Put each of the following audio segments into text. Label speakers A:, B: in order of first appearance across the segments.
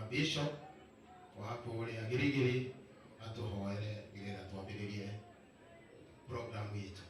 A: Bishop wa kũrĩa Girigiri atũhoere. Nĩgetha twambĩrĩrie program itũ.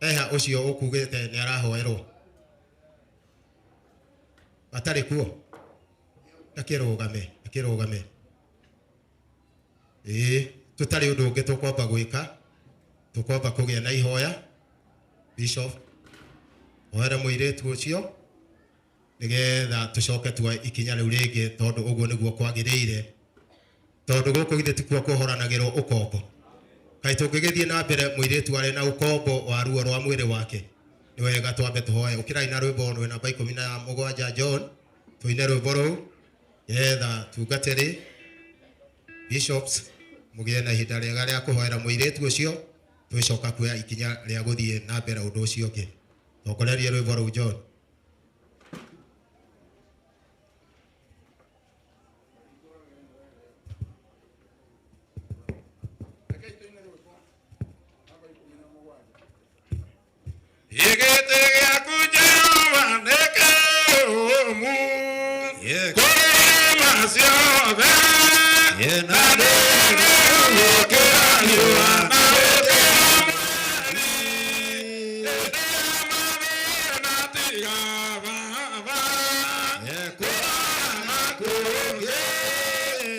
A: Eha ũcio ũkugĩte nĩ arahoerwo atarĩ kuo, akĩrũgame akĩrũgame. Ĩĩ, tũtarĩ ũndũ ũngĩ tũkwamba gwĩka, tũkwamba kũgĩa na ihoya. Bishop, hoere mũirĩtu ũcio nĩgetha tũcoke tuoe ikinya rĩu rĩngĩ, tondũ ũguo nĩguo kwagĩrĩire, tondũ gũkũ githĩ tikuo kũhoranagĩrwo ũkombo. Kaĩ tũngĩgĩthiĩ na mbere mũirĩtu arĩ na ũkombo wa ruo rwa mwĩrĩ wake? Nĩ wega twambe tũhoe. Ũkĩrai na rwĩmbo rwĩ namba 17, John, tũine rwĩmbo rũu nĩgetha tungatĩri bishops mũgĩe na ihinda rĩega rĩa kũhoera mũirĩtu ũcio, twĩcoka kuoya ikinya rĩa gũthiĩ na mbere ũndũ ũcio ũngĩ. Tongorerie rwĩmbo rũu, John.
B: Gĩtĩ gĩaku Jehova nĩ kĩũmũ kũrĩ irĩma ciothe, na ndĩrĩgũkĩra riũa na gũkĩra mweri. Hĩndĩ ya mathĩna tiga Baba, kũrora na kũngĩ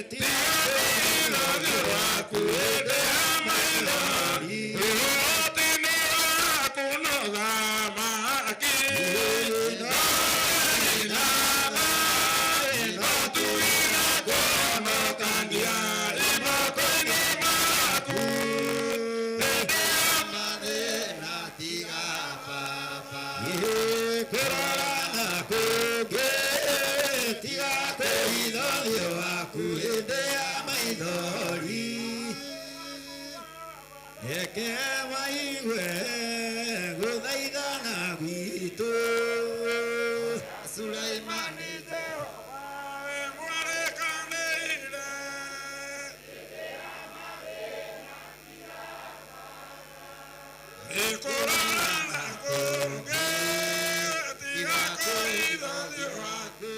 B: tiga kũhitha ũthiũ waku hĩndĩ ya maithori. Ũhoti-inĩ waku no thamaki, no tuire kũhonokania imoko-inĩ maku. Hĩndĩ ya
C: mathĩna tiga Baba, kũrora na kũngĩ tiga kũhitha ũthiũ waku hĩndĩ ya maithori. Reke maigue gũthaithana gwitũ. Sulaimani.
B: Jehova mwarekanĩire. Kũrora na kũngĩ tiga kũhitha ũthiũ waku.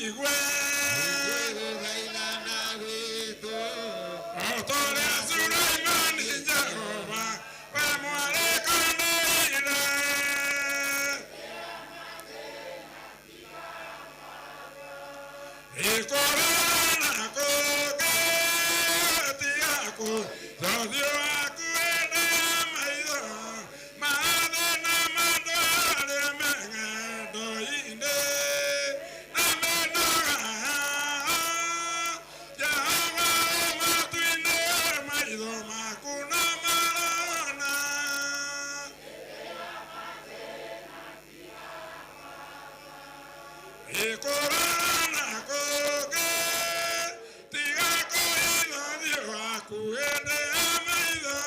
B: maigue
C: gũthaithana gwitũ
B: O ta ũrĩa Sulaimani Jehova we mwarĩkanĩire. Ikũrana kũngĩ tiga kũthothiũ waku hĩndĩ ya maitho mathĩna mandũ arĩa me ng'endo-inĩ na menoga. Jehova matu-inĩ maitho maku no marona. Ikũrana kũngĩ tiga kũhitha ũthiũ waku hĩndĩ ya maitho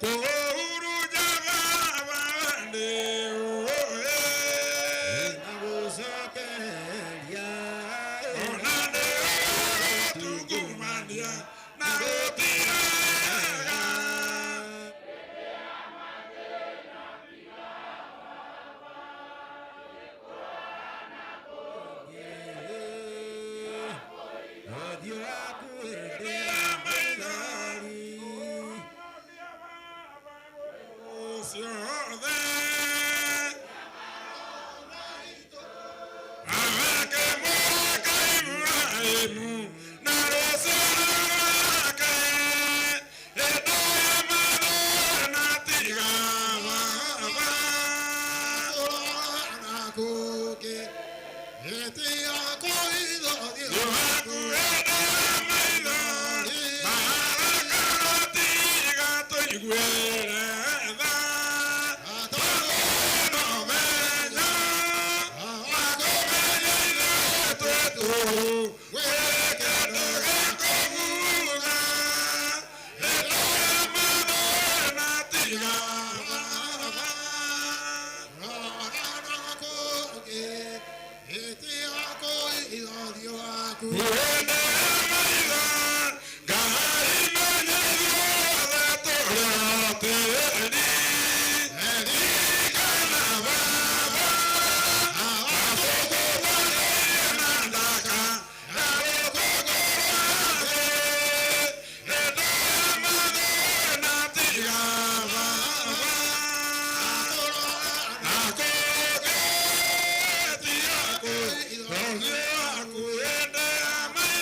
B: kũhurunja baba we nĩũĩ.
C: Na gũcokereria
B: Ona nĩũĩ gũtungumania na gũtirega.
C: Ũthiũ waku hĩndĩ
B: Ya
C: ya
B: maitho
C: maithori
B: ciothe awake mũraka Ibrahimu na rũciaro rwake hĩndĩ ya mathĩna tiga baba.
A: Kũrora kũngĩ tiga kũhitha ũthiũ
B: Ũthiũ waku hĩndĩ ya maitho marakara tiga tũiguĩre tha.
A: Rora kũngĩ tiga kũhitha ũthiũ waku.
B: Thank you.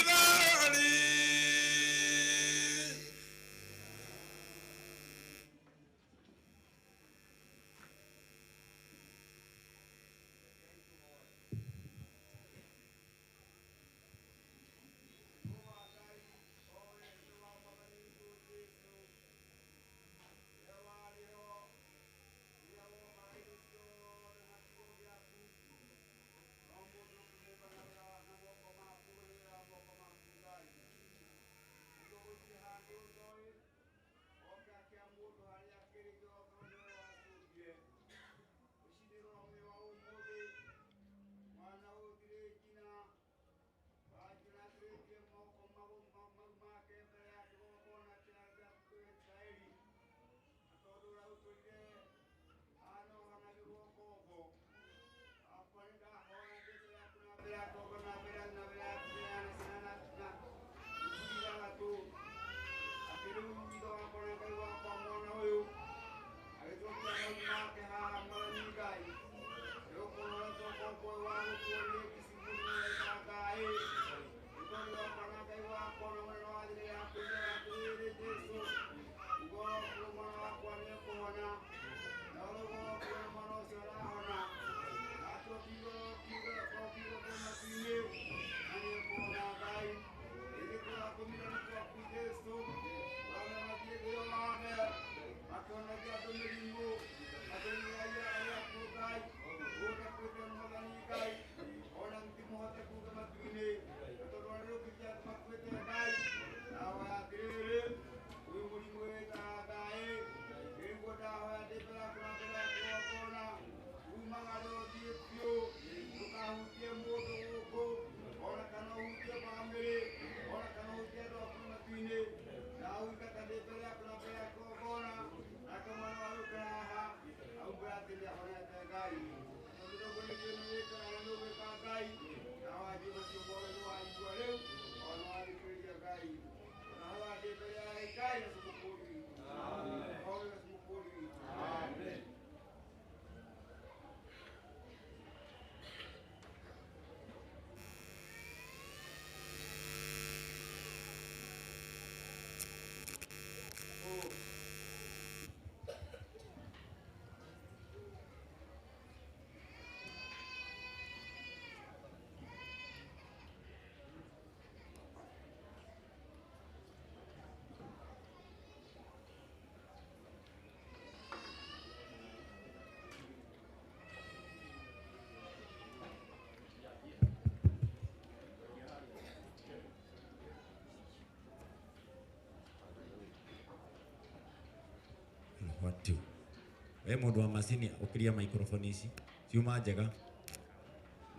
D: We mũndũ wa macini ũkĩria microphone ici ciuma njega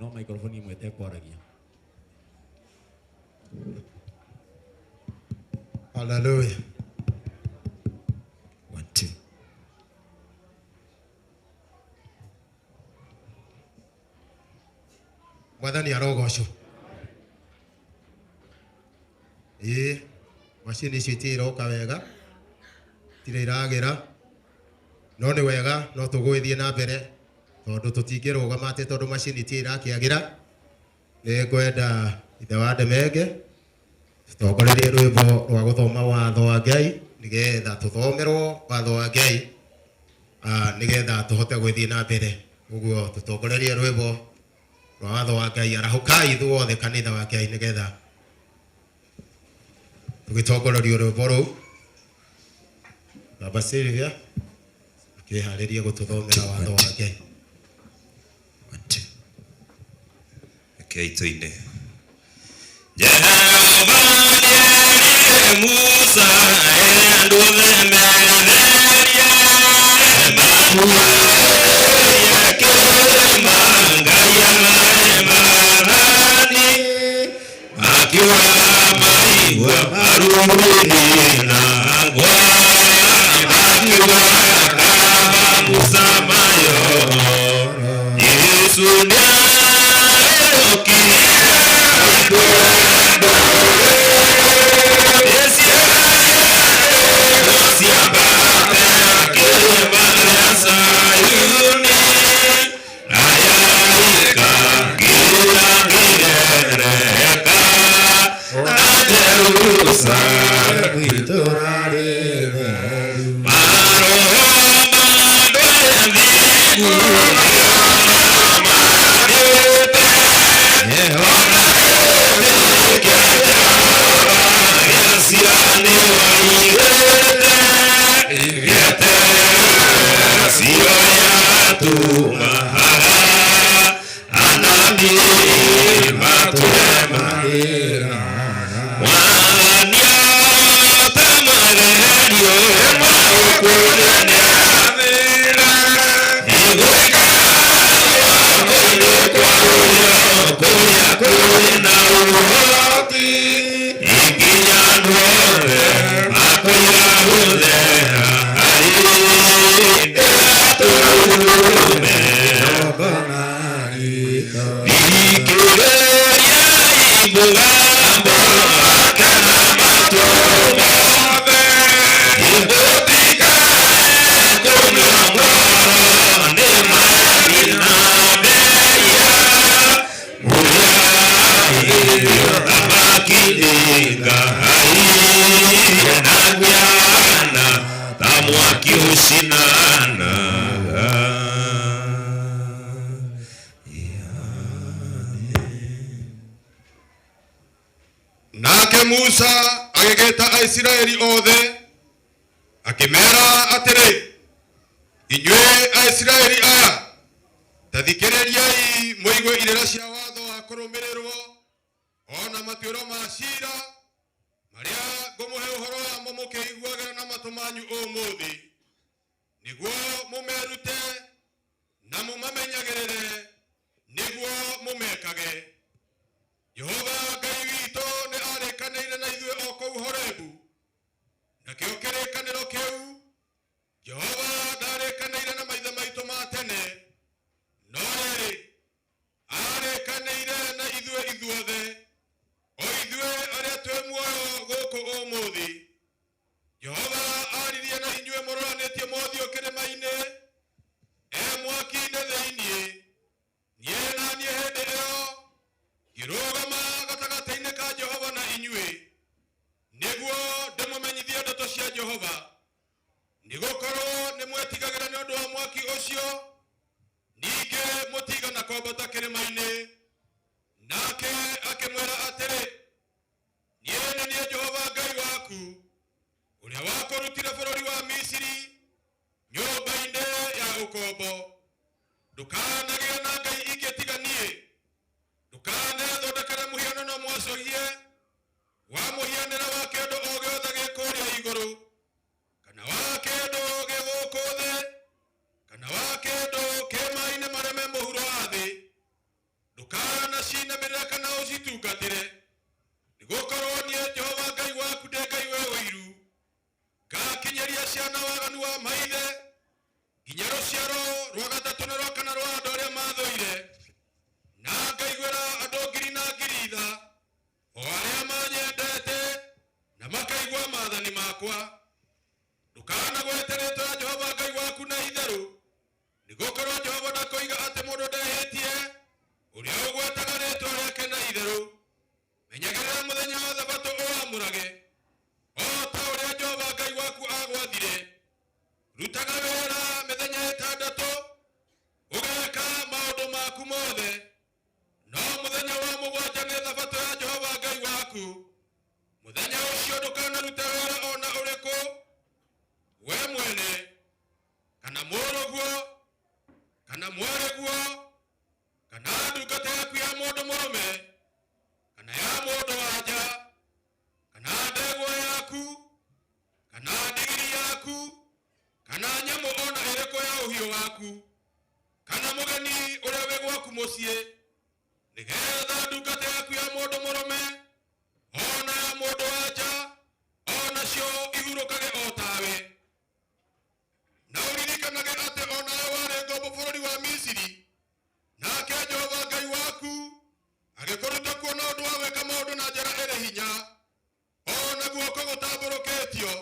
D: no microphone ĩmwe ĩtekwaragia.
A: Hallelujah.
C: 1 2.
A: Mwathani arogocwo. Ĩĩ, macini icio itiroka wega, itirĩ iragĩra, no nĩ wega no tũgũgĩthiĩ na mbere tondũ tũtingĩrũgama atĩ tondũ macini itirĩ irakĩagĩra. Nĩ ngwenda ithe wa Ndemenge tũtongorerie rwĩmbo rwa gũthoma watho wa Ngai nĩgetha tũthomerwo watho wa Ngai nĩgetha tũhote gũthiĩ na mbere. Ũguo tũtongorerie rwĩmbo rwa watho wa Ngai, arahũkai ithuothe kanitha wa Ngai nĩgetha tũgĩtongorerio rwĩmbo rũu. Baba Sylvia akĩharĩrie gũtũthomera watho wa Ngai.
C: 1 2.
B: Rekei tũine. Jehova nĩerire Musa ere andũ othe metherie makuĩrie kĩrĩma Ngai amahe maathani makiuga maigua marurumĩ na ngwa makiuga kaba Musa mayo Yesu nĩarĩũkire
E: Nake Musa agĩgĩta Aisiraeli othe akĩmeera atĩrĩ, inyuĩ Aisiraeli aya, ta thikĩrĩriai mũigue irĩra cia watho wa kũrũmĩrĩrwo o na matuĩro ma ciira marĩa ngũmũhe ũhoro wamo mũkĩiguagĩra na matũ manyu ũmũthĩ, nĩguo mũmerute na mũmamenyagĩrĩre nĩguo mũmekage. Jehova Ngai witũ nĩ arĩkanĩire na ithuĩ o kũu Horebu, nakĩo kĩrĩkanĩro kĩu Jehova ndarĩkanĩire na maithe maitũ ma tene, no rĩrĩ arĩkanĩire na ithuĩ ithuothe, o ithuĩ arĩa twĩ muoyo gũkũ ũmũthĩ. Jehova aririe na inyuĩ mũroranĩtie mothiũ kĩrĩma-inĩ, e mwaki-inĩ thĩiniĩ. Niĩ na niĩ hĩndĩ ĩyo ngĩrũgama gatagatĩ kana ũcitungatĩre, nĩgũkorwo niĩ Jehova Ngai waku ndĩ Ngai wĩ ũiru. Ngakinyĩria ciana waganu wa maithe nginya rũciaro rwa gatatũ na rwa kana rwa andũ arĩa mathũire, na ngaiguĩra andũ ngiri na ngiri tha, o arĩa manyendete na makaigua maathani makwa. Ndũkanagwete rĩĩtwa rĩa Jehova Ngai waku na itherũ, nĩgũkorwo Jehova ndakoiga atĩ mũndũ ndehĩtie ũrĩa ũgwetaga rĩĩtwa rĩake na itherũ. Menyagĩrĩra mũthenya wa Thabatũ ũwamũrage, o ta ũrĩa Jehova Ngai waku agwathire. Rutaga wĩra mĩthenya ĩtandatũ, ũgeka maũndũ maku mothe, no mũthenya wa mũgwanja nĩ Thabatũ ya Jehova Ngai waku. Mũthenya ũcio ndũkanarute wĩra o na ũrĩkũ, we mwene kana mũrũguo kana mwarĩguo kana ndungata yaku ya mũndũ mũrũme kana ya mũndũ wa-nja kana ndegwa yaku kana ndigiri yaku kana nyamũ o na ĩrĩkũ ya ũhiũ waku kana mũgeni ũrĩa wĩ gwaku mũciĩ, nĩgetha ndungata yaku ya mũndũ mũrũme o na ya mũndũ wa-nja o nacio ihurũkage o tawe. Na ũririkanage atĩ o nawe warĩ ngombo bũrũri wa Misiri, nake Jehova Ngai waku agĩkũruta kuo na ũndũ wa gwĩka maũndũ na njĩra ĩrĩ hinya o na guoko gũtambũrũkĩtio.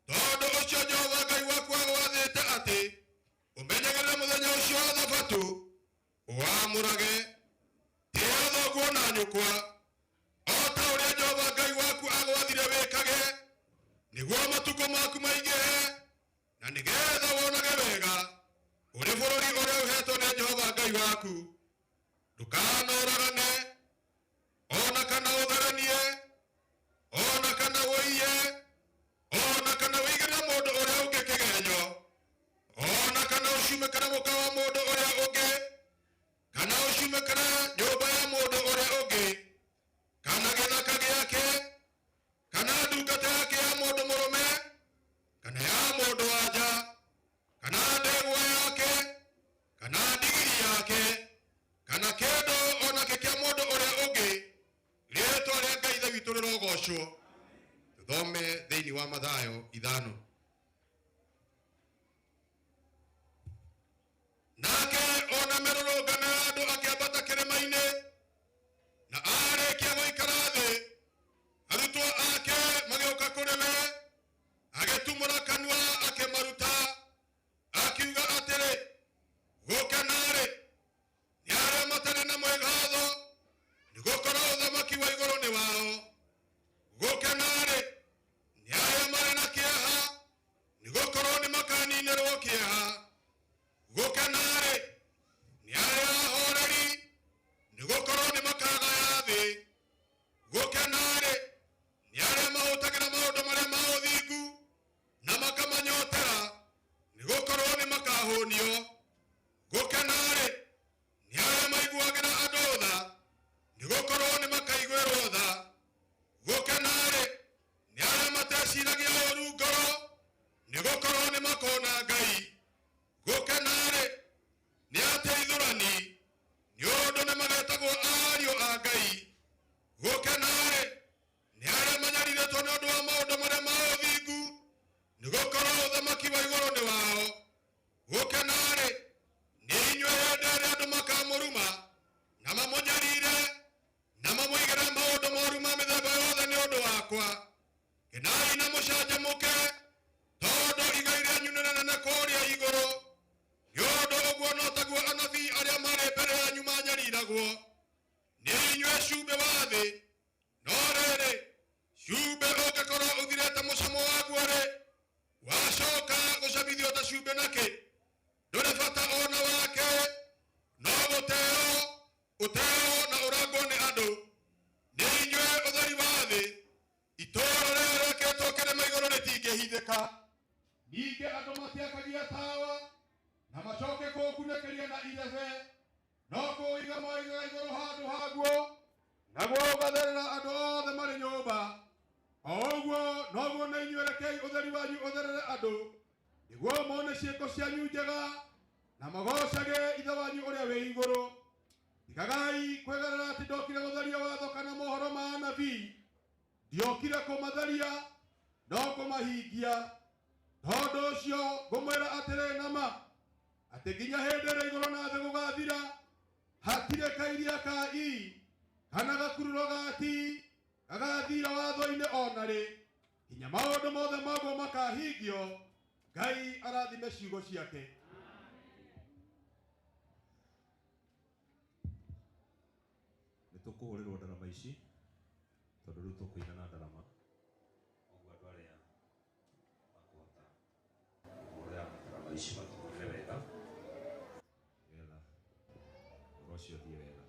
E: Tondũ ũcio Jehova Ngai waku agwathĩte atĩ ũmenyagĩrĩre mũthenya ũcio wa Thabatũ ũwamũrage. Tĩĩa thoguo na nyũkwa o ta ũrĩa Jehova Ngai waku agwathire wĩkage, nĩguo matukũ maku maingĩhe na nĩgetha wonage wega ũrĩ bũrũri ũrĩa ũhetwo nĩ Jehova Ngai waku. Ndũkanoragane o na kana ũtharanie o na kana ũiye o na kana ũigĩrĩre mũndũ ũrĩa ũngĩ kĩgenyo o na kana ũcumĩkĩre mũka wa mũndũ ũrĩa ũngĩ kana ũcumĩkĩre nyũmba ya mũndũ ũrĩa ũngĩ kana gĩthaka gĩake kana ndungata yake ya mũndũ mũrũme kana ya mũndũ wa-nja kana ndegwa yake kana ndigiri yake kana kĩndũ o nakĩ kĩa mũndũ ũrĩa ũngĩ. Rĩĩtwa rĩa Ngai Ithe witũ rĩrogocwo. Tũthome thĩinĩ wa Mathayo 5. Nake ona mĩrũrũngano ya andũ akĩambata kĩrĩma-inĩ, na arĩkia gũikara thĩ, arutwo ake magĩũka kũrĩ we. Agĩtumũra kanua akĩmaruta, akiuga atĩrĩ, gũkena-rĩ nĩ arĩa matarĩ na mwĩgatho, nĩgũkorwo ũthamaki wa igũrũ nĩ wao. Gũkena-rĩ nĩ arĩa marĩ na kĩeha, nĩgũkorwo nĩ makaninĩrwo kĩeha. Gũkena-rĩ nĩ arĩa ahoreri, nĩgũkorwo nĩ makagaya thĩ. Gũkena-rĩ nĩ arĩa mahũtagĩra maũndũ marĩa ma ũthingu na makamanyotera, nĩgũkorwo nĩ makahũnio. Gũkena-rĩ nĩ arĩa maiguagĩra andũ tha, nĩgũkorwo nĩ makaiguĩrwo tha. Gũkena-rĩ nĩ arĩa mateciragia ũũru ngoro, nĩgũkorwo nĩ makona Ngai. Gũkena-rĩ nĩ ateithũrani, nĩ ũndũ nĩ magetagwo ariũ a Ngai. Gũkena-rĩ nĩ arĩa manyarirĩtwo nĩ ũndũ wa maũndũ marĩa ma ũthingu, nĩgũkorwo ũthamaki wa igũrũ nĩ wao. Gũkena-rĩ nĩ inyuĩ hĩndĩ ĩrĩa andũ makamũruma na mamũnyarire na mamũigĩre maũndũ moru ma mĩthemba yothe nĩ ũndũ wakwa. Kenai na mũcanjamũke, tondũ igai rĩanyu nĩ rĩnene kũrĩa igũrũ. Nĩ ũndũ ũguo no taguo anabii arĩa marĩ mbere yanyu manyariragwo. Nĩ inyuĩ cumbĩ wa thĩ, no rĩrĩ, cumbĩ ũngĩkorwo ũthirĩte mũcamo waguo-rĩ, wacoka gũcamithio ta cumbĩ nakĩ? Ndũrĩ bata o na wake, no gũteo ũteo na ũrangwo nĩ andũ. Nĩ inyuĩ ũtheri wa thĩ. Itũũra rĩrĩa rĩakĩtwo kĩrĩma igũrũ rĩtingĩhithĩka. Ningĩ andũ matiakagia tawa na macoke kũũkunĩkĩria na irebe, no kũũiga moigaga igũrũ handũ haguo, naguo ũgatherera andũ othe marĩ nyũmba. O ũguo noguo na inyuĩ rekei ũtheri wanyu ũtherere andũ, nĩguo mone ciĩko cianyu njega na magocage Ithe wanyu ũrĩa wĩ igũrũ. Tigagai kwĩgarũra atĩ ndokire gũtharia watho kana mohoro ma anabii, ndiokire kũmatharia no kũmahingia. Tondũ ũcio ngũmwĩra atĩrĩ na ma atĩ nginya hĩndĩ ĩrĩa igũrũ na thĩ gũgathira, hatirĩ kairia ka i kana gakururo ga ti gagathira watho-inĩ ona rĩ, nginya maũndũ mothe maguo makahingio. Ngai arathime ciugo ciake.
D: Nĩ tũkũhũrĩrwo ndarama ici tondũ rĩu tũkũina na ndarama, ũguo andũ arĩa makũhota kũhũrĩra ndarama ici matũhũrĩre wega nĩgetha ũhoro ũcio ũthiĩ wega.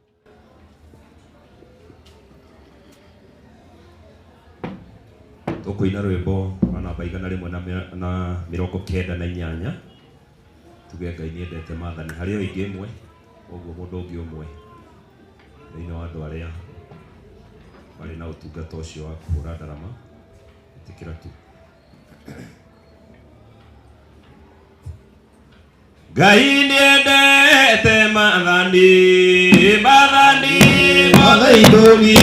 D: Tũkũina rwĩmbo rwa namba 198, tuge Ngai nĩendete maathani. Harĩ o ingĩ ĩmwe, ũguo mũndũ ũngĩ ũmwe thĩinĩ wa andũ arĩa marĩ na ũtungata ũcio wa kũhũra ndarama, ĩtĩkĩra tu. Ngai nĩendete maathani, maathani mothe ithũri.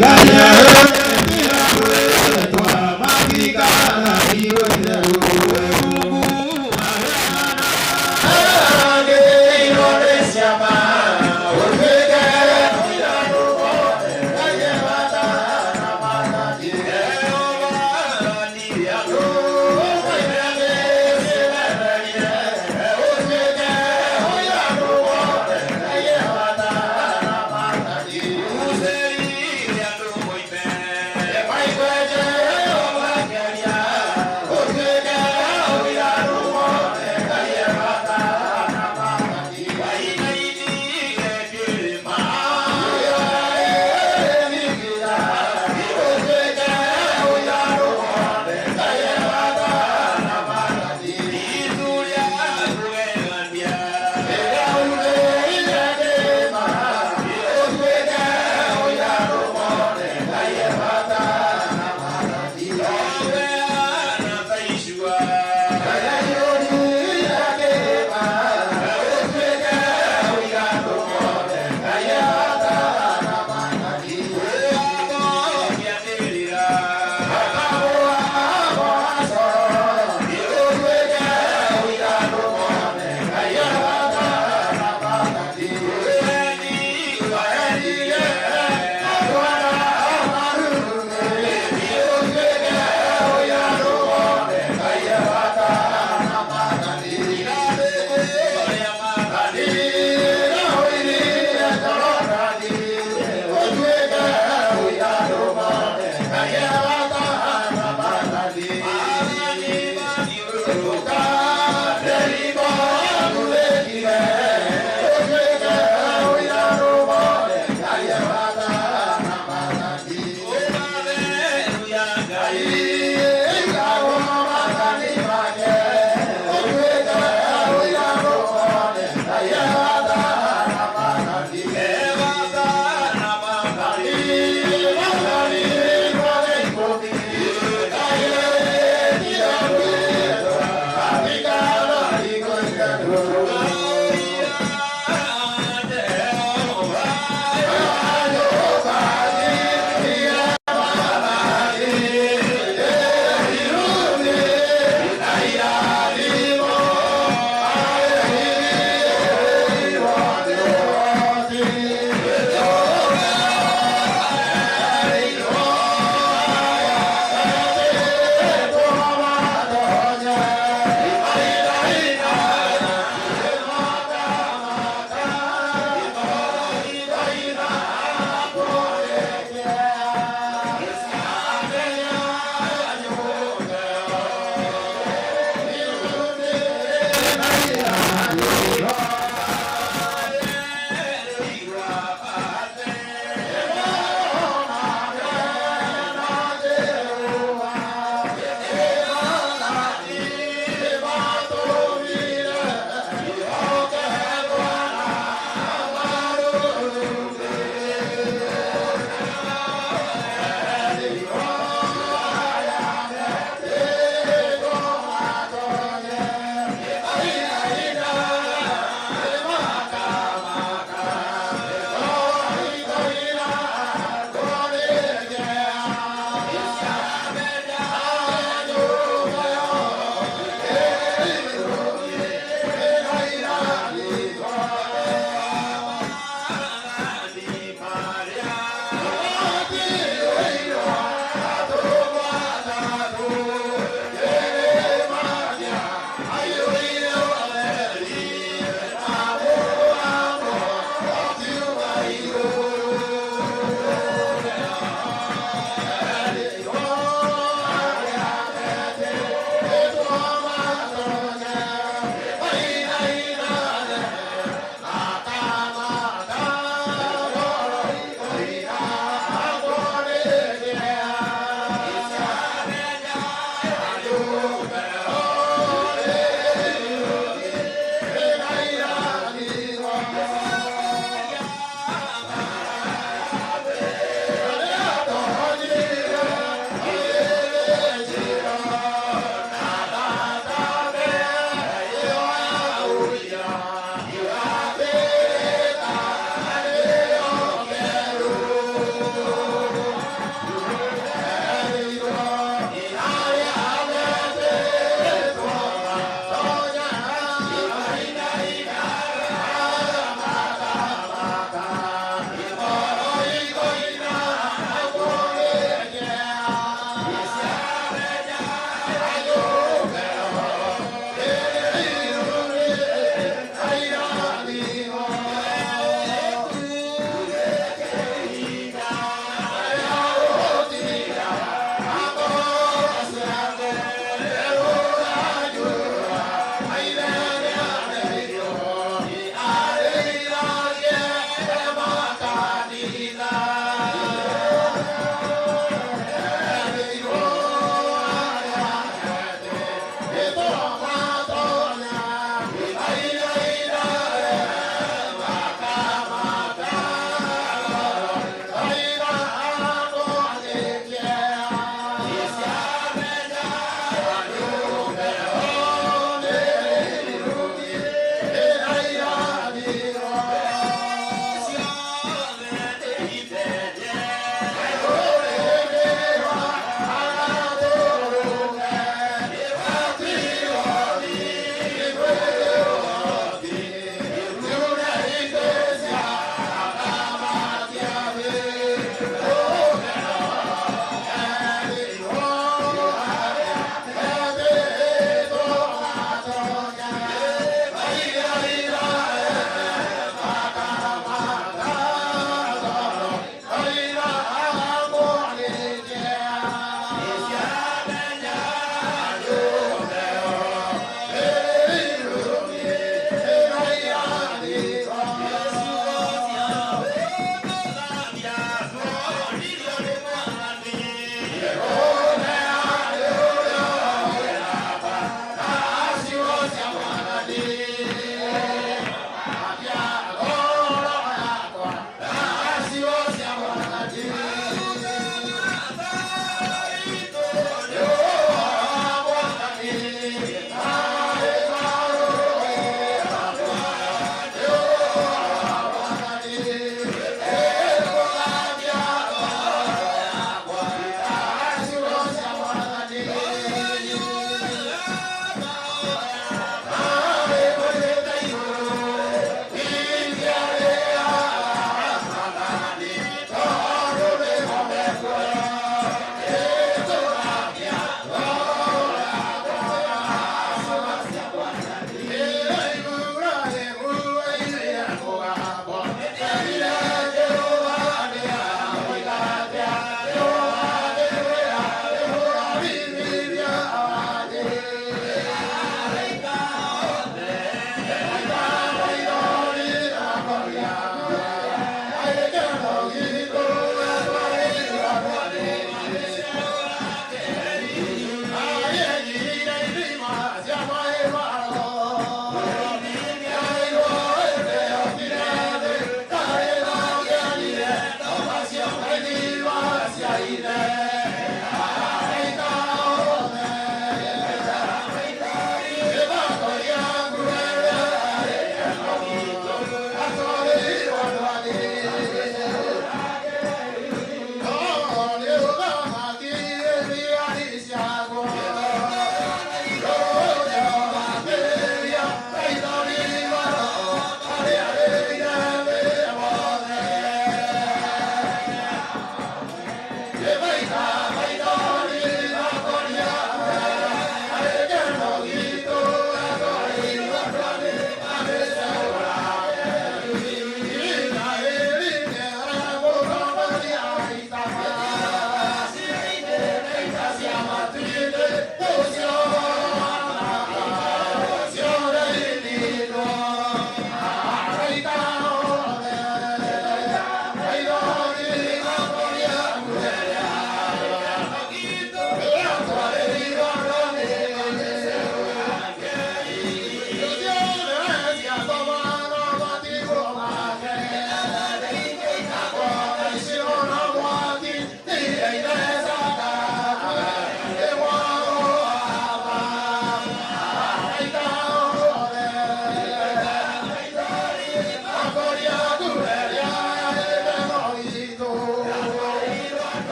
D: Ngai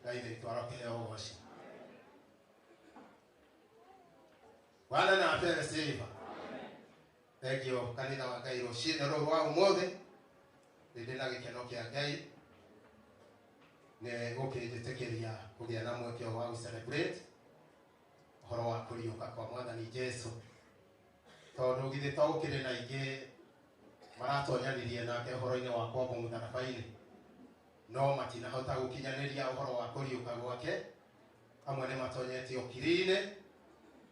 A: Ngai witũ arokĩheo ũgoci. Bwana na apewe sifa. Thengio kanitha wa Ngai rũcinĩ rũrũ rwa ũmũthĩ nĩ ndĩ na gĩkeno kĩa Ngai nĩ gũkĩnjĩtĩkĩria kũgĩa na mweke wa gũ celebrate ũhoro wa kũriũka kwa Mwathani Jesu, tondũ githĩ to gũkĩrĩ na aingĩ maratonyanirie nake ũhoro-inĩ wa kwambwo mũtharaba-inĩ, no matinahota gũkinyanĩria ũhoro wa kũriũka gwake. Amwe nĩ matonyete ũkiri-inĩ,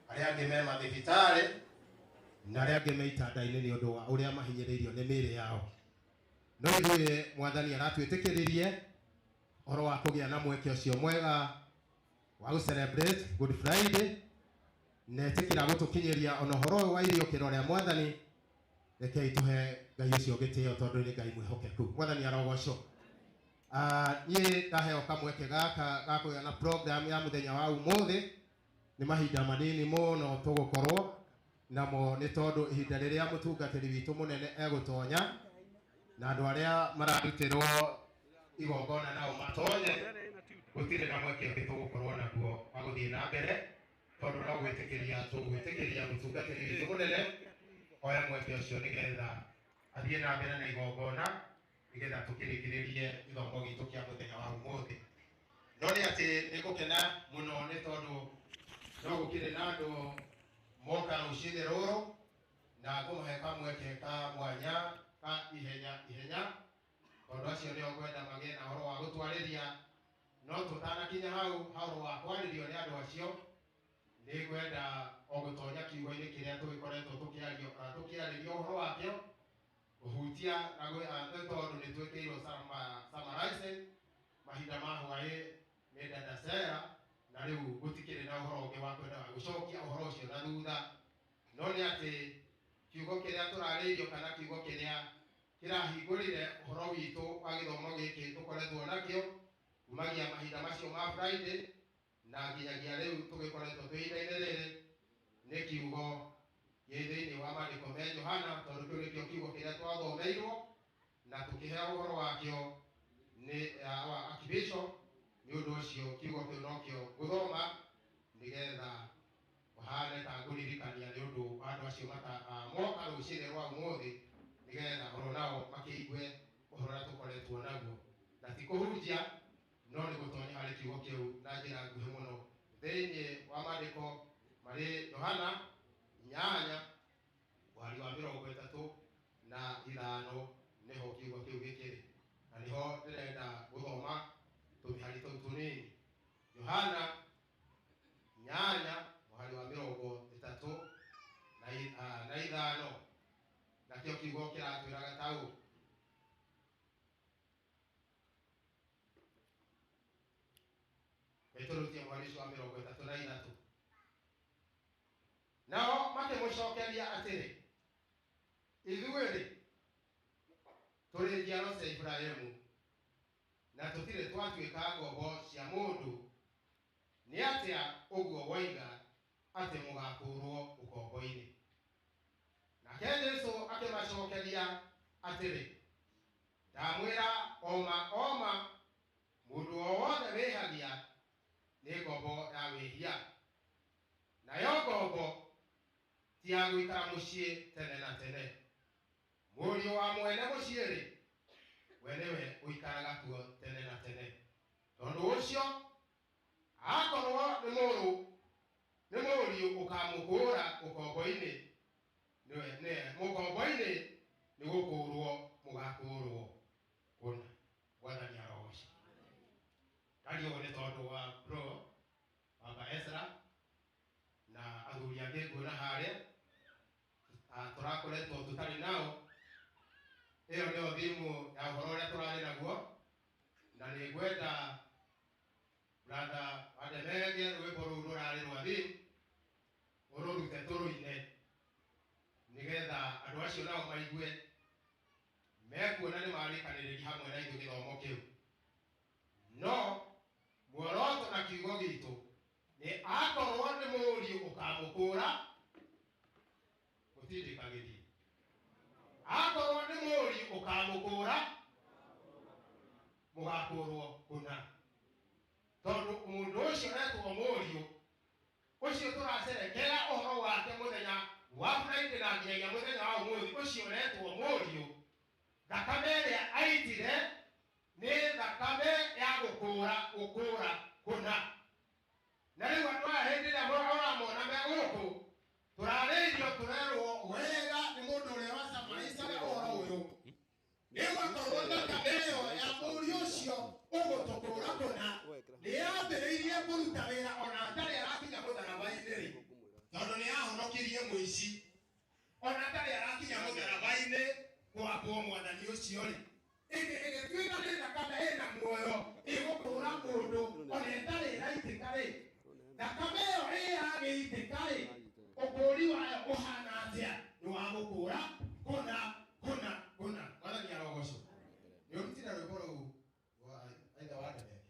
A: arĩa angĩ me mathibitarĩ, na arĩa angĩ me itanda-inĩ nĩ ũndũ wa ũrĩa mahinyĩrĩirio nĩ mĩĩrĩ yao. No ithuĩ Mwathani aratwĩtĩkĩririe ũhoro wa kũgĩa na mweke ũcio mwega wa gũ celebrate Good Friday, na etĩkĩra gũtũkinyĩria ona ũhoro ũyũ wa iriũkĩro rĩa Mwathani. Rekei tũhe Ngai ũcio gĩtĩo tondũ nĩ Ngai mwĩhokeku. Mwathani arogocwo. Niĩ ndaheo kamweke gaka ga kũgĩa na program ya mũthenya wa ũmũthĩ, nĩ mahinda manini mũno tũgũkorwo namo, nĩ tondũ ihinda rĩrĩa mũtungatĩri witũ mũnene egũtonya na andũ arĩa mararutĩrwo igongona nao matonye, gũtirĩ na mweke ũngĩ tũgũkorwo naguo wa gũthiĩ na mbere, tondũ no gwĩtĩkĩria tũgwĩtĩkĩria mũtungatĩri witũ mũnene oya mweke ũcio nĩgetha athiĩ na mbere na igongona, nĩgetha tũkĩrĩkĩrĩrie gĩthomo gitũ kĩa mũthenya wa ũmũthĩ. No nĩ atĩ nĩ ngũkena mũno nĩ tondũ no gũkĩrĩ na andũ moka rũcinĩ rũrũ, na ngũmahe kamweke ka mwanya ka ihenya ihenya, tondũ acio nĩo ngwenda magĩe na ũhoro wa gũtwarĩria. No tũtanakinya hau ha ũhoro wa kwarĩrio nĩ andũ acio, nĩ ngwenda o gũtonya kiugo-inĩ kĩrĩa tũgĩkoretwo tũkĩario kana tũkĩarĩrio ũhoro wakĩo, kũhutia na nĩ tondũ nĩ twĩkĩirwo summarizing mahinda ma hwaĩ nĩ dada Sarah, na rĩu gũtikĩrĩ na ũhoro ũngĩ wa kwenda gũcokia ũhoro ũcio na thutha. No nĩ atĩ kiugo kĩrĩa tũrarĩirio kana kiugo kĩrĩa kĩrahingũrire ũhoro witũ wa gĩthomo gĩkĩ tũkoretwo nakĩo kumagia mahinda macio ma Friday na nginyagia rĩu tũgĩkoretwo twĩ ihinda-inĩ rĩrĩ, nĩ kiugo gĩ thĩinĩ wa maandĩko me Johana, tondũ kĩu nĩkĩo kiugo kĩrĩa twathomeirwo na tũkĩheo ũhoro wakĩo nĩ wa Archbishop. Nĩ ũndũ ũcio kiugo kĩu nokĩo ngũthoma nĩgetha ũhane ta ngũririkania nĩ ũndũ wa andũ acio moka rũcinĩ rwa ũmũthĩ, nĩgetha oro nao makĩigue ũhoro ũrĩa tũkoretwo naguo, na ti kũhunjia no nĩ gũtonya harĩ kiugo kĩu na njĩra nguhĩ mũno thĩinĩ wa maandĩko marĩ Johana 8 mweri wa 35 nĩho kiugo kĩu gĩkĩrĩ, na nĩho ndĩrenda gũthoma tũmĩhari tũu tũnini. Johana 8 mweri wa 35, nakĩo kiugo kĩratwĩraga ta ũũ: Petero mweri ũcio wa 33. Nao makĩmũcokeria atĩrĩ, ithuĩ-rĩ tũrĩ njiaro cia Iburahĩmu na tũtirĩ twatuĩka ngombo cia mũndũ, nĩ atĩa ũguo woiga atĩ mũgakũũrwo ũkombo-inĩ? Nake Jesũ akĩmacokeria atĩrĩ, ndamwĩra oma oma, mũndũ o wothe wĩhagia nĩ ngombo ya wĩhia, nayo ngombo ti ya gũikara mũciĩ tene na tene. Mũriũ wa mwene mũciĩ-rĩ, we nĩwe ũikaraga kuo tene na tene. Tondũ ũcio akorwo nĩ mũriũ ũkamũkũũra ũkombo-inĩ, nĩwe mũkombo-inĩ nĩ gũkũũrwo mũgakũũrwo kũna. Mwathani arogocwo. Ndaria ũguo nĩ tondũ wa bro baba Ezra na athuri angĩ nguona harĩa tũrakoretwo tũtarĩ nao. Ĩyo nĩyo thimũ ya ũhoro ũrĩa tũrarĩ naguo, na nĩ ngwenda brother Wademenge rwĩmbo rũu rũrarĩ rwa thimũ ũrũrute tũrũine, nĩgetha andũ acio nao maigue mekuona nĩ marĩkanĩrĩria hamwe na ithuĩ gĩthomo kĩu. No muoroto na kiugo gitũ nĩ akorwo nĩ mũriũ ũkamũkũũra, mũtindĩkagĩrie. Akorwo nĩ mũriũ ũkamũkũũra, mũgakũũrwo kũna. Ũcio ũretwo mũriũ ũcio tũracerekera ũhoro wake mũthenya wa Friday na nginyagia mũthenya wa ũmũthĩ, ũcio ũretwo mũriũ, thakame ĩrĩa aitire nĩ thakame ya gũkũũra gũkũũra kũna. Na rĩu andũ aya hĩndĩ ĩrĩa ũramona me gũkũ tũrarĩirio tũrerwo wega nĩ mũndũ ũrĩa wacamanĩcaga ũhoro ũyũ, nĩgũkorwo thakame ĩyo ya mũriũ ũcio ũgũtũkũũra kũna nĩ yambĩrĩirie kũruta wĩra ona atarĩ arakinya mũtharaba-inĩ rĩ, tondũ nĩ yahonokirie mũici ona atarĩ arakinya mũtharaba-inĩ kwambwo mwathani ũcio rĩ. Ĩgĩtuĩka nĩ thakame ĩna muoyo ĩgũkũũra mũndũ ona ĩtarĩ ĩraitĩka rĩ, thakame ĩyo ĩyagĩitĩka rĩ, ũkũũri wayo ũhana atĩa? Nĩ wa gũkũũra kũna kũna kũna. Mwathani arogocwo. Nĩ ũrutire rwĩmbo rũu rwa aitha wa Ndebeke.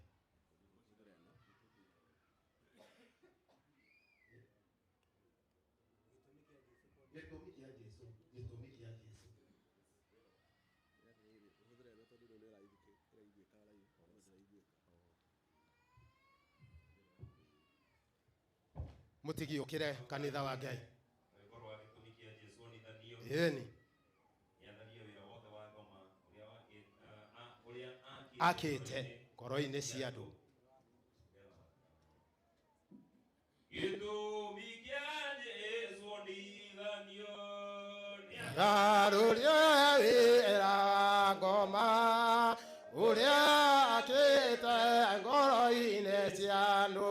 A: Gĩtũmi kĩa Jesũ, gĩtũmi kĩa Jesũ. Mũtigiũkĩre kanitha wa Ngai.
D: Rwĩmbo rwa gĩtũmi kĩa Jesũ onithanio.
A: Ĩni.
D: Nĩathanie wĩra wothe wa ngoma ũrĩa
A: akĩte ngoro-inĩ cia andũ.
D: Gĩtũmi kĩa Jesũ onithanio.
A: Garũria wĩra wa ngoma ũrĩa akĩte ngoro-inĩ cia andũ,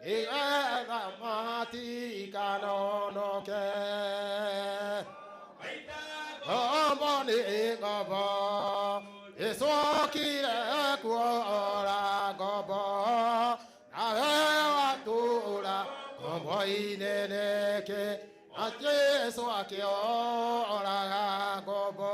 A: nĩgetha matikanonoke. Ngombo nĩ ngombo, Jesũ okire kuora ngombo, nawe watũũra ngombo-inĩ nĩkĩ? Na Jesũ akĩoraga ngombo.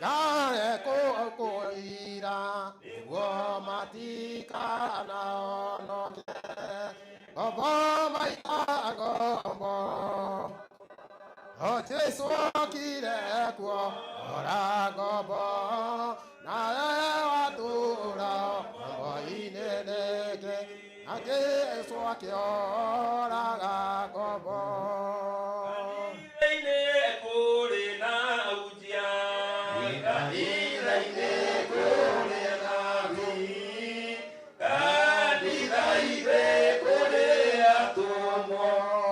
A: Kare kũira nĩguo matikanaonoke. Ngombo maita ngombo, o Jesũ okire kuora ngombo, nawe watũũra ngombo-inĩ nĩkĩ? Na Jesũ akĩoraga ngombo.
D: Kanitha-inĩ kũrĩ na ahunjia, kanitha-inĩ kũrĩ na athuri, kanitha-inĩ kũrĩ atũmwo,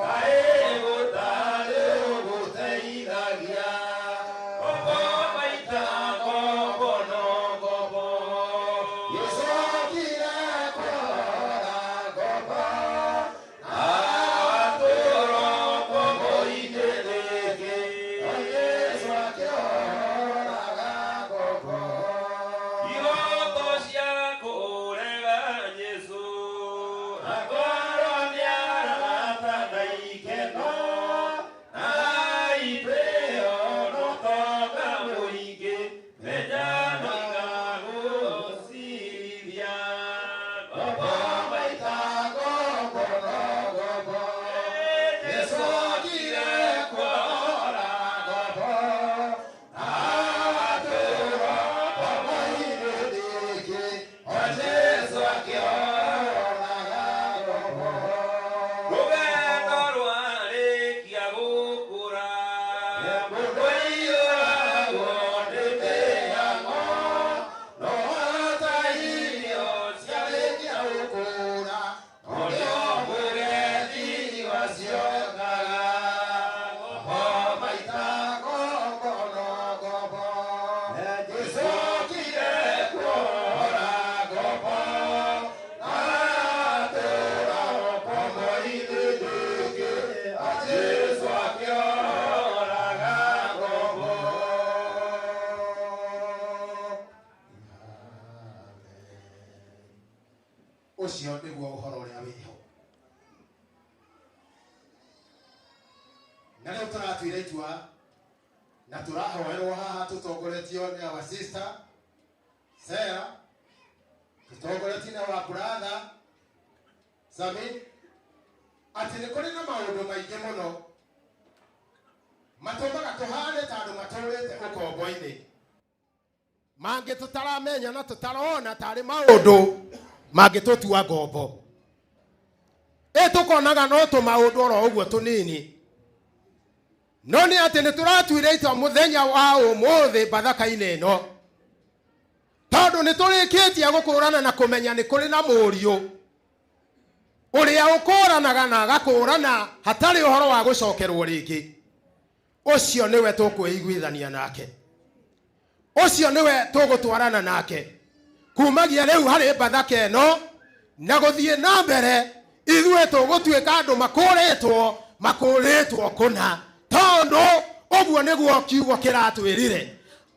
D: kaĩ gũtarĩ ũgũteithagia. Ngombo maita ngombo no ngombo,
A: Jesũ okire kuora ngombo,
D: nawe watũũra ngombo-inĩ nĩkĩ?
A: na Jesũ akĩoraga ngombo.
D: Iroto cia kũrega Jesũ, akorwo nĩ arata na ikeno, na itĩo n'ũtonga mũingĩ, menya no igagũcirithia. Ngombo maita
A: Ngombo no ngombo,
D: Jesũ okire kuora
A: ngombo, nawe watũũra ngombo-inĩ nĩkĩ?
D: O Jesũ akĩoraga
A: ngombo.
D: Rũgendo rwarĩkia gũkũra, mũndũ aiyũragwo nĩ mĩhang'o,
A: No hata irio ciarĩkia gũkũra,
D: norĩo mũgethi waciokaga.
A: Ngombo maita ngombo no ngombo, Jesũ okire kuora ngombo, nawe watũũra ngombo-inĩ nĩkĩ? Na Jesũ akĩoraga ngombo. Ũcio nĩguo ũhoro ũrĩa wĩho. Na rĩu tũratuire itua na tũrahoerwo haha tũtongoretio nĩ our sister Sarah, tũtongoretio nĩ our brother Sami, atĩ nĩ kũrĩ na maũndũ maingĩ mũno Mangĩ tũtaramenya na tũtarona tarĩ maũndũ mangĩtũtua ngombo. Ĩ tũkonaga no tũmaũndũ oro ũguo tũnini, no nĩ atĩ nĩ tũratuire itua mũthenya wa ũmũthĩ Bathaka-inĩ ĩno, tondũ nĩ tũrĩkĩtie gũkũrana na kũmenya nĩ kũrĩ na mũriũ ũrĩa ũkũranaga na agakũrana hatarĩ ũhoro wa gũcokerwo rĩngĩ. Ũcio nĩwe tũkwĩiguithania nake, ũcio nĩwe tũgũtwarana nake kumagia rĩu harĩ Bathaka ĩno na gũthiĩ na mbere. Ithuĩ tũgũtuĩka andũ makũrĩtwo, makũrĩtwo kũna, tondũ ũguo nĩguo kiugo kĩratwĩrire.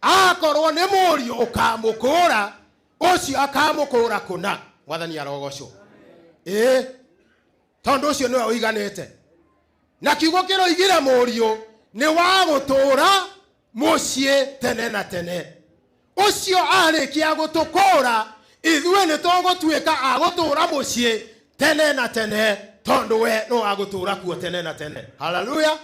A: Akorwo nĩ mũriũ ũkamũkũra, ũcio akamũkũra kũna. Mwathani arogocwo. Ĩĩ, tondũ ũcio nĩwe ũiganĩte na kiugo kĩroigire mũriũ nĩ wa gũtũũra mũciĩ tene na tene. Ũcio arĩkia gũtũkũra, ithuĩ nĩ tũgũtuĩka a gũtũũra mũciĩ tene na tene, tondũ we no wa gũtũũra kuo tene na tene. Haleluya.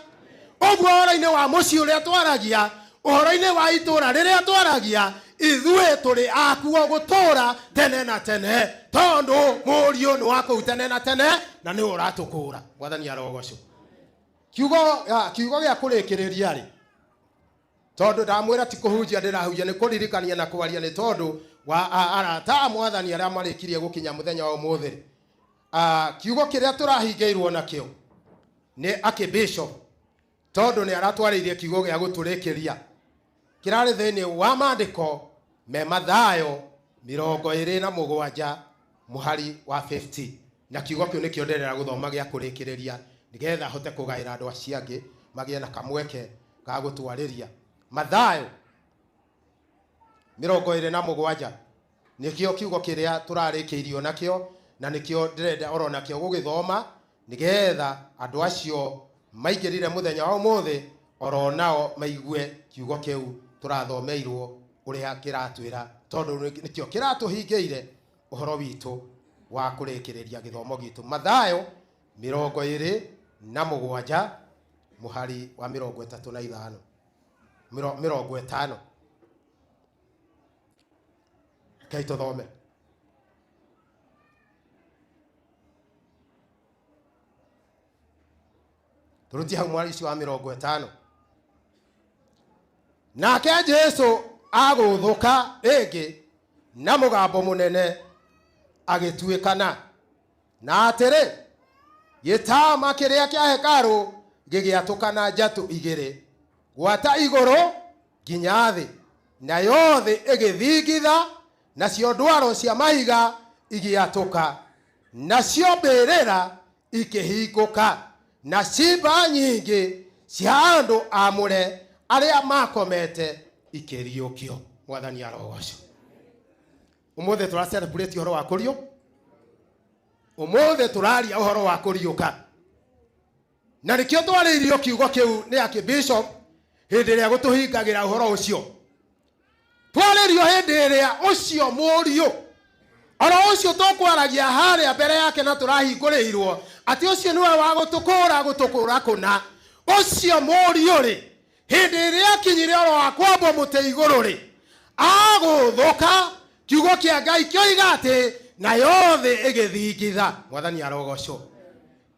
A: Ũguo ũhoro-inĩ wa mũciĩ ũrĩa twaragia, ũhoro-inĩ wa itũũra rĩrĩa twaragia, ithuĩ tũrĩ akuo gũtũũra tene na tene, tondũ mũriũ nĩ wa kũu tene na tene na nĩwe ũratũkũra. Mwathani arogocwo. Kiugo gĩa kũrĩkĩrĩria rĩ, tondũ ndamwĩra ti kũhunjia ndĩrahunjia, nĩ kũririkania na kwaria, nĩ tondũ wa arata a Mwathani arĩa marĩkirie gũkinya mũthenya wa ũmũthĩ. Kiugo kĩrĩa tũrahingĩirwo nakĩo nĩ akĩbishop, tondũ nĩ aratwarĩirie kiugo gĩa gũtũrĩkĩria kĩrarĩ thĩinĩ wa maandĩko me Mathayo 27 mũhari wa 50, na kiugo kĩu nĩkĩo ndĩrera gũthoma gĩa kũrĩkĩrĩria, nĩgetha hote kũgaĩra andũ acio angĩ magĩe na kamweke ga gũtwarĩria. Mathayo 27 nĩkĩo kiugo kĩrĩa tũrarĩkĩirio nakĩo, na nĩkĩo ndĩrenda oro nakĩo gũgĩthoma, nĩgetha andũ acio maingĩrire mũthenya wa ũmũthĩ oro nao maigue kiugo kĩu tũrathomeirwo ũrĩa kĩratwĩra, tondũ nĩkĩo kĩratũhingĩire ũhoro witũ wa kũrĩkĩrĩria gĩthomo gitũ. Mathayo 27 mũhari wa 35, 50. Rekei tũthome. Tũrutie hau mwari ũcio wa 50. Nake Jesu agũthũka rĩngĩ na mũgambo mũnene agĩtuĩkana, na atĩrĩ, gĩtama kĩrĩa kĩa hekarũ gĩgĩatũkana njatũ igĩrĩ, gwata igũrũ nginya thĩ, nayo thĩ ĩgĩthingitha, nacio ndwaro cia mahiga igĩatũka, nacio mbĩrĩra ikĩhingũka, na ciimba nyingĩ cia andũ amũre arĩa makomete ikĩriũkio. Mwathani arogocwo. Ũmũthĩ tũra celebrate ũhoro wa kũriũ, ũmũthĩ tũraria ũhoro wa kũriũka, na nĩkĩo twarĩirio kiugo kĩu nĩ akĩbishop hĩndĩ ĩrĩa gũtũhingagĩra ũhoro ũcio. Twarĩrio hĩndĩ ĩrĩa ũcio mũriũ oro ũcio tũkwaragia harĩa mbere yake na tũrahingũrĩirwo atĩ ũcio nĩwe wa gũtũkũra, gũtũkũra kũna. Ũcio mũriũ rĩ, hĩndĩ ĩrĩa akinyire oro wa kwambwo mũtĩ igũrũ rĩ, agũthũka, kiugo kĩa Ngai kĩoiga atĩ nayo thĩ ĩgĩthingitha. Mwathani arogocwo.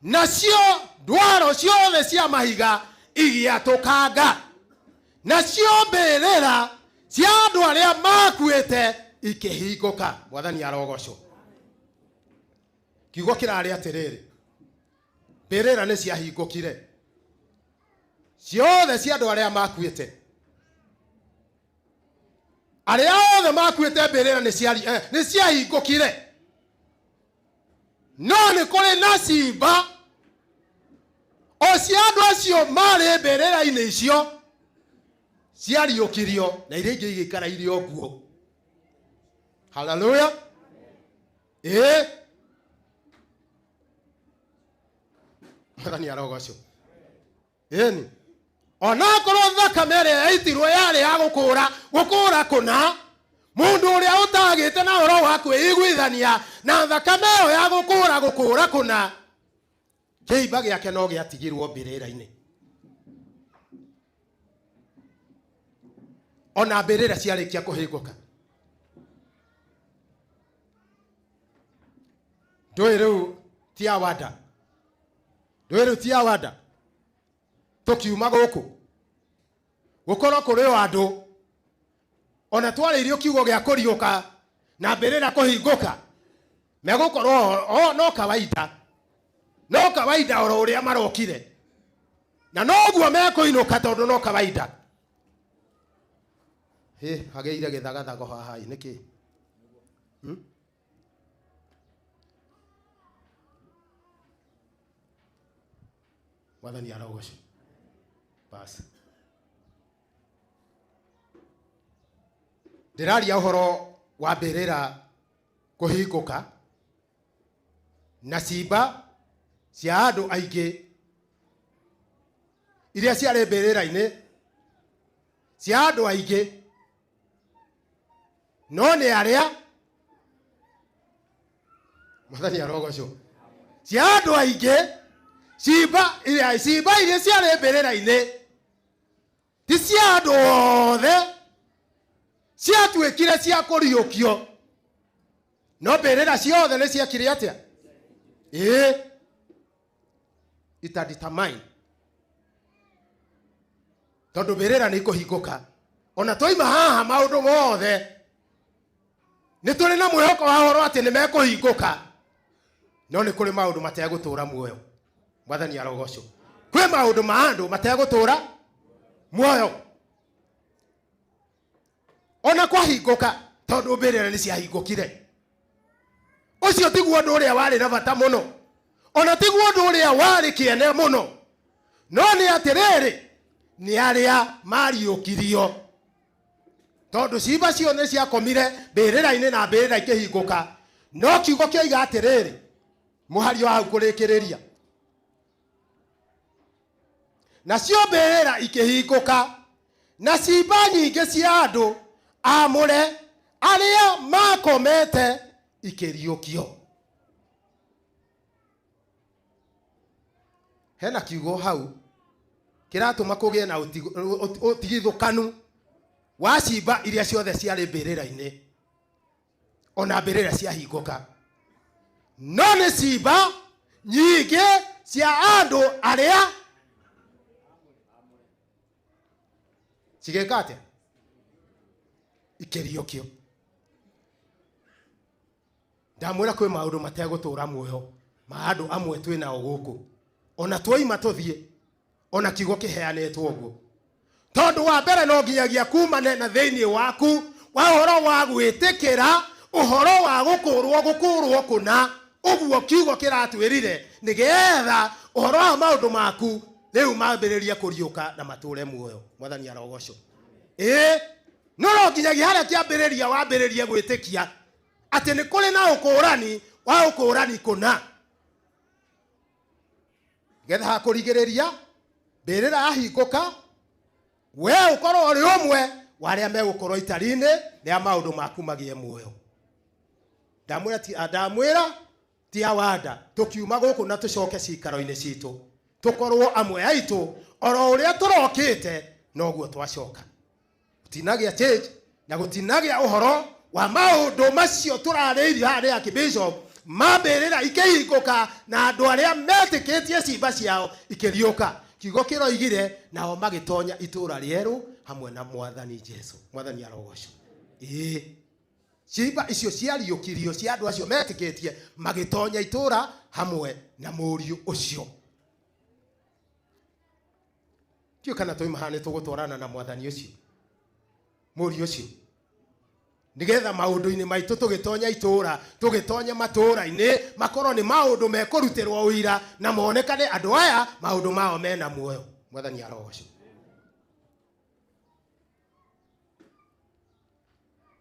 A: Nacio ndwaro ciothe cia mahiga igĩatũkanga, nacio mbĩrĩra cia andũ arĩa makuĩte ikĩhingũka. Mwathani arogocwo. Kiugo kĩrarĩ atĩrĩrĩ, mbĩrĩra nĩ ciahingũkire ciothe cia andũ arĩa makuĩte. Arĩa othe makuĩte, mbĩrĩra nĩ ciahingũkire, no nĩ kũrĩ na ciimba o cia andũ acio marĩ mbĩrĩra-inĩ icio ciariũkirio, na iria ingĩ igĩikara irĩ o nguo. Haleluya. Ĩĩ, Mwathani arogocwo. Ĩni, onakorwo thakame ĩrĩa yaitirwo yarĩ ya gũkũra, gũkũra kũna mũndũ ũrĩa ũtagĩte na ũhoro wa kwĩiguithania na thakame ĩyo ya gũkũra, gũkũra kũna, kĩimba gĩake no gĩatigirwo mbĩrĩra-inĩ. Ona mbĩrĩra ciarĩkia kũhingũka. Ndũĩ rĩu ti awada, ndũĩ rĩu ti awada. Tũkiuma gũkũ gũkorwo kũrĩ o andũ ona twarĩirio kiugo gĩa kũriũka na mbĩrĩra kũhingũka, megũkorwo o no kawaida, no kawaida oro ũrĩa marokire, na noguo mekũinũka tondũ no kawaida. Hĩ, hagĩire gĩthagathago haha ĩ, nĩkĩ? Mwathani arogocwo. Bas, ndĩraria ũhoro wa mbĩrĩra kũhingũka na cimba cia andũ aingĩ iria ciarĩ mbĩrĩra-inĩ cia andũ aingĩ, no nĩ arĩa Mwathani arogocwo, cia andũ aingĩ cimba iria, cimba iria ciarĩ mbĩrĩra-inĩ ti cia andũ othe ciatuĩkire cia kũriũkio, no mbĩrĩra ciothe nĩ ciekire atĩa? Ĩĩ, itadetermine tondũ mbĩrĩra nĩ ikũhingũka. Ona twaima haha maũndũ mothe nĩ tũrĩ na mwĩhoko wa ũhoro atĩ nĩ mekũhingũka, no nĩ kũrĩ maũndũ mategũtũra muoyo. Mwathani arogocwo. Kwĩ maũndũ ma andũ mategũtũra muoyo ona kwahingũka, tondũ mbĩrĩra nĩ ciahingũkire. Ũcio tiguo ũndũ ũrĩa warĩ na bata mũno, ona tiguo ũndũ ũrĩa warĩ kĩene mũno, no nĩ atĩrĩrĩ, nĩ arĩa mariũkirio, tondũ cimba cio nĩ ciakomire mbĩrĩra-inĩ na mbĩrĩra ikĩhingũka. No kiugo kĩoiga atĩrĩrĩ, mũhario hau kũrĩkĩrĩria, nacio mbĩrĩra ikĩhingũka na cimba nyingĩ cia andũ amũre arĩa makomete ikĩriũkio. Hena kiugo hau kĩratũma kũgĩe na ũtigithũkanu wa cimba iria ciothe ciarĩ mbĩrĩra-inĩ ona mbĩrĩra ciahingũka, no nĩ cimba nyingĩ cia andũ arĩa cigĩka atĩa? Ikĩriũkio. Ndamwĩra kwĩ maũndũ mategũtũra muoyo ma andũ amwe twĩ nao gũkũ, ona twoima tũthiĩ, ona kiugo kĩheanĩtwo ũguo, tondũ wa mbere no nginyagia kumane na thĩinĩ waku wa ũhoro wa gwĩtĩkĩra ũhoro wa gũkũrwo, gũkũrwo kũna ũguo kiugo kĩratwĩrire, nĩgetha ũhoro wa maũndũ maku rĩu mambĩrĩrie kũriũka na matũre muoyo. Mwathani arogocwo. Ĩĩ, no no nginyagia harĩa kĩambĩrĩria wambĩrĩrie gwĩtĩkia atĩ nĩ kũrĩ na ũkũrani wa ũkũrani kũna, getha hakũrigĩrĩria mbĩrĩra yahingũka we ũkorwo ũrĩ ũmwe wa arĩa megũkorwo itari-inĩ rĩa maũndũ maku magĩe muoyo. Ndamwĩra ti, ndamwĩra ti awanda tũkiuma gũkũ na tũcoke cikaro-inĩ citũ tũkorwo amwe aitũ oro ũrĩa tũrokĩte noguo twacoka. Gũtinagĩa change na gũtinagĩa ũhoro wa maũndũ macio tũrarĩirio haha nĩ Archbishop mambĩrĩra ikĩhingũka na andũ arĩa metĩkĩtie cimba ciao ikĩriũka. Kiugo kĩroigire nao magĩtonya itũũra rĩerũ hamwe na Mwathani Jesu. Mwathani arogocwo. Ĩĩ, cimba icio ciariũkirio cia andũ acio metĩkĩtie magĩtonya itũũra hamwe na mũriũ ũcio. Ndiũĩ kana twauma haha nĩ tũgũtwarana na Mwathani ũcio, mũriũ ũcio, nĩgetha maũndũ-inĩ maitũ tũgĩtonya itũũra, tũgĩtonya matũũra-inĩ, makorwo nĩ maũndũ mekũrutĩrwo ũira na monekane andũ aya maũndũ mao mena muoyo. Mwathani arogocwo.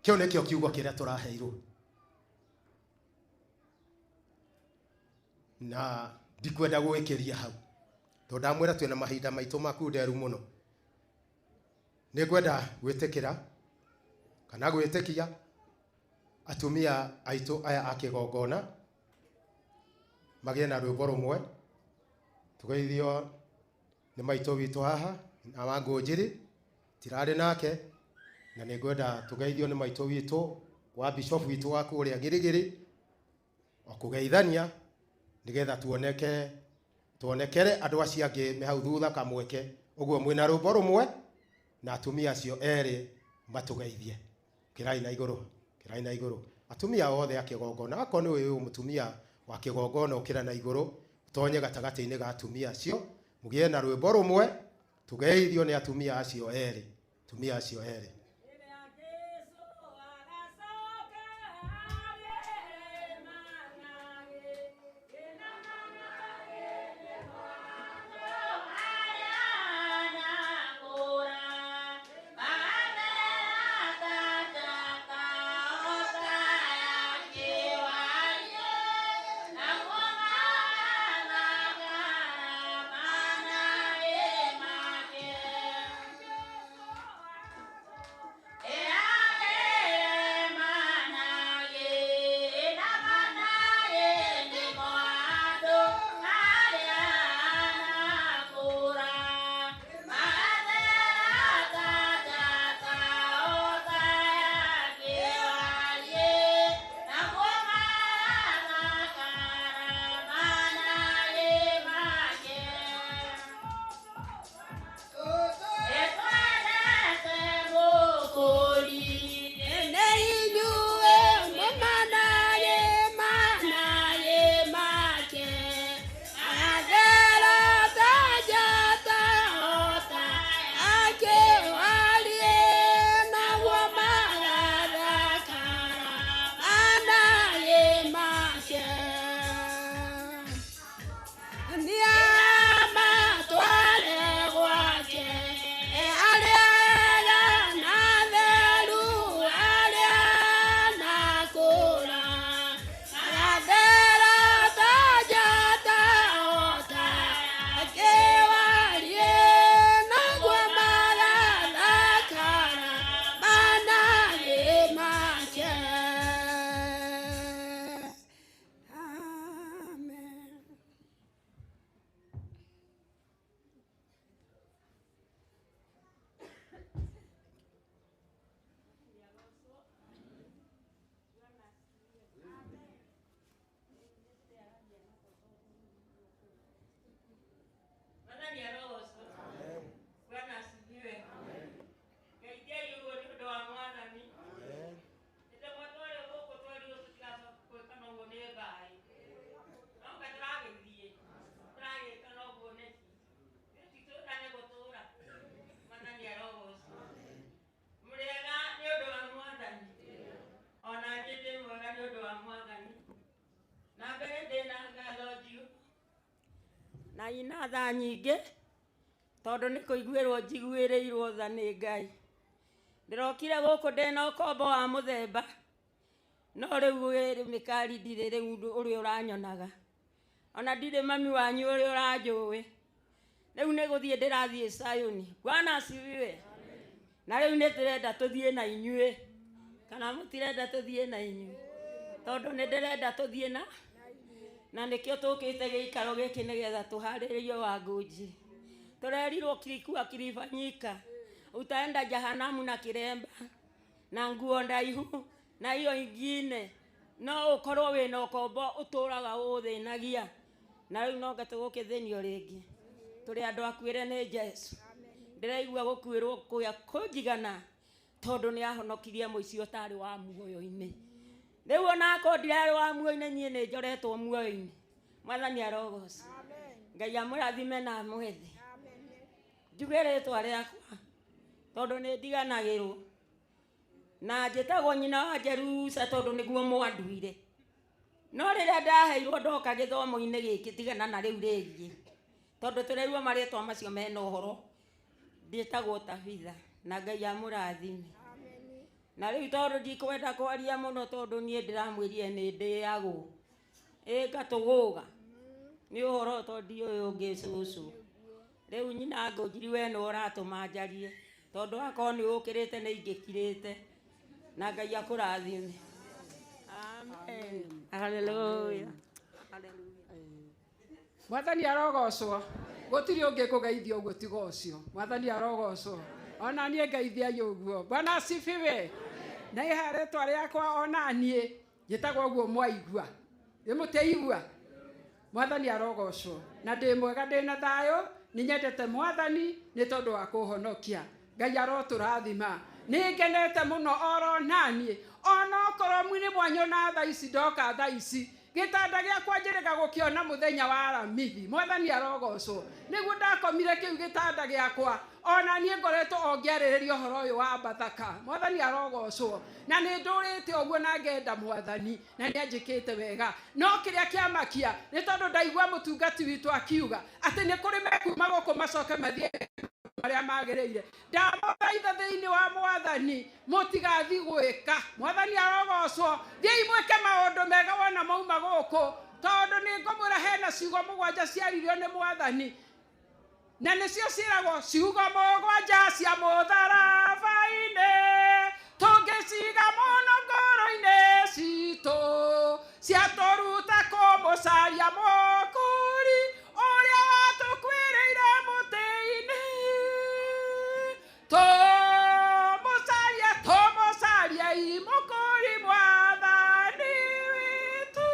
A: Kĩu nĩkĩo kiugo kĩrĩa tũraheirwo, na ndikwenda gwĩkĩria hau tondũ ndamwĩra twĩna mahinda maitũ makunderu mũno. Nĩ ngwenda gwĩtĩkĩra kana gwĩtĩkia atumia aitũ aya a kĩgongona magĩe na rwĩmbo rũmwe, tũgeithio nĩ maitũ witũ haha na wa Ngũnjiri tirarĩ nake, na nĩ ngwenda tũgeithio nĩ maitũ witũ wa bishop witũ wa kũrĩa Gĩrĩgĩrĩ. o kũgeithania nĩgetha tuonekere andũ acio angĩ me hau thutha kamweke ũguo mwĩna rwĩmbo rũmwe na atumia acio erĩ matũgeithie. Kĩrai na igũrũ, kĩrai na igũrũ. Atumia othe a kĩgongona, akorwo nĩ ũyũ mũtumia wa kĩgongona ũkĩra na igũrũ ũtonye gatagatĩ-inĩ ga atumia acio mũgĩe na rwĩmbo rũmwe tũgeithio nĩ atumia acio erĩ, atumia acio erĩ.
F: Na ina tha nyingĩ tondũ nĩ kũiguĩrwo njiguĩrĩirwo tha nĩ Ngai. Ndĩrokire gũkũ ndĩna ũkombo wa mũthemba no rĩu wĩrĩ mĩkari ndirĩ rĩu ũrĩa ũranyonaga, ona ndirĩ mami wanyu ũrĩa ũranjũĩ. Rĩu nĩ gũthiĩ ndĩrathiĩ Sayuni. Bwana asifiwe. Na rĩu nĩ tũrenda tũthiĩ na inyuĩ, kana mũtirenda tũthiĩ na inyuĩ? Tondũ nĩ ndĩrenda tũthiĩ na nĩkĩo tũkĩte gĩikaro gĩkĩ nĩgetha tũharĩrĩrio Wangũnji. Tũrerirwo kilikuwa kilifanyika, utaenda jahanamu na kiremba na nguo ndaihu na hiyo ingine, no ũkorwo wĩna ũkombo ũtũraga ũthĩnagia. Na rĩu no ngatũgũkĩthĩnio rĩngĩ. Tũrĩ andũ akuĩre nĩ Jesũ. Ndĩraigua gũkuĩrwo kũrĩa kũnjigana tondũ nĩ ahonokirie mũici ũtarĩ wa muoyo-inĩ. Rĩu onakorwo ndirarĩ wa muoyo-inĩ, niĩ nĩ njoretwo muoyo-inĩ. Mwathani arogocwo. Ngai amũrathime na amwethe. Njuge rĩtwa rĩakwa tondũ nĩ ndiganagĩrwo, na njĩtagwo nyina wa Jerusa tondũ nĩguo mwanduire. No rĩrĩa ndaheirwo ndoka gĩthomo-inĩ gĩkĩ tigana na rĩu rĩngĩ, tondũ tũraigua marĩtwa macio mena ũhoro, ndĩtagwo Tabitha na Ngai amũrathime. Na rĩu tondũ ndikwenda kwaria mũno tondũ niĩ ndĩramwĩrire nĩ ndĩagwo ĩ ngatũgũga nĩ ũhoro tondũ ndiũĩ ũngĩ cũcũ. Rĩu nyina Ngũnjiri we nĩwe ũratũma njarie tondũ akorwo nĩ ũkĩrĩte nĩ ingĩkirĩte. Na Ngai akũrathime. Amen. Hallelujah.
G: Mwathani arogocwo. Gũtirĩ ũngĩ kũgeithia ũguo tiga ũcio. Mwathani arogocwo. Ona niĩ ngeithiai ũguo. Bwana asifiwe. Na iha rĩtwa rĩakwa ona niĩ njĩtagwo ũguo mwaigua. Ĩmũteigua Mwathani arogocwo na ndĩ mwega ndĩ na thayũ nĩ nyendete Mwathani nĩ tondũ wa kũhonokia. Ngai arotũrathima. Nĩ ngenete mũno oro naniĩ onokorwo mwinĩ mwanyona thaa ici ndoka thaa ici gĩtanda gĩakwa njĩrĩga gũkĩona mũthenya wa Aramithi. Mwathani arogocwo. Nĩguo ndakomire kĩu gĩtanda gĩakwa ona niĩ ngoretwo o ngĩarĩrĩria ũhoro ũyũ wa Bathaka. Mwathani arogocwo. Na nĩ ndũrĩte ũguo na ngenda Mwathani na nĩ anjĩkĩte wega. No kĩrĩa kĩamakia nĩ tondũ ndaigua mũtungati witũ akiuga atĩ nĩ kũrĩ mekuma gũkũ macoke mathiĩ marĩa magĩrĩire. Ndamũthaitha thĩinĩ wa Mwathani mũtigathiĩ gwĩka. Mwathani arogocwo. Thiĩi mwĩke maũndũ mega wona mauma gũkũ tondũ nĩ ngũmwĩra hena ciugo mũgwanja ciaririo nĩ Mwathani na nĩcio ciĩragwo ciugo mũgwanja cia mũtharaba-inĩ tũngĩciga mũno ngoro-inĩ citũ ciatũruta kũmũcaria Mũkũũri ũrĩa watũkuĩrĩire mũtĩ-inĩ. Tũmũcarie tũmũcarie Mũkũũri Mwathani witũ.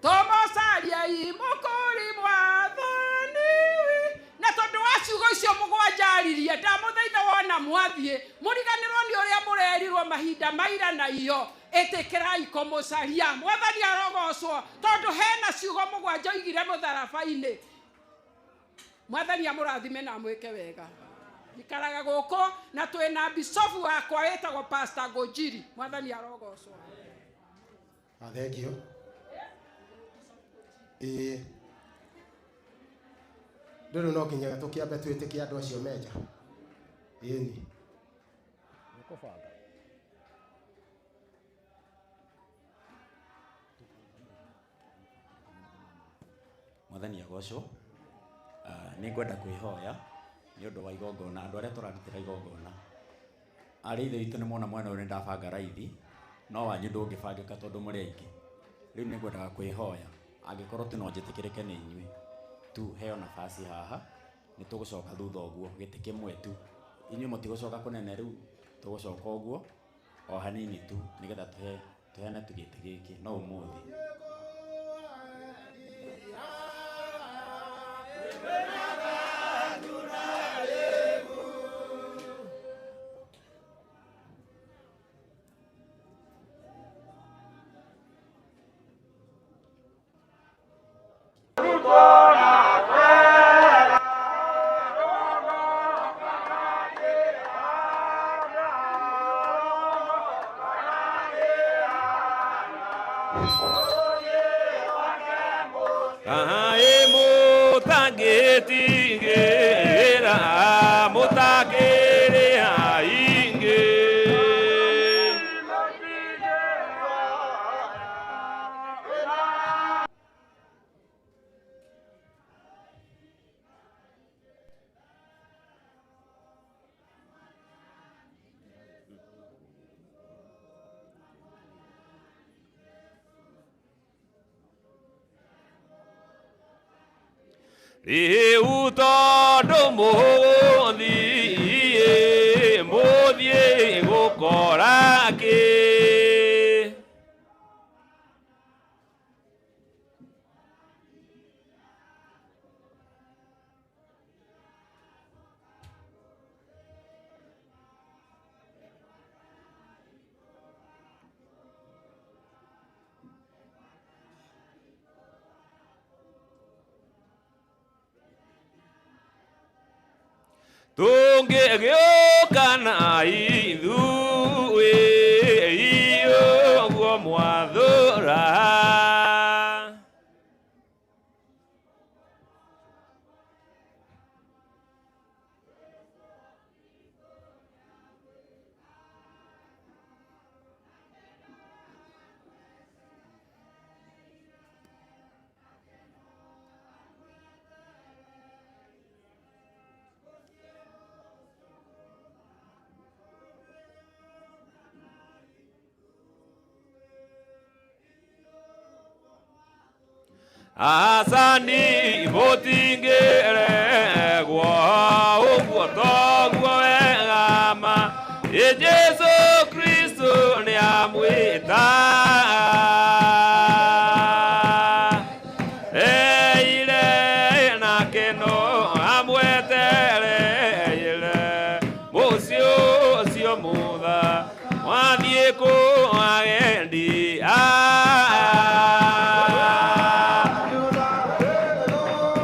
G: Tũmũcarie Mũkũũri Mwathani witũ. Na tondũ wa ciugo icio mũgwanja aririe ndamũthaitha wona mwathiĩ mũriganĩrwo nĩ ũrĩa mũrerirwo mahinda maira na iyo ĩtĩkĩrai kũmũcaria. Mwathani arogocwo tondũ hena ciugo mũgwanja oigire mũtharaba-inĩ. Mwathani amũrathime na amwĩke wega. Ikaraga gũkũ na twĩna bicobu wakwa wĩtagwo Pastor Ngũnjiri. Mwathani arogocwo.
A: Thengio. Ĩĩ rĩu no nginya tũkĩambe twĩtĩkie andũ acio menja. Ĩni.
H: Nĩkũbanga.
I: Mwathani agocwo. Nĩ ngwenda kwĩhoya nĩ ũndũ wa igongona andũ arĩa tũrarutĩra igongona. Arĩ ithe witũ nĩ mona mwena ũyũ nĩ ndabanga raithi no wanyu ndũngĩbangĩka tondũ mũrĩ aingĩ. Rĩu nĩ ngwendaga kwĩhoya angĩkorwo tu no njĩtĩkĩrĩke nĩ inyuĩ tu heo nafasi haha nĩ tũgũcoka thutha ũguo gĩtĩ kĩmwe tu. Inyuĩ mũtigũcoka kũnene rĩu tũgũcoka ũguo o hanini tu nĩgetha tũheane tu gĩtĩ gĩkĩ no ũmũthĩ.
B: Rĩu tondũ mũthiĩ mũthiĩ gũkora kĩ tũngĩgĩũka na ithuĩ ũguo mwathũra. Asani mũtingĩregwo ũguo toguo wega ma Ĩ Jesũ Kristo nĩamwĩra. amwĩta eire nake no amwetereire mũciĩ ũcio mutha wathiĩ kũ agendi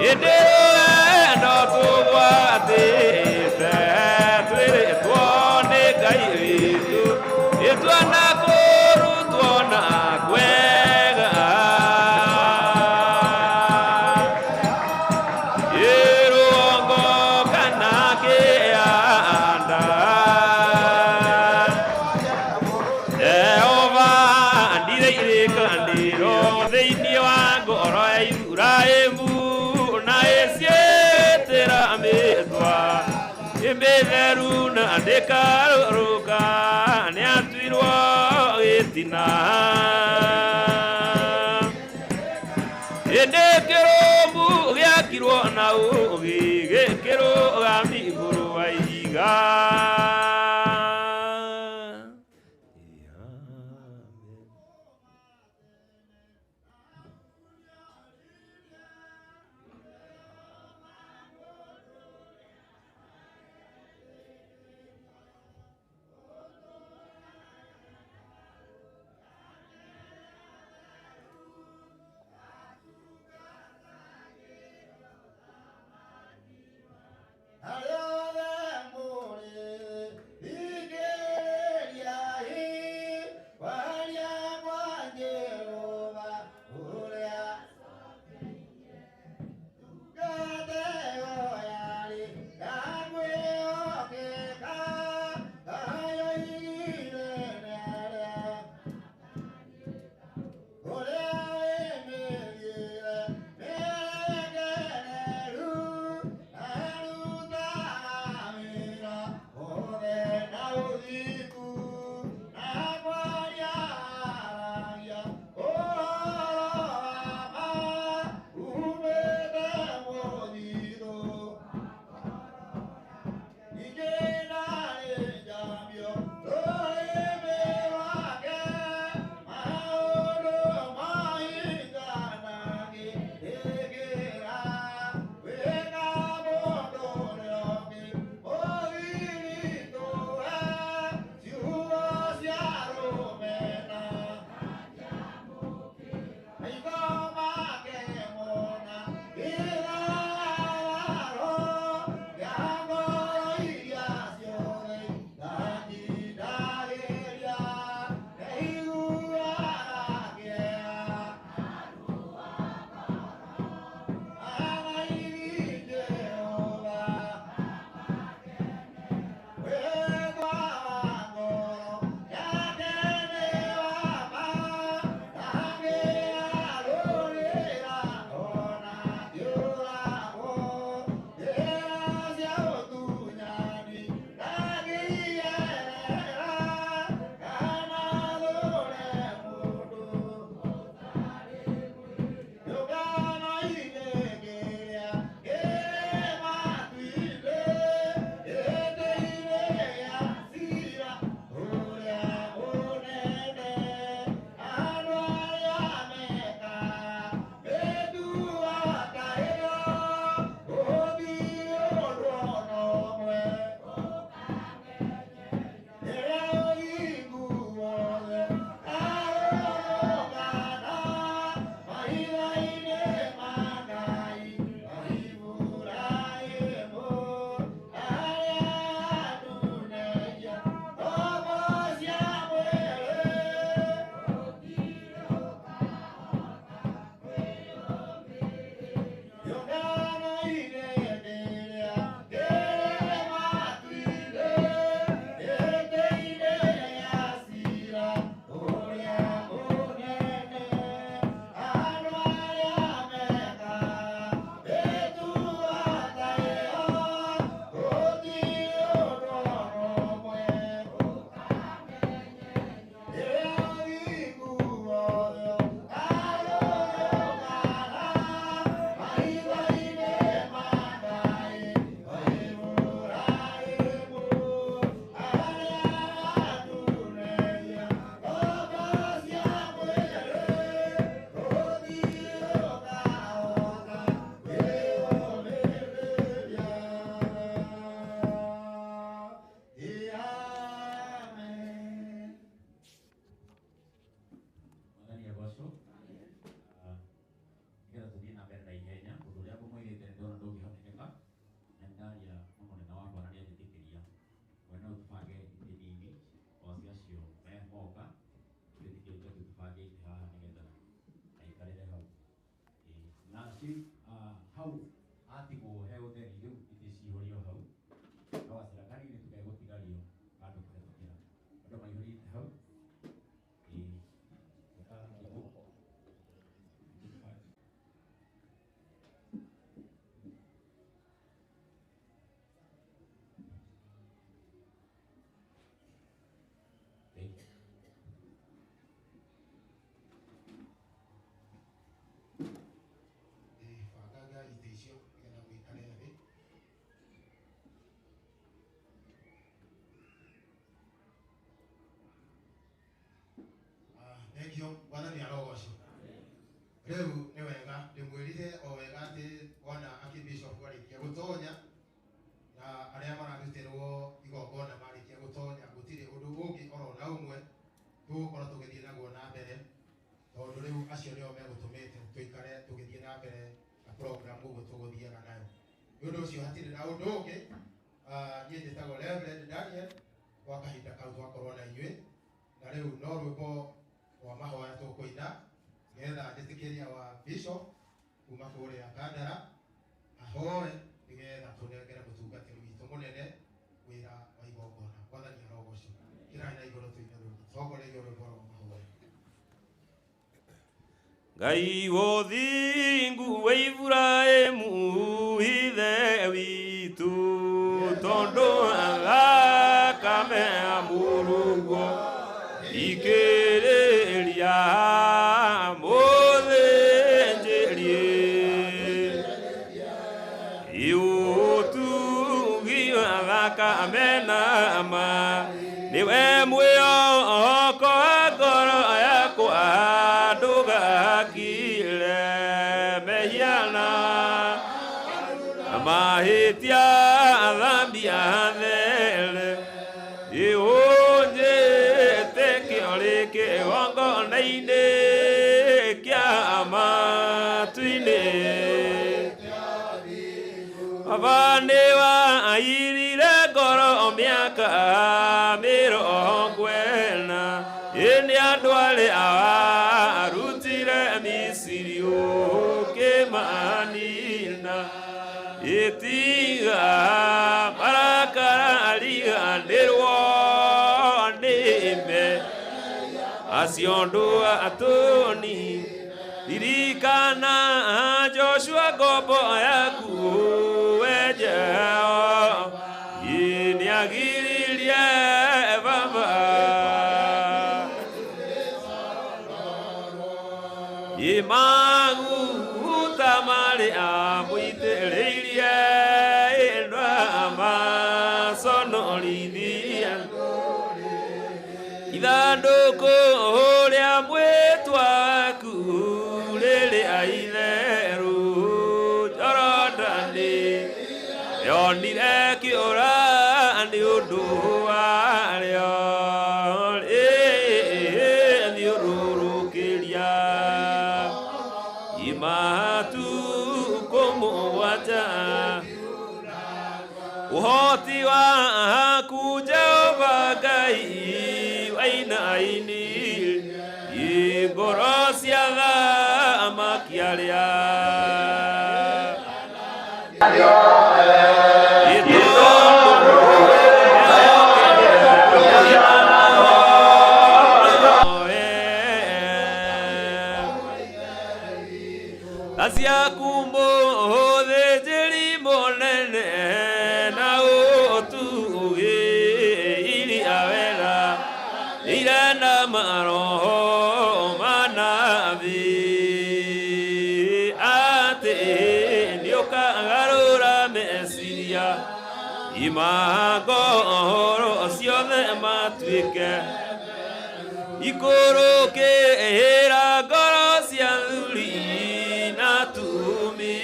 B: ĩndĩ rũgendo tũgwatĩte twĩrĩtwo nĩ Ngai witũ ĩtwana kũrutwo na kwega ĩrũgongo kana kĩanda Jehova ndire irĩkanĩro thĩinĩ wa ngoro ya Iburahĩmu na ĩciĩtĩra mĩtwa ĩmĩtheru na ndĩkarũrũka nĩatuirwo gĩtina ĩndĩ kĩrũmbu gĩakirwo na ũũgĩ gĩkĩrũgama igũrũ wa ihiga.
J: Arĩa othe mũrĩ Chief, hau atigwo he ũtheri rĩu itĩ cihũrio hau no gacĩra kanini tũgegũtigario handũ kũhetũkĩra andũ maihũrĩte hau. Ĩĩ, thank you.
A: Bangaga itĩ icio nĩgetha mũikare thĩ. Thengio, Mwathani arogocwo. Rĩu nĩ wega ndĩmwĩrire o wega atĩ wona akĩbishop arĩkia gũtonya na arĩa mararutĩrwo igongona marĩkia gũtonya gũtirĩ ũndũ ũngĩ oro na ũmwe tũgũkorwo tũgĩthiĩ naguo na mbere tondũ rĩu acio nĩo megũtũmĩte tũikare tũgĩthiĩ na mbere na program ũguo tũgũthiaga nayo. Nĩ ũndũ ũcio hatirĩ na ũndũ ũngĩ. Niĩ njĩtagwo Reverend Daniel gwa kahinda kau twakorwo na inyuĩ na rĩu no rwĩmbo rwa mahoya tũkũina nĩgetha njĩtĩkĩria wa bishop kuma kũrĩa Kandara ahoe nĩgetha tũnengere mũtungatĩri witũ mũnene wĩra wa igongona. Mwathani arogocwo. Kĩrai na igũrũ tũine rwĩmbo tongorerio rwĩmbo rwa mahoya.
B: Ngai wothingu wa Iburahĩmu ithe witũ tondũ thakame ya mũrũguo ikĩrĩria mũthĩnjĩri ũtugi wa thakame na ma nĩwe mwĩhoko wa ngoro yakwa ndũgakire mehia na mahĩtia thambia there ĩũnjĩte kĩo kĩgongona-inĩ kĩa matu-inĩ. Baba nĩwairire ngoro mĩaka mĩrongo ĩna ĩnĩ andũ arĩa warutire Misiri ũkĩmanina ĩtiga marakara riganĩrwo nĩme acio ndũatũni ririkana Joshua ngombo yaku we Jehova nĩagiririe baba imaguta marĩa mũitĩrĩirie ĩndwa maconorithia ithandũkũ rĩa mwĩtwa waku rĩrĩa itheru Jorodani yonire kĩũra nĩ ũndũ warĩo rĩthiũrũrũkĩria imatukũ mũgwanja ũhoti waku Jehova Ngai wainaini ngoro cia thamaki arĩa ciaku mũthĩnjĩri mũnene na ũtugi iria wega ire na maroho manabii atĩ nĩũkagarũra meciria imangoro ciothe matuĩke ikũrũkĩra ngoro cia thuri na tumi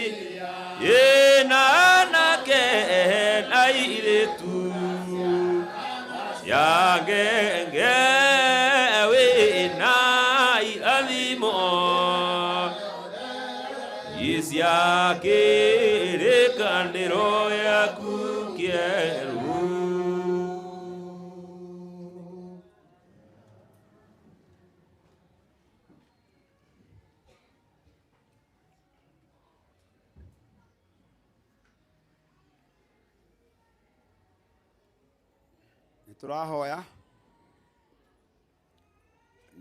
B: na anake na airĩtu cia ngenge wĩna irathimo cia kĩrĩkanĩro gĩaku kĩerũ.
K: Nĩtũrahoya.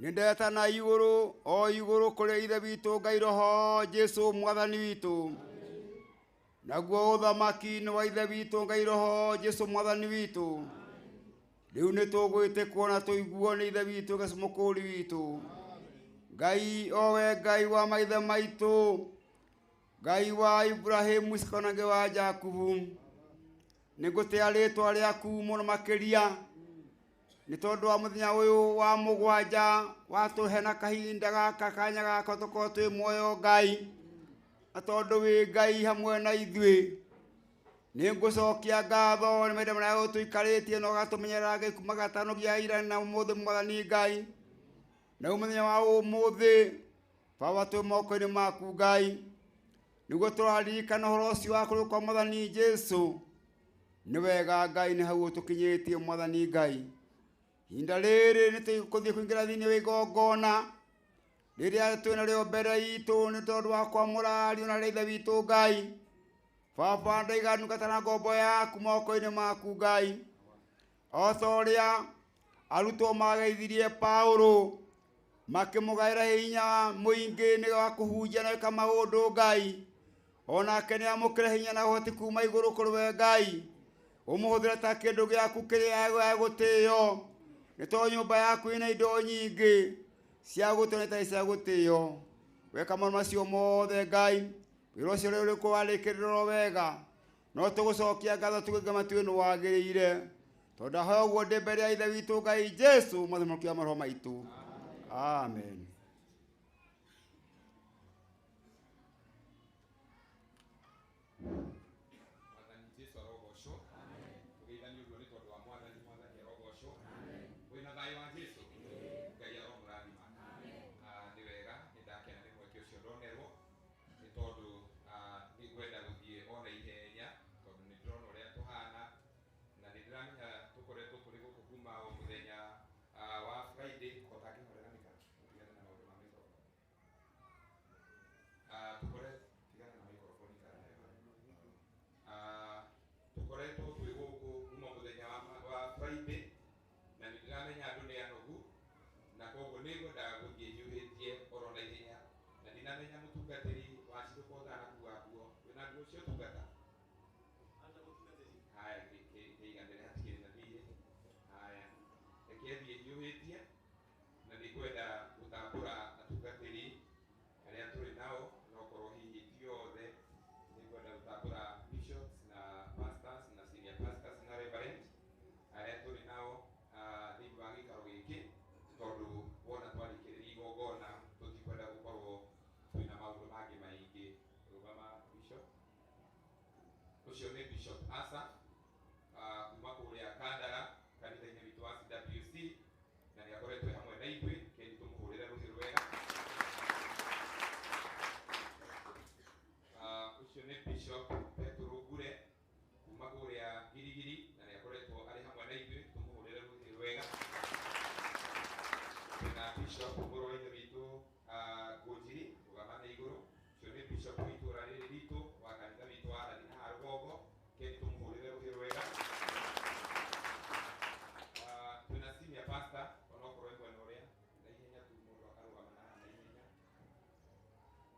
K: Nĩndetana igũrũ o igũrũ kũrĩ Ithe witũ Ngai Roho Jesũ Mwathani witũ. Naguo ũthamaki nĩ wa Ithe witũ Ngai Roho Jesũ Mwathani witũ. Rĩu nĩtũgwĩtĩkwo na tũiguo nĩ Ithe witũ Jesũ Mũkũũri witũ. Ngai owe Ngai wa maithe maitũ, Ngai wa Ibrahimu Isaka na Ngai wa Jakubu, nĩngũtĩa rĩtwa rĩaku mũno makĩria nĩ tondũ wa mũthenya ũyũ wa mũgwanja watũhe na kahinda gaka kanya gaka tũkorwo twĩ muoyo Ngai, na tondũ wĩ Ngai hamwe na ithuĩ. Nĩngũcokia ngatho nĩ mahinda marĩa ũtũikarĩtie na ũgatũmenyerera Ngai kuma gatano nginya ira na ũmũthĩ Mwathani Ngai. Na mũthenya wa ũmũthĩ Baba twĩ moko-inĩ maku Ngai, nĩguo tũraririkana ũhoro ũcio wa kũrĩ kwa Mwathani Jesũ. Nĩ wega Ngai nĩ hau ũtũkinyĩtie Mwathani Ngai. Ihinda rĩrĩ nĩtũgũthiĩ kũingĩra thĩinĩ wa igongona rĩrĩa twĩ narĩo mbere itũ nĩ tondũ wa kwamũra ariũ na ithe witũ Ngai. Baba ndaiga ndungata na ngombo yaku moko-inĩ maku Ngai, o ta ũrĩa arutwo mageithirie Paũlũ makĩmũgaĩra hinya mũingĩ nĩ wa kũhunjia na gwĩka maũndũ Ngai, onake nĩ amũkĩre hinya na ũhoti kuma igũrũ kũrĩ we Ngai, ũmũhũthĩre ta kĩndũ gĩaku kĩrĩa gĩgũtĩo, nĩ tondũ nyũmba yaku ĩna indo nyingĩ cia gũtĩo na itarĩ cia gũtĩo. Weka maũndũ macio mothe Ngai, wĩra ũcio rĩu ũrĩkũ warĩkĩrĩrwo wega, no tũgũcokia ngatho tũgĩgama tuĩ nĩ wagĩrĩire, tondũ ndahoya ũguo ndĩ mbere ya Ithe witũ Ngai Jesũ Mwathani wa maroho maitũ. Amen.
L: Mwathani Jesũ arogocwo. Tũgeithanie ũguo nĩ tondũ wa Mwathani. Mwathani arogocwo. Wĩna thayũ wa Jesũ. Ngai aromũrathima. Nĩ wega, nĩ ndakena nĩ mweke ũcio ndonerwo, nĩ tondũ nĩ ngwenda gũthiĩ ona ihenya, tondũ nĩ ndĩrona ũrĩa tũhana, na nĩ ndĩramenya tũkoretwo tũrĩ gũkũ kuma o mũthenya wa Friday. Kotangĩhorera nĩka tigana na maũndũ ma microphone. Tũkore tigana na microphone ikara nayo. Tũkoretwo twĩ gũkũ kuma mũthenya wa Friday, na nĩ ndĩramenya andũ nĩ anogu, na koguo nĩ ngwendaga gũthiĩ hiũhĩtie oro na ihenya, na ndinamenya mũtungatĩri wa Cirũko ũtanakuua nguo, wĩna nguo cia ũtungata? Haya, kĩiganĩre hatikĩrĩ na thiirĩ. Haya, reke thiĩ hiũhĩtie, na nĩ ngwenda gũtambũra atungatĩri arĩa tũrĩ nao, no korwo hihi ti othe. Nĩ ngwenda gũtambũra bishops na pastors na senior pastors na reverend arĩa tũrĩ nao thĩinĩ wa gĩikaro gĩkĩ, tondũ wona twarĩkĩrĩria igongona tũtikwenda gũkorwo twĩna maũndũ mangĩ maingĩ. Rũgama bishop. Ũcio nĩ Bishop Asa kuma kũrĩa Kandara kanitha-inĩ witũ wa CWC, na nĩ akoretwo hamwe na ithuĩ. Keni tũmũhũrĩre rũhĩ rwega. Ũcio nĩ Bishop Petero Ngure kuma kũrĩa Girigiri, na nĩ akoretwo arĩ hamwe na ithuĩ, tũmũhũrĩre rũhĩ rwega. Twĩna Bishop mũrũ wa ithe witũ Ngũnjiri, rũgama na igũrũ. Ũcio nĩ Bishop wa itũũra rĩrĩ ritũ wa kanitha witũ wa Rathi na Rũgongo, keni tũmũhũrĩre rũhĩ rwega. Twĩna senior pastor onokorwo ĩ mwena ũrĩa na ihenya tu mũndũ akarũgama na haha na ihenya,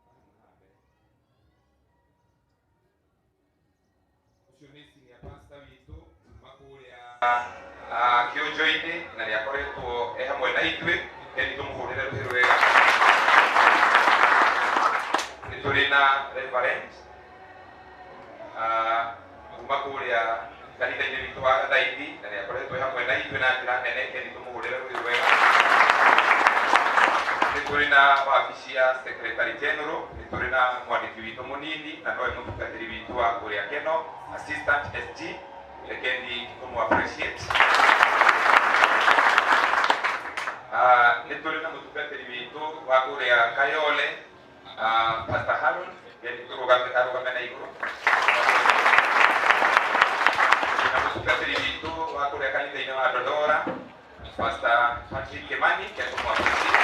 L: haha na haha mbere. Ũcio nĩ senior pastor witũ kuma kũrĩa Kĩũnjo-inĩ, na nĩ akoretwo e hamwe na ithuĩ, keni tũmũhũrĩre rũhĩ rwega. Nĩ tũrĩ na reverend kuma kũrĩa kanitha-inĩ witũ wa Gathaithi, na nĩ akoretwo e hamwe na ithuĩ na njĩra nene, keni tũmũhũrĩre rũhĩ rwega. Nĩ tũrĩ na wabici ya secretary general, nĩ tũrĩ na mwandĩki witũ mũnini na nowe mũtungatĩri witũ wa kũrĩa Keno, assistant SG, rekeni tũmũ appreciate. Nĩ tũrĩ na mũtungatĩri witũ wa kũrĩa Kayole, Pastor Harold, keni tũrũgame arũgame na igũrũ. Na mũtungatĩri witũ wa kũrĩa kanitha-inĩ wa Dodora, Pastor Patrick Kimani, keni tũmũ appreciate.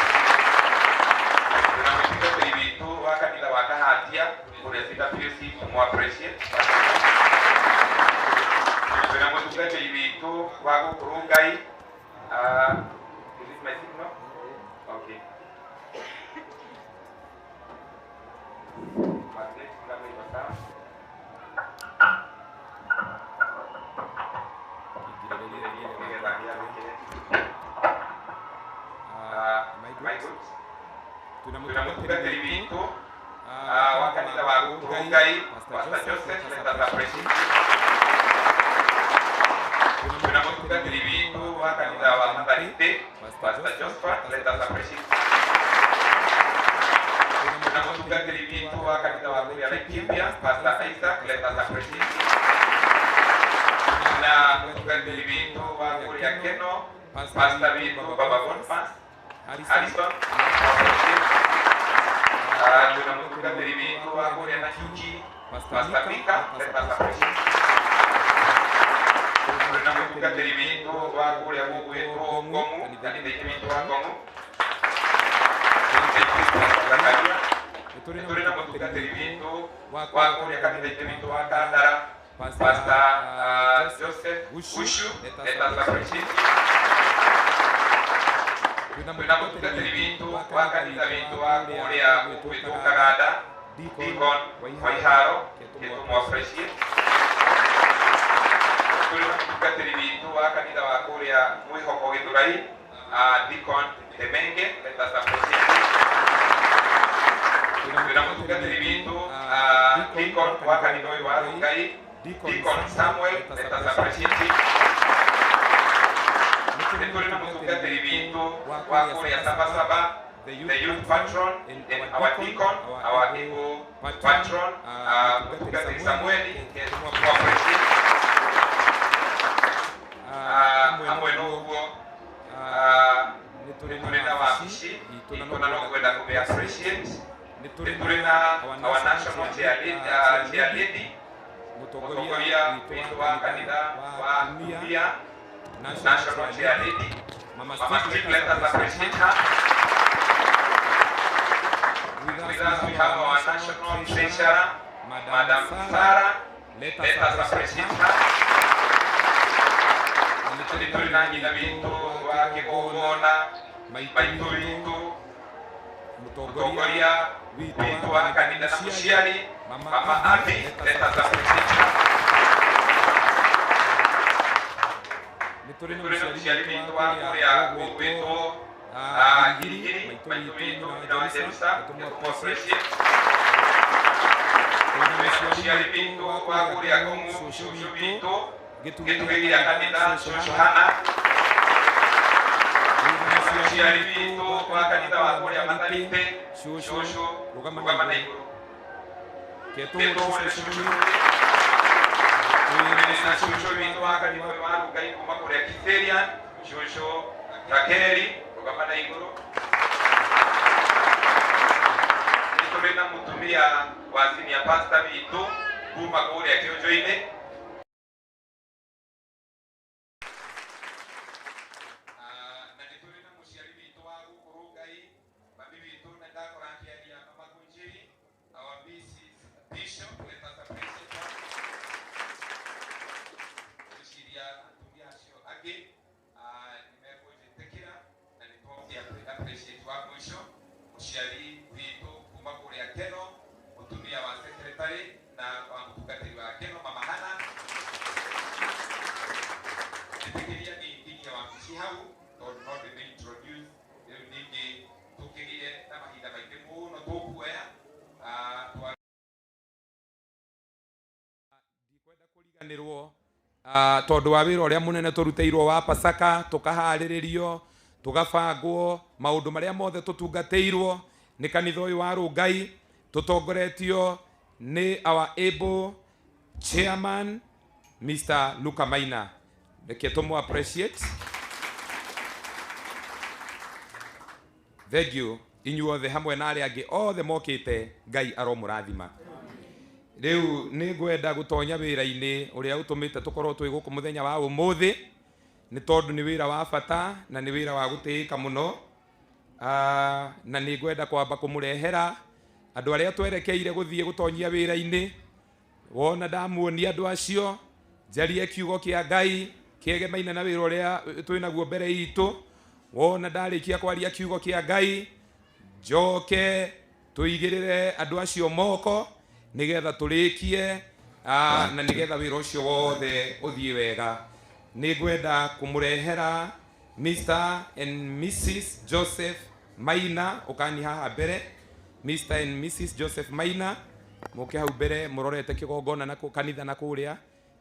L: Na mũtungatĩri witũ wa kanitha wa Kahatia kũrĩa CWC, tũmũ appreciate. Twĩna Mũtungatĩri witũ wa gũkũ Rongai. Is it my signal? Okay. Magnet kama iko sawa. Nĩgetha ngĩamũkĩre. My good. Twĩna mũtungatĩri witũ wa kanitha wa gũkũ Rongai, Pastor Joseph, let us appreciate. Twĩna mũtungatĩri witũ wa kanitha wa Matharite, Pastor Josephat, let us appreciate. Twĩna mũtungatĩri witũ wa kanitha wa kũrĩa Laikipia, Pastor Isaac, let us appreciate. Na mũtungatĩri witũ wa kũrĩa Keno, Pastor witũ Baba Boniface Harrison, appreciate. Twĩna mũtungatĩri witũ wa kũrĩa Nanyuki, Pastor Mika, let us appreciate. Twĩna mũtungatĩri witũ wa kũrĩa gũgwĩtwo Ngong'u, kanitha-inĩ witũ wa Ngong'u, Zakaria. Tũrĩ na mũtungatĩri witũ wa kũrĩa kanitha-inĩ witũ wa Kandara, Pastor Joseph Gushu, let us appreciate. Twĩna mũtungatĩri witũ wa kanitha witũ wa kũrĩa gũgwĩtwo Kaganda, Deacon Waiharo, tũmũ appreciate. Tũrĩ na mũtungatĩri witũ wa kanitha wa kũrĩa Mwĩhoko Gĩthũrai, Deacon Temenge, let us appreciate. Twĩna mũtungatĩri witũ Deacon wa kanitha ũyũ wa Rongai, Deacon Samuel, let us appreciate. Nĩ tũrĩ na mũtungatĩri witũ wa kũrĩa Sabasaba, the youth patron and our deacon, our able patron, mũtungatĩri Samuel, tũmũ appreciate. Hamwe na ũguo nĩ tũrĩ na wabici itũ na no kwenda kũmĩ appreciate. Nĩ tũrĩ na our national chair lady, mũtongoria witũ wa kanitha wa atumia, national chair lady, Mama Steve, let us appreciate her. With us we have our national treasurer, Madam Sarah, let us appreciate her. Nĩ tũrĩ na nyina witũ wa kĩgongona, maitũ witũ, mũtongoria witũ wa kanitha na mũciari, Mama Abby, let us appreciate her. Nĩ tũrĩ na mũciari witũ wa kũrĩa gũgwĩtwo Girigiri, maitũ witũ nyina wa Jerusa, tũmũ appreciate. Mũciari witũ wa kũrĩa Ngong'u, cũcũ witũ, gĩtugĩ gĩa kanitha, cũcũ Hana. Mũciari witũ wa kanitha wa kũrĩa Matharite, cũcũ, rũgama na igũrũ. Ketũhũre cũcũ. Na cũcũ witũ wa kanitha wa Rongai kuma kũrĩa Kiserian, cũcũ Rakeli, rũgama na igũrũ. Nĩ tũrĩ na mũtumia wa senior pastor witũ kuma kũrĩa Kĩũnjũ-inĩ. Na nĩ tũrĩ na mũciari witũ wa gũkũ Rongai, mami witũ na ndakora akĩaria Mama Kunjiri, our Mrs. Bishop, let us appreciate her. Ngwĩciria atumia acio angĩ nĩ mekũnjĩtĩkĩra na nĩ twamũkia appreciate wa mũico mũciari witũ kuma kũrĩa Keno, mũtumia wa secretary na wa mũtungatĩri wa Keno, Mama Hana. Njĩtĩkĩria nĩ nginyia wabici hau tondũ no ndĩmĩ introduce rĩu ningĩ tũkĩgĩe na mahinda maingĩ mũno tũkuoya
M: Kũriganĩrwo tondũ wa wĩra ũrĩa mũnene tũrutĩirwo wa Pasaka, tũkaharĩrĩrio, tũgabangwo maũndũ marĩa mothe tũtungatĩirwo nĩ kanitha ũyũ wa Rongai, tũtongoretio nĩ our able chairman Mr. Luka Maina. Reke tũmũ appreciate. Thank you inyuothe hamwe na arĩa angĩ othe mokĩte, Ngai aromũrathima. Rĩu nĩ ngwenda gũtonya wĩra-inĩ ũrĩa ũtũmĩte tũkorwo twĩ gũkũ mũthenya wa ũmũthĩ, nĩ tondũ nĩ wĩra wa bata na nĩ wĩra wa gũtĩĩka mũno. Na nĩ ngwenda kwamba kũmũrehera andũ arĩa twerekeire gũthiĩ gũtonyia wĩra-inĩ. Wona ndamuonia andũ acio, Njarie kiugo kĩa Ngai kĩegemaine na wĩra ũrĩa twĩnaguo mbere itũ. Wona ndarĩkia kwaria kiugo kĩa Ngai, njoke tũigĩrĩre andũ acio moko nĩgetha tũrĩkie na nĩgetha wĩra ũcio wothe ũthiĩ wega. Nĩ ngwenda kũmũrehera Mr and Mrs Joseph Maina. Ũkani haha mbere, Mr and Mrs Joseph Maina, mũke hau mbere mũrorete kĩgongona na kanitha na kũrĩa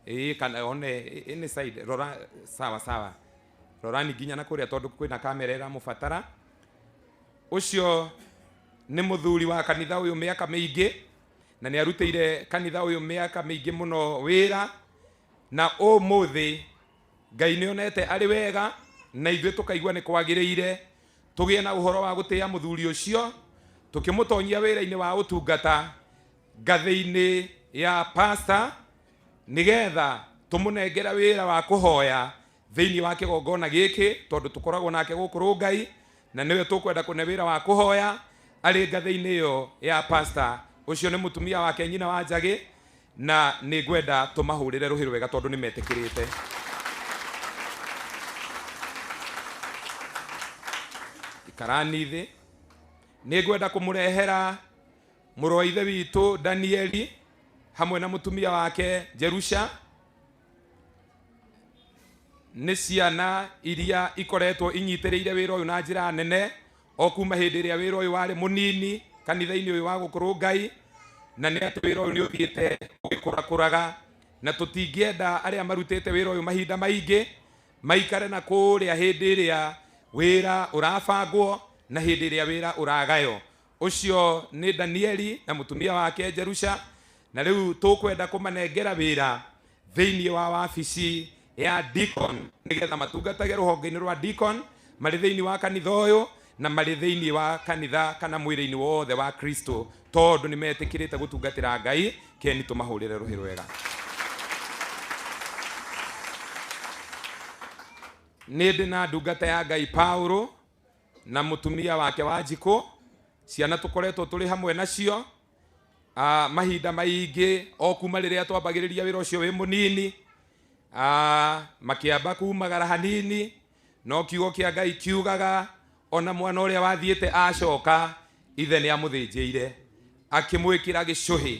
M: ĩĩ, kana one any side, rora sawa sawa, rorani nginya na kũrĩa tondũ kwĩna kamera ĩramũbatara. Ũcio nĩ mũthuri wa kanitha ũyũ mĩaka mĩingĩ, na nĩ arutĩire kanitha ũyũ mĩaka mĩingĩ mũno wĩra, na ũmũthĩ Ngai nĩ onete arĩ wega na ithuĩ tũkaigua nĩ kwagĩrĩire tũgĩe na ũhoro wa gũtĩĩa mũthuri ũcio, tũkĩmũtonyia wĩra-inĩ wa ũtungata ngathĩ-inĩ ya pastor, nĩgetha tũmũnengere wĩra wa kũhoya thĩinĩ wa kĩgongona gĩkĩ, tondũ tũkoragwo nake gũkũ Rũngai, na nĩwe tũkwenda kũne wĩra wa kũhoya arĩ ngathĩ-inĩ ĩyo ya pastor. Ũcio nĩ mũtumia wake nyina wa Njagĩ, na nĩ ngwenda tũmahũrĩre rũhĩ rwega tondũ nĩ metĩkĩrĩte. Ikarani thĩ. Nĩ ngwenda kũmũrehera mũrũ wa ithe witũ Danieli hamwe na mũtumia wake Jerusha. Nĩ ciana iria ikoretwo inyitĩrĩire wĩra ũyũ na njĩra nene o kuma hĩndĩ ĩrĩa wĩra ũyũ warĩ mũnini kanitha-inĩ ũyũ wa gũkũrũ Ngai, na nĩ atĩ wĩra ũyũ nĩ ũthiĩte ũgĩkũrakũraga, na tũtingĩenda arĩa marutĩte wĩra ũyũ mahinda maingĩ maikare na kũrĩa hĩndĩ ĩrĩa wĩra ũrabangwo na hĩndĩ ĩrĩa wĩra ũragayo. Ũcio nĩ Danieli na mũtumia wake Jerusha, na rĩu tũkwenda kũmanengera wĩra thĩinĩ wa wabici ya deacon, nĩgetha matungatage rũhonge-inĩ rwa deacon marĩ thĩinĩ wa kanitha ũyũ na marĩ thĩinĩ wa kanitha kana mwĩrĩ-inĩ wothe wa Kristo, tondũ nĩ metĩkĩrĩte gũtungatĩra Ngai. Keni tũmahũrĩre rũhĩ rwega. Nĩ ndĩ na ndungata ya Ngai Paulo na mũtumia wake wa Njikũ, ciana tũkoretwo tũrĩ hamwe nacio mahinda maingĩ o kuma rĩrĩa twambagĩrĩria wĩra ũcio wĩ mũnini. Makĩamba kumagara hanini, no kiugo kĩa Ngai kiugaga ona mwana ũrĩa wathiĩte acoka ithe nĩ amũthĩnjĩire akĩmwĩkĩra gĩcũhĩ.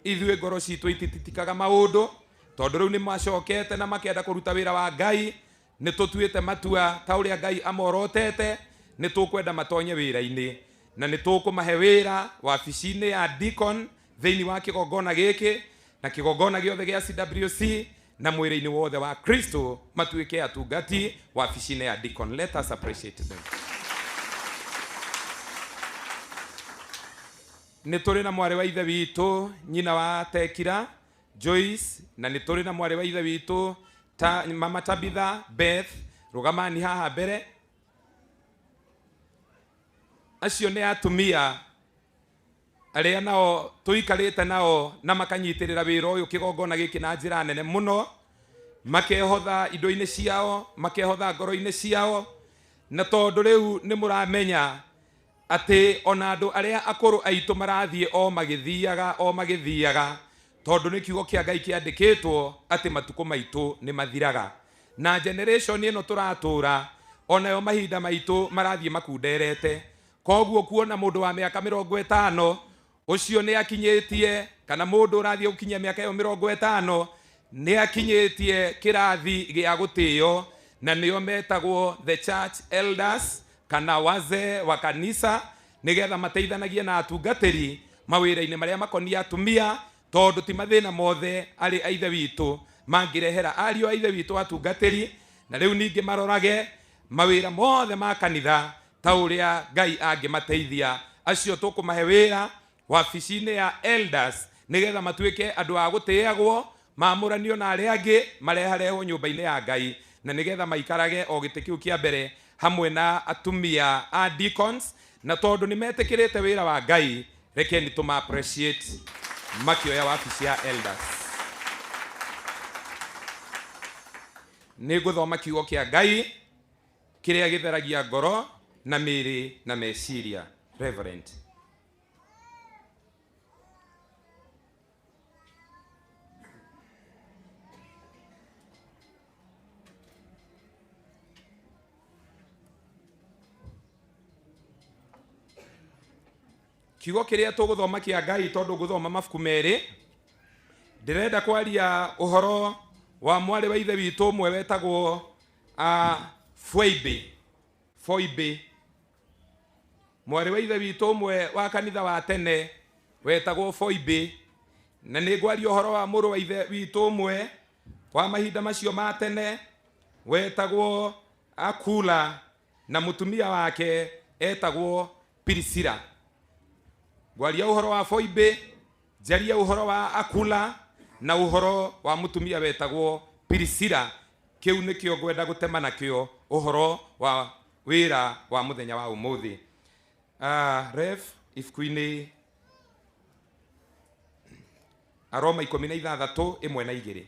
M: Ithuĩ ngoro citũ itititikaga maũndũ, tondũ rĩu nĩ macokete na makenda kũruta wĩra wa Ngai. Nĩ tũtuĩte matua ta ũrĩa Ngai amorotete, nĩ tũkwenda matonye wĩra-inĩ, na nĩ tũkũmahe wĩra wabici-inĩ ya deacon thĩinĩ wa kĩgongona gĩkĩ na kĩgongona gĩothe gĩa CWC na mwĩrĩ-inĩ wothe wa Kristo, matuĩke atungati wabici-inĩ ya deacon. Let us appreciate them. Nĩ tũrĩ na mwarĩ wa ithe witũ nyina wa Tekira Joyce, na nĩ tũrĩ na mwarĩ wa ithe witũ mama Tabitha Beth. Rũgamani haha mbere. Acio nĩ atumia arĩa nao tũikarĩte nao na makanyitĩrĩra wĩra ũyũ kĩgongona gĩkĩ na njĩra nene mũno, makehotha indo-inĩ ciao, makehotha ngoro-inĩ ciao, na tondũ rĩu nĩ mũramenya atĩ ona andũ arĩa akũrũ aitũ marathiĩ o magĩthiaga o magĩthiaga, tondũ nĩ kiugo kĩa Ngai kĩandĩkĩtwo atĩ matukũ maitũ nĩ mathiraga, na generation ĩno tũratũra onayo mahinda maitũ marathiĩ makunderete. Koguo kuona mũndũ wa mĩaka 50 ũcio nĩ akinyĩtie, kana mũndũ ũrathiĩ gũkinyia mĩaka ĩyo 50 nĩ akinyĩtie kĩrathi gĩa gũtĩo, na nĩo metagwo the church elders kana wazee wa kanisa, nĩgetha mateithanagie na atungatĩri mawĩra-inĩ marĩa makoniĩ atumia, tondũ ti mathĩna mothe arĩ a ithe witũ mangĩrehera ariũ a ithe witũ atungatĩri, na rĩu ningĩ marorage mawĩra mothe ma kanitha ta ũrĩa Ngai angĩmateithia. Acio tũkũmahe wĩra wabici-inĩ ya elders nĩgetha matuĩke andũ a gũtĩagwo, mamũranio na arĩa angĩ, mareharehwo nyũmba-inĩ ya Ngai, na nĩgetha maikarage o gĩtĩ kĩu kĩa mbere hamwe na atumia a deacons. Na tondũ nĩ metĩkĩrĩte wĩra wa Ngai, rekeni tũma appreciate makĩoya wabici ya elders. Nĩ ngũthoma kiugo kĩa Ngai kĩrĩa gĩtheragia ngoro na mĩĩrĩ na meciria. Reverend. Kiugo kĩrĩa tũgũthoma kĩa Ngai, tondũ ngũthoma mabuku merĩ, ndĩrenda kwaria ũhoro wa mwarĩ wa ithe witũ ũmwe wetagwo Foibe. Foibe, mwarĩ wa ithe witũ ũmwe wa kanitha wa tene wetagwo Foibe, na nĩ ngwaria ũhoro wa mũrũ wa ithe witũ ũmwe wa mahinda macio ma tene wetagwo Akula, na mũtumia wake etagwo Priscilla. Ngwaria ũhoro wa Foibe, njarie ũhoro wa Akula na ũhoro wa mũtumia wetagwo Priscilla. Kĩu nĩkĩo ngwenda gũtema nakĩo ũhoro wa wĩra wa mũthenya wa ũmũthĩ. Rev ibuku-inĩ Aroma 16 1 na 2.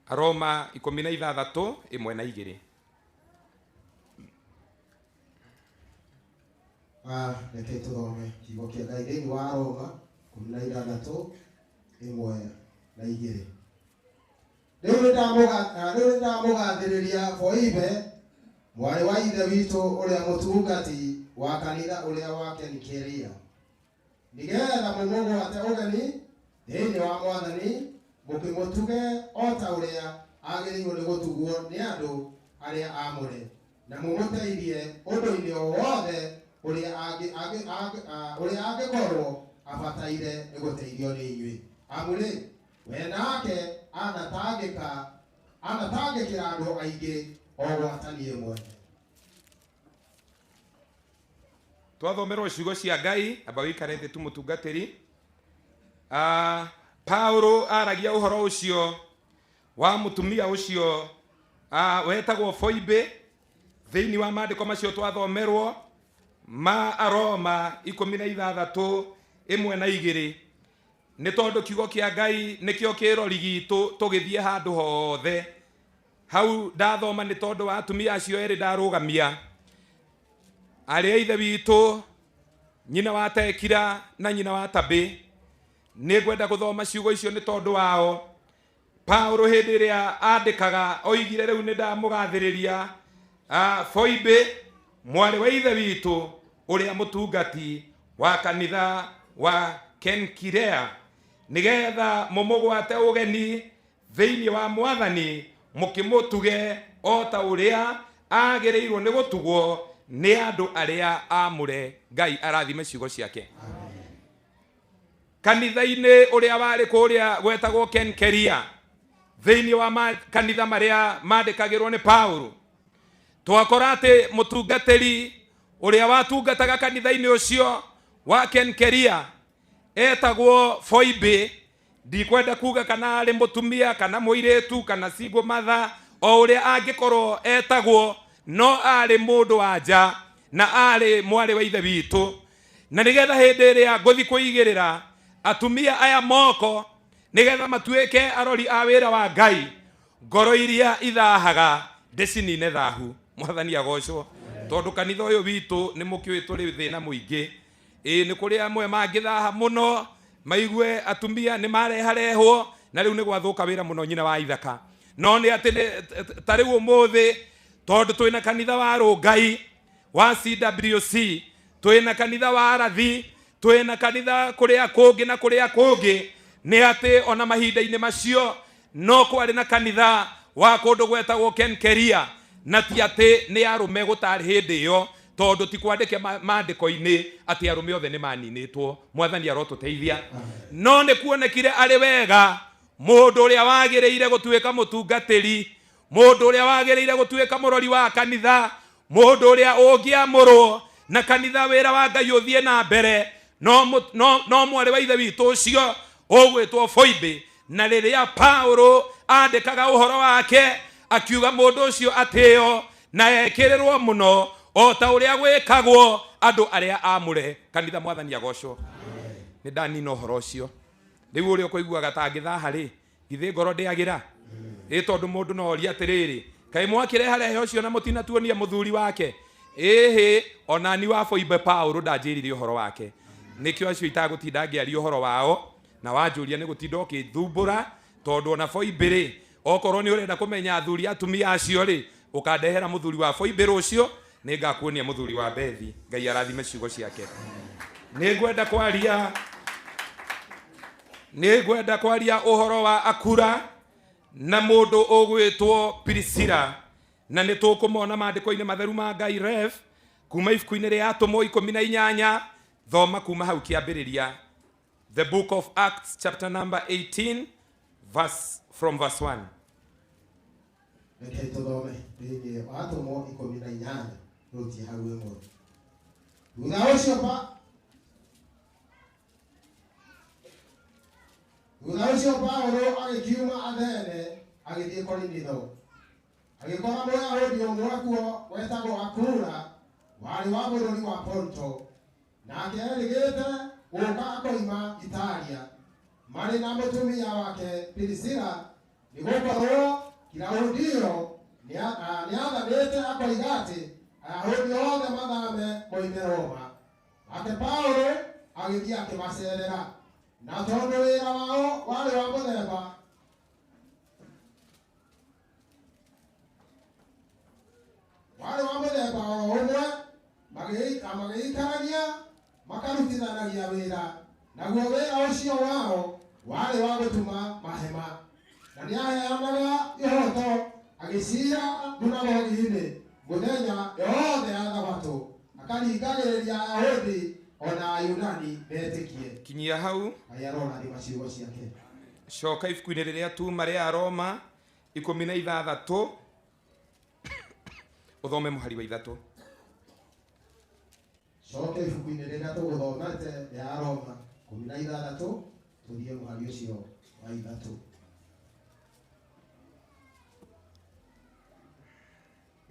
M: Aroma 16 1 na 2.
A: Reke tũthome kiugo kĩa Ngai thĩinĩ wa Roma 16 1 na 2. Rĩu nĩ ndamũgathĩrĩria Foibe, mwarĩ wa ithe witũ ũrĩa mũtungati wa kanitha ũrĩa wa Kenikeria, nĩgeetha mũmũgwate ũgeni thĩinĩ wa Mwathani, mũkĩmũtuge o ta ũrĩa agĩrĩirwo nĩ gũtugwo nĩ andũ arĩa aamũre, na mũmũteithie ũndũ-inĩ o wothe ũrĩa angĩkorwo abataire nĩ gũteithio nĩ inyuĩ. Amu-rĩ, we nake anatangĩkĩra andũ aingĩ o gwata niĩ mwene.
M: Twathomerwo ciugo cia Ngai, amba wĩikare thĩ tu mũtungatĩri. Paulo aragia ũhoro ũcio wa mũtumia ũcio wetagwo Foibe thĩinĩ wa maandĩko macio twathomerwo ma Aroma 16 1 na 2. Nĩ tondũ kiugo kĩa Ngai nĩkĩo kĩrori gitũ tũgĩthiĩ handũ hothe. Hau ndathoma nĩ tondũ wa atumia acio erĩ ndarũgamia, arĩa ithe witũ nyina wa Tekira na nyina wa Tabĩ. Nĩ ngwenda gũthoma ciugo icio nĩ tondũ wao. Paulo hĩndĩ ĩrĩa andĩkaga oigire, rĩu nĩ ndamũgathĩrĩria Foibe, mwarĩ wa ithe witũ ũrĩa mũtungati wa kanitha wa Kenkirea, nĩgetha mũmũgwate ũgeni thĩinĩ wa Mwathani, mũkĩmũtuge o ta ũrĩa agĩrĩirwo nĩ gũtugwo nĩ andũ arĩa aamũre. Ngai arathime ciugo ciake. Kanitha-inĩ ũrĩa warĩ kũrĩa gwetagwo Kenkeria, thĩinĩ wa kanitha marĩa mandĩkagĩrwo nĩ Paulo, twakora atĩ mũtungatĩri ũrĩa watungataga kanitha-inĩ ũcio wa Kenkeria etagwo Foibe. Ndikwenda kuga kana arĩ mũtumia kana mũirĩtu kana single mother, o ũrĩa angĩkorwo etagwo, no arĩ mũndũ wa nja na arĩ mwarĩ wa ithe witũ. Na nĩgetha hĩndĩ ĩrĩa ngũthiĩ kũigĩrĩra atumia aya moko nĩgetha matuĩke arori a wĩra wa Ngai, ngoro iria ithahaga ndĩcinine thahu. Mwathani agocwo. Tondũ kanitha ũyũ witũ nĩ mũkĩũĩ tũrĩ thĩna mũingĩ. Ĩĩ nĩ kũrĩ amwe mangĩthaha mũno maigue atumia nĩ mareharehwo, na rĩu nĩ gwathũka wĩra mũno nyina wa ithaka. No nĩ atĩ ta rĩu ũmũthĩ tondũ twĩna kanitha wa Rũngai wa CWC, twĩna kanitha wa Rathi, twĩna kanitha kũrĩa kũngĩ na kũrĩa kũngĩ, nĩ atĩ ona mahinda-inĩ macio no kwarĩ na kanitha wa kũndũ gwetagwo Kenkeria, na ti atĩ nĩ arũme gũtarĩ hĩndĩ ĩyo, tondũ ti kwandĩke maandĩko-inĩ atĩ arũme othe nĩ maninĩtwo. Mwathani arotũteithia. No nĩ kuonekire arĩ wega mũndũ ũrĩa wagĩrĩire gũtuĩka mũtungatĩri, mũndũ ũrĩa wagĩrĩire gũtuĩka mũrori wa kanitha, mũndũ ũrĩa ũngĩamũrwo na kanitha wĩra wa Ngai ũthiĩ na mbere, no mwarĩ wa ithe witũ ũcio ũgwĩtwo Foibe. Na rĩrĩa Paulo andĩkaga ũhoro wake akiuga mũndũ ũcio atĩo na ekĩrĩrwo mũno o ta ũrĩa gwĩkagwo andũ arĩa aamũre. Kanitha Mwathani agocwo. Nĩ ndanina ũhoro ũcio. Rĩu ũrĩa ũkũiguaga ta angĩthaha rĩ, githĩ ngoro ndĩagĩra? Ĩ tondũ mũndũ no orie atĩrĩrĩ, kaĩ mwakĩreharehe ũcio na mũtinatuonia mũthuri wake? Ĩhĩ, ona ni wa Foibe Paulo ndanjĩrire ũhoro wake. Nĩkĩo acio itagũtinda ngĩaria ũhoro wao, na wanjũria nĩ gũtinda ũkĩthumbũra, tondũ ona Foibe rĩ, okorwo nĩ ũrenda kũmenya athuri atumia acio rĩ, ũkandehera mũthuri wa Foibe rũciũ, Nĩ ngakuonia mũthuri wa Bethi. Ngai arathime ciugo ciake. Nĩ ngwenda kwaria, nĩ ngwenda kwaria ũhoro wa Akura na mũndũ ũgwĩtwo Priscilla, na nĩ tũkũmona maandĩko-inĩ matheru ma Ngai. Ref kuma ibuku-inĩ rĩa Atũmwo 18, thoma kuma hau kĩambĩrĩria. The Book of Acts, chapter number 18, verse from verse 1.
A: Reke tũthome thĩinĩ wa Atũmwo 18, rũtie hau ĩmwe. Thutha ũcio pa thutha ũcio Paũlũ agĩkiuma Athene agĩthiĩ Korinitho. Agĩkora Mũyahudi ũmwe kuo wetagwo Akula, warĩ wa bũrũri wa Ponto, nake erĩgĩte gũka akoima Italia marĩ na mũtumia wake Priscilla, nĩgũkorwo Kilaudio nĩathanĩte akoiga atĩ Ayahudi othe mathame moime Roma. Nake Paũlũ agĩthiĩ akĩmacerera, na tondũ wĩra wao warĩ wa mũthemba oro ũmwe, magĩikarania makarutithanagia wĩra. Naguo wĩra ũcio wao warĩ wa gũtuma mahema. Na nĩaheanaga ihoto agĩciira thunagogi-inĩ mũthenya yothe ya Thabatũ, akaringagĩrĩria Ayahudi ona Ayunani metĩkie.
M: Kinyia hau.
A: Ngai arorathima ciugo ciake.
M: Coka ibuku-inĩ rĩrĩa tuma rĩa Roma 16, ũthome mũhari wa 3.
A: Coke ibuku-inĩ rĩrĩa tũgũthomete rĩa Roma 16, tũthiĩ mũhari ũcio wa 3.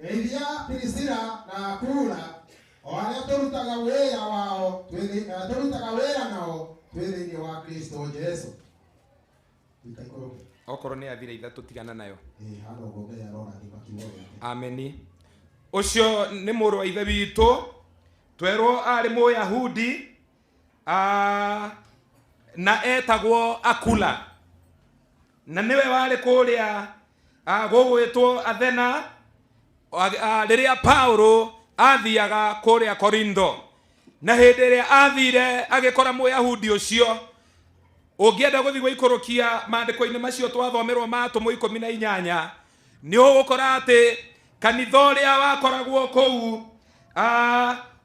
A: Geithia Priscilla na Akula, o arĩa tũrutaga wĩra wao tũrutaga wĩra nao twĩ thĩinĩ wa Kristo Jesu. Tũikaikũrũke.
M: Okorwo nĩ athira 3, tigana nayo.
A: Ĩĩ, hano ũguo Ngai arorathima kiugo gĩake.
M: Ameni. Ũcio nĩ mũrũ wa ithe witũ, twerwo arĩ Mũyahudi, na etagwo Akula, na nĩwe warĩ kũrĩa gũgwĩtwo Athena rĩrĩa Paulo athiaga kũrĩa Korintho. Na hĩndĩ ĩrĩa athire agĩkora Mũyahudi ũcio, ũngĩenda gũthiĩ gũikũrũkia maandĩko-inĩ macio twathomerwo ma Atũmwo 18, nĩ ũgũkora atĩ kanitha ũrĩa wakoragwo kũu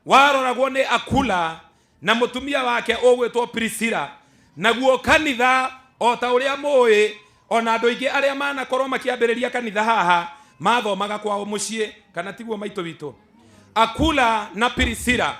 M: waroragwo nĩ Akula na mũtumia wake ũgwĩtwo Priscilla. Naguo kanitha o ta ũrĩa mũĩ, ona andũ aingĩ arĩa manakorwo makĩambĩrĩria kanitha haha mathomaga kwao mũciĩ, kana tiguo maitũ witũ? Akula na Priscilla,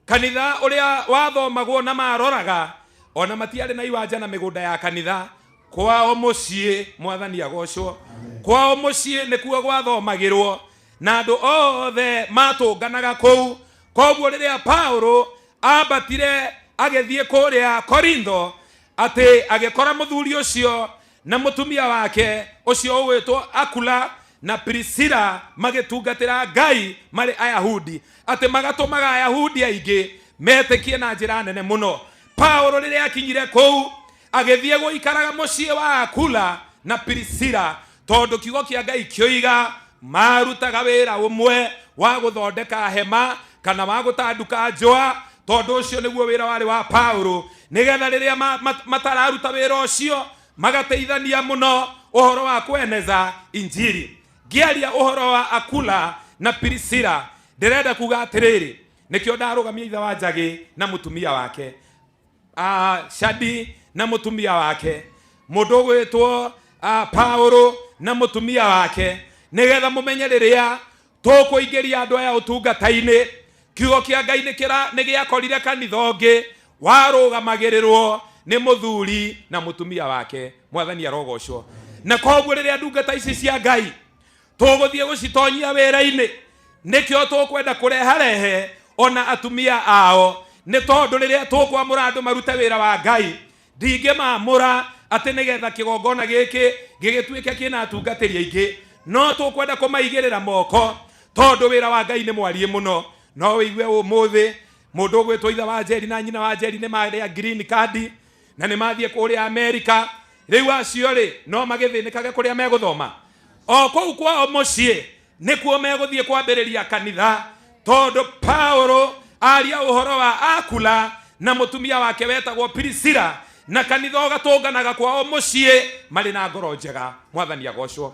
M: kanitha ũrĩa wathomagwo na maroraga, ona matiarĩ na iwanja na mĩgũnda ya kanitha, kwao mũciĩ. Mwathani agocwo. Kwao mũciĩ nĩkuo gwathomagĩrwo na andũ othe matũnganaga kũu. Koguo rĩrĩa Paulo ambatire agĩthiĩ kũrĩa Korintho, atĩ agĩkora mũthuri ũcio na mũtumia wake ũcio ũgwĩtwo Akula na Priscilla magĩtungatĩra Ngai marĩ Ayahudi, atĩ magatũmaga Ayahudi aingĩ metĩkie na njĩra nene mũno. Paulo rĩrĩa akinyire kũu agĩthiĩ gũikaraga mũciĩ wa Akula na Priscilla, tondũ kiugo kĩa Ngai kĩoiga marutaga wĩra ũmwe wa gũthondeka hema kana wa gũtanduka njũa, tondũ ũcio nĩguo wĩra warĩ wa Paulo, nĩgetha rĩrĩa matararuta wĩra ũcio magateithania mũno ũhoro wa kweneza injiri. Ngĩaria ũhoro wa Akula na Priscilla, ndĩrenda kuga atĩrĩrĩ, nĩkĩo ndarũgamia ithe wa Njagĩ na mũtumia wake, Shadi na mũtumia wake, mũndũ ũgwĩtwo Paulo na mũtumia wake, nĩgetha mũmenye rĩrĩa tũkũingĩria andũ aya ũtungata-inĩ, kiugo kĩa Ngai nĩ gĩakorire kanitha ũngĩ warũgamagĩrĩrwo nĩ mũthuri na mũtumia wake. Mwathani arogocwo. Na koguo rĩrĩa ndungata ici cia Ngai tũgũthiĩ gũcitonyia wĩra-inĩ, nĩkĩo tũkwenda kũreharehe ona atumia ao, nĩ tondũ rĩrĩa tũkwamũra andũ marute wĩra wa Ngai, ndingĩmamũra atĩ nĩgetha kĩgongona gĩkĩ gĩgĩtuĩke kĩna atungatĩri aingĩ, no tũkwenda kũmaigĩrĩra moko, tondũ wĩra wa Ngai nĩ mwariĩ mũno. No wĩigue ũmũthĩ mũndũ ũgwĩtwo ithe wa Njeri na nyina wa Njeri nĩ marĩa green card na nĩ mathiĩ kũrĩa Amerika. Rĩu acio rĩ, no magĩthĩnĩkage kũrĩa megũthoma, o kũu kwao mũciĩ nĩkuo megũthiĩ kwambĩrĩria kanitha. Tondũ Paulo aria ũhoro wa Akula na mũtumia wake wetagwo Priscilla na kanitha ũgatũnganaga kwao mũciĩ marĩ na ngoro njega. Mwathani agocwo.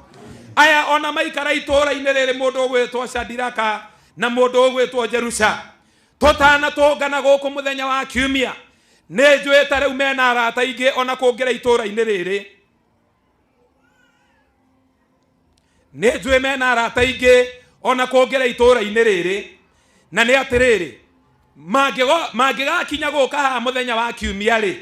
M: Aya ona maikara itũũra-inĩ rĩrĩ, mũndũ ũgwĩtwo Shadiraka na mũndũ ũgwĩtwo Jerusha, tũtanatũngana gũkũ mũthenya wa kiumia, nĩ njũĩ ta rĩu mena arata aingĩ ona kũngĩra itũũra-inĩ rĩrĩ, nĩ njũĩ mena arata aingĩ ona kũngĩra itũũra-inĩ rĩrĩ. Na nĩ atĩrĩrĩ, mangĩgakinya gũka haha mũthenya wa kiumia rĩ,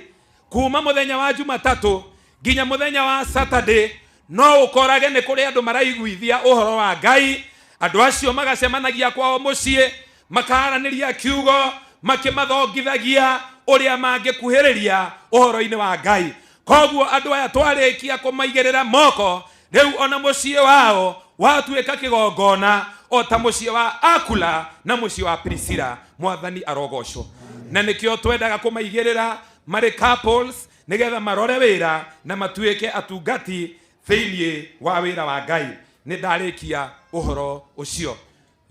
M: kuma mũthenya wa Jumatatũ nginya mũthenya wa Saturday, no ũkorage nĩ kũrĩ andũ maraiguithia ũhoro wa Ngai. Andũ acio magacemanagia kwao mũciĩ, makaranĩria kiugo, makĩmathongithagia ũrĩa mangĩkuhĩrĩria ũhoro-inĩ wa Ngai. Koguo andũ aya twarĩkia kũmaigĩrĩra moko, rĩu ona mũciĩ wao watuĩka kĩgongona o ta mũciĩ wa Akula na mũciĩ wa Priscilla. Mwathani arogocwo. Na nĩkĩo twendaga kũmaigĩrĩra marĩ couples, nĩgetha marore wĩra na matuĩke atungati thĩinĩ wa wĩra wa Ngai. Nĩ ndarĩkia ũhoro ũcio.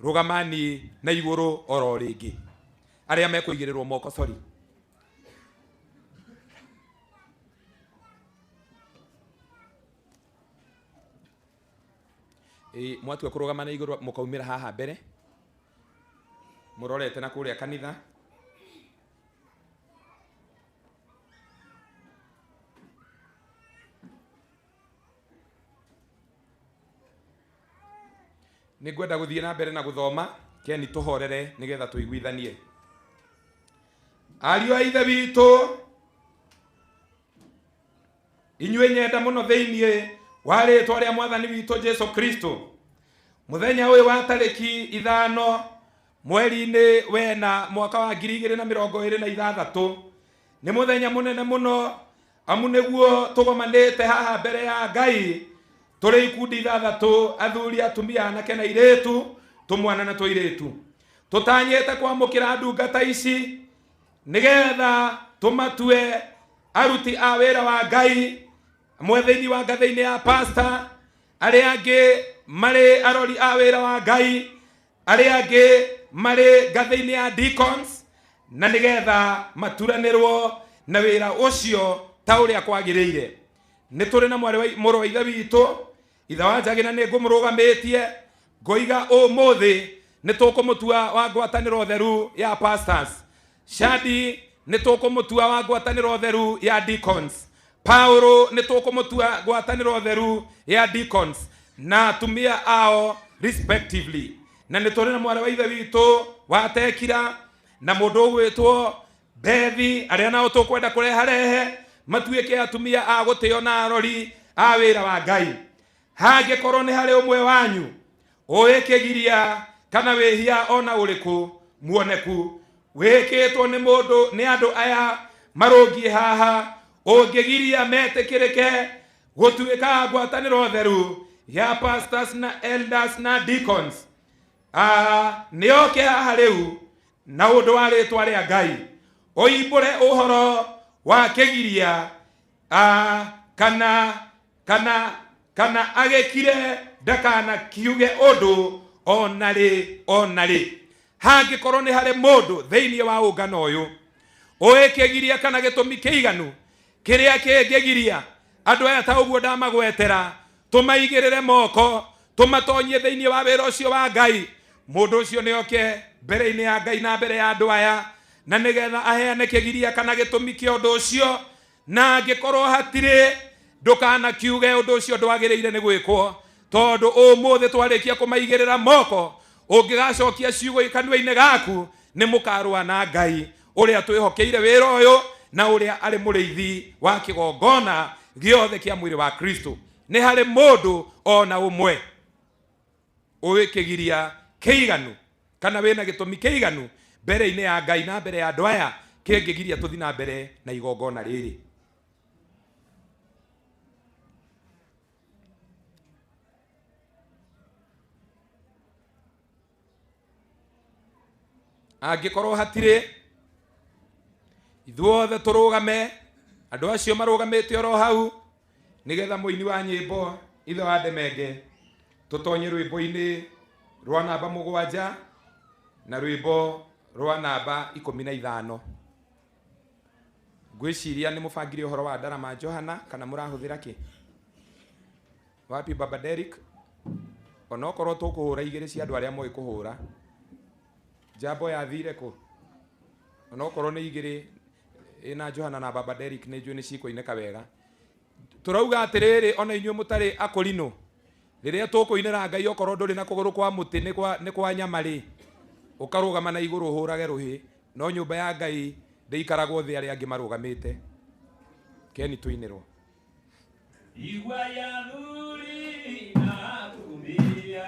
M: Rũgamani na igũrũ oro rĩngĩ arĩa mekũigĩrĩrwo moko, sorry. Ĩ, mwatua kũrũgama na igũrũ, mũkaumĩra haha mbere mũrorete na kũrĩa kanitha. Nĩ ngwenda gũthiĩ na mbere na gũthoma keni, tũhorere nĩgetha tũiguithanie. Ariũ a Ithe witũ, inyuĩ nyenda mũno thĩinĩ wa rĩtwa rĩa Mwathani witũ Jesu Kristo, mũthenya ũyũ wa tarĩki 5 mweri-inĩ wena mwaka wa 2026 nĩ mũthenya mũnene mũno, amu nĩguo tũgomanĩte haha mbere ya Ngai tũrĩ ikundi ithathatũ, athuri, atumia, anake na airĩtu, tũmwana na tũirĩtu. Tũtanyĩte kwamũkĩra ndungata ici nĩgetha tũmatue aruti a wĩra wa Ngai, amwe thĩinĩ wa ngathĩ-inĩ ya pastor, arĩa angĩ marĩ arori a wĩra wa Ngai, arĩa angĩ marĩ ngathĩ-inĩ ya deacons, na nĩgetha maturanĩrwo na wĩra ũcio ta ũrĩa kwagĩrĩire. Nĩ tũrĩ na mũrũ wa ithe witũ, ithe wa Njagĩ, na nĩ ngũmũrũgamĩtie ngoiga ũmũthĩ nĩ tũkũmũtua wa ngwatanĩro theru ya pastors. Shadi nĩ tũkũmũtua wa ngwatanĩro theru ya deacons. Paulo nĩ tũkũmũtua ngwatanĩro theru ya deacons na atumia ao respectively. Na nĩ tũrĩ na mwarĩ wa ithe witũ wa Tekira na mũndũ ũgwĩtwo Bethi, arĩa nao tũkwenda kũreharehe matuĩke atumia a gũtĩo na arori a wĩra wa Ngai. Hangĩkorwo nĩ harĩ ũmwe wanyu ũĩ kĩgiria kana wĩhia ona ũrĩkũ muoneku wĩkĩtwo nĩ mũndũ nĩ andũ aya marũngiĩ haha, ũngĩgiria metĩkĩrĩke gũtuĩka ngwatanĩro theru ya pastors na elders na deacons, nĩ oke haha rĩu na ũndũ wa rĩtwa rĩa Ngai ũimbũre ũhoro wa kĩgiria, kana agĩkire ndakana kiuge ũndũ ona rĩ ona rĩ. Hangĩkorwo nĩ harĩ mũndũ thĩinĩ wa ũngano ũyũ ũĩ kĩgiria kana gĩtũmi kĩiganu kĩrĩa kĩngĩgiria andũ aya ta ũguo ndamagwetera tũmaigĩrĩre moko tũmatonyie thĩinĩ wa wĩra ũcio wa Ngai, mũndũ ũcio nĩ oke mbere-inĩ ya Ngai na mbere ya andũ aya, na nĩgetha aheane kĩgiria kana gĩtũmi kĩa ũndũ ũcio. Na angĩkorwo hatirĩ, ndũkanakiuge ũndũ ũcio ndwagĩrĩire nĩ gwĩkwo, tondũ ũmũthĩ twarĩkia kũmaigĩrĩra moko, ũngĩgacokia ciugo kanua-inĩ gaku nĩ mũkarũa na Ngai ũrĩa twĩhokeire wĩra ũyũ na ũrĩa arĩ mũrĩithi wa kĩgongona gĩothe kĩa mwĩrĩ wa Kristo. Nĩ harĩ mũndũ ona ũmwe ũĩ kĩgiria kĩiganu kana wĩna gĩtũmi kĩiganu mbere-inĩ ya Ngai na mbere ya andũ aya kĩngĩgiria tũthiĩ na mbere na igongona rĩrĩ? Angĩkorwo hatirĩ, ithuothe tũrũgame, andũ acio marũgamĩte oro hau, nĩgetha mũini wa nyĩmbo ithe wa Ndemenge tũtonye rwĩmbo-inĩ rwa namba 7. Na rwĩmbo rwa namba 15. Ngwĩciria nĩ mũbangire ũhoro wa ndarama Johana kana mũrahũthĩra kĩ? Wapi Baba Derrick? Onokorwo tũkũhũra igĩrĩ cia andũ arĩa moĩ kũhũra. Jambo yathire kũ? Onokorwo nĩ igĩrĩ ĩna Johana na Baba Derrick nĩ njũĩ nĩ cikũinĩka wega. Tũrauga atĩrĩrĩ, ona inyuĩ mũtarĩ akũrinũ, rĩrĩa tũkũinĩra Ngai okorwo ndũrĩ na kũgũrũ kwa mũtĩ nĩ kwa nyama rĩ, ũkarũgama na igũrũ ũhũrage rũhĩ, no nyũmba ya Ngai ndĩikaragwo thĩ arĩa angĩ marũgamĩte. Keni tũinĩrwo.
B: Igua ya thuri na atumia.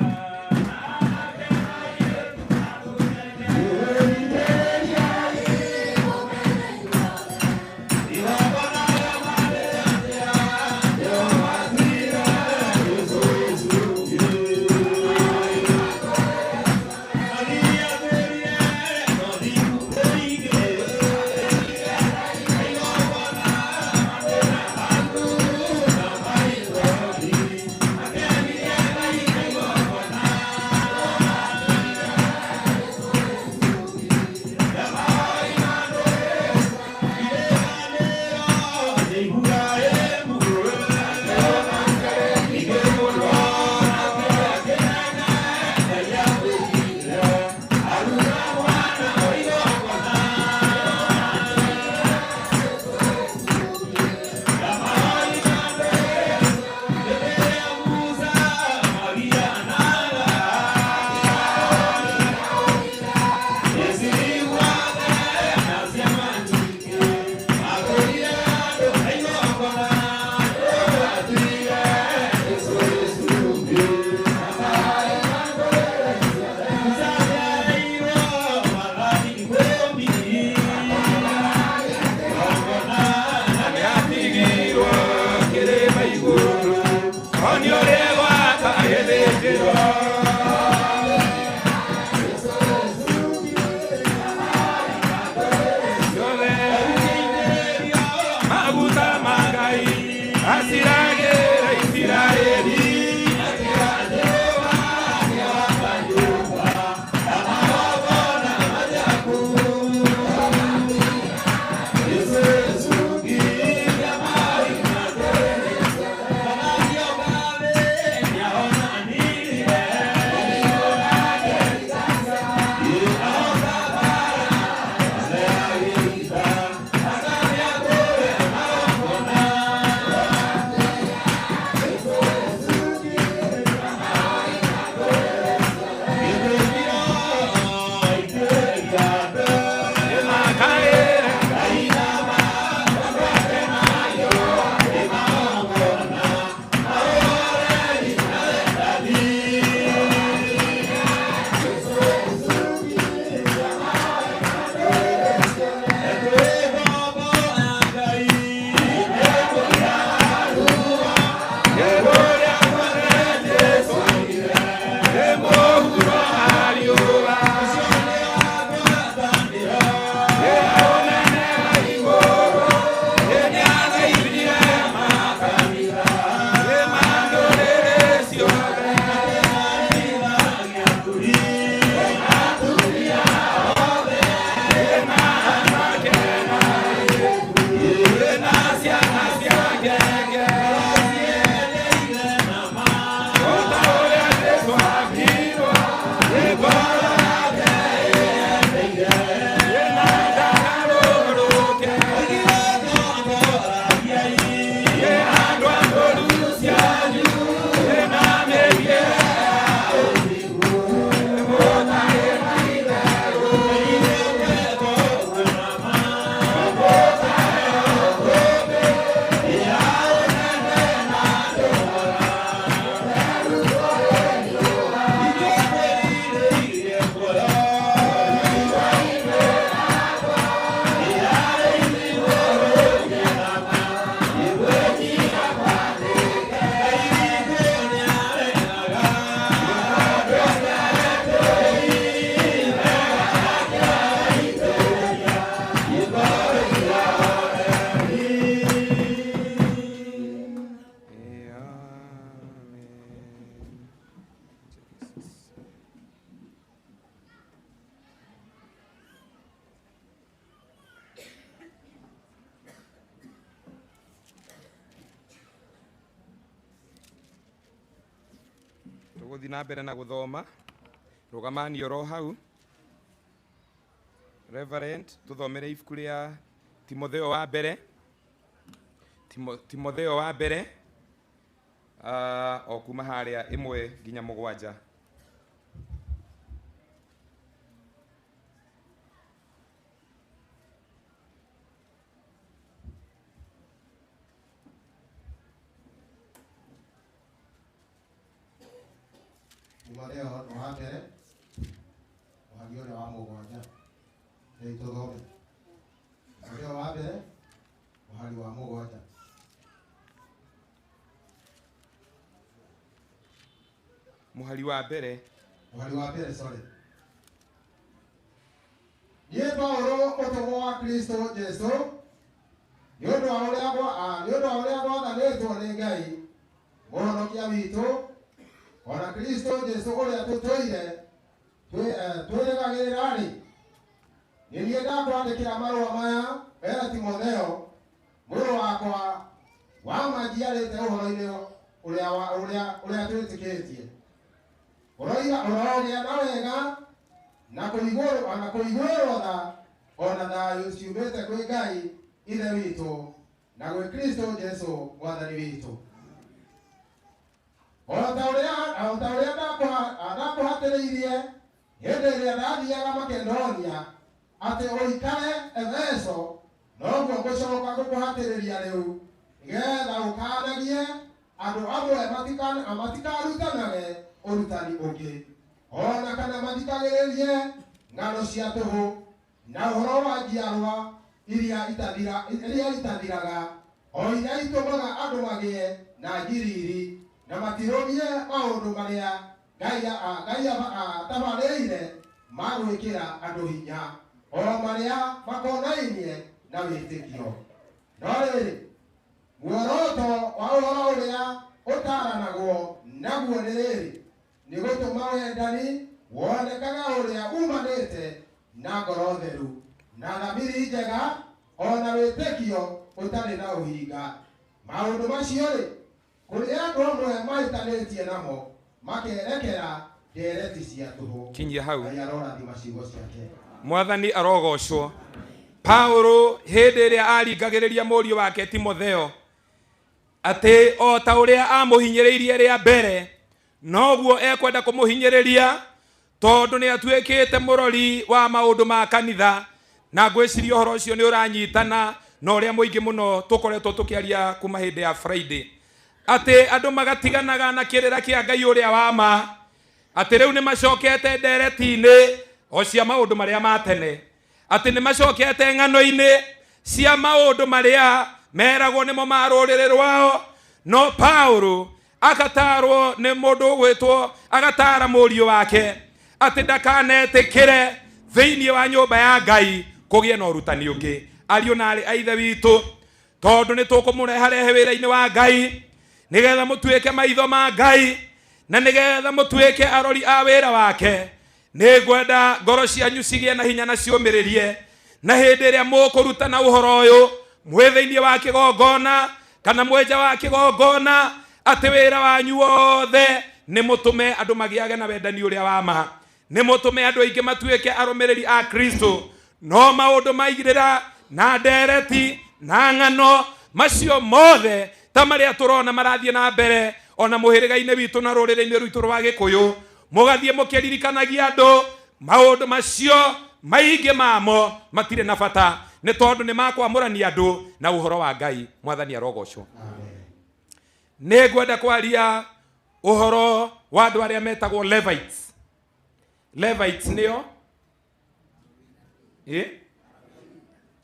L: Tũgũthiĩ na mbere na gũthoma. Rũgamani oro hau. Reverend, tũthomere ibuku rĩa Timotheo wa mbere. Timotheo wa mbere o kuma harĩa 1 nginya 7.
A: Timotheo wa mbere mũhari ũrĩa wa 7. Rĩu tũthome Timotheo wa mbere mũhari wa 7.
L: Mũhari wa mbere.
A: Mũhari wa mbere, sorry. Niĩ Paulo, mũtũmwo wa Kristo Jesu nĩ ũndũ wa ũrĩa gwathanĩtwo nĩ Ngai mũhonokia witũ, ona Kristo Jesu ũrĩa tũtũire twĩrĩgagĩrĩra-rĩ, nĩ niĩ ndakwandĩkĩra marũa maya wee Timotheo, mũrũ wakwa wa ma njiarĩte ũhoro-inĩ ũrĩa twĩtĩkĩtie. Ũroiga ũrogĩa na wega na kũiguĩrwo na kũiguĩrwo tha ona thayũ ciumĩte kwĩ Ngai Ithe witũ na gwĩ Kristo Jesu Mwathani witũ. O ta ũrĩa ndakũhatĩrĩirie hĩndĩ ĩrĩa ndathiaga Makedonia atĩ ũikare Efeso, noguo ngũcoka gũkũhatĩrĩria rĩu, nĩgetha ũkanagie andũ amwe matikarutanage ũrutani ũngĩ, ona kana mathikagĩrĩrie ng'ano cia tũhũ na ũhoro wa njiarwa iria itathiraga, o iria itũmaga andũ magĩe na ngiriri na matirũmie maũndũ marĩa Ngai atabarĩire ma gwĩkĩra andũ hinya, o marĩa makonainie na wĩtĩkio. No rĩrĩ, muoroto wa ũhoro ũrĩa ũtaranagwo naguo nĩ rĩrĩ, nĩ gũtũma wendani wonekage ũrĩa umanĩte na ngoro theru na thamiri njega ona wĩtĩkio ũtarĩ na ũhinga. Maũndũ macio rĩ, kũrĩ andũ amwe mahĩtanĩtie namo makerekera ndereti cia tũhũ.
L: Kinyia hau.
A: Ngai arorathima ciugo ciake.
L: Mwathani arogocwo. Paulo hĩndĩ ĩrĩa aringagĩrĩria mũriũ wake Timotheo atĩ o ta ũrĩa amũhinyĩrĩirie rĩa mbere, noguo ekwenda kũmũhinyĩrĩria, tondũ nĩ atuĩkĩte mũrori wa maũndũ ma kanitha. Na ngwĩciria ũhoro ũcio nĩ ũranyitana na ũrĩa mũingĩ mũno tũkoretwo tũkĩaria kuma hĩndĩ ya Friday, atĩ andũ magatiganaga na kĩrĩra kĩa Ngai ũrĩa wa ma, atĩ rĩu nĩ macokete ndereti-inĩ o cia maũndũ marĩa ma tene, atĩ nĩ macokete ng'ano-inĩ cia maũndũ marĩa meragwo nĩmo ma rũrĩrĩ rwao. No Paulo agatarwo nĩ mũndũ ũgwĩtwo, agatara mũriũ wake atĩ ndakanetĩkĩre thĩinĩ wa nyũmba ya Ngai kũgĩe na ũrutani ũngĩ. Ariũ na arĩ a Ithe witũ, tondũ nĩ tũkũmũreharehe wĩra-inĩ wa Ngai nĩgetha mũtuĩke maitho ma Ngai na nĩgetha mũtuĩke arori a wĩra wake, nĩ ngwenda ngoro cianyu cigĩe na hinya na ciũmĩrĩrie, na hĩndĩ ĩrĩa mũkũrutana ũhoro ũyũ mwĩ thĩinĩ wa kĩgongona kana mwĩ nja wa kĩgongona, atĩ wĩra wanyu wothe nĩ mũtũme andũ magĩage na wendani ũrĩa wa ma, nĩ mũtũme andũ aingĩ matuĩke arũmĩrĩri a Kristo. No maũndũ maigĩrĩra na ndereti na ng'ano macio mothe ta marĩa tũrona marathiĩ na mbere ona mũhĩrĩga-inĩ witũ na rũrĩrĩ-inĩ rwitũ rwa Gĩkũyũ, mũgathiĩ mũkĩririkanagia andũ maũndũ macio, maingĩ mamo matirĩ na bata, nĩ tondũ nĩ makwamũrania andũ na ũhoro wa Ngai. Mwathani arogocwo. Nĩ ngwenda kwaria ũhoro wa andũ arĩa metagwo Levites. Levites nĩo eh?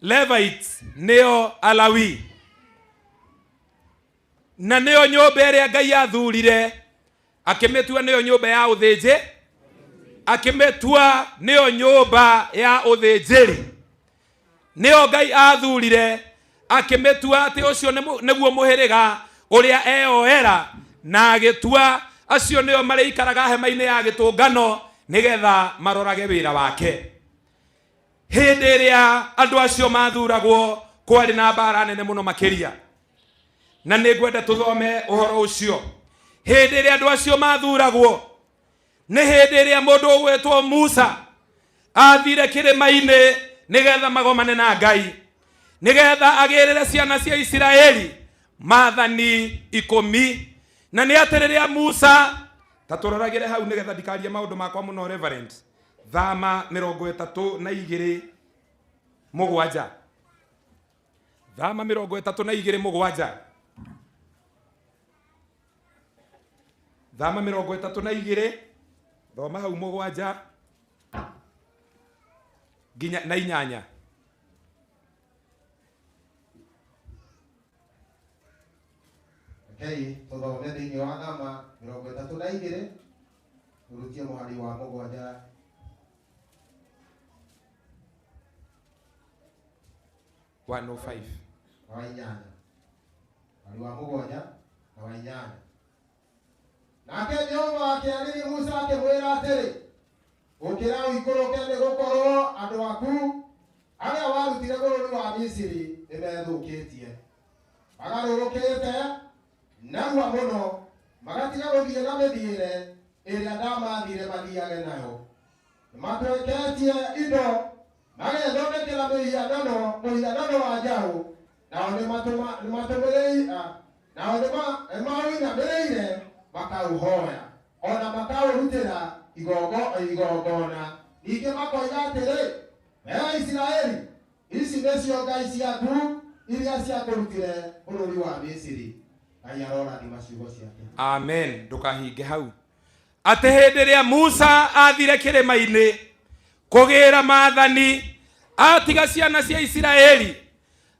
L: Levites nĩo Alawi, na nĩo nyũmba ĩrĩa Ngai athurire akĩmĩtua nĩyo nyũmba ya ũthĩnjĩ, akĩmĩtua nĩyo nyũmba ya ũthĩnjĩri. Nĩyo Ngai athurire akĩmĩtua atĩ ũcio nĩguo mũhĩrĩga ũrĩa eyoera, na agĩtua acio nĩo marĩikaraga hema-inĩ ya gĩtũngano nĩgetha marorage wĩra wake. Hĩndĩ ĩrĩa andũ acio mathuragwo kwarĩ na mbara nene mũno makĩria, na nĩ ngwenda tũthome ũhoro ũcio. Hĩndĩ ĩrĩa andũ acio mathuragwo
M: Nĩ hĩndĩ ĩrĩa mũndũ ũgwĩtwo Musa athire kĩrĩma-inĩ nĩgetha magomane na Ngai, nĩgetha agĩrĩre ciana cia Isiraeli maathani 10. Na nĩ atĩ rĩrĩa Musa, ta tũroragĩre hau nĩgetha ndikarie maũndũ makwa mũno Reverend, Thama 32:7. Thama 32:7. Thama 32, thoma hau 7 nginya na 8.
A: Rekei tũthome thĩinĩ wa Thama 32, tũrutie mũhari wa 7.
M: 105.
A: Na wa 8. Mũhari wa 7 na wa 8. Nake Jehova akĩarĩria Musa akĩmwĩra atĩrĩ, ũkĩra ũikũrũke, nĩgũkorwo andũ aku arĩa warutire bũrũri wa Misiri nĩmethũkĩtie, magarũrũkĩte narua mũno, magatiga gũthiĩ na mĩthiĩre ĩrĩa ndamathire mathiage nayo. Nĩmatweketie indo, magethondekera mĩhianano, mũhianano wa njaũ, nao nĩmaũinamĩrĩire makaũhoya, ona makaũrutĩra igongona. Ningĩ makoiga atĩrĩ, wee Isiraeli, ici nĩcio ngai ciaku iria ciakũrutire bũrũri wa Misiri. Ngai arorathima ciugo ciake.
M: Amen. Ndũkahinge hau. Atĩ hĩndĩ ĩrĩa Musa athire kĩrĩma-inĩ kũgĩra maathani, atiga ciana cia Isiraeli,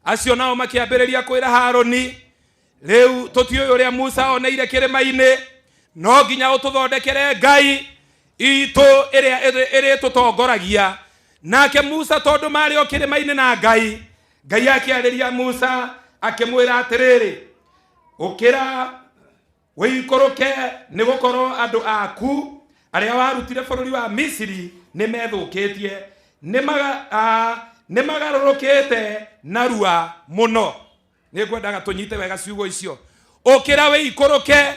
M: acio nao makĩambĩrĩria kwĩra Harũni, rĩu tũtiũĩ ũrĩa Musa oneire kĩrĩma-inĩ, no nginya ũtũthondekere ngai itũ ĩrĩa ĩrĩtũtongoragia. Nake Musa tondũ marĩ o kĩrĩma-inĩ na Ngai, Ngai akĩarĩria Musa akĩmwĩra atĩrĩrĩ, ũkĩra ũikũrũke, nĩgũkorwo andũ aku arĩa warutire bũrũri wa Misiri nĩmethũkĩtie, nĩmagarũrũkĩte narua mũno. Nĩngwendaga tũnyite wega ciugo icio. Ũkĩra wĩikũrũke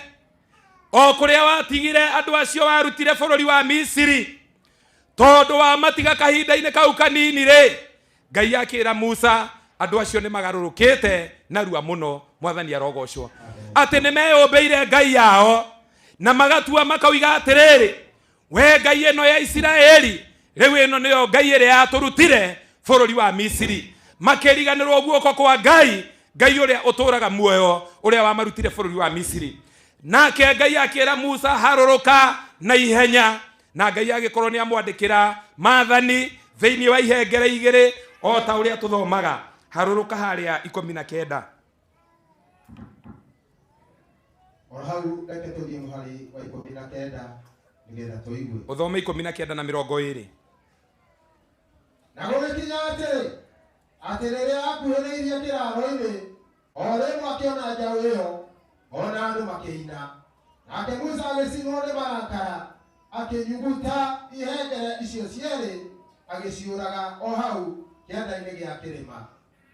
M: o kũrĩa watigire andũ acio warutire bũrũri wa Misiri, tondũ wamatiga kahinda-inĩ kau kanini rĩ, Ngai akĩra Musa andũ acio nĩmagarũrũkĩte narua mũno. Mwathani arogocwo. Atĩ nĩmeyũmbĩire ngai yao na magatua makauiga atĩrĩrĩ, we ngai ĩno ya Isiraeli, rĩu ĩno nĩyo ngai ĩrĩa yatũrutire bũrũri wa Misiri. Makĩriganĩrwo guoko kwa Ngai, Ngai ũrĩa ũtũũraga muoyo, ũrĩa wamarutire bũrũri wa Misiri. Nake Ngai akĩra Musa, harũrũka na ihenya. Na Ngai agĩkorwo nĩ amwandĩkĩra maathani thĩinĩ wa ihengere 2 o ta ũrĩa tũthomaga. Harũrũka harĩa 19.
A: O hau reke tũthiĩ mũhari wa 19 nĩgetha tũigue.
M: Ũthome 19 na 20.
A: Na gũgĩkinya atĩrĩ, atĩ rĩrĩa akuhĩrĩirie kĩraaro-inĩ, o rĩmwe akĩona njaũ ĩyo, ona andũ makĩina. Nake Musa agĩcinwo nĩ marakara, akĩnyuguta ihengere icio cierĩ, agĩciũraga o hau kĩanda-inĩ gĩa kĩrĩma.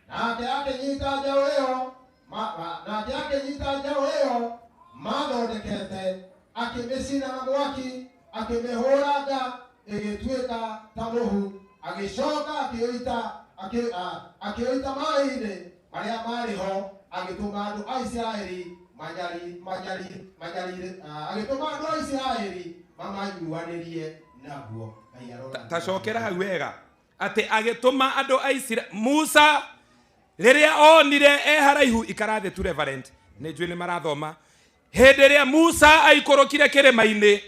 A: Nake akĩnyita njaũ ĩyo, nake akĩnyita njaũ ĩyo mathondekete, akĩmĩcina na mwaki, akĩmĩhũranga ĩgĩtuĩka ta mũhu, agĩcoka akĩũita maaĩ-inĩ marĩa marĩ ho, agĩtũma andũ a Isiraeli agĩtũma andũ a Isiraeli mamanyuanĩrie naguo. Ngai arorathima.
M: Tacokera hau wega. Atĩ agĩtũma andũ a Isiraeli, Musa rĩrĩa onire e haraihu, ikara thĩ tu Reverend, nĩ njũĩ nĩ marathoma. Hĩndĩ ĩrĩa Musa aikũrũkire kĩrĩma-inĩ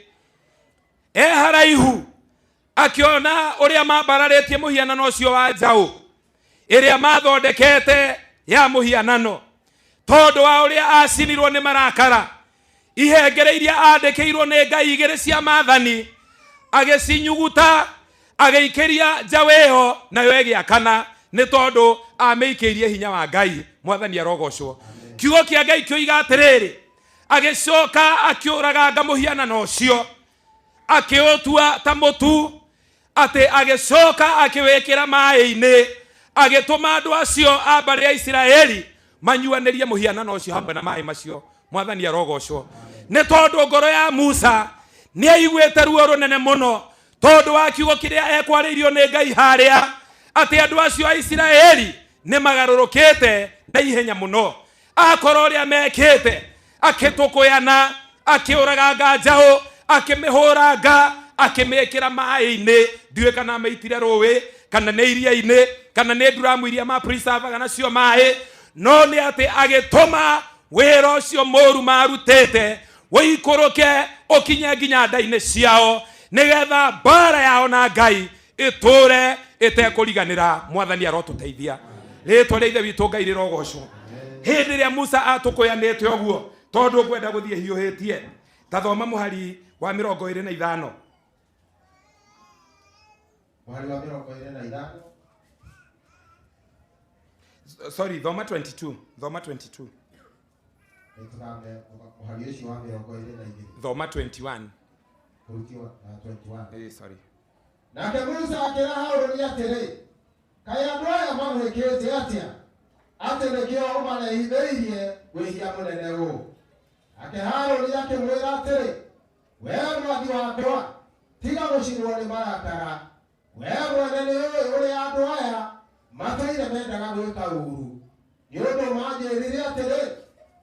M: e haraihu, akĩona ũrĩa mambararĩtie mũhianano ũcio wa njaũ ĩrĩa mathondekete ya mũhianano, tondũ wa ũrĩa acinirwo nĩ marakara, ihengere iria andĩkĩirwo nĩ ngai 2 cia maathani, agĩcinyuguta, agĩikĩria njaũ ĩyo, nayo ĩgĩakana, nĩ tondũ amĩikĩirie hinya wa Ngai. Mwathani arogocwo. Kiugo kĩa Ngai kĩoiga atĩrĩrĩ, agĩcoka akĩũraganga mũhianano ũcio, akĩũtua ta mũtu, atĩ agĩcoka akĩwĩkĩra maaĩ-inĩ, agĩtũma andũ acio a mbarĩ ya Isiraeli manyuanĩrie mũhianano ũcio hamwe na maaĩ macio. Mwathani arogocwo. Nĩ tondũ ngoro ya Musa Nĩ aiguĩte ruo rũnene mũno tondũ wa kiugo kĩrĩa ekwarĩirio nĩ Ngai harĩa atĩ andũ acio a Isiraeli nĩ magarũrũkĩte na ihenya mũno. Akorwo ũrĩa mekĩte, akĩtũkũyana, akĩũraganga njaũ, akĩmĩhũranga, akĩmĩkĩra maĩ-inĩ. Ndiũĩ kana amĩitire rũĩ kana nĩ iria-inĩ kana nĩ nduramu iria mapreservaga nacio maĩ, no nĩ atĩ agĩtũma wĩra ũcio mũru marutĩte ũikũrũke ũkinye nginya nda-inĩ ciao, nĩgetha mbara yao na Ngai ĩtũre ĩtekũriganĩra. Mwathani arotũteithia. Rĩtwa rĩa Ithe witũ Ngai rĩrogocwo. Hĩndĩ ĩrĩa Musa atũkũyanĩte ũguo, tondũ ngwenda gũthiĩ hiũhĩtie, ta thoma mũhari wa 25.
A: Mũhari wa 25.
M: Sorry, thoma 22, thoma 22.
A: Nĩtũthome mũhari ũcio wa 22.
M: Thoma 21.
A: Kũrutio na 21.
M: Sorry.
A: Nake Musa akĩra Harũni atĩrĩ, kaĩ andũ aya magwĩkĩte atĩa atĩ nĩkĩo ũmarehithĩirie wĩhia mũnene ũũ? Nake Harũni akĩmwĩra atĩrĩ, wee mwathi wakwa, tiga gũcinwo nĩ marakara. Wee mwene nĩ ũĩ ũrĩa andũ aya matũire mendaga gwĩka ũũru. Nĩ ũndũ manjĩrire atĩrĩ,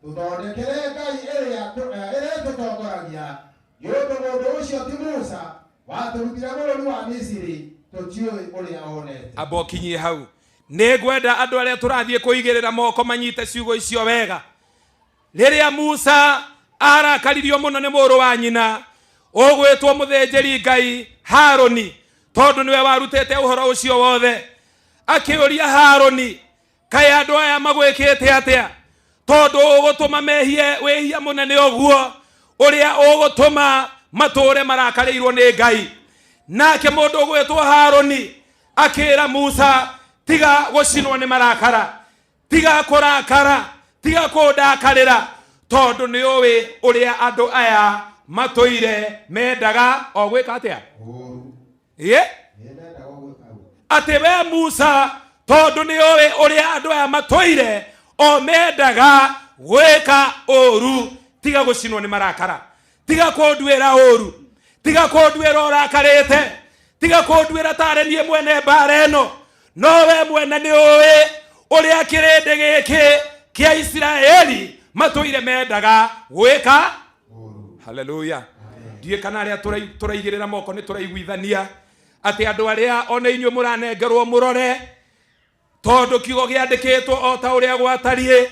A: tũthondekere Ngai ĩrĩa ĩrĩtũtongoragia. Nĩ ũndũ mũndũ ũcio ti Musa watũrutire bũrũri wa Misiri, tũtiũĩ ũrĩa onete.
M: Amba ũkinyie hau. Nĩ ngwenda andũ arĩa tũrathiĩ kũigĩrĩra moko manyite ciugo icio wega. Rĩrĩa Musa arakaririo mũno nĩ mũrũ wa nyina ũgwĩtwo mũthĩnjĩri Ngai Harũni, tondũ nĩwe warutĩte ũhoro ũcio wothe, akĩũria Harũni, kaĩ andũ aya magwĩkĩte atĩa tondũ ũgũtũma mehie wĩhia mũnene ũguo ũrĩa ũgũtũma matũre marakarĩirwo nĩ Ngai? Nake mũndũ ũgwĩtwo Harũni akĩra Musa, tiga gũcinwo nĩ marakara, tiga kũrakara, tiga kũndakarĩra, tondũ nĩ ũĩ ũrĩa andũ aya matũire mendaga o gwĩka atĩa? Ĩĩ? Atĩ we Musa, tondũ nĩ ũĩ ũrĩa andũ aya matũire o mendaga gwĩka ũru, tiga gũcinwo nĩ marakara, tiga kũnduĩra ũru, tiga kũnduĩra ũrakarĩte, tiga kũnduĩra tarĩ niĩ mwene mbara ĩno, no we mwene nĩ ũĩ ũrĩa kĩrĩndĩ gĩkĩ kĩa Isiraeli matũire mendaga gwĩka. Haleluya. Ndiũĩ kana arĩa tũraigĩrĩra moko nĩ tũraiguithania atĩ andũ arĩa ona inyuĩ mũranengerwo mũrore, tondũ kiugo gĩandĩkĩtwo o ta ũrĩa gwatariĩ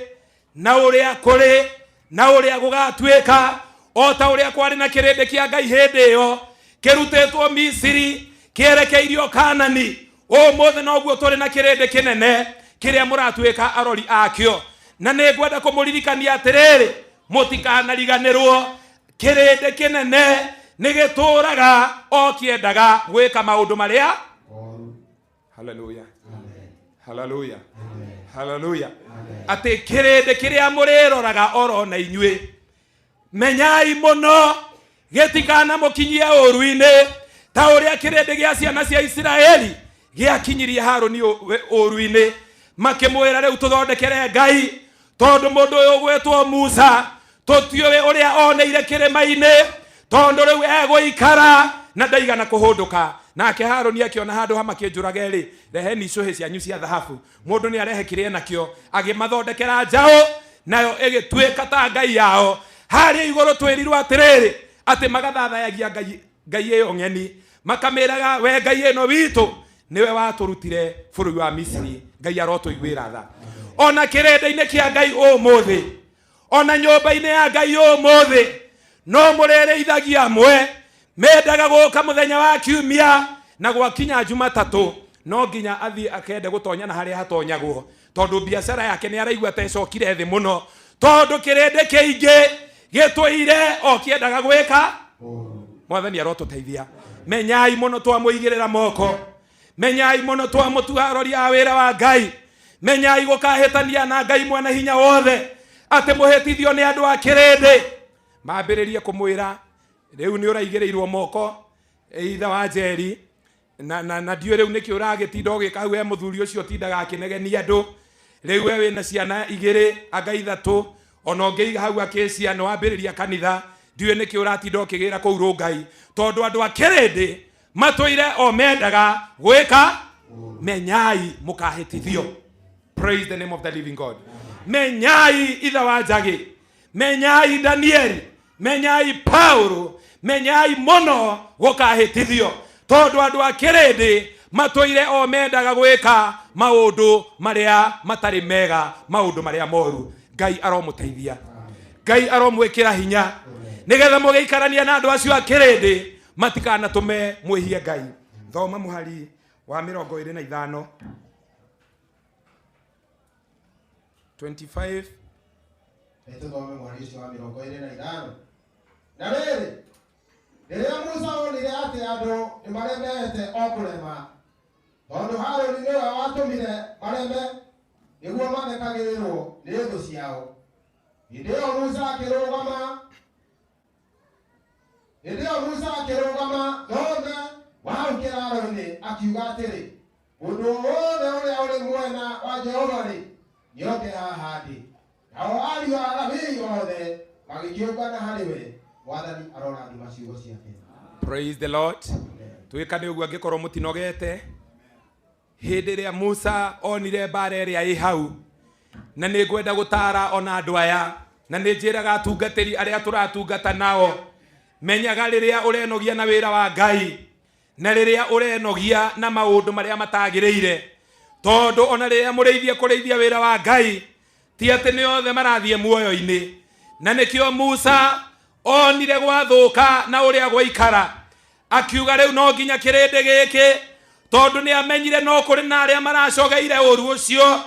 M: na ũrĩa kũrĩ na ũrĩa gũgatuĩka, o ta ũrĩa kwarĩ na kĩrĩndĩ kĩa Ngai hĩndĩ ĩyo kĩrutĩtwo Misiri kĩerekeirio Kanani, ũmũthĩ noguo tũrĩ na kĩrĩndĩ kĩnene kĩrĩa mũratuĩka arori akĩo. Na nĩ ngwenda kũmũririkania atĩrĩrĩ, mũtikanariganĩrwo, kĩrĩndĩ kĩnene nĩ gĩtũraga o kĩendaga gwĩka maũndũ marĩa. Haleluya, haleluya, haleluya. Atĩ kĩrĩndĩ kĩrĩa mũrĩroraga oro na inyuĩ, menyai mũno gĩtikanamũkinyie ũũru-inĩ ta ũrĩa kĩrĩndĩ gĩa ciana cia Isiraeli gĩakinyirie Harũni ũũru-inĩ, makĩmwĩra rĩu tũthondekere Ngai, tondũ mũndũ ũyũ ũgwĩtwo Musa tũtiũĩ ũrĩa oneire kĩrĩma-inĩ, tondũ rĩu egũikara na ndaigana kũhũndũka. Nake Harũni akĩona handũ ha makĩnjũrage rĩ, reheni icũhĩ cianyu cia thahabu, mũndũ nĩ arehe kĩrĩa enakĩo, agĩmathondekera njaũ, nayo ĩgĩtuĩka ta ngai yao. Harĩa igũrũ twĩrirwo atĩrĩrĩ, atĩ magathathayagia ngai ngai ĩyo ng'eni, makamĩraga we ngai ĩno witũ nĩwe watũrutire bũrũri wa Misiri. Ngai arotũiguĩra tha. Ona kĩrĩndĩ-inĩ kĩa Ngai ũmũthĩ, ona nyũmba-inĩ ya Ngai ũmũthĩ, no mũrĩrĩithagia amwe mendaga gũka mũthenya wa kiumia, na gwakinya Jumatatũ no nginya athiĩ akende gũtonya na harĩa hatonyagwo, tondũ biacara yake nĩ araigua ta ĩcokire thĩ mũno, tondũ kĩrĩndĩ kĩingĩ gĩtũire o kĩendaga gwĩka. Mwathani arotũteithia. Menyai mũno twamũigĩrĩra moko, menyai mũno twamũtua arori a wĩra wa Ngai, menyai gũkahĩtania na Ngai mwene hinya wothe, atĩ mũhĩtithio nĩ andũ a kĩrĩndĩ mambĩrĩrie kũmwĩra rĩu nĩ ũraigĩrĩirwo moko ithe wa Njeri, na na na ndiũĩ rĩu nĩkĩ ũragĩtinda ũgĩka hau, we mũthuri ũcio ũtindaga akĩnegenia andũ, rĩu we wĩna ciana igĩrĩ anga ithatũ, ona ũngĩiga hau akĩcia nĩ wambĩrĩria kanitha. Ndiũĩ nĩkĩ ũratinda ũkĩgĩra kũu Rũngai, tondũ andũ a kĩrĩndĩ matũire o mendaga gwĩka. Menyai mũkahĩtithio. Praise the name of the living God. Menyai ithe wa Njagĩ, menyai Danieli, menyai Paulo, menyai mũno gũkahĩtithio, tondũ andũ a kĩrĩndĩ matũire o mendaga gwĩka maũndũ marĩa matarĩ mega, maũndũ marĩa moru. Ngai aromũteithia, Ngai aromwĩkĩra hinya, nĩgetha mũgĩikarania na andũ acio a kĩrĩndĩ matikanatũme mwĩhie Ngai. Thoma mũhari wa 25, 25.
A: Tũthome mweri ũcio wa 25. Na rĩrĩ, rĩrĩa Musa onire atĩ andũ nĩ maremete o kũrema, tondũ Harũni nĩwe watũmire mareme nĩguo mathekagĩrĩrwo nĩ thũ ciao, hĩndĩ ĩyo Musa akĩrũgama, hĩndĩ ĩyo Musa akĩrũgama thome wa hau kĩraaro-inĩ, akiuga atĩrĩ, "Mũndũ o wothe ũrĩa ũrĩ mwena wa Jehova-rĩ, nĩoke haha ndĩ." Nao ariũ a Lawii othe magĩkĩũngana harĩ we. Mwathani arorathima ciugo ciake.
M: Praise the Lord. Twĩkane ũguo angĩkorwo mũtinogete. Hĩndĩ ĩrĩa Musa onire mbara ĩrĩa ĩ hau, na nĩ ngwenda gũtara ona andũ aya, na nĩ njĩraga atungatĩri arĩa tũratungata nao, menyaga rĩrĩa ũrenogia na wĩra wa Ngai na rĩrĩa ũrenogia na maũndũ marĩa matagĩrĩire, tondũ ona rĩrĩa mũrĩithie kũrĩithia wĩra wa Ngai, ti atĩ nĩ othe marathiĩ muoyo-inĩ. Na nĩkĩo Musa onire gwathũka na ũrĩa gwaikara, akiuga rĩu no nginya kĩrĩndĩ gĩkĩ, tondũ nĩ amenyire no kũrĩ na arĩa maracogeire ũru ũcio.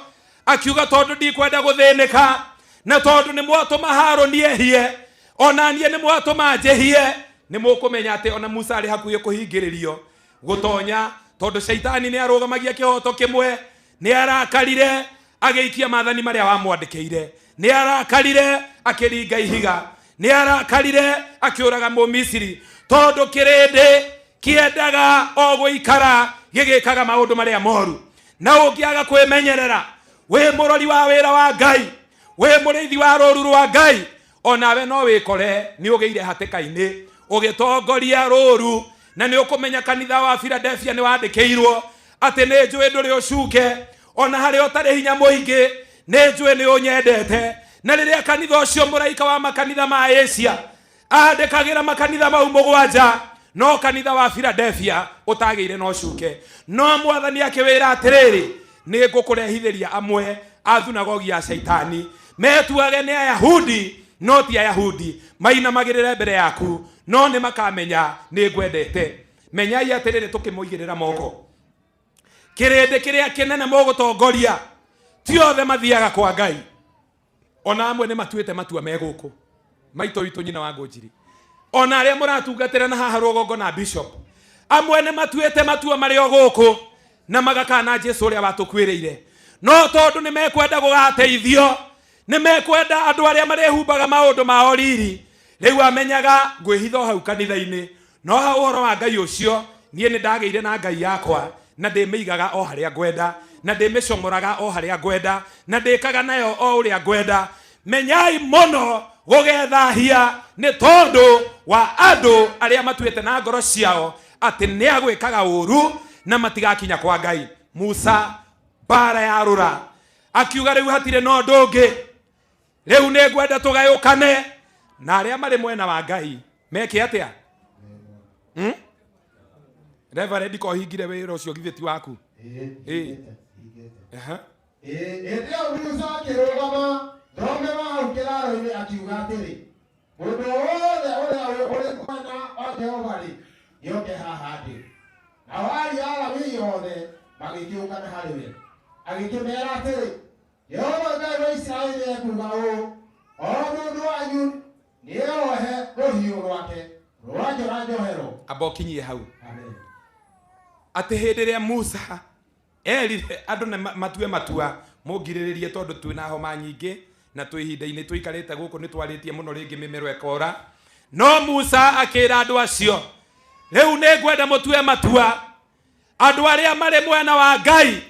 M: Akiuga, tondũ ndikwenda gũthĩnĩka, na tondũ nĩ mwatũma Harũni ehie, ona niĩ nĩ mwatũma njĩhie. Nĩ mũkũmenya atĩ ona Musa arĩ hakuhĩ kũhingĩrĩrio gũtonya, tondũ caitani nĩ arũgamagia kĩhoto kĩmwe. Nĩ arakarire agĩikia maathani marĩa wamwandĩkĩire, nĩ arakarire akĩringa ihiga, nĩ arakarire akĩũraga Mũmisiri, tondũ kĩrĩndĩ kĩendaga o gũikara gĩgĩkaga maũndũ marĩa moru. Na ũngĩaga kwĩmenyerera, wĩ mũrori wa wĩra wa Ngai, wĩ mũrĩithi wa rũru rwa Ngai, onawe no wĩkore nĩ ũgĩire hatĩka-inĩ ũgĩtongoria rũru. Na nĩ ũkũmenya kanitha wa Philadelphia nĩ wandĩkĩirwo atĩ nĩ njũĩ ndũrĩ ũcuke, ona harĩa ũtarĩ hinya mũingĩ, nĩ njũĩ nĩ ũnyendete. Na rĩrĩa kanitha ũcio, mũraika wa makanitha ma Asia andĩkagĩra makanitha mau 7, no kanitha wa Philadelphia ũtagĩire na ũcuke, no Mwathani akĩwĩra atĩrĩrĩ, nĩ ngũkũrehithĩria amwe a thunagogi ya Shaitani, metuage nĩ Ayahudi no ti Ayahudi, mainamagĩrĩre mbere yaku, no nĩ makamenya nĩ ngwendete. Menyai atĩrĩrĩ, tũkĩmũigĩrĩra moko, kĩrĩndĩ kĩrĩa kĩnene mũgũtongoria ti othe mathiaga kwa Ngai. Ona amwe nĩ matuĩte matua me gũkũ maitũ witũ nyina wa Ngũnjiri, ona arĩa mũratungatĩra na haha rũgongo na bishop, amwe nĩ matuĩte matua marĩ o gũkũ na magakana Jesu ũrĩa watũkuĩrĩire. No tondũ nĩ mekwenda gũgateithio, nĩ mekwenda andũ arĩa marĩhumbaga maũndũ mao riri, rĩu amenyaga ngwĩhitha o hau kanitha-inĩ. No ha ũhoro wa Ngai ũcio, niĩ nĩ ndagĩire na Ngai yakwa, na ndĩmĩigaga o harĩa ngwenda, na ndĩmĩcomoraga o harĩa ngwenda, na ndĩkaga nayo o ũrĩa ngwenda. Menyai mũno gũgethahia nĩ tondũ wa andũ arĩa matuĩte na ngoro ciao atĩ nĩ agwĩkaga ũru na matigakinya kwa Ngai. Musa mbara yarũra, akiuga rĩu hatirĩ na ũndũ ũngĩ, rĩu nĩ ngwenda tũgayũkane, na arĩa marĩ mwena wa Ngai meke atĩa? Reverend, ko hingire wĩra ũcio githĩ ti waku? Ĩĩ. Aha.
A: Hĩndĩ ĩyo Musa akĩrũgama thome wa hau kĩraaro-inĩ, akiuga atĩrĩ, "Mũndũ o wothe ũrĩa ũrĩ mwena wa Jehova-rĩ, nĩoke haha ndĩ." Nao ariũ a Lawii othe magĩkĩũngana harĩ we. Agĩkĩmeera atĩrĩ, "Jehova Ngai wa Isiraeli ekuuga ũũ, 'O mũndũ wanyu nĩeohe rũhiũ rwake rwa njora njohero.'"
M: Amba ũkinyie hau.
A: Amen.
M: Atĩ hĩndĩ ĩrĩa Musa erire andũ nĩ matue matua, mũngirĩrĩrie tondũ twĩna homa nyingĩ na twĩ ihinda-inĩ tũikarĩte gũkũ nĩ twarĩtie mũno, rĩngĩ mĩmero ĩkora. No Musa akĩra andũ acio, rĩu nĩ ngwenda mũtue matua, andũ arĩa marĩ mwena wa Ngai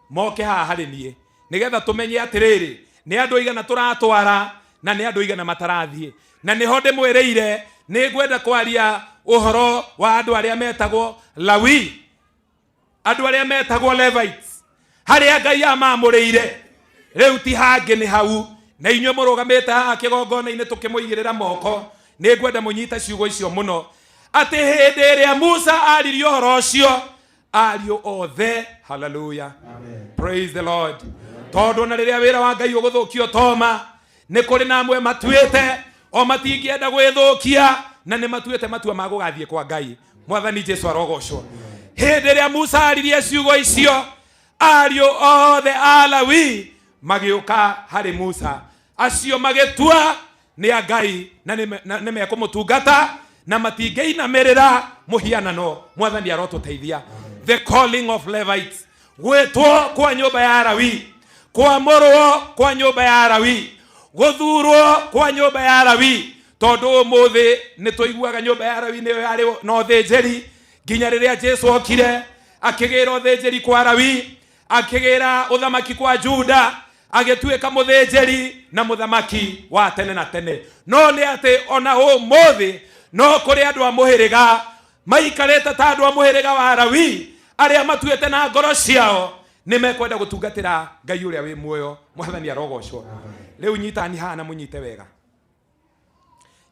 M: moke haha harĩ niĩ, nĩgetha tũmenye atĩrĩrĩ, nĩ andũ aigana tũratwara na nĩ andũ aigana matarathiĩ. Na nĩho ndĩmwĩrĩire Nĩ ngwenda kwaria ũhoro wa andũ arĩa metagwo Lawi, andũ arĩa metagwo Levites, harĩa Ngai amamũrĩire. Rĩu ti hangĩ nĩ hau, na inyuĩ mũrũgamĩte haha kĩgongona-inĩ tũkĩmũigĩrĩra moko, nĩ ngwenda mũnyite ciugo icio mũno, atĩ hĩndĩ ĩrĩa Musa aririe ũhoro ũcio, ariũ othe, haleluya, praise the Lord. Tondũ na rĩrĩa wĩra wa Ngai ũgũthũkio toma, nĩ kũrĩ na amwe matuĩte o matingĩenda gwĩthũkia, na nĩ matuĩte matua ma gũgathiĩ kwa Ngai. Mwathani Jesu arogocwo. Hĩndĩ ĩrĩa Musa aririe ciugo icio, ariũ othe a Lawi magĩũka harĩ Musa, acio magĩtua nĩ a Ngai na nĩ mekũmũtungata na matingĩinamĩrĩra mũhianano. Mwathani arotũteithia. The calling of Levites, gwĩtwo kwa nyũmba ya Lawi, kwamũrwo kwa nyũmba ya Lawi, gũthurwo kwa nyũmba ya Lawi. Tondũ ũmũthĩ nĩ tũiguaga nyũmba ya Lawi nĩyo yarĩ na ũthĩnjĩri, nginya rĩrĩa Jesu okire akĩgĩra ũthĩnjĩri kwa Lawi, akĩgĩra ũthamaki kwa Juda, agĩtuĩka mũthĩnjĩri na mũthamaki wa tene na tene. No nĩ atĩ ona ũmũthĩ no kũrĩ andũ a mũhĩrĩga maikarĩte ta andũ a mũhĩrĩga wa Lawi, arĩa matuĩte na ngoro ciao nĩ mekwenda gũtungatĩra Ngai ũrĩa wĩ muoyo. Mwathani arogocwo. Rĩu nyitani haha na mũnyite wega,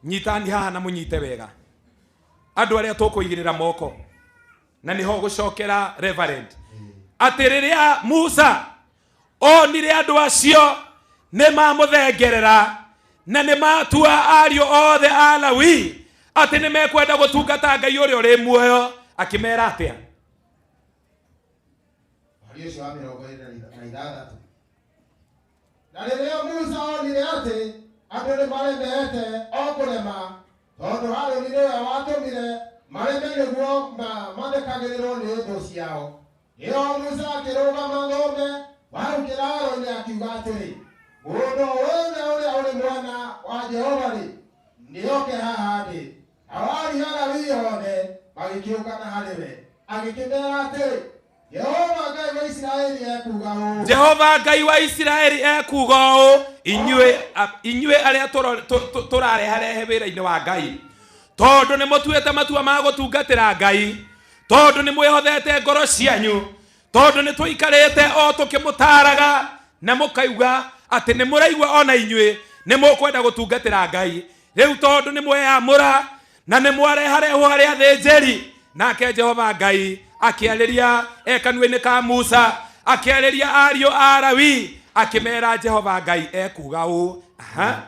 M: nyitani haha na mũnyite wega, andũ arĩa tũkũigĩrĩra moko, na nĩho gũcokera Reverend, atĩ rĩrĩa Musa onire andũ acio nĩ mamũthengerera na nĩ matua ariũ othe a Lawi atĩ nĩ mekwenda gũtungata Ngai ũrĩa ũrĩ muoyo, akĩmera atĩa?
N: Mũhari ũcio wa 26. Na rĩrĩa Musa onire atĩ andũ nĩ maremete o kũrema, tondũ Harũni nĩwe watũmire mareme nĩguo mathekagĩrĩrwo nĩ thũ ciao, ĩyo Musa akĩrũgama thome wa hau kĩraaro-inĩ akiuga atĩrĩ, mũndũ o wothe ũrĩa ũrĩ mwana wa Jehova-rĩ, nĩoke haha ndĩ. Nao ariũ a Lawi othe magĩkĩũngana harĩ we, agĩkĩmeera atĩrĩ, Jehova Ngai wa Isiraeli ekuuga ũũ.
M: Jehova Ngai wa Isiraeli ekuuga ũũ, inyuĩ arĩa tũrareharehe wĩra-inĩ wa Ngai, tondũ nĩ mũtuĩte matua ma gũtungatĩra Ngai, tondũ nĩ mwĩhothete ngoro cianyu, tondũ nĩ tũikarĩte o tũkĩmũtaaraga na mũkauga atĩ nĩ mũraigua ona inyuĩ nĩ mũkwenda gũtungatĩra Ngai. Rĩu tondũ nĩ mweyamũra na nĩ mwareharehwo harĩ athĩnjĩri, nake Jehova Ngai akĩarĩria e kanua-inĩ ka Musa, akĩarĩria ariũ a Lawi, akĩmera Jehova Ngai ekuuga ũũ. Aha.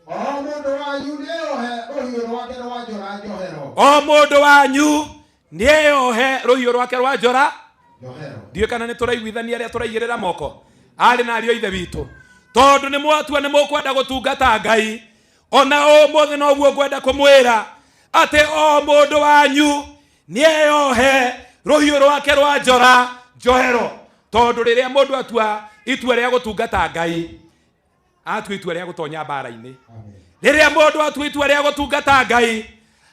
N: O mũndũ wanyu nĩeyohe rũhiũ rwake rwa njora njohero.
M: O mũndũ wanyu nĩeyohe rũhiũ rwake rwa njora
N: njohero.
M: Ndiũĩ kana nĩ tũraiguithania arĩa tũraigĩrĩra moko, arĩ na ariũ a ithe witũ, tondũ nĩ mwatua nĩ mũkwenda gũtungata Ngai. Ona ũmũthĩ noguo ngwenda kũmwĩra atĩ o mũndũ wanyu nĩeyohe rũhiũ rwake rwa njora njohero, tondũ rĩrĩa mũndũ atua itua rĩa gũtungata Ngai, atua itua rĩa gũtonya mbara-inĩ. Rĩrĩa mũndũ atua itua rĩa gũtungata Ngai,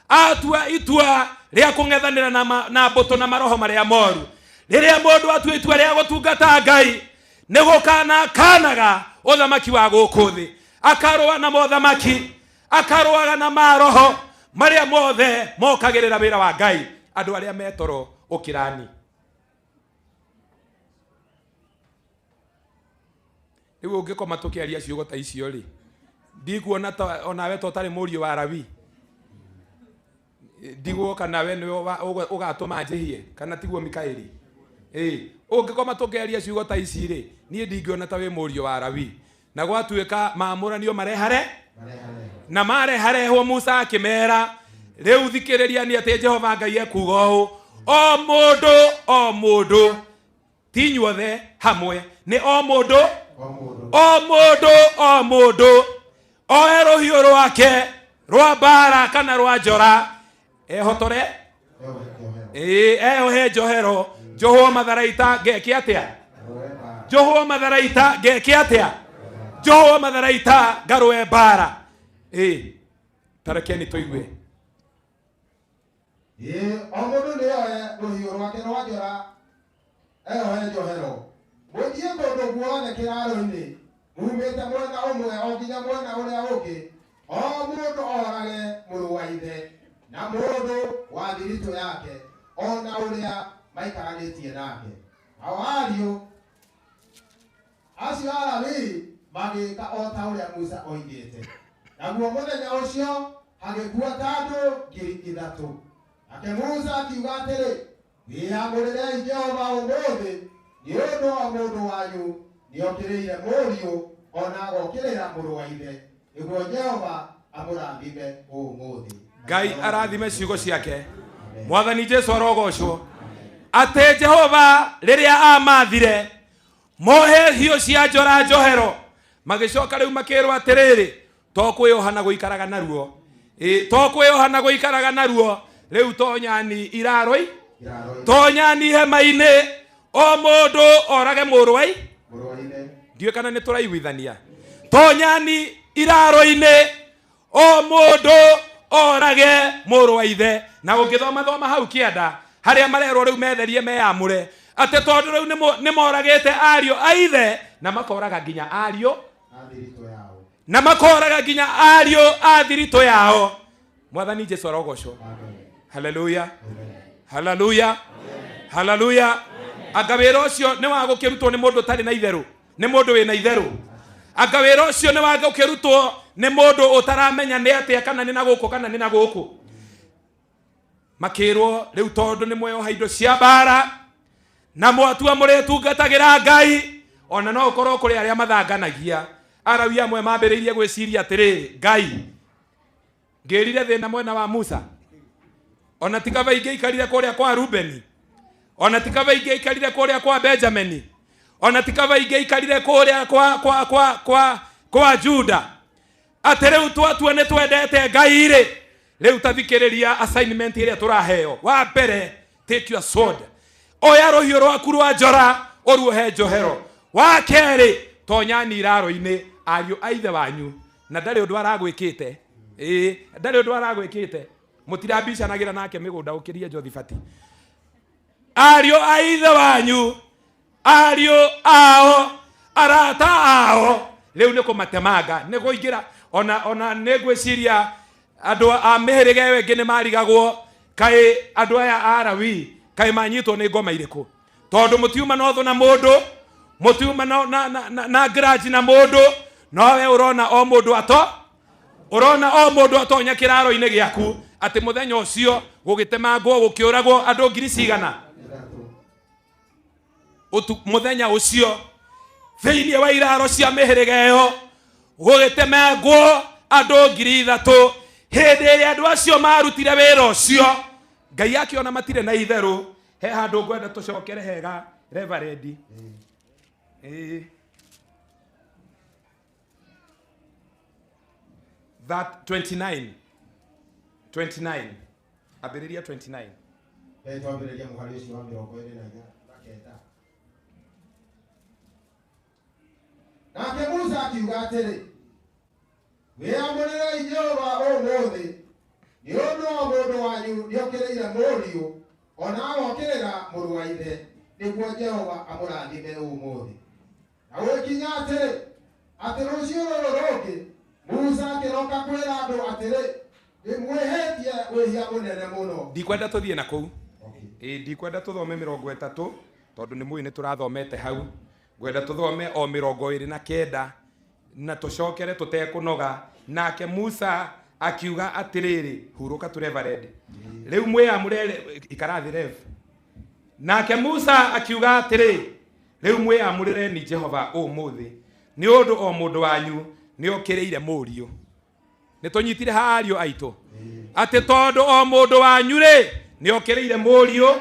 M: atua itua rĩa kũng'ethanĩra na mbũtũ na maroho marĩa moru. Rĩrĩa mũndũ atua itua rĩa gũtungata Ngai, nĩ gũkana kanaga ũthamaki wa gũkũ thĩ, akarũa na mothamaki, akarũaga na maroho marĩa mothe mokagĩrĩra wĩra wa Ngai. Andũ arĩa metoro ũkĩrani. Rĩu ũngĩkoma tũkĩaria ciugo ta icio rĩ, ndikuona ta onawe ta ũtarĩ mũriũ wa Lawi, ndiguoka nawe nĩwe ũgatũma njĩhie, kana tiguo Mikaeli? Ũngĩkoma tũkĩaria ciugo ta ici rĩ, niĩ ndingĩona ta wĩ mũriũ wa Lawi. Na gwatuĩka maamũranio marehare na mareharehwo, Musa akĩmera, rĩu thikĩrĩria nĩ atĩ Jehova Ngai ekuuga ũũ, o mũndũ o mũndũ, ti inyuothe hamwe, nĩ o mũndũ o mũndũ o mũndũ oe rũhiũ rwake rwa mbara kana rwa njora, ehotore, eyohe njohero, njohwo matharaita ngeke atĩa, njohwo matharaita ngeke atĩa, njohwo matharaita ngarũe mbara. Tarekeni tũigue.
N: O mũndũ nĩoe rũhiũ rwake rwa njora eyohe njohero, mũthiĩ kũndũ guothe kĩraaro-inĩ, mumĩte mwena ũmwe o nginya mwena ũrĩa ũngĩ, o mũndũ orage mũrũ wa ithe. ithe na mũndũ wa thiritũ yake o na ũrĩa maikaranĩtie nake. Nao ariũ acio a Lawii magĩĩka o ta ũrĩa Musa oigĩte. Naguo mũthenya ũcio hagĩkua ta andũ 3,000. Nake Musa akiuga atĩrĩ, wĩyamũrĩrei Jehova ũmũthĩ nĩ ũndũ o mũndũ wanyu nĩokĩrĩire mũriũ o na agokĩrĩra mũrũ wa ithe, nĩguo Jehova amũrathime ũmũthĩ.
M: Ngai arathime ciugo ciake. Mwathani Jesu arogocwo. Atĩ Jehova rĩrĩa amathire mohe hiũ cia njora njohero, magĩcoka rĩu makĩrwo atĩrĩrĩ, to kwĩyoha na gũikaraga naruo. Ĩ, to kwĩyoha na gũikaraga naruo, rĩu tonyani iraroi, tonyani hema-inĩ, o mũndũ orage mũrũ wa ndiũĩ kana nĩ tũraiguithania. Tonyani iraro-inĩ, o mũndũ orage mũrũ wa ithe. Na ũngĩthoma thoma hau kĩanda harĩa marerwo rĩu metherie meyamũre, atĩ tondũ rĩu nĩ moragĩte ariũ a ithe na makoraga nginya ariũ na makoraga nginya ariũ a thiritũ yao. Mwathani Jesu arogocwo. Haleluya, haleluya, haleluya. Anga wĩra ũcio nĩ wa gũkĩrutwo nĩ mũndũ ũtarĩ na itherũ, nĩ mũndũ wĩna itherũ. Anga wĩra ũcio nĩ wa gũkĩrutwo nĩ mũndũ ũtaramenya nĩ atĩa, kana nĩ na gũkũ kana nĩ na gũkũ. Makĩrwo rĩu tondũ nĩ mweoha indo cia mbara na mwatua mũrĩtungatagĩra Ngai, ona no ũkorwo kũrĩ arĩa mathanganagia. Arawi amwe mambĩrĩirie gwĩciria atĩrĩ, Ngai ngĩrire thĩna mwena wa Musa, ona ti kaba ingĩikarire kũrĩa kwa Rubeni, ona ti kaba ingĩikarire kũrĩa kwa Benjamini, ona ti kaba ingĩikarire kũrĩa kwa kwa kwa kwa kwa Juda. Atĩ rĩu twatua nĩ twendete Ngai rĩ, rĩu tathikĩrĩria assignment ĩrĩa tũraheo. Wa mbere, take your sword, oya rũhiũ rwaku rwa njora ũruohe njohero. Wa kerĩ, tonyani iraro-inĩ ariũ a ithe wanyu, na ndarĩ ũndũ aragwĩkĩte. Ĩĩ, ndarĩ ũndũ aragwĩkĩte, mũtirambicanagĩra nake mĩgũnda ũkĩrie Jothibati. Ariũ a ithe wanyu, ariũ ao, arata ao, rĩu nĩ kũmatemanga, nĩ kũingĩra. Ona nĩ ngwĩciria andũ a mĩhĩrĩga ĩyo ĩngĩ nĩ marigagwo, kaĩ andũ aya a Lawi kaĩ manyitwo nĩ ngoma irĩkũ, tondũ mũtiuma na ũthũ na mũndũ, mũtiuma na grudge na mũndũ, nowe ũrona o mũndũ ato ũrona o mũndũ atonya kĩraro-inĩ gĩaku, atĩ mũthenya ũcio gũgĩtemangwo gũkĩũragwo andũ ngiri cigana mũthenya ũcio thĩinĩ wa iraro cia mĩhĩrĩga ĩyo gũgĩtemangwo andũ 3,000. Hĩndĩ ĩrĩa andũ acio marutire wĩra ũcio, Ngai akĩona matirĩ na itherũ. He handũ ngwenda tũcokere hega, Reverend. Ĩĩ. That 29 29 ambĩrĩria 29.
N: Twambĩrĩria mũhari ũcio wa 29. Nake Musa akiuga atĩrĩ, wĩyamũrĩrei Jehova ũmũthĩ nĩ ũndũ o mũndũ wanyu nĩokĩrĩire mũriũ ona agokĩrĩra mũrũ wa ithe, nĩguo Jehova amũrathime ũmũthĩ. Na gũgĩkinya atĩrĩ, atĩ rũciũ rũrũ rũngĩ Musa akĩroka kwĩra andũ atĩrĩ, nĩmwĩhĩtie wĩhia mũnene mũno.
M: Ndikwenda tũthiĩ na kũu. Ĩĩ, ndikwenda tũthome 30 tondũ nĩ mũĩ nĩ tũrathomete hau. Ngwenda tũthome o 29 na tũcokere tũtekũnoga. Nake Musa akiuga atĩrĩrĩ, hurũka tu Reverend, rĩu mwĩamũre, ikara thĩ Rev. Nake Musa akiuga atĩrĩ, rĩu mwĩamũrĩreni Jehova ũmũthĩ nĩ ũndũ o mũndũ wanyu nĩokĩrĩire mũriũ. Nĩ tũnyitire ha ariũ aitũ, atĩ tondũ o mũndũ wanyu rĩ nĩokĩrĩire mũriũ,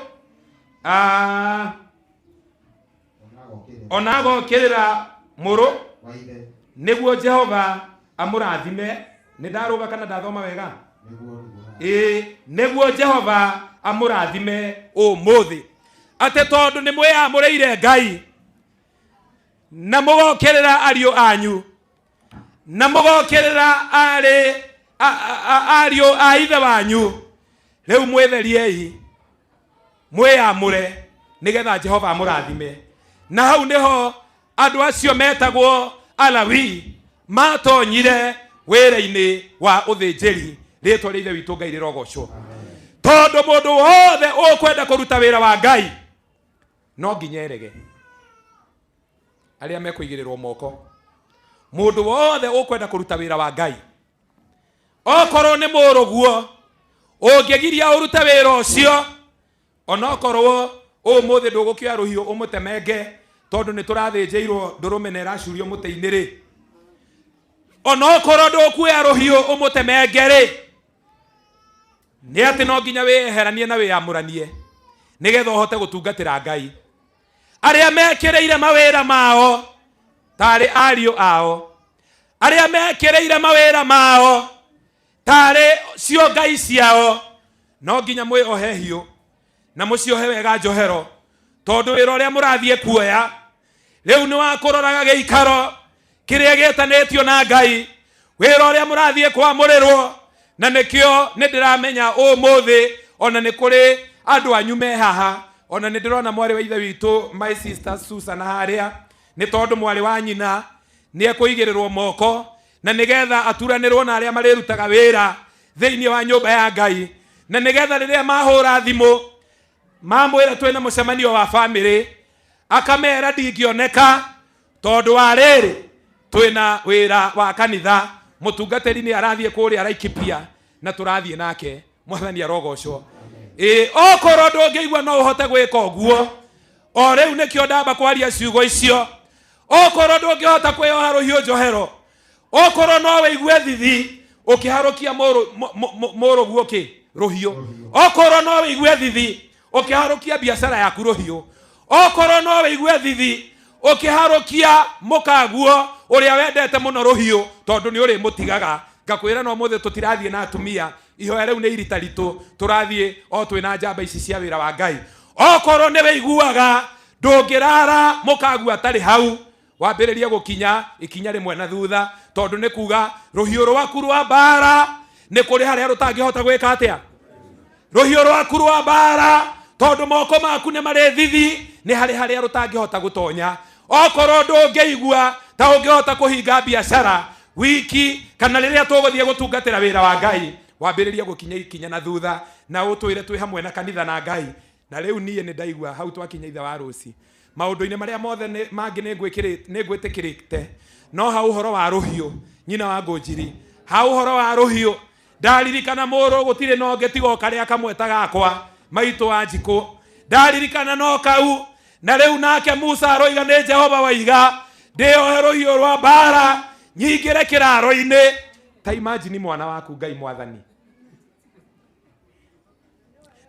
M: ona agokĩrĩra mũrũ, nĩguo Jehova amũrathime. Nĩ ndarũga kana ndathoma wega? Ĩĩ, nĩguo Jehova amũrathime ũmũthĩ, atĩ tondũ nĩ mwĩamũrĩire Ngai na mũgokĩrĩra ariũ anyu na mũgokĩrĩra ariũ a ithe wanyu, rĩu mwĩtheriei mwĩamũre nĩgetha Jehova amũrathime. Na hau nĩho andũ acio metagwo Alawi matonyire wĩra-inĩ wa ũthĩnjĩri. Rĩtwa rĩa Ithe witũ Ngai rĩrogocwo. Tondũ mũndũ wothe ũkwenda kũruta wĩra wa Ngai no nginya erege arĩa mekũigĩrĩrwo moko. Mũndũ wothe ũkwenda kũruta wĩra wa Ngai, okorwo nĩ mũrũguo ũngĩgiria ũrute wĩra ũcio, onokorwo ũmũthĩ ndũgũkĩoya rũhiũ ũmũtemenge tondũ nĩ tũrathĩnjĩirwo ndũrũme na ĩracurio mũtĩ-inĩ rĩ, onokorwo ndũkuoya rũhiũ ũmũtemenge rĩ, nĩ atĩ no nginya wĩyeheranie na wĩyamũranie nĩgetha ũhote gũtungatĩra Ngai. Arĩa mekĩrĩire mawĩra mao tarĩ ariũ ao, arĩa mekĩrĩire mawĩra mao tarĩ cio ngai ciao, no nginya mwĩohe hiũ na mũciohe wega njohero, tondũ wĩra ũrĩa mũrathiĩ kuoya rĩu nĩ wa kũroraga gĩikaro kĩrĩa gĩtanĩtio na Ngai, wĩra ũrĩa mũrathiĩ kwamũrĩrwo. Na nĩkĩo nĩ ndĩramenya ũmũthĩ ona nĩ kũrĩ andũ anyu me haha, ona nĩ ndĩrona mwarĩ wa ithe witũ my sister Susan harĩa, nĩ tondũ mwarĩ wa nyina nĩ ekũigĩrĩrwo moko na nĩgetha aturanĩrwo na arĩa marĩrutaga wĩra thĩinĩ wa nyũmba ya Ngai, na nĩgetha rĩrĩa mahũra thimũ mamwĩra twĩna mũcemanio wa bamĩrĩ, akamera ndingĩoneka tondũ wa rĩrĩ twĩna wĩra wa kanitha, mũtungatĩri nĩ arathiĩ kũrĩa Laikipia na tũrathiĩ nake. Mwathani arogocwo. Ĩ okorwo ndũngĩigua no ũhote gwĩka ũguo, o rĩu nĩkĩo ndamba kwaria ciugo icio. Okorwo ndũngĩhota kwĩyoha rũhiũ njohero, okorwo no wĩigue thithi ũkĩharũkia mũrũguo kĩ rũhiũ, okorwo no wĩigue thithi ũkĩharũkia biacara yaku rũhiũ, okorwo no wĩigue thithi ũkĩharũkia mũkaguo ũrĩa wendete mũno rũhiũ, tondũ nĩ ũrĩmũtigaga. Ngakwĩra no mũthĩ tũtirathiĩ na atumia, ihoya rĩu nĩ irita ritũ, tũrathiĩ o twĩna njamba ici cia wĩra wa Ngai. Okorwo nĩ wĩiguaga ndũngĩrara mũkaguo atarĩ hau, wambĩrĩrie gũkinya ikinya rĩmwe na thutha, tondũ nĩ kuga rũhiũ rwaku rwa mbara nĩ kũrĩ harĩa rũtangĩhota gwĩka atĩa. Rũhiũ rwaku rwa mbara, tondũ moko maku nĩ marĩ thithi, nĩ harĩ harĩa rũtangĩhota gũtonya. Okorwo ndũngĩigua ta ũngĩhota kũhinga biacara wiki kana rĩrĩa tũgũthiĩ gũtungatĩra wĩra wa Ngai, wambĩrĩrie gũkinya ikinya na thutha na ũtwĩre twĩ hamwe na kanitha na Ngai. Na rĩu niĩ nĩ ndaigua hau twakinya ithe wa rũci maũndũ-inĩ marĩa mothe mangĩ nĩ ngwĩtĩkĩrĩte, no ha ũhoro wa rũhiũ nyina wa ngũnjiri, ha ũhoro wa rũhiũ ndaririkana mũrũ gũtirĩ na ũngĩ tiga o karĩa kamwe ta gakwa maitũ wa njikũ, ndaririkana no kau. Na rĩu nake Musa aroiga nĩ Jehova waiga ndĩyohe rũhiũ rwa mbara nyingĩre kĩraro-inĩ. Ta imagine mwana waku Ngai mwathani,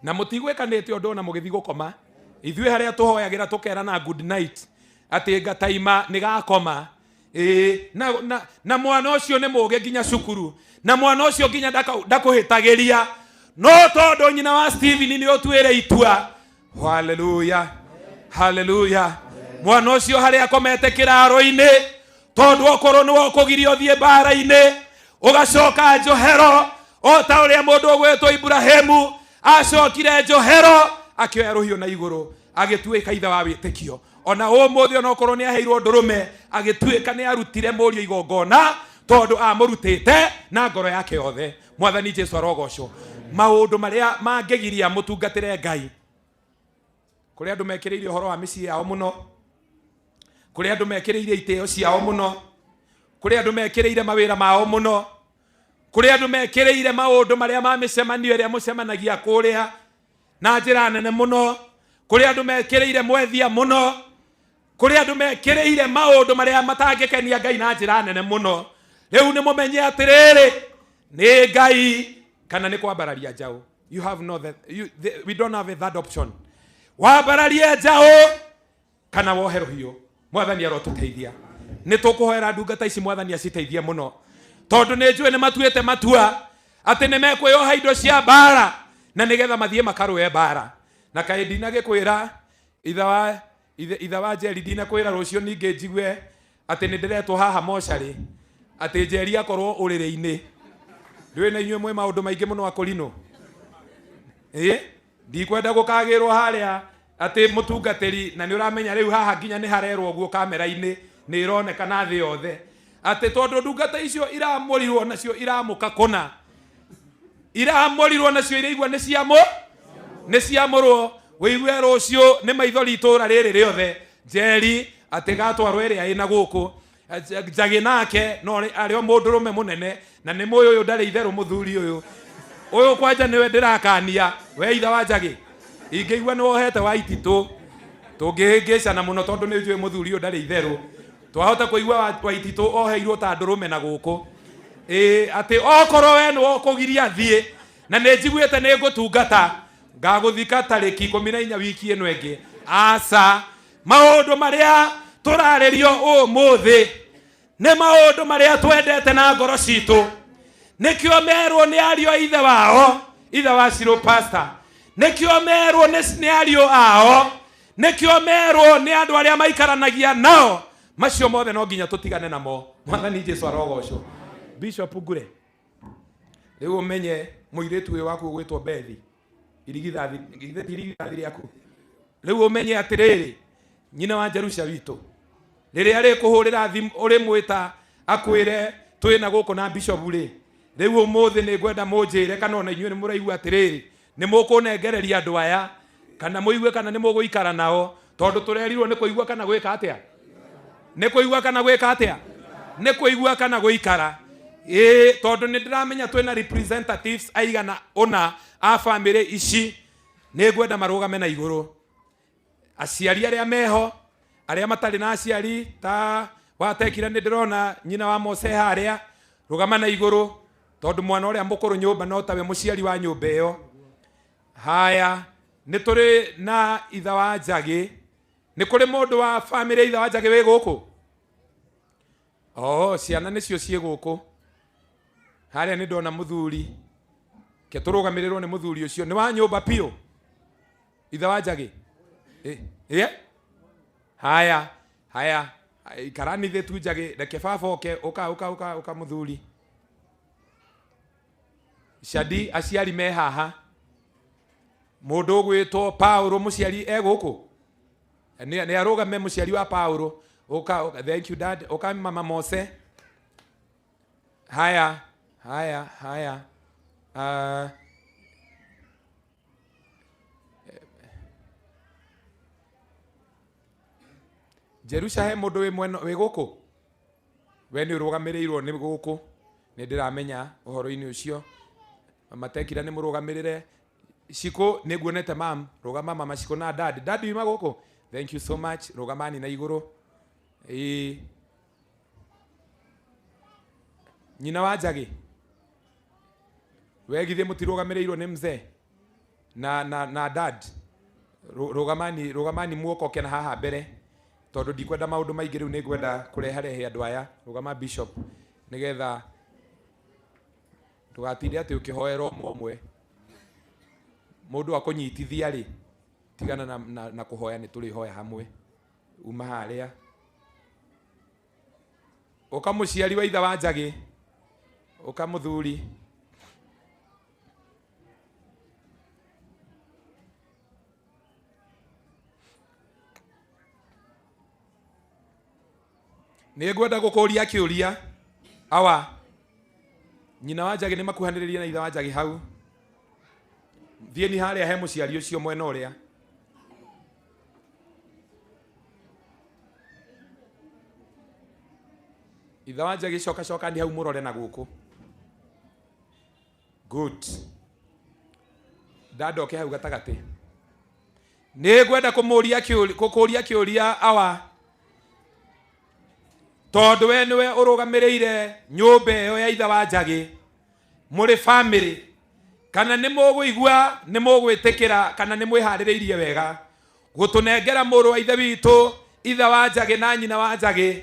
M: na mũtigwĩkanĩte ũndũ ona mũgĩthiĩ gũkoma. Ithuĩ harĩa tũhoyagĩra tũkerana good night atĩ ngataima nĩ gakoma. Ĩĩ, na mwana ũcio nĩ mũũgĩ nginya cukuru, na mwana ũcio nginya ndakũhĩtagĩria, no tondũ nyina wa Steven nĩ ũtuĩre itua. Haleluya, haleluya. Mwana ũcio harĩa akomete kĩraro-inĩ, tondũ okorwo nĩwe ũkũgiria ũthiĩ mbara-inĩ ũgacoka njohero, o ta ũrĩa mũndũ ũgwĩtwo Ibrahimu acokire njohero akĩoya rũhiũ na igũrũ agĩtuĩka ithe wa wĩtĩkio. Ona ũmũthĩ onokorwo nĩ aheirwo ndũrũme, agĩtuĩka nĩ arutire mũriũ igongona tondũ amũrutĩte na ngoro yake yothe. Mwathani Jesu arogocwo. Maũndũ marĩa mangĩgiria mũtungatĩre Ngai, kũrĩ andũ mekĩrĩire ũhoro wa mĩciĩ yao mũno, kũrĩ andũ mekĩrĩire itĩo ciao mũno, kũrĩ andũ mekĩrĩire mawĩra mao mũno, kũrĩ andũ mekĩrĩire maũndũ marĩa ma mĩcemanio ĩrĩa mũcemanagia kũrĩa na njĩra nene mũno, kũrĩ andũ mekĩrĩire mwethia mũno, kũrĩ andũ mekĩrĩire maũndũ marĩa matangĩkenia Ngai na njĩra nene mũno. Rĩu nĩ mũmenye atĩrĩrĩ, nĩ Ngai kana nĩ kwambararia njaũ. You have no the, you, the, we don't have a third option. Wambararie njaũ kana wohe rũhiũ. Mwathani arotũteithia. Nĩ tũkũhoera ndungata ici Mwathani aciteithie mũno, tondũ nĩ njũĩ nĩ matuĩte matua atĩ nĩ mekwĩyoha indo cia mbara na nĩgetha mathiĩ makarũe mbara. Na kaĩ ndinagĩkwĩra ithe wa Njeri, ndinakwĩra rũciũ ningĩ njigue atĩ nĩ ndĩretwo haha mocarĩ atĩ Njeri akorwo ũrĩrĩ-inĩ. Ndũĩ na inyuĩ mwĩ maũndũ maingĩ mũno akũrinũ. Ĩ ndikwenda gũkagĩrwo harĩa atĩ mũtungatĩri, na nĩ ũramenya rĩu haha nginya nĩ harerwo ũguo kamera-inĩ nĩ ĩronekana thĩ yothe atĩ tondũ ndungata icio iramũrirwo nacio iramũka kũna. Iramũrirwo nacio iraigua nĩ ciamũ nĩ ciamũrwo. Wĩigue rũciũ nĩ maithori itũra rĩrĩ rĩothe. Njeri atĩ gatwarwo ĩrĩa ĩna gũkũ. Njagĩ nake no arĩ o mũndũrũme mũnene na nĩ mũĩ ũyũ ndarĩ itherũ mũthuri ũyũ. Ũyũ kwanja nĩwe ndĩrakania we ithe wa Njagĩ. Ingĩigua nĩ wohete wa ititũ tũngĩhĩngĩcana mũno tondũ nĩ njũĩ mũthuri ũyũ ndarĩ itherũ. Twahota kũigua wa ititũ oheirwo ta ndũrũme na gũkũ. Ĩĩ atĩ okorwo we nĩwe ũkũgiria thiĩ na nĩ njiguĩte nĩ ngũtungata ngagũthika tarĩki 14 wiki ĩno ĩngĩ. Aca, maũndũ marĩa tũrarĩrio ũmũthĩ nĩ maũndũ marĩa twendete na ngoro citũ. Nĩkĩo merwo nĩ ariũ a ithe wao, ithe wa Shiro pastor. Nĩkĩo merwo nĩ ariũ ao, nĩkĩo merwo nĩ andũ arĩa maikaranagia nao. Macio mothe no nginya tũtigane namo. Mwathani Jesu arogocwo. Bishop Ngure, rĩu ũmenye mũirĩtu ũyũ waku ũgwĩtwo Bethi, irigithathi irigithathi rĩaku. Rĩu ũmenye atĩrĩrĩ, nyina wa Jerusha witũ rĩrĩa rĩkũhũrĩra thimũ ũrĩmwĩta akwĩre twĩna gũkũ na bishop rĩ, rĩu ũmũthĩ nĩ ngwenda mũnjĩre kana ona inyuĩ nĩ mũraigua atĩrĩrĩ nĩ mũkũnengereria andũ aya kana mũigue kana nĩ mũgũikara nao, tondũ tũrerirwo nĩ kũigua kana gwĩka atĩa, nĩ kũigua kana gwĩka atĩa, nĩ kũigua kana gũikara. Ĩĩ, tondũ nĩ ndĩramenya twĩna representatives aigana ũna a famĩlĩ ici, nĩ ngwenda marũgame na igũrũ. Aciari arĩa meho, arĩa matarĩ na aciari ta watekire nĩ ndĩrona nyina wa Mose harĩa, rũgama na igũrũ tondũ mwana ũrĩa mũkũrũ nyũmba no tawe mũciari wa nyũmba ĩyo. Haya, nĩ tũrĩ na ithe wa Njagĩ. Nĩ kũrĩ mũndũ wa famĩlĩ ithe wa Njagĩ wĩ gũkũ? Oh, ciana nĩcio ciĩ gũkũ. Harĩa nĩ ndona mũthuri. Ke tũrũgamĩrĩrwo nĩ mũthuri ũcio. Nĩ wa nyũmba biũ. Ithe wa Njagĩ. Ĩ? Haya, haya. Ikarani tu Njagĩ, reke baba oke, ũka ũka ũka ũka mũthuri. Shadi aciari me haha. Mũndũ ũgwĩtwo Paulo mũciari e gũkũ? Nĩ arũgame mũciari wa Paulo. Ũka, ũka, thank you dad. Ũka mama Mose. Haya, haya, haya. Jerusha he mũndũ wĩ mwena wĩ gũkũ? We nĩ ũrũgamĩrĩirwo nĩ gũkũ. Nĩ ndĩramenya ũhoro-inĩ ũcio. Mama Tekira nĩ mũrũgamĩrĩre. Shiko nĩ nguonete mam, rũgama mama Shiko na dad. Dad yuma gũkũ? Thank you so much. Rũgamani na igũrũ. Ĩĩ. Nyina wa Njagĩ. We githĩ mũtirũgamĩrĩirwo nĩ mzee na na na dad. Rũgamani rũgamani muokoke na haha mbere tondũ ndikwenda maũndũ maingĩ rĩu nĩ ngwenda kũreharehe andũ aya. Rũgama bishop nĩgetha ndũgatinde atĩ ũkĩhoera ũmwe ũmwe. Mũndũ akũnyitithia rĩ, tigana na, na, na kũhoya nĩ tũrĩhoya hamwe. Uma harĩa. Ũka mũciari wa ithe wa Njagĩ. Ũka mũthuri. Nĩ ngwenda gũkũria kĩũria. Awa, nyina wa Njagĩ nĩ makuhanĩrĩrie na ithe wa Njagĩ hau. Thiĩ ni harĩa he mũciari ũcio mwena ũrĩa. Ithe wa Njagĩ coka coka ni hau mũrore na gũkũ. Good. Ndandoke hau gatagatĩ. Nĩ ngwenda kũmũria kĩũria, gũkũria kĩũria awa. Tondũ we nĩwe ũrũgamĩrĩire nyũmba ĩyo ya ithe wa Njagĩ mũrĩ family, kana nĩ mũgũigua nĩ mũgwĩtĩkĩra kana nĩ mwĩharĩrĩirie wega gũtũnengera mũrũ wa ithe witũ ithe wa Njagĩ na nyina wa Njagĩ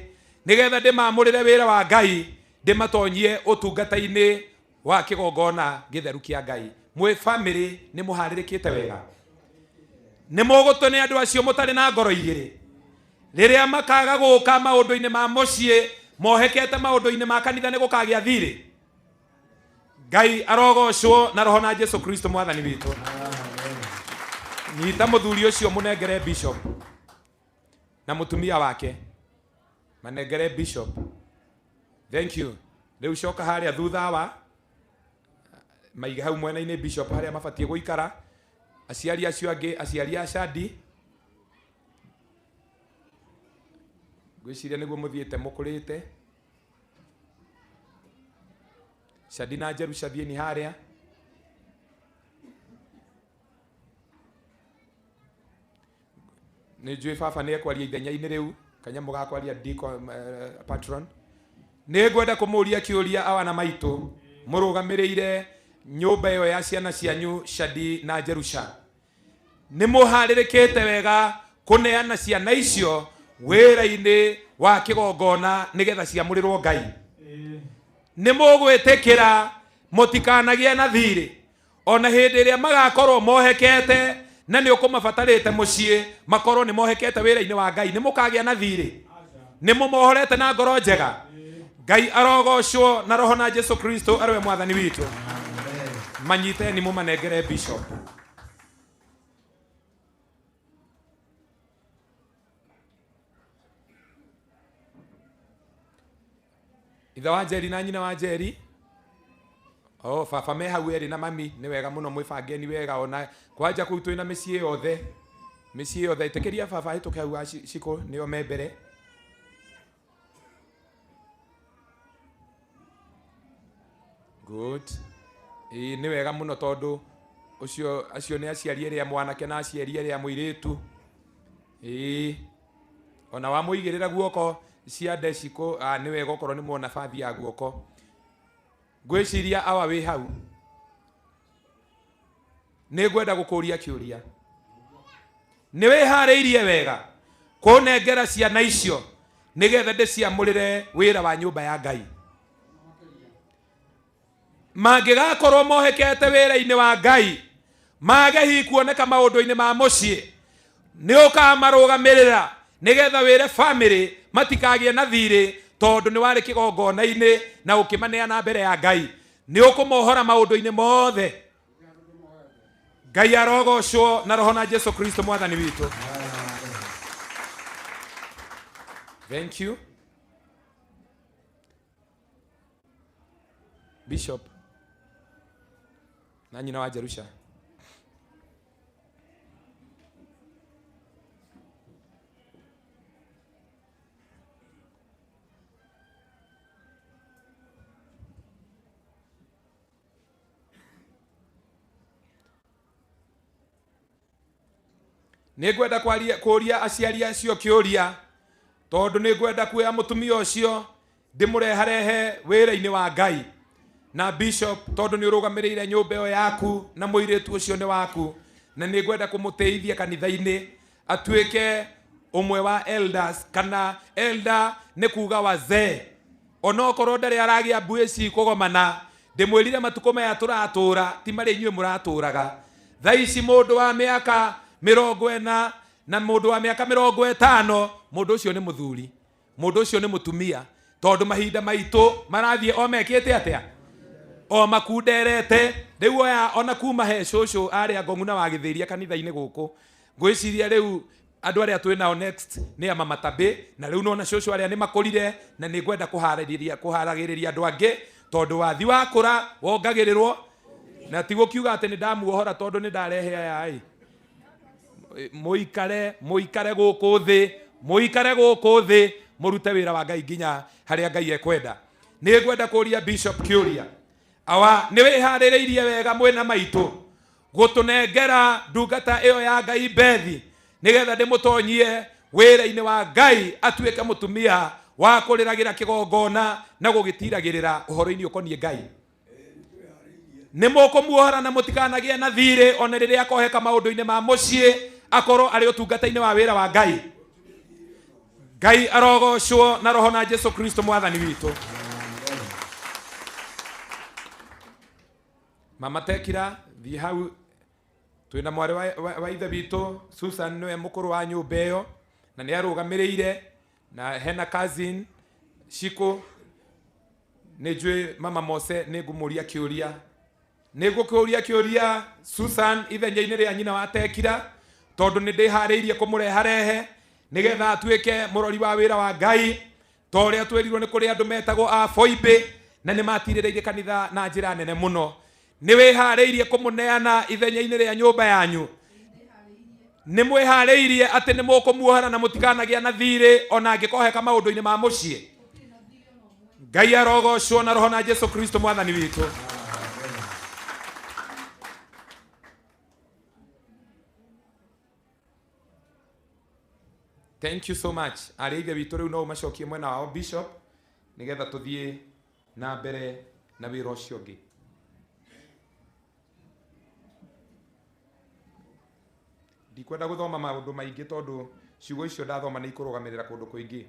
M: nĩgetha ndĩmamũrĩre wĩra wa Ngai ndĩmatonyie ũtungata-inĩ wa kĩgongona gĩtheru kĩa Ngai. Mwĩ family nĩ mũharĩrĩkĩte wega? Nĩ mũgũtũne andũ acio mũtarĩ na ngoro igĩrĩ rĩrĩa makaga gũka maũndũ-inĩ ma mũciĩ mohekete maũndũ-inĩ ma kanitha nĩ gũkagĩa thirĩ. Ngai arogocwo na roho na Jesu Kristo mwathani witũ. Nyita mũthuri ũcio mũnengere bishop na mũtumia wake manengere bishop. Thank you. Rĩu coka harĩa thutha wa Maige hau mwena-inĩ bishop harĩa mabatiĩ gũikara. Aciari acio angĩ, aciari a Shadi, ngwĩciria nĩguo mũthiĩte mũkũrĩte. Shadi na Jerusha thiĩni harĩa. Nĩ njũĩ baba nĩ ekwaria ithenya-inĩ rĩu kanyamũ ga kwaria deacon, patron. Nĩ ngwenda kũmũria kĩũria awa na maitũ mũrũgamĩrĩire nyũmba ĩyo ya ciana cianyu Shadi na Jerusha. Nĩ mũharĩrĩkĩte wega kũneana ciana icio wĩra-inĩ wa kĩgongona nĩgetha ciamũrĩrwo Ngai? Nĩ mũgwĩtĩkĩra mũtikanagĩe na thirĩ ona hĩndĩ ĩrĩa magakorwo mohekete na nĩ ũkũmabatarĩte mũciĩ, makorwo nĩ mohekete wĩra-inĩ wa Ngai? Nĩ mũkagĩa na thirĩ? Nĩ mũmohorete na ngoro njega? Ngai arogocwo na roho na Jesu Kristo arĩwe mwathani witũ. Manyiteni mũmanengere bishop. Ithe wa Njeri na nyina wa Njeri. Oh, baba me hau erĩ na mami. Nĩ wega mũno, mwĩbangeni wega. Ona kwanja kũu twĩna mĩciĩ yothe, mĩciĩ yothe. Ĩtĩkĩria baba hĩtũke hau wa Shiko, nĩo me mbere. Good. Ĩĩ, nĩ wega mũno tondũ ũcio acio nĩ aciari erĩ a mwanake na aciari erĩ a mũirĩtu. Ĩĩ, ona wamũigĩrĩra guoko ciande Shiko, nĩ wega okorwo nĩ mwona bathi ya guoko. Ngwĩciria awa wĩ hau, nĩ ngwenda gũkũria kĩũria. Nĩ wĩharĩirie wega kũnengera ciana icio nĩgetha ndĩciamũrĩre wĩra wa nyũmba ya Ngai? Mangĩgakorwo mohekete wĩra-inĩ wa Ngai, mage hihi kuoneka maũndũ-inĩ ma mũciĩ, nĩ ũkamarũgamĩrĩra nĩgetha wĩre famĩlĩ matikagĩe na thirĩ, tondũ nĩ warĩ kĩgongona-inĩ na ũkĩmaneana mbere ya Ngai? Nĩ ũkũmohora maũndũ-inĩ mothe? Ngai arogocwo na roho na Jesu Kristo mwathani witũ. Thank you, Bishop na nyina wa Jerusha. Nĩ ngwenda kũria aciari acio kĩũria, tondũ nĩ ngwenda kuoya mũtumia ũcio ndĩmũreharehe wĩra-inĩ wa Ngai. Na bishop, tondũ nĩ ũrũgamĩrĩire nyũmba ĩyo yaku na mũirĩtu ũcio nĩ waku, na nĩ ngwenda kũmũteithia kanitha-inĩ atuĩke ũmwe wa elders, kana elder nĩ kuga wazee. Onokorwo ndarĩ aragĩa mbuĩ cikũgomana, ndĩmwĩrire matukũ maya tũratũra ti marĩa inyuĩ mũratũraga. Thaa ici mũndũ wa mĩaka 40 na mũndũ wa mĩaka 50, mũndũ ũcio nĩ mũthuri, mũndũ ũcio nĩ mũtumia, tondũ mahinda maitũ marathiĩ o mekĩte atĩa, o makunderete. Rĩu oya ona kuma he cũcũ arĩa ngong'u na wagĩthĩria kanitha-inĩ gũkũ, ngwĩciria rĩu andũ arĩa twĩ nao next nĩ ama matabĩ, na rĩu nona cũcũ arĩa nĩ makũrire, na nĩ ngwenda kũharagĩrĩria andũ angĩ, tondũ wathi wakũra wongagĩrĩrwo. Na ti gũkiuga atĩ nĩ ndamuohora tondũ nĩ ndarehe aya ĩ. Mũikare, mũikare gũkũ thĩ, mũikare gũkũ thĩ, mũrute wĩra wa Ngai nginya harĩa Ngai ekwenda. Nĩ ngwenda kũria bishop kĩũria. Awa, nĩ wĩharĩrĩirie wega mwĩna maitũ gũtũnengera ndungata ĩyo ya Ngai Bethi, nĩgetha ndĩmũtonyie wĩra-inĩ wa Ngai atuĩke mũtumia wa kũrĩragĩra kĩgongona na gũgĩtiragĩrĩra ũhoro-inĩ ũkoniĩ Ngai? Nĩ mũkũmuohora na mũtikanagĩe na thirĩ ona rĩrĩa akoheka maũndũ-inĩ ma mũciĩ, akorwo arĩ ũtungata-inĩ wa wĩra wa Ngai? Ngai arogocwo na roho na Jesu Kristo mwathani witũ. Mama Tekira, thiĩ hau. Twĩna mwarĩ wa ithe witũ Susan, nĩwe mũkũrũ wa nyũmba ĩyo na nĩ arũgamĩrĩire, na hena cousin Shiko. Nĩ njũĩ mama Mose nĩ ngũmũria kĩũria, nĩ ngũkũria kĩũria Susan ithenya-inĩ rĩa nyina wa Tekira, tondũ nĩ ndĩharĩirie kũmũreharehe nĩgetha atuĩke mũrori wa wĩra wa Ngai, ta ũrĩa twĩrirwo nĩ kũrĩ andũ metagwo a Foibe na nĩ matirĩrĩire kanitha na njĩra nene mũno. Nĩ wĩharĩirie kũmũneana ithenya-inĩ rĩa nyũmba yanyu? Nĩ mwĩharĩirie atĩ nĩ mũkũmuohera na mũtikanagĩa na thirĩ ona angĩkoheka maũndũ-inĩ ma mũciĩ? Ngai arogocwo na roho na Jesu Kristo mwathani witũ. Thank you so much. Arĩ ithe witũ, rĩu no ũmacokie mwena wao, bishop, nĩgetha tũthiĩ na mbere na wĩra ũcio ũngĩ. Ndikwenda gũthoma maũndũ maingĩ tondũ ciugo icio ndathoma nĩ ikũrũgamĩrĩra kũndũ kũingĩ.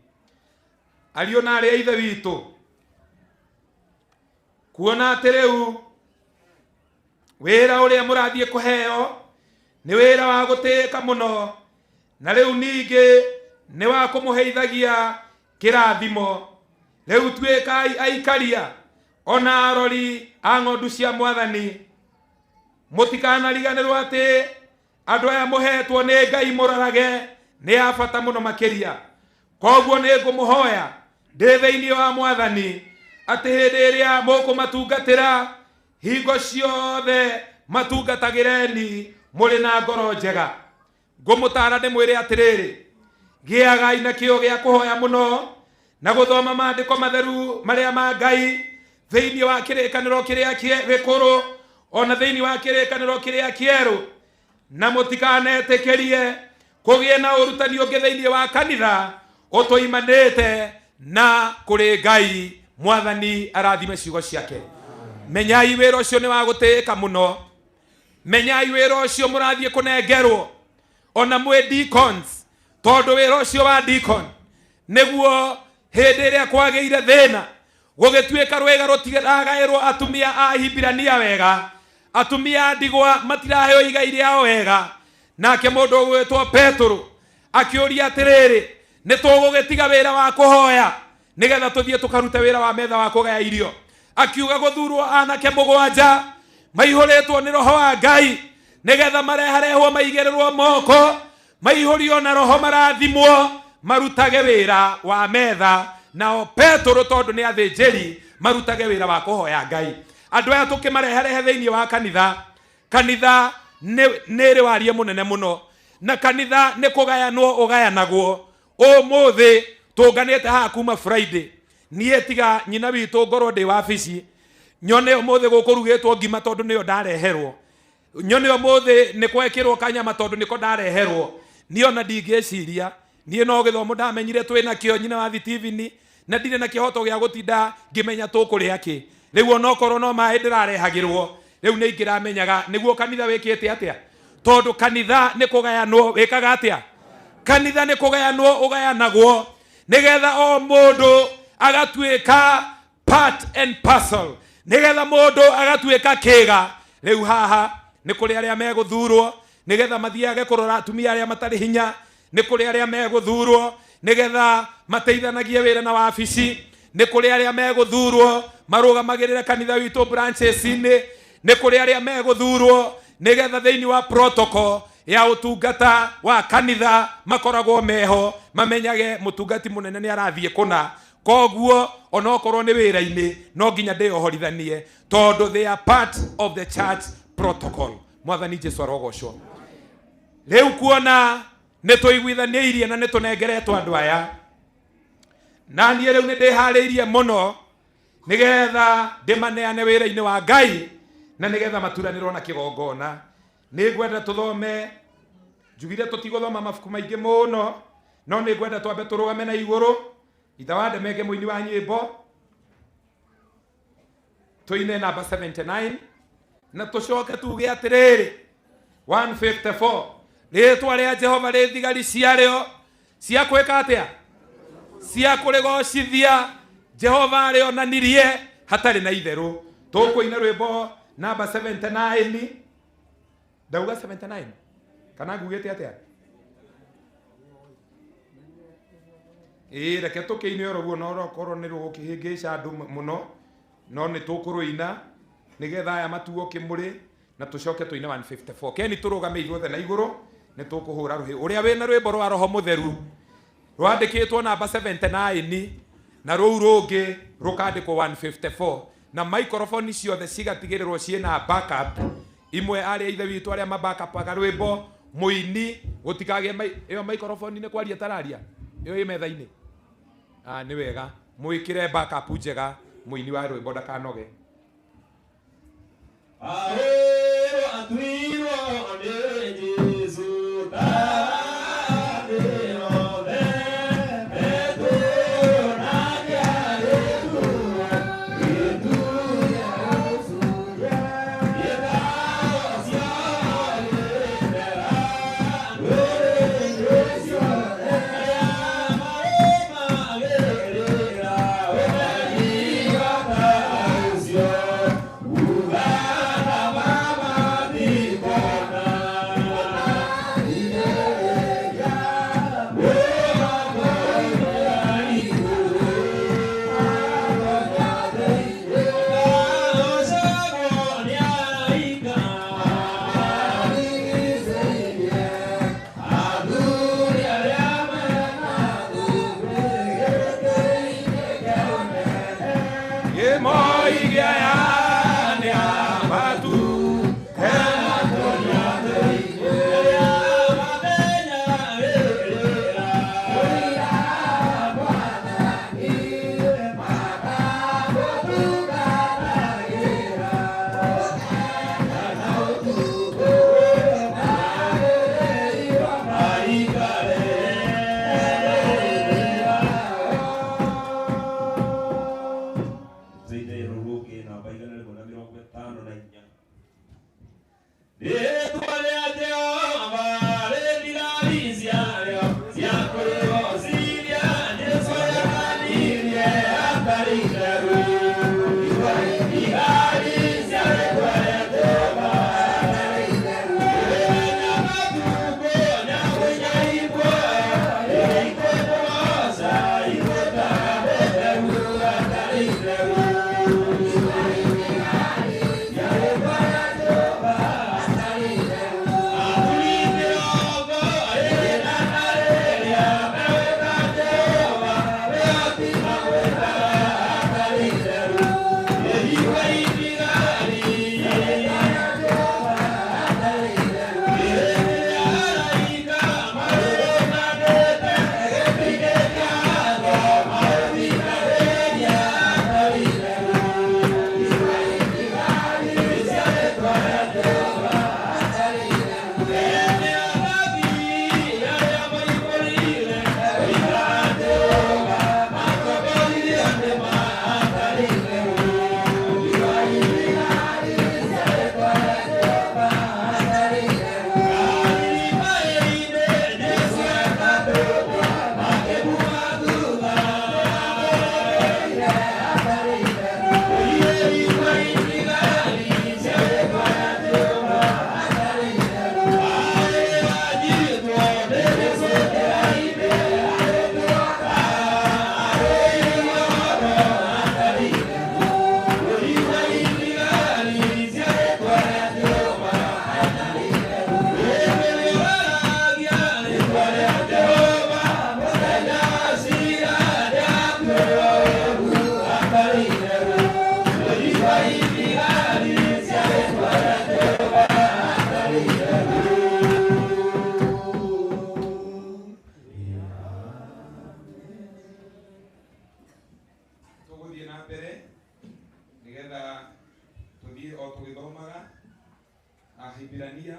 M: Ariũ na arĩ a ithe witũ, kuona atĩ rĩu wĩra ũrĩa mũrathiĩ kũheo nĩ wĩra wa gũtĩĩka mũno, na rĩu ningĩ nĩ wa kũmũheithagia kĩrathimo, rĩu tuĩkai aikaria ona arori a ng'ondu cia mwathani. Mũtikanariganĩrwo atĩ andũ aya mũhetwo nĩ Ngai mũrorage nĩ a bata mũno makĩria. Koguo nĩ ngũmũhoya ndĩ thĩinĩ wa mwathani atĩ hĩndĩ ĩrĩa mũkũmatungatĩra, hingo ciothe matungatagĩreni mũrĩ na ngoro njega. Ngũmũtara ndĩmwĩre atĩrĩrĩ, gĩagai na kĩo gĩa kũhoya mũno na gũthoma maandĩko matheru marĩa ma Ngai thĩinĩ wa kĩrĩkanĩro kĩrĩa gĩkũrũ ona thĩinĩ wa kĩrĩkanĩro kĩrĩa kĩerũ, na mũtikanetĩkĩrie kũgĩe na ũrutani ũngĩ thĩinĩ wa kanitha ũtũimanĩte na kũrĩ Ngai. Mwathani arathime ciugo ciake. Menyai wĩra ũcio nĩ wa gũtĩĩka mũno. Menyai wĩra ũcio mũrathiĩ kũnengerwo ona mwĩ deacons, tondũ wĩra ũcio wa deacon nĩguo hĩndĩ ĩrĩa kwagĩire thĩna gũgĩtuĩka rwĩga rũtiragaĩrwo atumia a Hibirania wega, atumia a ndigwa matiraheo igai rĩao wega. Nake mũndũ ũgwĩtwo Petũrũ akĩũria atĩrĩrĩ, nĩ tũgũgĩtiga wĩra wa kũhoya nĩgetha tũthiĩ tũkarute wĩra wa metha wa kũgaya irio? Akiuga gũthurwo anake mũgwanja maihũrĩtwo nĩ roho wa Ngai nĩgetha mareharehwo maigĩrĩrwo moko, maihũrio na roho, marathimwo, marutage wĩra wa metha. Nao Petũrũ, tondũ nĩ athĩnjĩri, marutage wĩra wa kũhoya Ngai. Andũ aya tũkĩmareharehe thĩinĩ wa kanitha, kanitha nĩ ĩrĩ warie mũnene mũno, na kanitha nĩ kũgayanwo ũgayanagwo. Ũmũthĩ tũnganĩte haha kuma Friday, niĩ tiga nyina witũ ngorwo ndĩ wabici nyone ũmũthĩ gũkũrugĩtwo ngima tondũ nĩyo ndareherwo, nyone ũmũthĩ nĩ kwekĩrwo kanyama tondũ nĩko ndareherwo, niĩ ona ndingĩciria. Niĩ no gĩthomo ndamenyire twĩ nakĩo nyina wa Stephen, na ndirĩ na kĩhoto gĩa gũtinda ngĩmenya tũkũrĩa kĩ. Rĩu onokorwo no maĩ ndĩrarehagĩrwo, rĩu nĩ ingĩramenyaga nĩguo kanitha wĩkĩte atĩa, tondũ kanitha nĩ kũgayanwo wĩkaga atĩa? Kanitha nĩ kũgayanwo ũgayanagwo nĩgetha o mũndũ agatuĩka part and parcel, nĩgetha mũndũ agatuĩka kĩga. Rĩu haha nĩ kũrĩ arĩa megũthurwo nĩgetha mathiage kũrora atumia arĩa matarĩ hinya, nĩ kũrĩ arĩa megũthurwo nĩgetha mateithanagie wĩra na wabici, nĩ kũrĩ arĩa megũthurwo marũgamagĩrĩre kanitha witũ branches-inĩ, nĩ kũrĩ arĩa megũthurwo nĩgetha thĩinĩ wa protocol ya ũtungata wa kanitha makoragwo meho, mamenyage mũtungati mũnene nĩ arathiĩ kũna. Koguo onokorwo nĩ wĩra-inĩ no nginya ndĩyohorithanie tondũ they are part of the church protocol. Mwathani Jesu arogocwo. Rĩu kuona nĩ tũiguithanĩirie na nĩ tũnengeretwo andũ aya, na niĩ rĩu nĩ ndĩharĩirie mũno nĩgetha ndĩmaneane wĩra-inĩ wa Ngai na nĩgetha maturanĩrwo na kĩgongona. Nĩ ngwenda tũthome, njugire tũtigũthoma mabuku maingĩ mũno, no nĩ ngwenda twambe tũrũgame na igũrũ. Itha wa Ndemenge mũini wa nyĩmbo, tũine namba 79 na tũcoke tuge atĩrĩrĩ, 154, rĩtwa rĩa Jehova rĩ thigari ciarĩo cia kwĩka atĩa? Cia kũrĩgocithia. Jehova arĩonanirie hatarĩ na itherũ. Tũkũina rwĩmbo namba 79. Ndauga 79 kana ngugĩte atĩa? Ĩĩ, reke tũkĩine oro guo, no rokorwo nĩ rũgũkĩhĩngĩca andũ mũno, no nĩ tũkũrũina nĩgetha aya matuo kĩmũrĩ, na tũcoke tũine 154. Keni tũrũgame ithuothe na igũrũ, nĩ tũkũhũra rũhĩ. Ũrĩa wĩna rwĩmbo rwa roho mũtheru rwandĩkĩtwo namba 79 na rũu rũngĩ rũkandĩkwo 154. Na microphone ciothe cigatigĩrĩrwo ciĩna backup. Imwe arĩa ithe witũ arĩa mabackupaga rwĩmbo mũini gũtikagĩe ĩyo microphone nĩ kwaria tararia ĩyo ĩ metha-inĩ. Ah, nĩ wega mwĩkĩre backup njega mũini wa rwĩmbo ndakanoge.
B: Ahero atwirwo nĩ Jesũ
M: Tũgũthiĩ na mbere nĩgetha tũthiĩ o tũgĩthomaga Ahibirania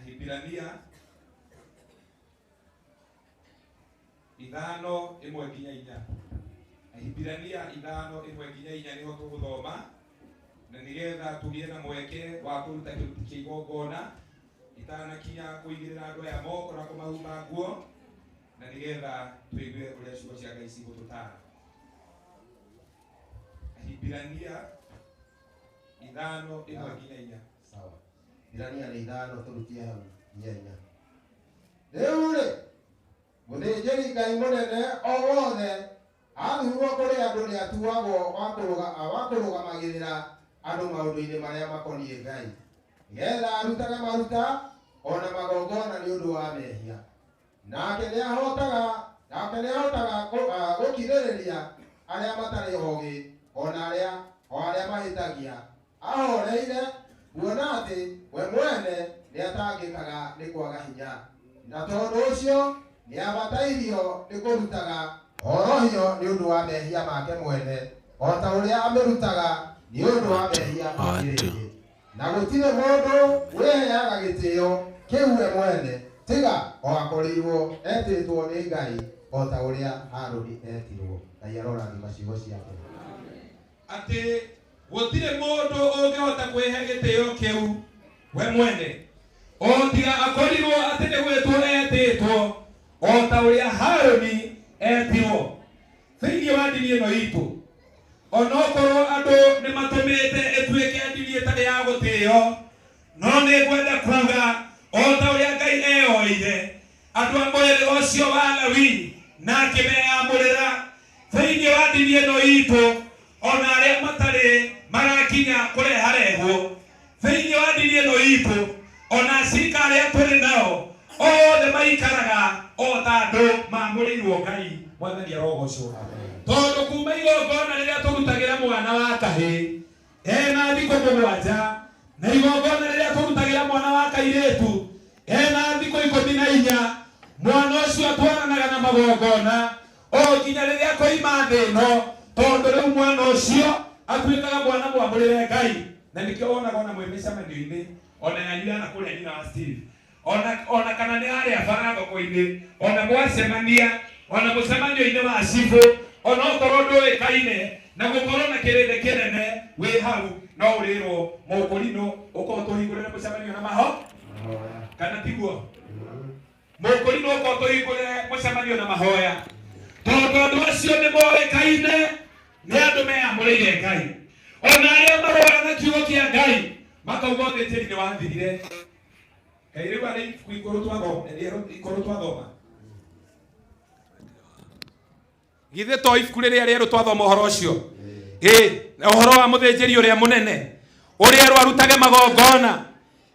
M: 5:1-4. Ahibirania 5:1-4 nĩho tũgũthoma na nĩgetha tũgĩe na mweke wa kũruta kĩruti kĩa igongona itanakinya kũigĩrĩra andũ aya moko na kũmahumba nguo na nĩgetha tũigue ũrĩa ciugo cia Ngai cigũtũtaara. Ahibirania 5:1-4.
N: Sawa. Ibirania nĩ 5 tũrutie hau 4. Rĩu rĩ, mũthĩnjĩri Ngai mũnene o wothe athurwo kũrĩ andũ nĩatuagwo wa kũrũgamagĩrĩra andũ maũndũ-inĩ marĩa makoniĩ Ngai, nĩgetha arutage maruta ona magongona nĩ ũndũ wa mehia. Nake nĩahotaga gũkirĩrĩria Arĩa matarĩ ogĩ ona arĩa o arĩa mahĩtagia ahoreire kuona atĩ we mwene nĩatangĩkaga nĩ kwaga hinya na tondũ ũcio nĩabatairio nĩ kũrutaga horohio nĩ ũndũ wa mehia make mwene o ta ũrĩa amĩrutaga nĩ ũndũ wa mehia ma kĩrĩndĩ na gũtirĩ mũndũ wĩheaga gĩtĩo kĩu we mwene tiga o akorirwo etĩtwo nĩ Ngai o ta ũrĩa Harũni etirwo. Ngai arorathima ciugo ciake.
M: Atĩ gũtirĩ mũndũ ũngĩhota kwĩhe gĩtĩo kĩu we mwene o tiga akorirwo atĩ nĩ gwĩtwo etĩtwo o ta ũrĩa Harũni etirwo. Thĩinĩ wa ndini ĩno itũ onokorwo andũ nĩ matũmĩte ĩtuĩke ndini ĩtarĩ ya gũtĩo, no nĩ ngwenda kuga o ta ũrĩa Ngai eyoeire andũ a mũhĩrĩga ũcio wa Lawi na akĩmeyamũrĩra thĩinĩ wa ndini ĩno itũ, ona arĩa matarĩ marakinya kũreharehwo thĩinĩ wa ndini ĩno itũ, ona acirika arĩa tũrĩ nao othe maikaraga o ta andũ mamũrĩirwo Ngai. Mwathani arogocwo. Tondũ kuma igongona rĩrĩa tũrutagĩra mwana wa kahĩĩ ena thikũ mũgwanja, na igongona rĩrĩa tũrutagĩra mwana wa kairĩtu ena thikũ 14, mwana ũcio atwaranaga na magongona o nginya rĩrĩa akoima thĩ ĩno, tondũ rĩu mwana ũcio atuĩkaga mwana mwamũrĩre Ngai. Na nĩkĩo wonaga ona mwĩ mĩcemanio-inĩ ona yanyu ya nakũrĩa nyina wa Steve, ona kana nĩ harĩa bara thoko-inĩ, ona mwacemania, ona mũcemanio-inĩ wa cibũ, ona okorwo ndũĩkaine na gũkorwo na kĩrĩndĩ kĩnene wĩ hau, no ũrĩrwo mũkũrinũ ũkorwo tũhingũrĩre mũcemanio na maho kana tiguo mũkũrinũ ũkorwo tũhingũrĩre mũcemanio na mahoya, tondũ andũ acio nĩ moĩkaine nĩ andũ meyamũrĩire Ngai. Ona arĩa marũaga na kiugo kĩa Ngai makauga ũthĩnjĩri nĩ wathirire. Ngai rĩu arĩ ibuku ikũrũ twathoma githĩ to ibuku rĩrĩa rĩerũ twathoma ũhoro ũcio, ĩ ũhoro wa mũthĩnjĩri ũrĩa mũnene ũrĩa erwo arutage magongona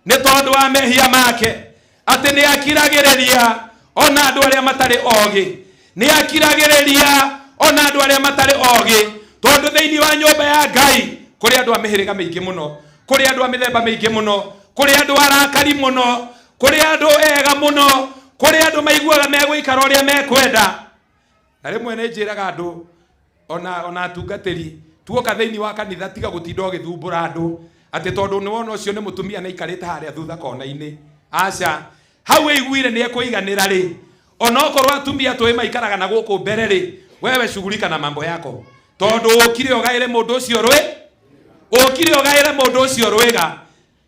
M: nĩ tondũ wa mehia make, atĩ nĩ akiragĩrĩria ona andũ arĩa matarĩ ogĩ, nĩ akiragĩrĩria ona andũ arĩa matarĩ ogĩ, tondũ thĩinĩ wa nyũmba ya Ngai kũrĩ andũ a mĩhĩrĩga mĩingĩ mũno, kũrĩ andũ a mĩthemba mĩingĩ mũno, kũrĩ andũ arakari mũno, kũrĩ andũ ega mũno, kũrĩ andũ maiguaga megũikara ũrĩa mekwenda. Na rĩmwe nĩ njĩraga andũ ona atungatĩri tuoka thĩinĩ wa kanitha tiga gũtinda ũgĩthumbũra andũ atĩ tondũ nĩ wona ũcio nĩ mũtumia na aikarĩte harĩa thutha kona-inĩ. Aca, hau ĩiguire nĩ ekũiganĩra rĩ, onokorwo atumia tũĩ maikaraga na gũkũ mbere rĩ, wewe shughulika na mambo yako, tondũ ũkire ũgaĩre mũndũ ũcio rwĩ, ũkire ũgaĩre mũndũ ũcio rwĩga.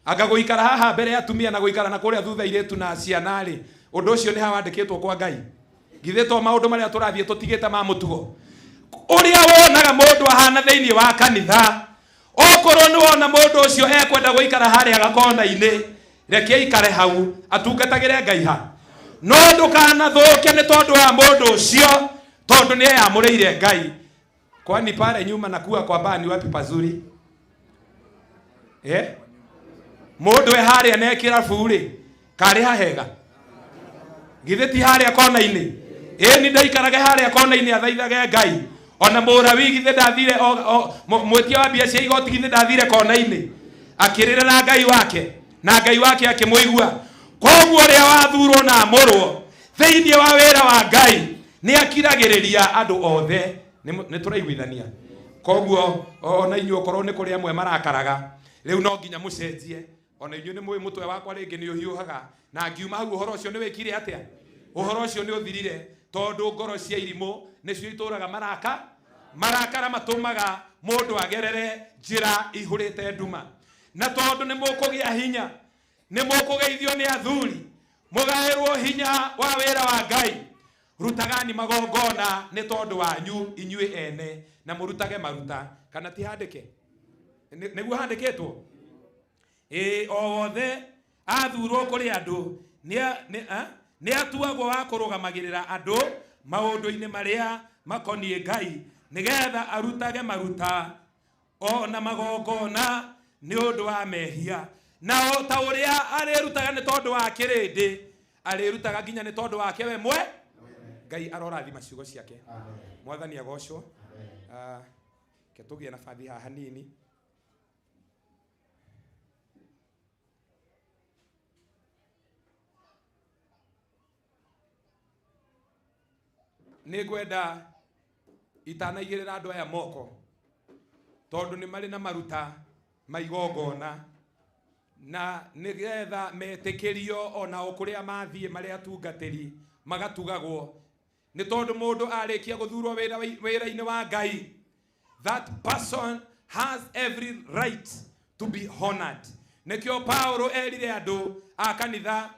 M: Anga gũikara haha mbere ya atumia na gũikara na kũrĩa thutha irĩtu na ciana rĩ, ũndũ ũcio nĩ hawandĩkĩtwo kwa Ngai. Githĩ to maũndũ marĩa tũrathiĩ tũtigĩte ma mũtugo ũrĩa wonaga mũndũ ahana thĩinĩ wa kanitha, okorwo nĩ wona mũndũ ũcio ekwenda gũikara harĩa gakona-inĩ, reke aikare hau atungatagĩre Ngai ha, no ndũkanathũke nĩ tondũ wa mũndũ ũcio, tondũ nĩ eyamũrĩire Ngai. Kwani pale nyuma na kuwa kwa baa ni wapi pazuri? Mũndũ e harĩa na kĩrabu rĩ, karĩ hahega? Githĩ ti harĩa kona-inĩ? Ĩ ni ndaikarage harĩa kona-inĩ athaithage Ngai. Ona mũrawi githĩ ndathire, mwĩtia wa mbia cia igoti githĩ ndathire kona-inĩ akĩrĩrĩra Ngai wake, na Ngai wake akĩmũigua. Koguo ũrĩa wathurwo na amũrwo thĩinĩ wa wĩra wa Ngai nĩ akiragĩrĩria andũ othe. Nĩ tũraiguithania. Koguo ona inyuĩ okorwo nĩ kũrĩ amwe marakaraga rĩu no nginya mũcenjie. Ona inyuĩ nĩ mũĩ mũtwe wakwa rĩngĩ nĩ ũhiũhaga, na ngiuma hau ũhoro ũcio nĩ wĩkire atĩa? Ũhoro ũcio nĩ ũthirire, tondũ ngoro cia irimũ nĩcio itũraga maraka. Marakara matũmaga mũndũ agerere njĩra ihũrĩte nduma. Na tondũ nĩ mũkũgĩa hinya, nĩ mũkũgeithio nĩ athuri, mũgaĩrwo hinya wa wĩra wa Ngai, rutagani magongona nĩ tondũ wanyu inyuĩ ene, na mũrutage maruta. Kana ti handĩke? Nĩguo handĩkĩtwo? Ĩ o wothe athurwo kũrĩ andũ nĩ atuagwo wa kũrũgamagĩrĩra andũ maũndũ-inĩ marĩa makoniĩ Ngai, nĩgetha arutage maruta ona magongona nĩ ũndũ wa mehia. Na o ta ũrĩa arĩrutaga nĩ tondũ wa kĩrĩndĩ, arĩrutaga nginya nĩ tondũ wake we mwe. Ngai arorathima ciugo ciake. Mwathani agocwo. Ke tũgĩe na bathi haha hanini. Nĩ ngwenda itanaigĩrĩra andũ aya moko tondũ nĩ marĩ na maruta ma igongona na nĩgetha metĩkĩrio onao kũrĩa mathiĩ marĩ atungatĩri magatugagwo nĩ tondũ mũndũ arĩkia gũthurwo wĩra-inĩ wa Ngai, that person has every right to be honored. Nĩkĩo Paulo erire andũ a kanitha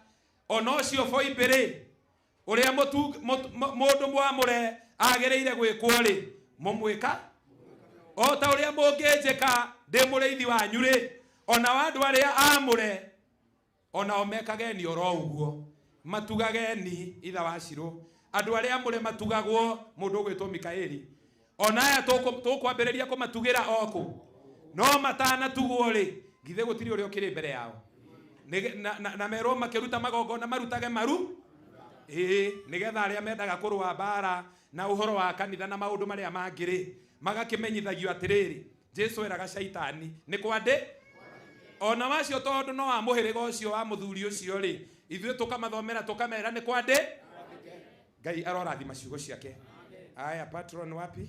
M: ona ũcio Boimbĩrĩ ũrĩa mũndũ mwamũre agĩrĩire gwĩkwo rĩ mũmwĩka o ta ũrĩa mũngĩnjĩka ndĩ mũrĩithi wanyu rĩ, ona wa andũ arĩa amũre onao mekageni oro ũguo, matugageni itha wa Shiro. Andũ arĩa amũre matugagwo mũndũ ũgwĩtwo Mikaeli, ona aya tũkwambĩrĩria kũmatugĩra okũ no matanatugwo rĩ, githĩ gũtirĩ ũrĩa ũkĩrĩ mbere yao na merwo makĩruta magongona marutage maru ĩĩ, nĩgetha arĩa mendaga kũrũa mbara na ũhoro wa kanitha na maũndũ marĩa mangĩ rĩ magakĩmenyithagio atĩrĩrĩ, Jesu eraga Shaitani nĩ kwandĩ ona wacio tondũ no wa mũhĩrĩga ũcio wa mũthuri ũcio rĩ, ithuĩ tũkamathomera tũkamera nĩ kwandĩ. Ngai arorathima ciugo ciake. Aya, patron wapi?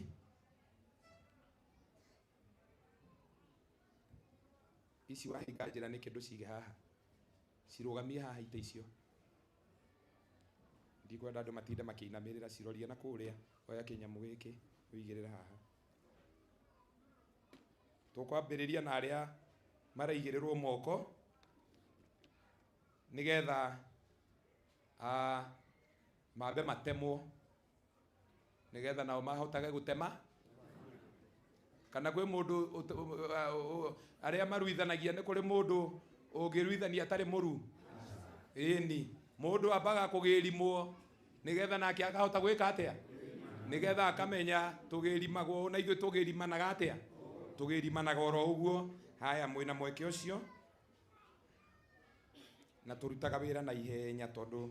M: Ici wahinga njĩra nĩkĩ ndũcige haha, cirũgamie haha ite icio. Ndikwenda andũ matinde makĩinamĩrĩra, cirorie na kũrĩa. Oya kĩnyamũ gĩkĩ ũigĩrĩre haha. Tũkwambĩrĩria na arĩa maraigĩrĩrwo moko nĩgetha mambe matemwo nĩgetha nao mahotage gũtema. Kana kwĩ mũndũ arĩa maruithanagia, nĩ kũrĩ mũndũ ũngĩruithania atarĩ mũru? Ĩni, mũndũ ambaga kũgĩrimwo nĩgetha nake akahota gwĩka atĩa, nĩgetha akamenya tũgĩrimagwo na ithuĩ tũgĩrimanaga atĩa, tũgĩrimanaga oro ũguo. Haya, mwĩna mweke ũcio na tũrutaga wĩra na ihenya tondũ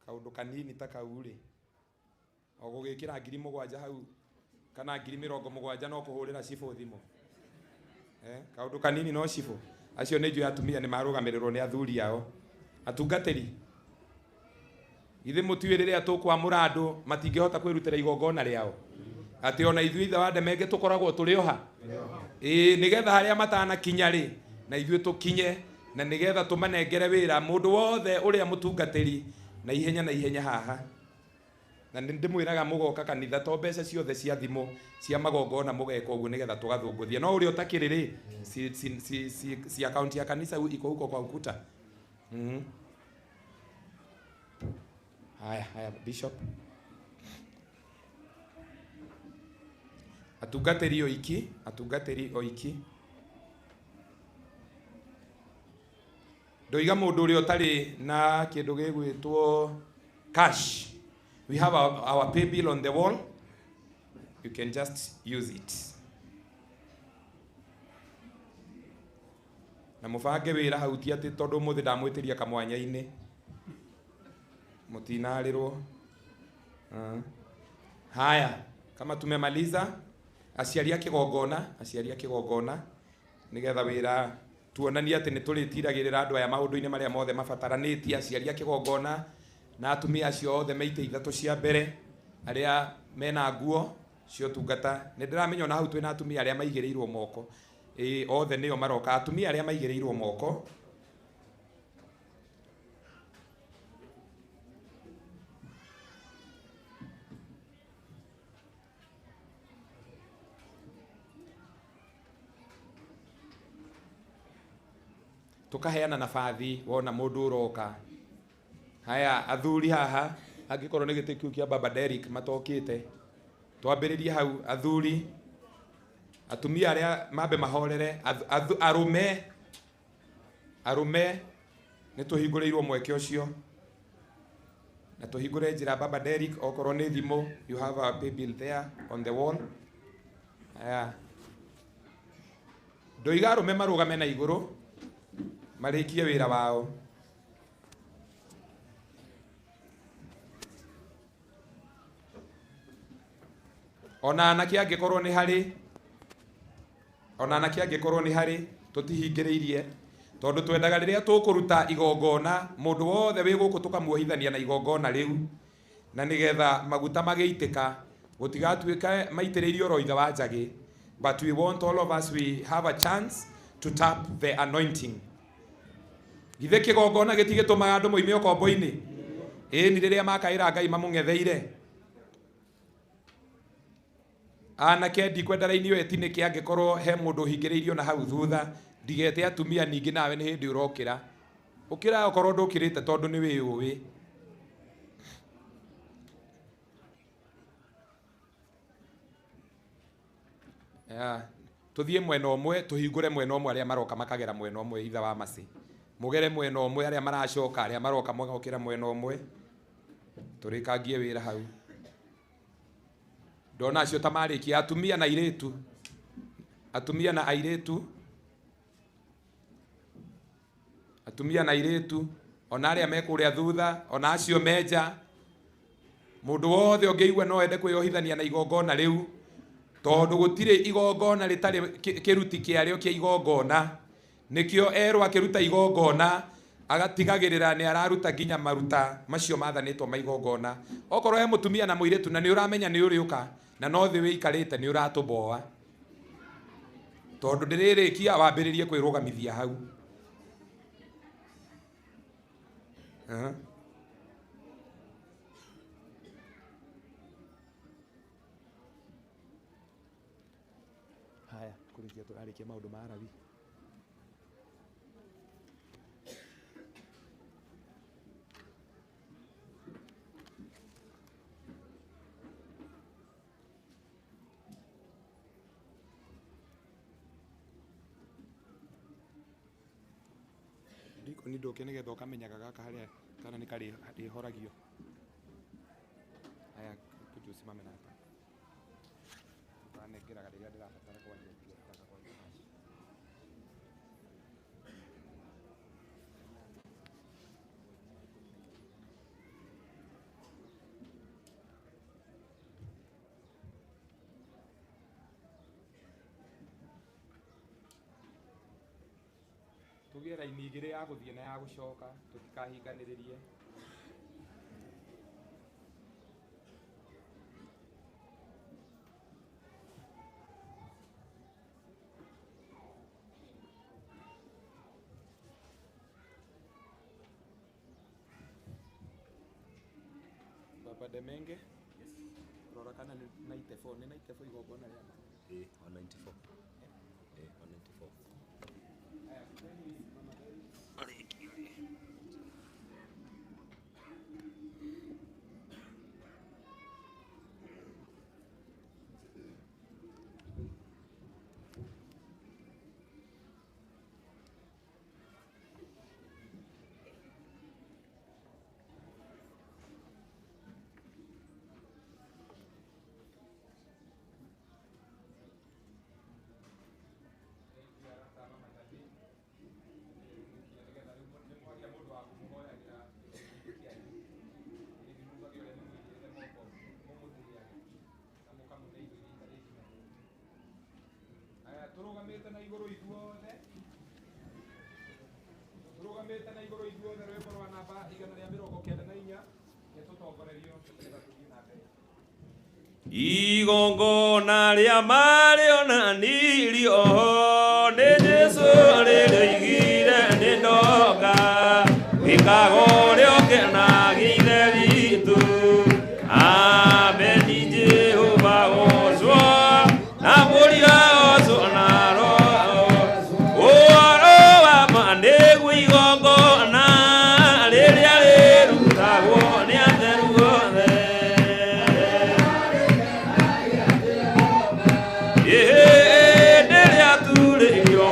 M: kaũndũ kanini ta kau rĩ, o gũgĩkĩra 7,000 hau kana 70,000 no kũhũrĩra cibũ thimũ. Kaũndũ kanini no cibũ. Acio nĩ njũĩ atumia nĩ marũgamĩrĩrwo nĩ athuri ao. Atungatĩri, githĩ mũtiũĩ rĩrĩa tũkwamũra andũ matingĩhota kwĩrutĩra igongona rĩao, atĩ ona ithuĩ ithe wa Ndemenge tũkoragwo tũrĩ oha? Ĩĩ, nĩgetha harĩa matanakinya rĩ na ithuĩ tũkinye, na nĩgetha tũmanengere wĩra mũndũ wothe ũrĩa mũtungatĩri na ihenya na ihenya haha. Na nĩ ndĩmwĩraga mũgoka kanitha to mbeca ciothe cia thimũ cia magongona mũgeka ũguo nĩgetha tũgathũngũthia. No ũrĩa ũtakĩrĩ rĩ, si akaunti ya kanitha iko huko kwa ukuta. Haya, haya Bishop. Atungatĩri oiki, atungatĩri oiki. Ndoiga mũndũ ũrĩa ũtarĩ na kĩndũ gĩgwĩtwo cash. We have our pay bill on the wall. You can just use it. Na mũbange wĩra hau, ti atĩ tondũ ũmũthĩ ndamwĩtĩria kamwanya-inĩ mũtinarĩrwo. Haya, kama tumemaliza, aciari a kĩgongona, aciari a kĩgongona nĩgetha wĩra tuonanie atĩ nĩ tũrĩtiragĩrĩra andũ aya maũndũ-inĩ marĩa mothe mabataranĩtie. Aciari a kĩgongona na atumia acio othe me itĩ ithatũ cia mbere arĩa mena nguo cia ũtungata. Nĩ ndĩramenya ona hau twĩna atumia arĩa maigĩrĩirwo moko. Ĩĩ, othe nĩo maroka, atumia arĩa maigĩrĩirwo moko. Tukaheana nabathi wona mũndũ ũroka. Haya, athuri haha, angĩkorwo nĩ gĩtĩ kĩu kĩa Baba Derrick matokĩte, twambĩrĩrie hau. Athuri, atumia arĩa mambe mahorere, arũme, arũme nĩ tũhingũrĩirwo mweke ũcio na tũhingũre njĩra. Baba Derrick, okorwo nĩ thimũ, you have a pay bill there on the wall. Haya, ndoiga arũme marũgame na igũrũ marĩkie wĩra wao. Ona anake angĩkorwo nĩ harĩ, ona anake angĩkorwo nĩ harĩ, tũtihingĩrĩirie tondũ twendaga rĩrĩa tũkũruta igongona mũndũ wothe wĩ gũkũ tũkamuohithania na igongona rĩu, na nĩgetha maguta magĩitĩka gũtigatuĩke maitĩrĩirio oro ithe wa njagĩ, but we want all of us, we have a chance to tap the anointing. Githĩ kĩgongona gĩtigĩtũmaga andũ moime ũkombo-inĩ? Ĩni rĩrĩa makaĩra Ngai mamũng'etheire. Anake ndikwenda raini ĩyo ĩtinĩke angĩkorwo he mũndũ ũhingĩrĩirio na hau thutha, ndigete atumia ningĩ nawe nĩ hĩndĩ ũrokĩra. Ũkĩra okorwo ndũkĩrĩte tondũ nĩ wĩyũĩ. Tuthiĩ mwena ũmwe, tũhingũre mwena ũmwe, arĩa maroka makagera mwena ũmwe itha wa macĩ. Mũgere mwena ũmwe, arĩa maracoka, arĩa maroka magokĩra mwena ũmwe. Tũrĩkangie wĩra hau. Ndona acio ta marĩkia, atumia na airĩtu. Atumia na airĩtu. Atumia na airĩtu, ona arĩa me kũrĩa thutha, ona acio menja. Mũndũ wothe ũngĩigua no ende kwĩyohithania na igongona rĩu, tondũ gũtirĩ igongona rĩtarĩ kĩruti kĩarĩo kĩa igongona. Nĩkĩo erwo akĩruta igongona agatigagĩrĩra nĩ araruta nginya maruta macio mathanĩtwo ma igongona. Okorwo he mũtumia na mũirĩtu na nĩ ũramenya nĩ ũrĩũka na no thĩ wĩikarĩte nĩ ũratũboa, tondũ ndĩrĩrĩkia wambĩrĩrie kwĩrũgamithia hau. Haya, kũrĩkia tũrarĩkia maũndũ ma Arabi. Ndikoni ndũke nĩgetha ũkamenyaga gaka harĩa kana nĩ karĩhoragio. Haya, kuja usimame na hapa. Ukanengeraga rĩrĩa ndĩrabatara kwaria ndĩrabatara kwaria nacio. Tũgĩe raini igĩrĩ ya gũthiĩ na ya gũcoka, tũtikahinganĩrĩrie. Baba Demenge? Yes. Rora kana nĩ 94, nĩ 94 igongona rĩa ma.
D: 194. 194.
M: Tũrũgamĩte na igũrũ ithuothe, tũrũgamĩte na igũrũ ithuothe, rwĩmbo rwa namba 194 nĩtũtongorerio nĩgetha tũthiĩ na mbere.
B: Igongona rĩa marĩonanirio nĩ Jesũ rĩrĩoigire nĩ ndoka wĩkaga ũrĩa ũkenagia Ithe witũ. Ameni Jehova gocwo na Mũriũ gocwo na Roho. Ũhoro wa ma nĩguo igongona rĩrĩa rĩrutagwo nĩ atheru othe. Ĩhĩndĩ rĩrĩa turĩirio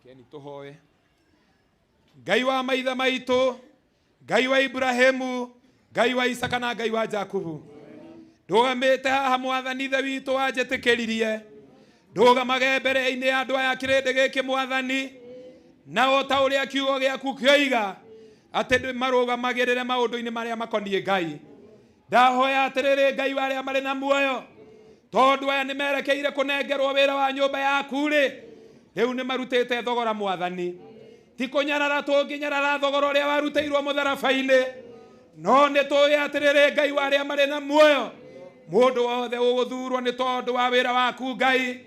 M: Keni tũhoe. Ngai wa maithe maitũ, Ngai wa Ibrahimu, Ngai wa Isaka na Ngai wa Jakubu, ndũgamĩte haha Mwathani Ithe witũ wanjĩtĩkĩririe ndũgamage mbere-inĩ ya andũ aya kĩrĩndĩ gĩkĩ Mwathani, na o ta ũrĩa kiugo gĩaku kĩoiga atĩ marũgamagĩrĩre maũndũ-inĩ marĩa makoniĩ Ngai. Ndahoya atĩrĩrĩ Ngai wa arĩa marĩ na muoyo, tondũ aya nĩ merekeire kũnengerwo wĩra wa nyũmba yaku rĩ, rĩu nĩ marutĩte thogora Mwathani. Ti kũnyarara tũngĩnyarara thogora ũrĩa warutĩirwo mũtharaba-inĩ, no nĩ tũĩ atĩrĩrĩ Ngai wa arĩa marĩ na muoyo, mũndũ wothe ũgũthurwo nĩ tondũ wa wĩra waku Ngai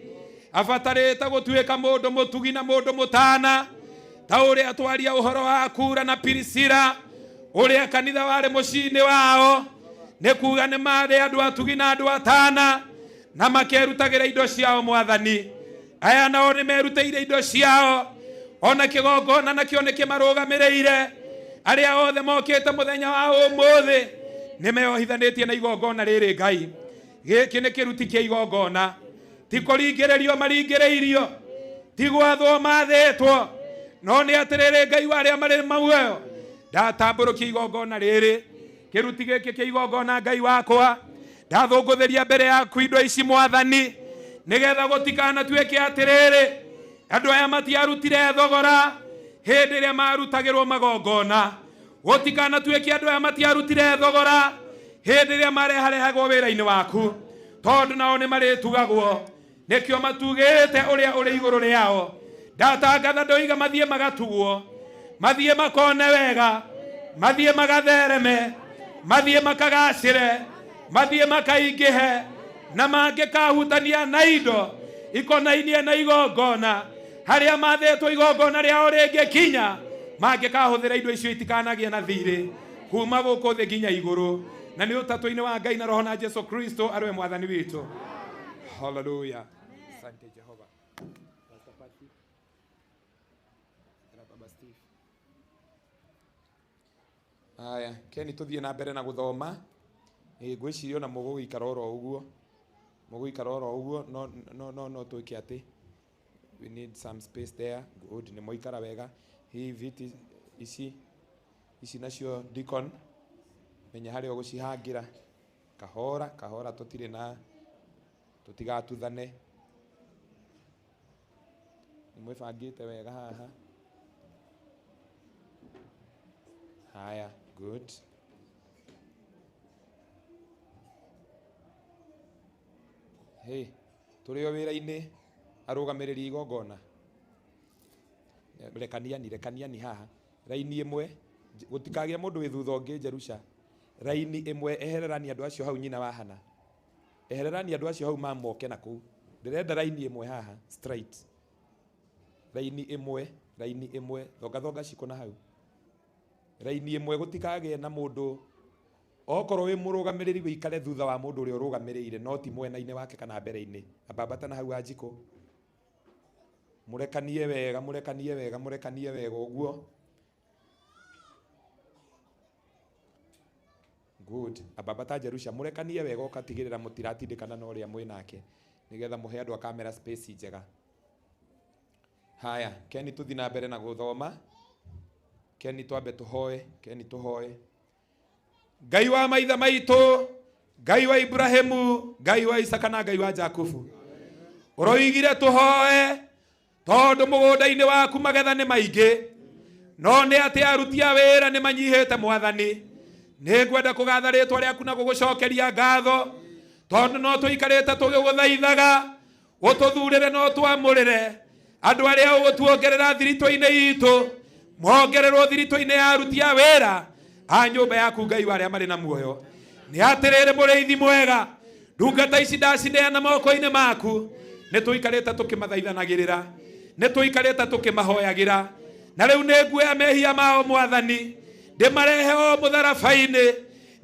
M: abatarĩte gũtuĩka mũndũ mũtugi na mũndũ mũtana, ta ũrĩa twaria ũhoro wa Akura na Pirisila, ũrĩa kanitha warĩ mũciĩ-inĩ wao, nĩ kuga nĩ marĩ andũ atugi na andũ atana, na makerutagĩra indo ciao Mwathani. Aya nao nĩ merutĩire indo ciao, ona kĩgongona nakĩo nĩ kĩmarũgamĩrĩire. Arĩa othe mokĩte mũthenya wa ũmũthĩ nĩ meohithanĩtie na igongona rĩrĩ Ngai. Gĩkĩ nĩ kĩruti kĩa igongona, ti kũringĩrĩrio maringĩrĩirio, ti gwathwo mathĩtwo, no nĩ atĩrĩrĩ Ngai wa arĩa marĩ muoyo, ndatambũrũkia igongona rĩrĩ, kĩruti gĩkĩ kĩa igongona Ngai wakwa, ndathũngũthĩria mbere yaku indo ici Mwathani, nĩgetha gũtikanatuĩke atĩrĩrĩ andũ aya matiarutire thogora hĩndĩ ĩrĩa marutagĩrwo magongona, gũtikanatuĩke andũ aya matiarutire thogora hĩndĩ ĩrĩa mareharehagwo wĩra-inĩ waku, tondũ nao nĩ marĩtugagwo, nĩkĩo matugĩte ũrĩa ũrĩ igũrũ rĩao. Ndatangatha ndoiga mathiĩ magatugwo, mathiĩ makone wega, mathiĩ magathereme, mathiĩ makagacĩre, mathiĩ makaingĩhe, na mangĩkahutania na indo ikonainie na igongona harĩa mathĩtwo igongona rĩao rĩngĩkinya, mangĩkahũthĩra indo icio itikanagĩe na thirĩ kuma gũkũ thĩ nginya igũrũ. Na nĩ ũtatũ-inĩ wa Ngai na Roho na Jesu Kristo arĩ we Mwathani witũ. Hallelujah. Asante Jehova. Pastor Patrick. Na Baba Steve. Aya, Keni tuthiĩ na mbere na gũthoma. Ngwĩciria ona mũgũgĩikara oro ũguo. Mũgũikara oro ũguo, no no no no twĩke atĩ we need some space there. Good, nĩ mwaikara wega. Hihi viti ici ici nacio deacon menya harĩa ũgũcihangĩra. Kahora kahora, tũtirĩ na tũtigatuthane. Nĩ mwĩbangĩte wega haha. Haya, good. Hey, tũrĩ o wĩra-inĩ arũgamĩrĩri igongona. Rekaniani, rekaniani haha. Raini ĩmwe, gũtikagĩe mũndũ wĩ thutha ũngĩ Jerusha. Raini ĩmwe, ehererani andũ acio hau nyina wa Hana. Ehererani andũ acio hau mamoke na kũu. Ndĩrenda raini ĩmwe haha, straight. Raini ĩmwe, raini ĩmwe, thonga thonga cikũ na hau. Raini ĩmwe gũtikagĩe na mũndũ okorwo wĩ mũrũgamĩrĩri wĩikare thutha wa mũndũ ũrĩa ũrũgamĩrĩire, no ti mwena-inĩ wake kana mbere-inĩ. Ambambata na hau Wanjikũ. Mũrekanie wega, mũrekanie wega, mũrekanie wega ũguo. Good. Ambambata Jerusha, mũrekanie wega ũgatigĩrĩra mũtiratindĩkana na ũrĩa mwĩ nake, nĩgetha mũhe andũ a kamera space njega. Haya, Keni tũthiĩ na mbere na gũthoma. Keni twambe tũhoe, Keni tũhoe. Ngai wa maithe maitũ, Ngai wa Ibrahimu, Ngai wa Isaka na Ngai wa Jakubu, ũroigire tũhoe tondũ mũgũnda-inĩ waku magetha nĩ maingĩ, no nĩ atĩ aruti a wĩra nĩ manyihĩte. Mwathani, nĩ ngwenda kũgatha rĩtwa rĩaku na gũgũcokeria ngatho, tondũ no tũikarĩte tũgĩgũthaithaga ũtũthurĩre na ũtwamũrĩre andũ arĩa ũgũtuongerera thiritũ-inĩ itũ, mongererwo thiritũ-inĩ ya aruti a wĩra a nyũmba yaku Ngai wa arĩa marĩ na muoyo. Nĩ atĩrĩrĩ mũrĩithi mwega, ndungata ici ndacineana moko-inĩ maku, nĩ tũikarĩte tũkĩmathaithanagĩrĩra, nĩ tũikarĩte tũkĩmahoyagĩra, na rĩu nĩ nguoya mehia mao Mwathani, ndĩmarehe o mũtharaba-inĩ,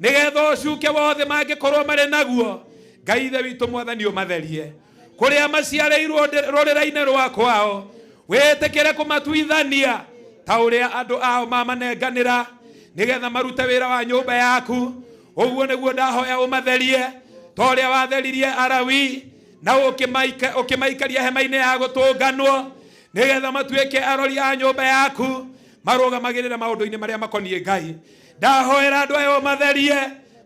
M: nĩgetha ũcuke wothe mangĩkorwo marĩ naguo Ngai Ithe witũ Mwathani ũmatherie kũrĩa maciarĩirwo rũrĩra-inĩ rwa kwao, wĩtĩkĩre kũmatuithania ta ũrĩa andũ ao mamanenganĩra, nĩgetha marute wĩra wa nyũmba yaku. Ũguo nĩguo ndahoya ũmatherie ta ũrĩa watheririe Arawi na ũkĩmaikaria hema-inĩ ya gũtũnganwo. Nĩgetha matuĩke arori a nyũmba yaku, marũgamagĩrĩre maũndũ-inĩ marĩa makoniĩ Ngai. Ndahoera andũ aya ũmatherie,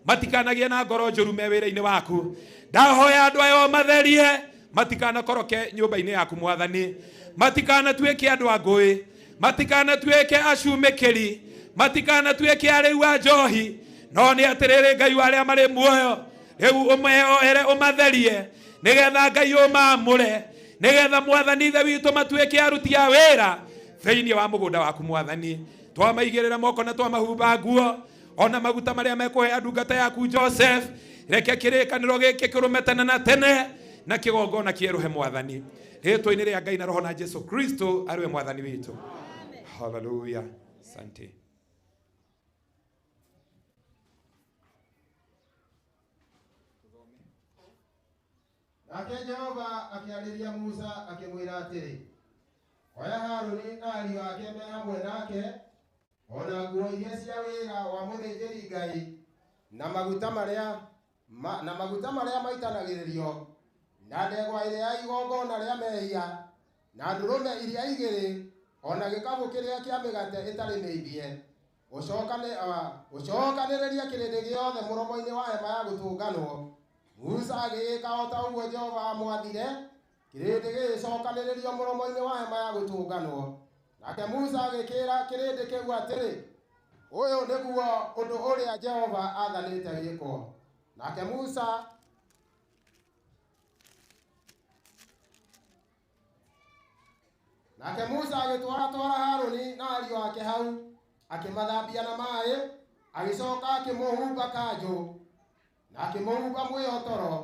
M: matikanagie na ngoro njũru me wĩra-inĩ waku. Ndahoya andũ aya ũmatherie, matikanakoroke nyũmba-inĩ yaku Mwathani, matikanatuĩke andũ a ngũĩ, matikanatuĩke acumĩkĩri, matikanatuĩke arĩu a njohi, no nĩ atĩrĩrĩ Ngai wa arĩa marĩ muoyo, rĩu ũmeoere ũmatherie, nĩgetha Ngai ũmaamũre, nĩgetha Mwathani Ithe witũ matuĩke aruti a wĩra thĩinĩ wa mũgũnda waku Mwathani. Twamaigĩrĩra moko na twamahumba nguo ona maguta marĩa mekũhe ndungata yaku Joseph, reke kĩrĩkanĩro gĩkĩ kĩrũme tene na tene na kĩgongona kĩerũhe Mwathani, rĩtwa-inĩ rĩa Ngai na Roho na Jesu Kristo arĩwe Mwathani witũ. Haleluya, asante.
N: Nake Jehova akĩarĩria Musa akĩmwĩra atĩrĩ, oya Harũni na ariũ ake me hamwe nake, ona nguo iria cia wĩra wa mũthĩnjĩri Ngai, na maguta marĩa maitanagĩrĩrio, na ndegwa ĩrĩa ya igongona rĩa mehia, na ndũrũme iria igĩrĩ, ona gĩkabũ kĩrĩa kĩa mĩgate ĩtarĩ mĩimbie. Ũcokanĩrĩrie kĩrĩndĩ gĩothe mũromo-inĩ wa hema ya gũtũnganwo. Musa agĩĩka o ta ũguo Jehova aamwathire, kĩrĩndĩ gĩgĩcokanĩrĩrio mũromo-inĩ wa hema ya gũtũnganwo. Nake Musa agĩkĩĩra kĩrĩndĩ kĩu atĩrĩ, ũyũ nĩguo ũndũ ũrĩa Jehova aathanĩte wĩkwo. Nake Musa agĩtwaratwara Harũni na ariũ ake hau, akĩmathambia na maaĩ, agĩcoka akĩmũhumba kanjũ na akĩmũhumba mwĩhotoro.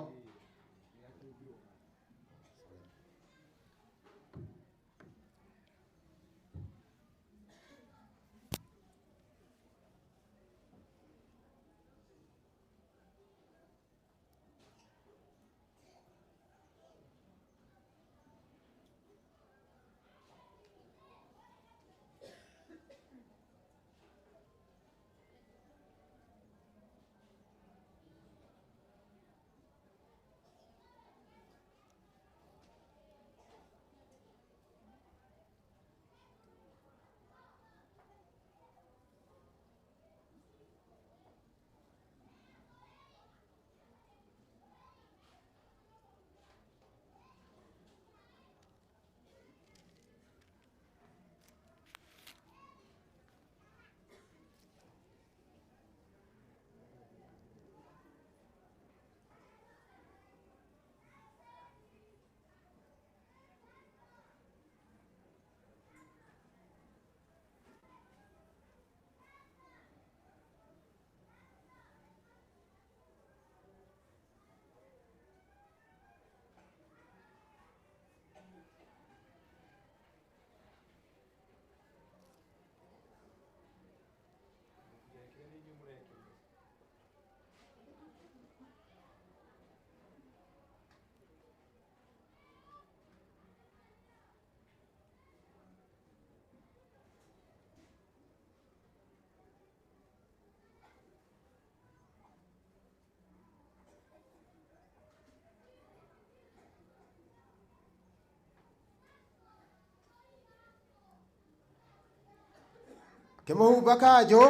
N: Akĩmũhumba kanjũ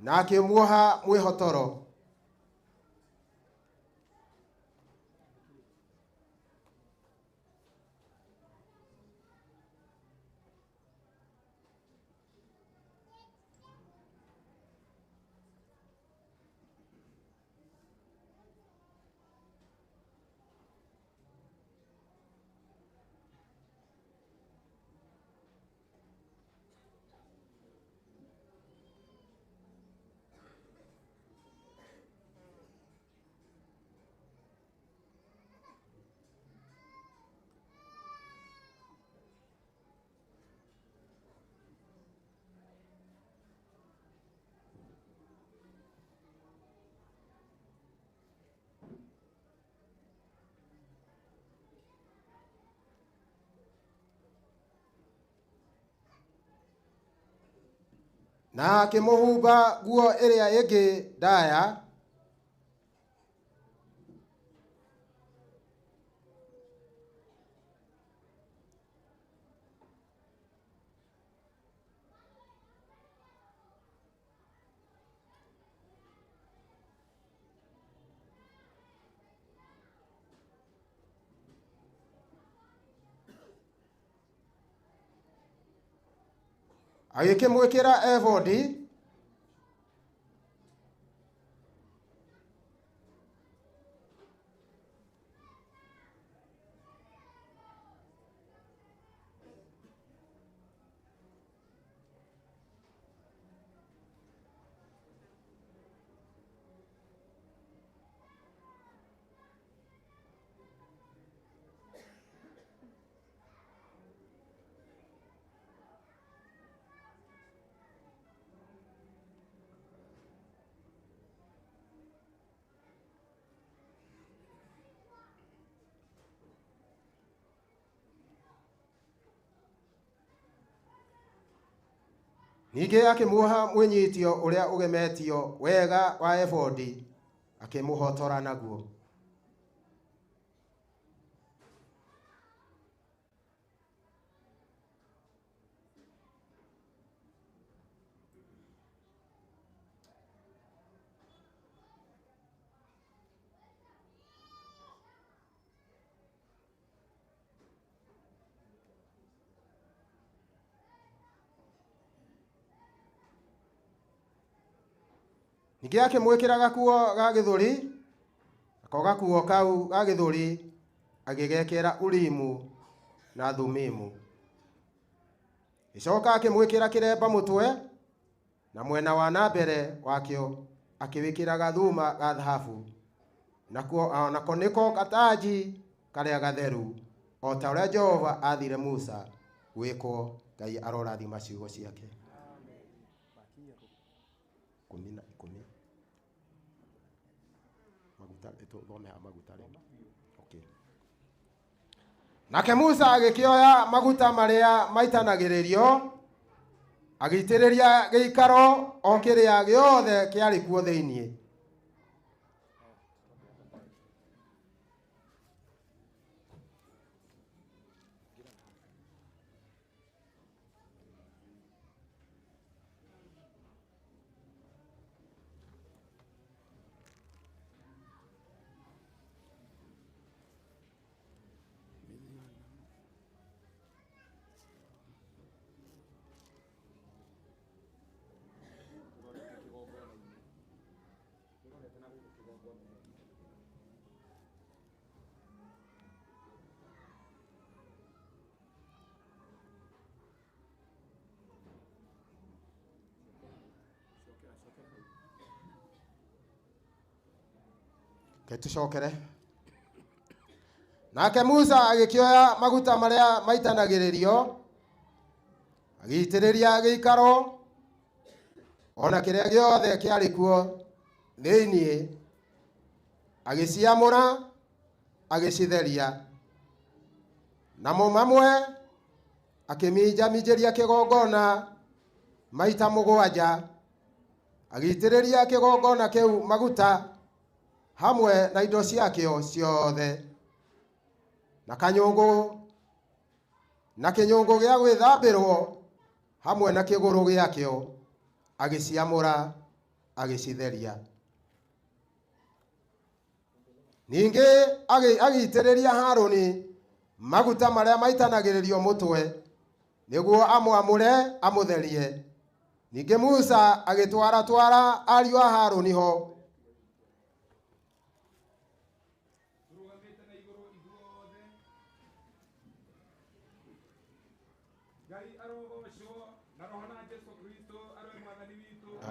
N: na akĩmuoha mwĩhotoro. Na akĩmũhumba nguo ĩrĩa ĩngĩ ndaya, Agĩkĩmwĩkĩra ebodi Ningĩ akĩmuoha mwĩnyitio ũrĩa ũgemetio wega wa ebodi, akĩmũhotora naguo. Ningĩ akĩmwĩkĩra gakuo ga gĩthũri, nako gakuo kau ga gĩthũri agĩgekĩra Urimu na Thumimu. Gĩcoka akĩmwĩkĩra kĩremba mũtwe, na mwena wa na mbere wakĩo akĩwĩkĩra gathuma ga thahabu, nako nĩko gataji karĩa gatheru, o ta ũrĩa Jehova aathire Musa gwĩkwo. Ngai arorathima ciugo ciake. 10 maguta ĩtũthome ha maguta rĩ. Okay. Nake Musa agĩkĩoya maguta marĩa maitanagĩrĩrio, agĩitĩrĩria gĩikaro o kĩrĩa gĩothe kĩarĩ kuo thĩinĩ. Tucokere. Nake Musa agĩkĩoya maguta marĩa maitanagĩrĩrio, agĩitĩrĩria gĩikaro ona kĩrĩa gĩothe kĩarĩ kuo thĩinĩ, agĩciamũra, agĩcitheria. Namo mamwe akĩminjaminjĩria kĩgongona maita 7, agĩitĩrĩria kĩgongona kĩu maguta hamwe na indo ciakĩo ciothe, na kanyũngũ na kĩnyũngũ gĩa gwĩthambĩrwo hamwe na kĩgũrũ gĩakĩo, agĩciamũra, agĩcitheria. Ningĩ agĩitĩrĩria Harũni maguta marĩa maitanagĩrĩrio mũtwe, nĩguo amwamũre amũtherie. Ningĩ Musa agĩtwaratwara ariũ a Harũni ho.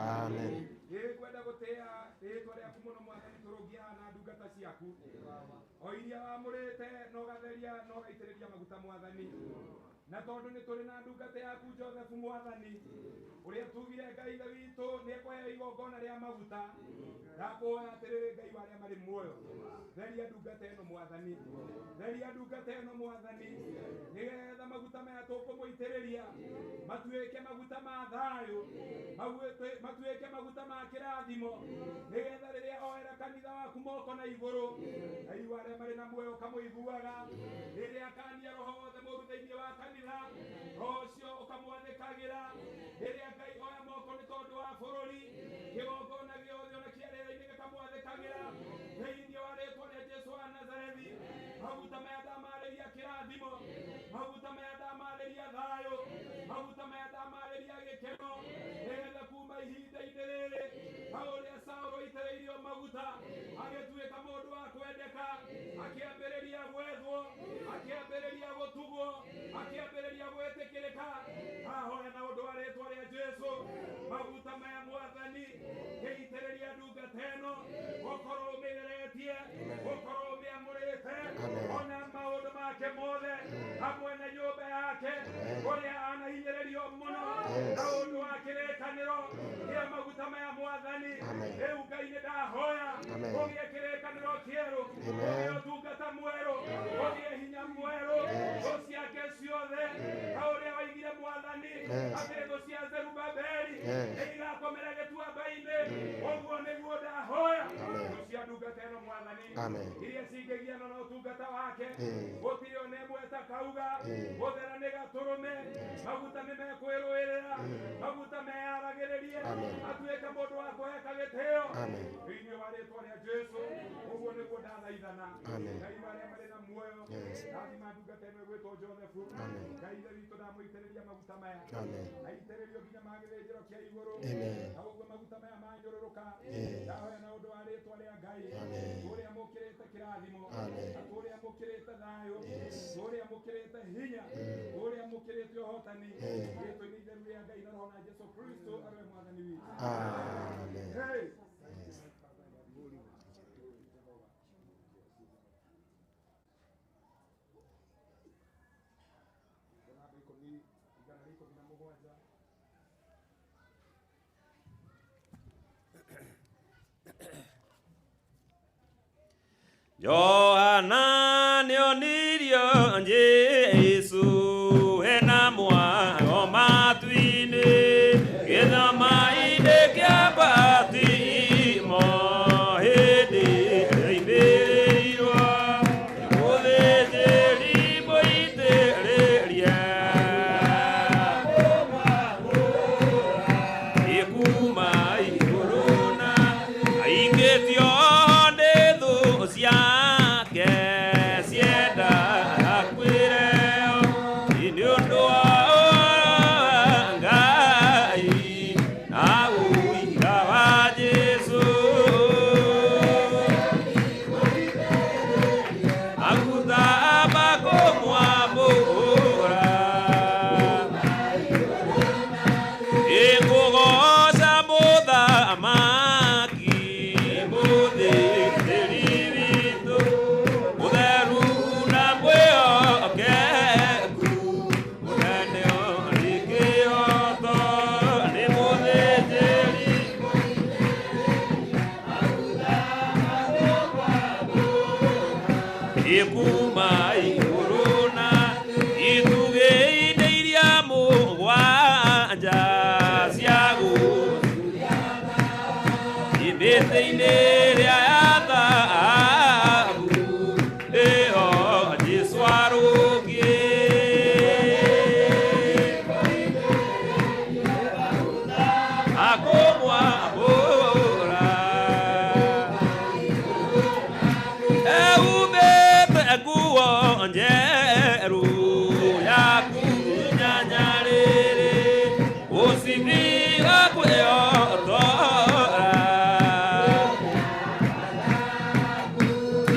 N: Amen.
M: Ngwenda gũtĩa rĩtwa rĩaku mũno Mwathani, tũrũngie haha na ndungata ciaku o iria wamũrĩte na ũgatheria na ũgaitĩrĩria maguta Mwathani, na tondũ nĩ tũrĩ na ndungata yaku Joseph Mwathani, ũrĩa tugire Ngai Ithe witũ nĩ ekũheo igongona rĩa maguta. Ndakũhoya atĩrĩrĩ Ngai wa arĩa marĩ muoyo, theria ndungata ĩno Mwathani, theria ndungata ĩno Mwathani, nĩgetha maguta maya tũkũmũitĩrĩria matuĩke maguta ma thayũ, matuĩke maguta ma kĩrathimo, nĩgetha rĩrĩa oera kanitha waku moko na igũrũ, Ngai wa arĩa marĩ na muoyo ũkamũiguaga, rĩrĩa akania roho wothe mũũru thĩinĩ wa kanitha, roho ũcio ũkamwathĩkagĩra, rĩrĩa Ngai oya moko nĩ tondũ wa bũrũri, kĩgongona gĩothe ona kĩa rĩera-inĩ gĩkamwathĩkagĩra, thĩinĩ wa rĩtwa rĩa Jesũ wa Nazarethi. Maguta maya ndamarĩria kĩrathimo, maguta maya ndamarĩria thayũ, maguta maya ndamarĩria gĩkeno. gwĩtĩkĩrĩka, akĩambĩrĩria gwethwo, akĩambĩrĩria gũtugwo, akĩambĩrĩria gwĩtĩkĩrĩka. Ahoya na ũndũ wa rĩtwa rĩa Jesu, maguta maya Mwathani kĩitĩrĩria ndungata ĩno, ũkorwo ũmĩtheretie, ũkorwo ũmĩamũrĩte, ona maũndũ make mothe hamwe na nyũmba yake kũrĩa anahinyĩrĩrio mũno na ũndũ wa kĩrĩkanĩro kĩa maguta maya Mwathani. Rĩu Ngai nĩ ndahoya kũgĩe kĩrĩkanĩro kĩerũ, kũgĩe ũtungata mwerũ, kũgĩe hinya mwerũ, thũ ciake ciothe ta ũrĩa waigire Mwathani atĩ thũ cia Zerubabeli nĩ igakomera gĩtuamba-inĩ, ũguo nĩguo ndahoya thũ cia ndungata ĩno Mwathani iria cingĩgiana na ũtungata wake, gũtirĩ ona ĩmwe ĩtakauga gũthera nĩ gatũrũme, maguta nĩ mekwĩrũĩrĩra, maguta meyaragĩrĩrie, atuĩke mũndũ wa kũheka gĩtĩo thĩinĩ wa rĩtwa rĩa Jesu. Ũguo nĩguo ndathaithana. Ngai wa arĩa marĩ na muoyo, rathima ndungata ĩno ĩgwĩtwo Joseph. Ngai Ithe witũ, ndamũitĩrĩria maguta maya, aitĩrĩrio nginya ma gĩthĩnjĩro kĩa igũrũ, na ũguo maguta maya manyũrũrũka, ndahoya na ũndũ wa rĩtwa rĩa Ngai, kũrĩa mũkĩrĩte kĩrathimo, na kũrĩa mũkĩrĩte thayũ, kũrĩa mũkĩrĩte hinya, kũrĩa mũkĩrĩte ũhotani, rĩtwa-inĩ itheru rĩa Ngai na Roho na Jesu Kristo arĩwe Mwathani witũ.
A: Amen.
M: Hey. Namba ikũmi, 117.
B: Johana nĩonirio Jesu ena mwago matu-inĩ, gĩthama-inĩ kĩa Patimo, hĩndĩ ĩrĩa oimĩrĩirwo mũthĩnjĩri mũitĩrĩrie ikuma igũrũ na aingĩtio nĩ thũ ciake ciendaga kwĩreo nĩ ũndũ wa Ngai na ũira wa Jesũ. Maguta makũmwamũra, ĩngũgooca mũthamaki mũthĩnjĩri witũ mũtheru na mwĩhokeku, mũnene ũrĩ kĩhooto nĩ mũthĩnjĩri ikuma igũrũ na itugĩ-inĩ iria mũgwanja cia mĩtĩ-inĩ ĩrĩa ya thahabu ĩho Jesũ arũngiĩ. Akũmwamũra ehumbĩte nguo njerũ ya kunyanyarĩrĩ, ũcibi wa kwĩhotora.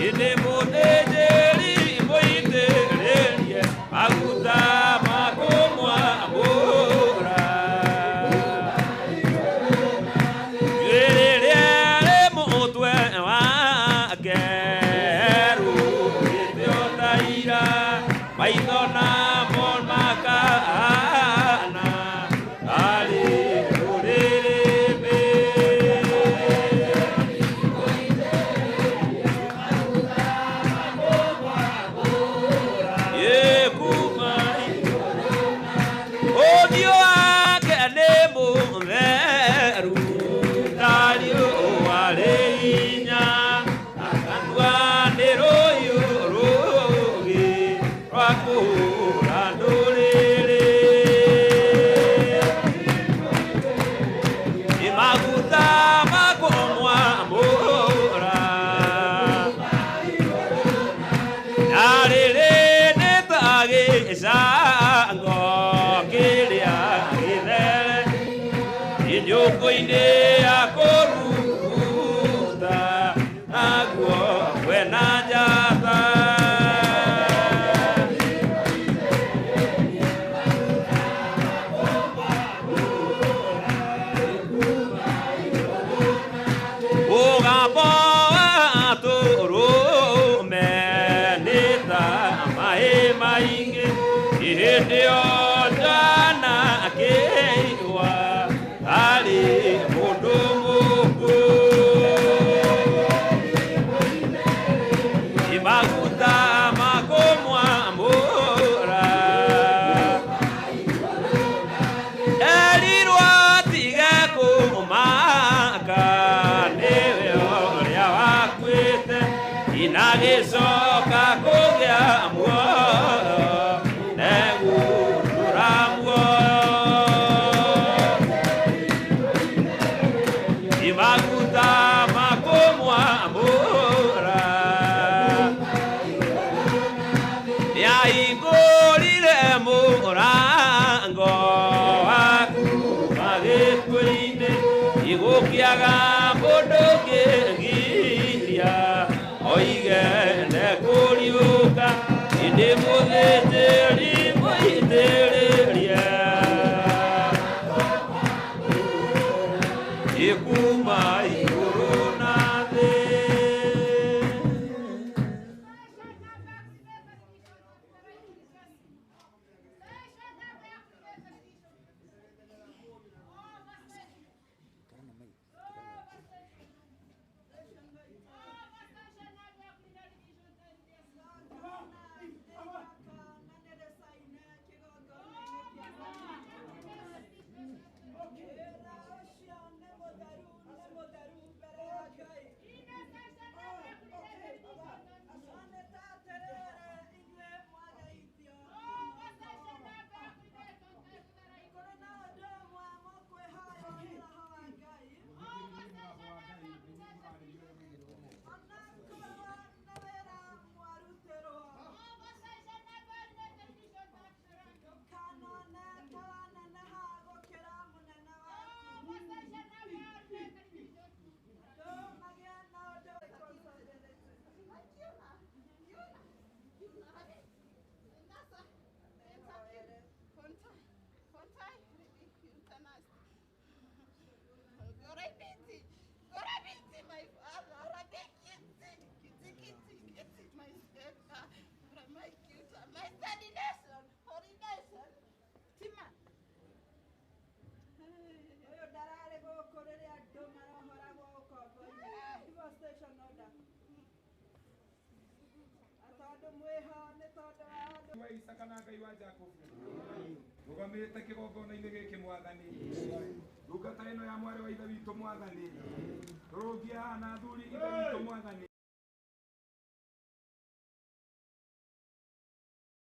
B: Ĩndĩ mũthĩnjĩri mũitĩrĩrie maguta makũmwamũra, njuĩrĩ rĩarĩ mũtwe wake rũgĩte o ta ira, maitho namo makahana arĩ rũrĩrĩmbĩ. Yekuma ũthiũ wake nĩ mũtheru ta riũa rĩ hinya, akanua nĩ rũhiũ rũũgĩ rwa kũhũra ndũrĩrĩ. Nĩ maguta makũmwamũra, na rĩrĩ nĩ ta gĩcango kĩrĩa gĩthere nyũngũ-inĩ ya kũruta, naguo kwena Hĩndĩ ĩyo Johana akĩigua arĩ mũndũ mũkuũ. Maguta makũmwamũra erirwo atige kũmaka nĩwe ũrĩa wakuĩte inagĩcoka kũgĩa muoyo negũtũra muoyo maguta makũmwamũra nĩahingũrire mũrango waku magĩkuũ-inĩ igũkĩaga mũndũ ũngĩgiria oige ndekũriũka ĩndĩ mũthĩnjĩri mũitĩrĩrie ĩkuma igũrũ na thĩ.
M: Wa Isaka na Ngai wa Jakubu rugamĩte kĩgongona-inĩ gĩkĩ mwathani ndungata ĩno ya mwarĩ wa ithe witũ mwathani tũrũngie haha na athuri ithe witũ mwathani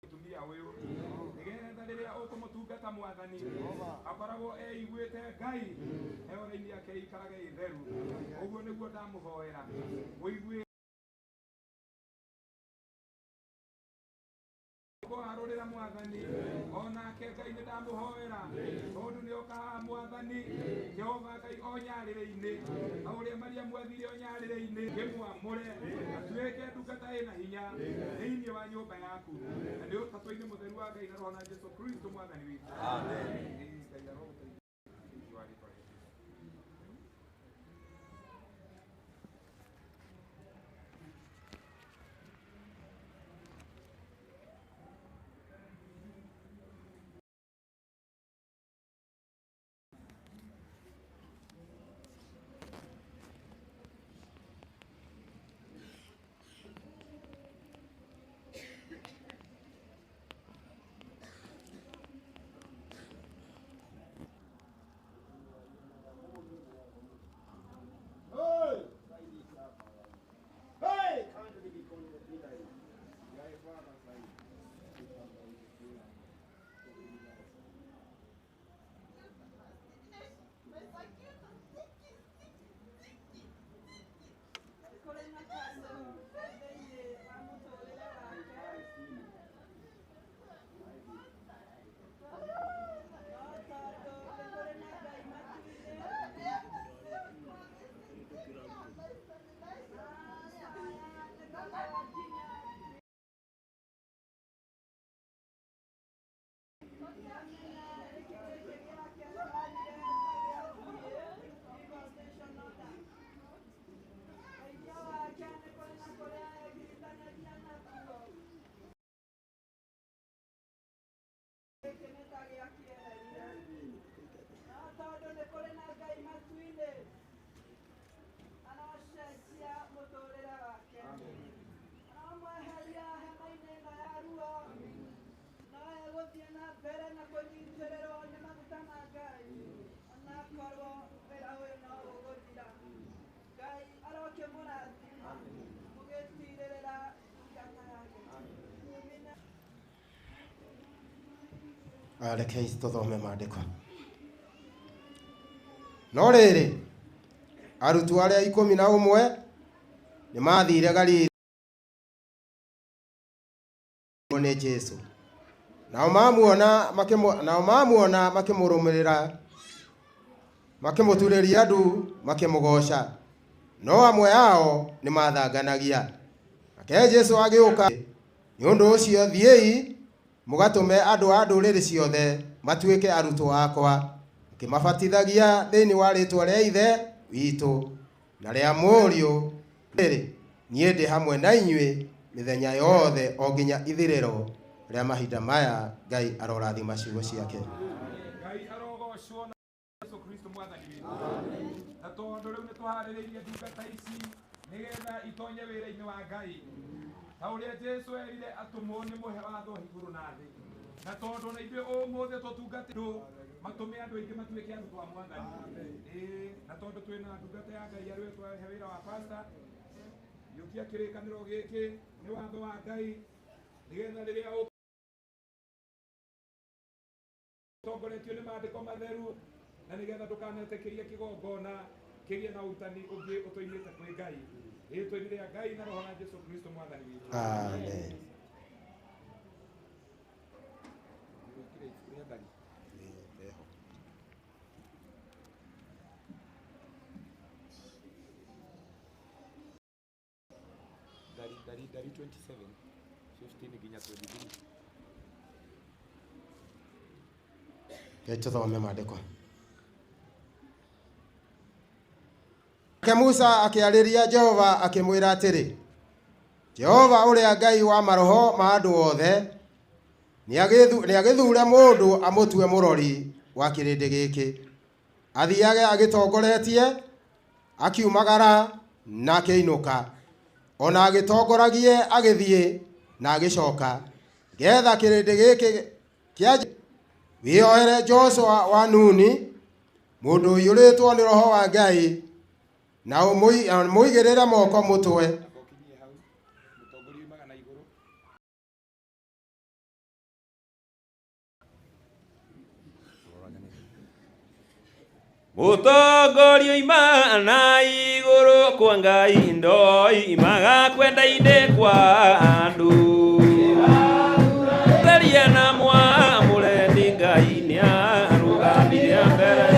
M: mũtumia ũyũ nĩgetha rĩrĩa ũkũmũtungata mwathani akoragwo eiguĩte Ngai heore-inĩ yake ĩikarage ĩtheru ũguo nĩguo ndamũhoera ũigue kũharũrĩra mwathani onake Ngai nĩ ndamũhoera tondũ nĩ oka haha mwathani Jehova Ngai o nyarĩrĩ-inĩ ta ũrĩa Mariamu athire o nyarĩrĩ-inĩ kĩmwamũre atuĩke ndungata ĩna hinya thĩinĩ wa nyũmba yaku na nĩ ũtatũ-inĩ mũtheru wa Ngai na Roho na Jesũ Kristo mwathani witũ. Amen. Ngai arogũteithia thĩinĩ wa rĩĩtwa rĩa Jesũ.
O: Gĩkĩ nĩ ta gĩa kĩeheria. No tondũ nĩ kũrĩ na Ngai matu-inĩ, aracenjia mũtũrĩre wake. Aramweheria hema-inĩ ĩno ya ruo, no egũthiĩ na mbere na kũnyitĩrĩrwo nĩ maguta ma Ngai, onakorwo wĩra ũyũ no ũgũthira. Ngai arokĩmũrathima mũgĩtirĩrĩra ndungata yake. Amina.
A: Rekei tũthome maandĩko. No rĩrĩ, arutwo arĩa 11 nĩ maathire Galili nĩ Jesũ. Nao mamuona makĩmũrũmĩrĩra, makĩmũturĩria ndu, makĩmũgooca. No amwe ao nĩ maathanganagia. Nake Jesũ agĩũka, nĩ ũndũ ũcio thiĩi mũgatũme andũ a ndũrĩrĩ ciothe matuĩke arutwo akwa, mũkĩmabatithagia thĩinĩ wa rĩĩtwa rĩa Ithe witũ na rĩa Mũriũ. Rĩrĩ, niĩ ndĩ hamwe na inyuĩ mĩthenya yothe o nginya ithirĩro rĩa mahinda maya. Ngai arorathima ciugo ciake.
M: Ngai arogocwo na Yesu Kristo mwathani witũ. Na tondũ rĩu nĩ tũharĩrĩirie ndungata ici nĩgetha itonye wĩra-inĩ wa Ngai, ta ũrĩa Jesu erire atũmwo nĩ mũhe watho igũrũ na thĩ, na tondũ na ithuĩ ũmũthĩ tũtungate andũ matũme andũ aingĩ matuĩke arutwo a mwathani. Ĩĩ, na tondũ twĩna ndungata ya Ngai arĩwe twahe wĩra wa pastor, yũkia kĩrĩkanĩro gĩkĩ nĩ watho wa Ngai, nĩgetha rĩrĩa ũtongoretio nĩ maandĩko matheru, na nĩgetha ndũkanetĩkĩrie kĩgongona kĩgĩe na ũrutani ũngĩ ũtoimĩte kwĩ Ngai. Rĩĩtwa-inĩ rĩa Ngai na Roho na Jesu Kristo mwathani witũ.
A: Amen.
M: Wĩkĩre ibuku rĩa Ndari. Ndari, Ndari, Ndari 27, 15 nginya 23.
A: Rekei tũthome maandĩko. Nake Musa akĩarĩria Jehova akĩmwĩra atĩrĩ, Jehova ũrĩa Ngai wa maroho ma andũ othe nĩagĩthure mũndũ amũtue mũrori wa kĩrĩndĩ gĩkĩ, athiage agĩtongoretie, akiumagara na akĩinũka, ona agĩtongoragie agĩthiĩ na agĩcoka, ngetha kĩrĩndĩ gĩkĩ kĩa wĩohere Joshua wa Nuni, mũndũ ũiyũrĩtwo nĩ Roho wa Ngai, na ũmũigĩrĩre moko mũtwe.
M: Ũkinyie hau mũtongoria uimaga na igũrũ.
B: Mũtongoria uimaga na igũrũ kwa Ngai, ndoimaga kwenda-inĩ kwa andũ. Theria na mwamũre nĩ Ngai nĩarũgamire mbere.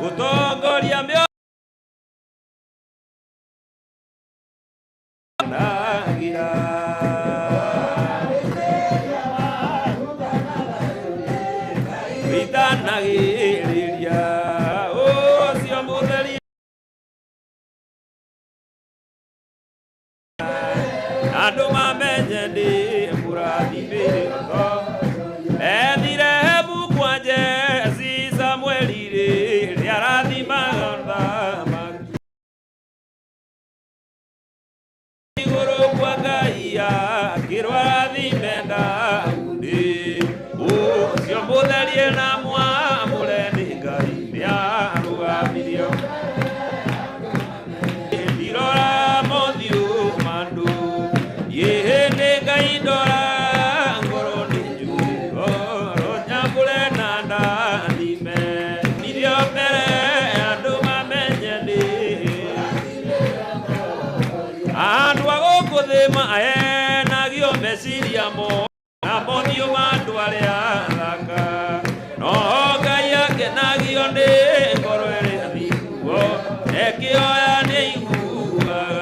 B: Mũtongoria mĩo nagira. Wĩtanagĩrĩria ũcio mũtheri andũ mamenye ndĩ mũrathimĩrĩko. Ethire hebu kwa Jesi Samueli rĩrĩa arathimaga thamaki. Igũrũ kwa Ngai akĩrwo arathime Daudi. Ũcio mũtherie na mwamũre nĩ Ngai nĩarũgamirio. Ndirora mothiũ ma andũ, ĩĩ nĩ Ngai ndora ngoro nĩ njũĩ, ngoro nyamũre na ndathime. Irio mbere andũ mamenye ndĩ andũ a gũkũ thĩ mahenagio meciria mo na mothiũ ma andũ arĩa athaka, no Ngai akenagio nĩ ngoro ĩrĩa thinguo, ekĩoya nĩ aiguaga.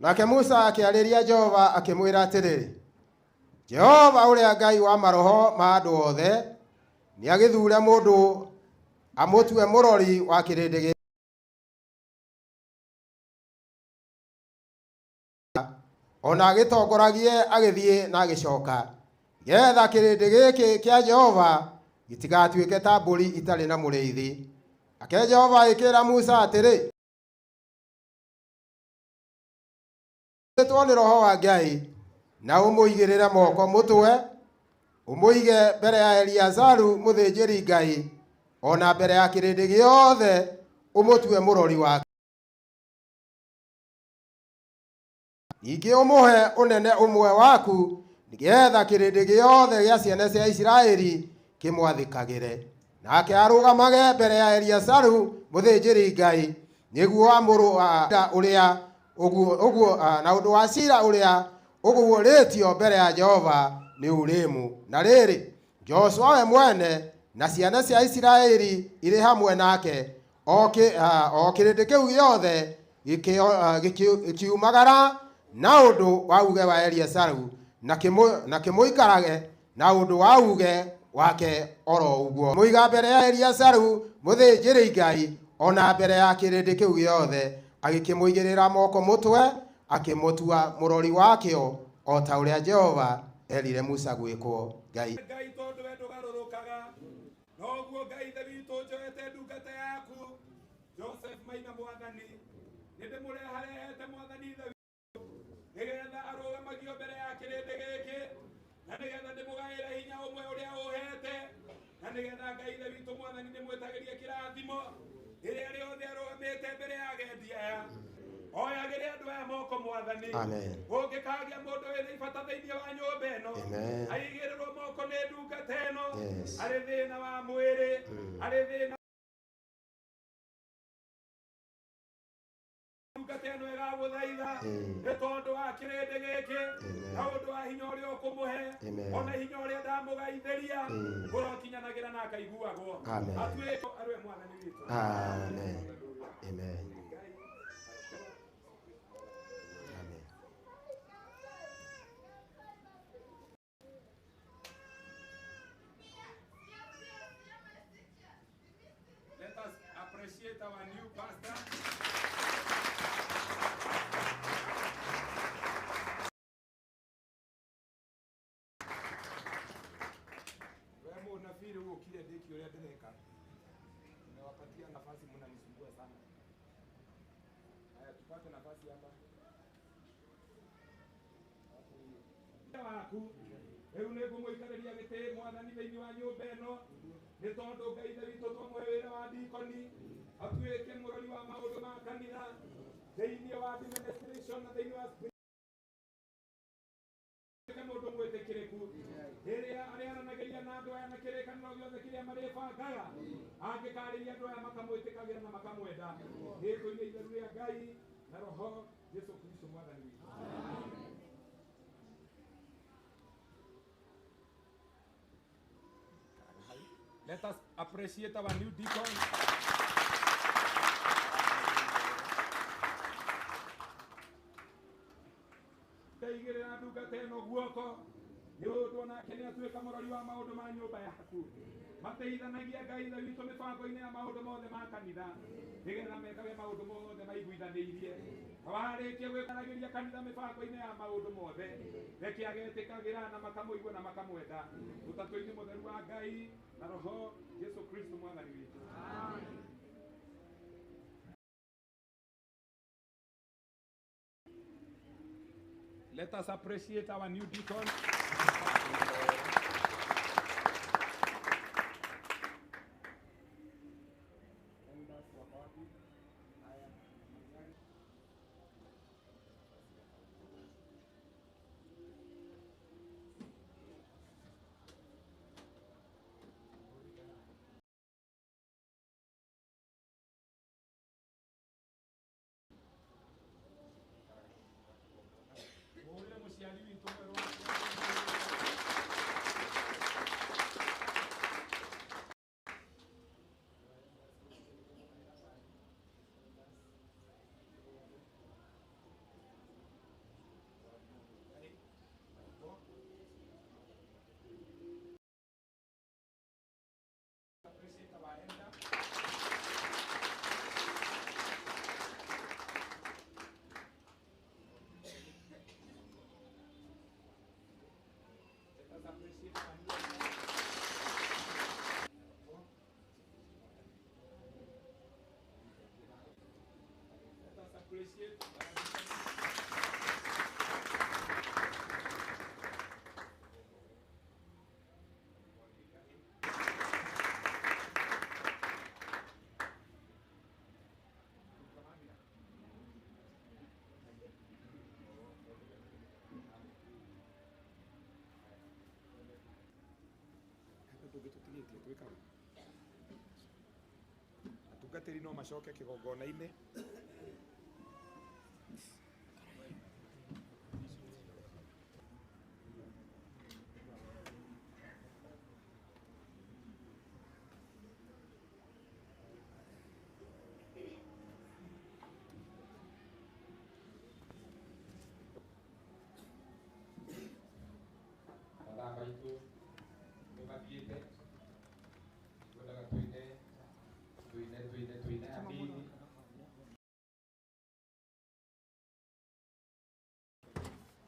N: Nake Musa akĩarĩria Jehova akĩmwĩra atĩrĩrĩ, Jehova ũrĩa Ngai wa maroho ma andũ othe nĩagĩthure mũndũ amũtue mũrori wa kĩrĩndĩ gĩkĩ ona agĩtongoragie agĩthiĩ na agĩcoka, getha kĩrĩndĩ gĩkĩ kĩa Jehova gĩtigatuĩke ta mbũri itarĩ na mũrĩithi. Nake Jehova agĩkĩra Musa atĩrĩ, two nĩ Roho wa Ngai na ũmũigĩrĩre moko mũtwe, ũmũige mbere ya Eliazaru mũthĩnjĩri Ngai ona mbere ya kĩrĩndĩ gĩothe, ũmũtue mũrori wake. Ningĩ ũmũhe ũnene ũmwe waku, nĩgetha kĩrĩndĩ gĩothe gĩa ciana cia Isiraeli kĩmwathĩkagĩre. Nake arũgamage mbere ya Eliazaru mũthĩnjĩri Ngai, nĩguo amũrũa ũrĩa ũguo na ũndũ wa cira ũrĩa ũguũrĩtio mbere ya Jehova nĩ Urimu. Na rĩrĩ, Joshua we mwene na ciana cia Isiraeli irĩ hamwe nake, o kĩrĩndĩ kĩu gĩothe gĩkiumagara na ũndũ wa uge wa Eliazaru, na kĩmũikarage na ũndũ wa uge wake oro ũguo. Mũiga mbere ya Eliazaru mũthĩnjĩri Ngai ona mbere ya kĩrĩndĩ kĩu gĩothe, agĩkĩmũigĩrĩra moko mũtwe, akĩmũtua mũrori wakĩo o ta ũrĩa Jehova erire Musa gwĩkwo. Ngai
M: Ngai tondũ we ndũgarũrũkaga, noguo Ngai Ithe witũ njoete ndungata yaku Joseph Maina mwathani, nĩndĩmũreharehete mwathani Ithe witũ nĩgetha arũgamagio mbere ya kĩrĩndĩ gĩkĩ, na nĩgetha ndĩmũgaĩre hinya ũmwe ũrĩa ũhete, na nĩgetha Ngai Ithe witũ mwathani ndĩmwĩtagĩrie kĩrathimo rĩrĩa rĩothe arũgamĩte mbere ya agendi aya. Oyagĩre andũ aya moko mwathani.
N: Amen.
M: Ũngĩkagĩa mũndũ wĩna ibata thĩinĩ wa nyũmba ĩno,
N: Amen.
M: aigĩrĩrwo moko nĩ ndungata ĩno,
N: Yes.
M: arĩ thĩna wa mwĩrĩ, arĩ thĩna ndungata ĩno ĩgagũthaitha nĩ tondũ wa kĩrĩndĩ gĩkĩ na ũndũ wa hinya ũrĩa ũkũmũhe,
N: Amen.
M: ona hinya ũrĩa ndamũgaithĩria ũrokinyanagĩra na akaiguagwo.
N: Amen.
M: Atuĩke arĩ we mwathani witũ.
N: Amen. Amen. Amen.
M: Let us appreciate our new pastor. We mũnabii rĩu ũkire ndĩki ũrĩa ndĩreka. Nimewapatia nafasi, mnanisumbua sana. Haya, tupate nafasi hapa. Waku rĩu nĩ ngũmũikarĩria gĩtĩ mwathani thĩinĩ wa nyũmba ĩno, nĩ tondũ Ngai Ithe witũ twamũhe wĩra wa dikoni atuĩke mũrori wa maũndũ ma kanitha thĩinĩ wa administration na thĩinĩ wa atuĩke mũndũ mwĩtĩkĩrĩku rĩrĩa arĩaranagĩria na andũ aya na kĩrĩkanĩro gĩothe kĩrĩa marĩbangaga, angĩkarĩria andũ aya makamwĩtĩkagĩra na makamwenda. Rĩĩtwa-inĩ itheru rĩa Ngai na Roho Jesu Kristo mwathani witũ. Let us appreciate our new deacon. Ndaigĩrĩra ndungata ĩno guoko nĩ ũndũ onake nĩ atuĩka mũrori wa maũndũ ma nyũmba yaku. Mateithanagia Ngai Ithe witũ mĩbango-inĩ ya maũndũ mothe ma kanitha, nĩgetha mekage maũndũ mothe maiguithanĩirie. Na warĩkia gwĩkaragĩria kanitha mĩbango-inĩ ya maũndũ mothe, reke agetĩkagĩra na makamũigua na makamwenda. Ũtatũ-inĩ mũtheru wa Ngai na Roho Jesu Kristo mwathani witũ. Let us appreciate our new deacon. Mũhũrĩre mũciari witũ mwerũ. Appreciate. Tũngĩ tũtigĩtie twĩkaga atungatĩri no macoke kĩgongona-inĩ.
L: Mathaa maitũ nĩ mathiĩte, twendaga tuine tuine tuine tuine hanini.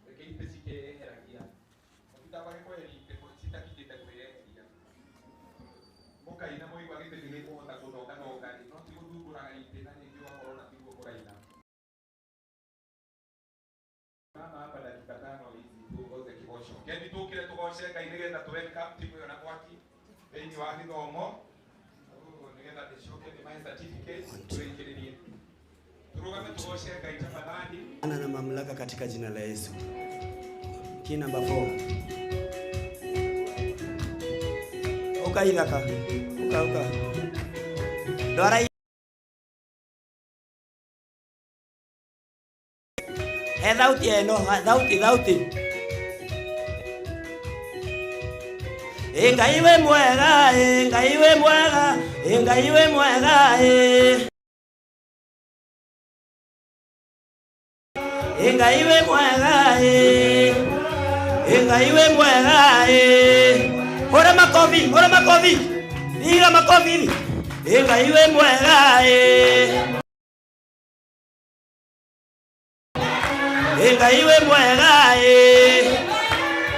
L: Reke itĩ cikeyeheragia, mũtitambage kweheria itĩ citakinyĩte kwĩyeheria. Mũkaina mũigua gĩtĩ nĩ gĩkũhota gũthongathonga rĩ, no ti gũthumbũraga itĩ na rĩngĩ ũgakorwo na tiguo mũraina. Mama hapa dakika 5 hizi tuongoze kigoco. Kendi tukire tugoce Ngai nigetha tu welcome timu ĩyo na mwaki thĩinĩ wa gĩthomo. Ũguo nigetha ndĩcoke ndĩmahe certificates tũrĩkĩrĩrie. Tũrũgame tugoce Ngai tafadhali.
P: Ana na mamlaka katika jina la Yesu. Key number 4. Uka ithaka. Uka uka. Ndwara he thauti ĩno, thauti thauti. Ĩ Ngai wĩ mwega, ĩ Ngai wĩ mwega, ĩ Ngai wĩ mwega, ĩ. Ĩ Ngai wĩ mwega, ĩ. Ĩ Ngai wĩ mwega, ĩ. Hũra makobi, hũra makobi. Piga makobi hivi. Ĩ Ngai wĩ mwega, ĩ. Ĩ Ngai wĩ mwega, ĩ.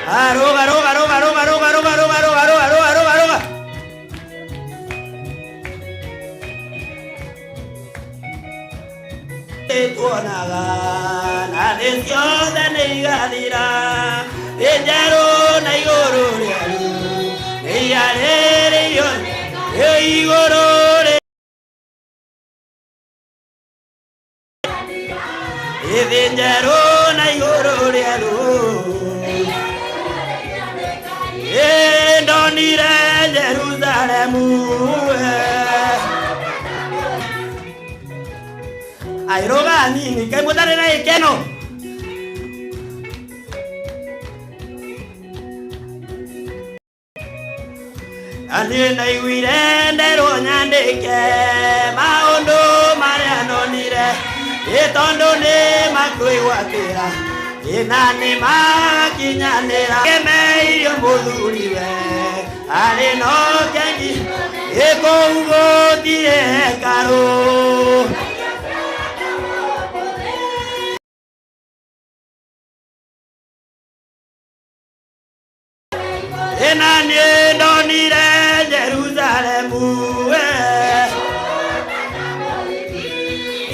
P: Ah, rũga rũga rũga rũga rũga rũga rũga rũga rũga rũga rũga rũga. Tuonaga na thĩ ciothe nĩ igathira, thĩ njerũ na igũrũ rĩerũ nĩ iarĩrĩirio nĩ igũrũ rĩ thĩ njerũ na igũrũ rĩerũ. Ĩ ndonire Jerusalemu airoga nini kaĩ mũtarĩ na gĩkeno. Na niĩ ndaiguire nderwo nyandĩke maũndũ marĩa nonire, ĩ tondũ nĩ makwĩgwatĩra ĩ na nĩ makinyanĩra. Kĩmeirio mũthuriwe arĩ no kĩengi ĩ kũu gũtirĩ hekarũ. Ĩ na niĩ ndonire Jerusalemu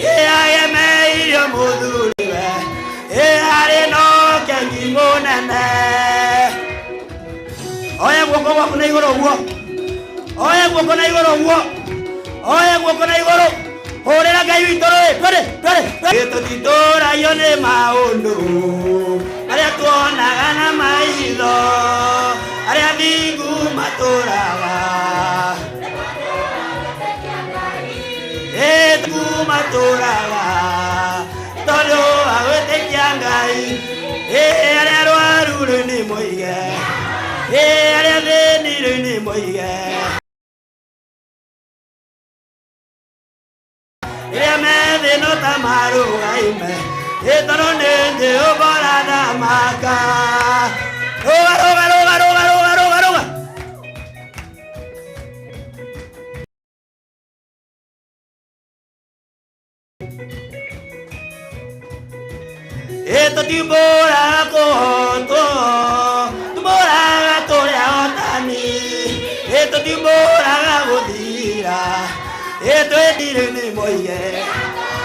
P: ĩ agemeirio mũthuriwe ĩ arĩ no kĩengi mũnene. Oya guoko gwaku na igũrũ ũguo, oya guoko na igũrũ ũguo, oya guoko na igũrũ, hũrĩra Ngai witũ rũĩ, twende twende twende. Tũtitũragio nĩ maũndũ marĩa tuonaga na maitho, arĩa thingu matũraga. Ĩ thingu matũraga tondũ wa gwĩtĩkia Ngai. Ĩ arĩa arwaru rĩu nĩ moige, ĩ arĩa athĩni rĩu nĩ moige. Rĩrĩa me thĩ no ta marũgaime, ĩ tondũ nĩ Jehova ũrathamaka. Rũga rũga rũga rũga rũga rũga rũga. Ĩ tũtimbũraga kũhotwo, tumbũraga tũrĩ ahotani. Ĩ tũtimbũraga gũthira, ĩ twendire nĩ moige.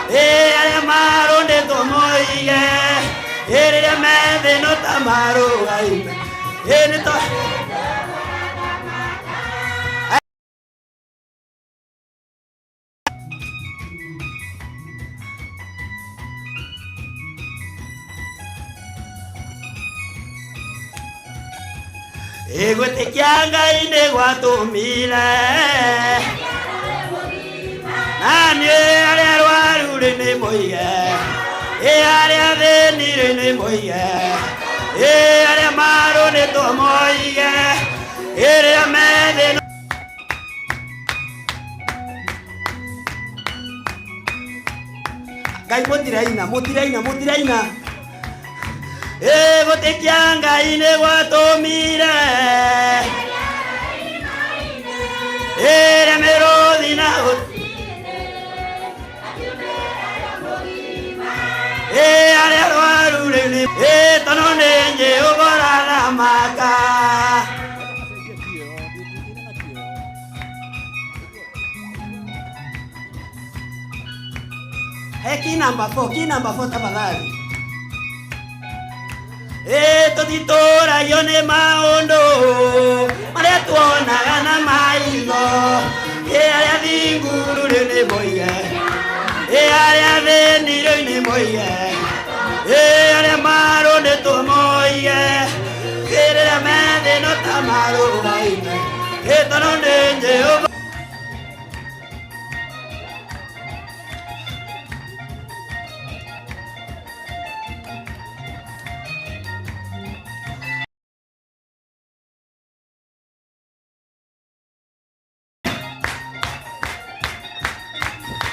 P: Ĩ arĩa marũndĩtwo moige ĩ rĩrĩa me thĩ no ta marũgaime ĩ nĩ to Ĩgwĩtĩkia Ngai nĩ gwatũmire na niĩ arĩa arwaru rĩ nĩ moige ĩ arĩa athĩni rĩ nĩ moige ĩ arĩa marũnĩtwo moige ĩ rĩrĩa me thĩ Ngai mũtiraina mũtiraina mũtiraina ĩ gũtĩkia Ngai nĩ gwatũmire ĩrĩa mĩrũthi na ĩ arĩa arwaru rĩu nĩ ĩ tondũ nĩ Jehova ũrathamaka. Hey, key number 4, key number 4 tafadhali. Ĩ tũtitũragio nĩ maũndũ marĩa tuonaga na maitho ĩ arĩa thingu rĩu nĩ moige ĩ arĩa athĩni rĩu nĩ moige ĩ arĩa marũndĩtwo moige ĩ rĩrĩa me thĩ no ta marũgaime ĩ tondũ nĩ Jehova.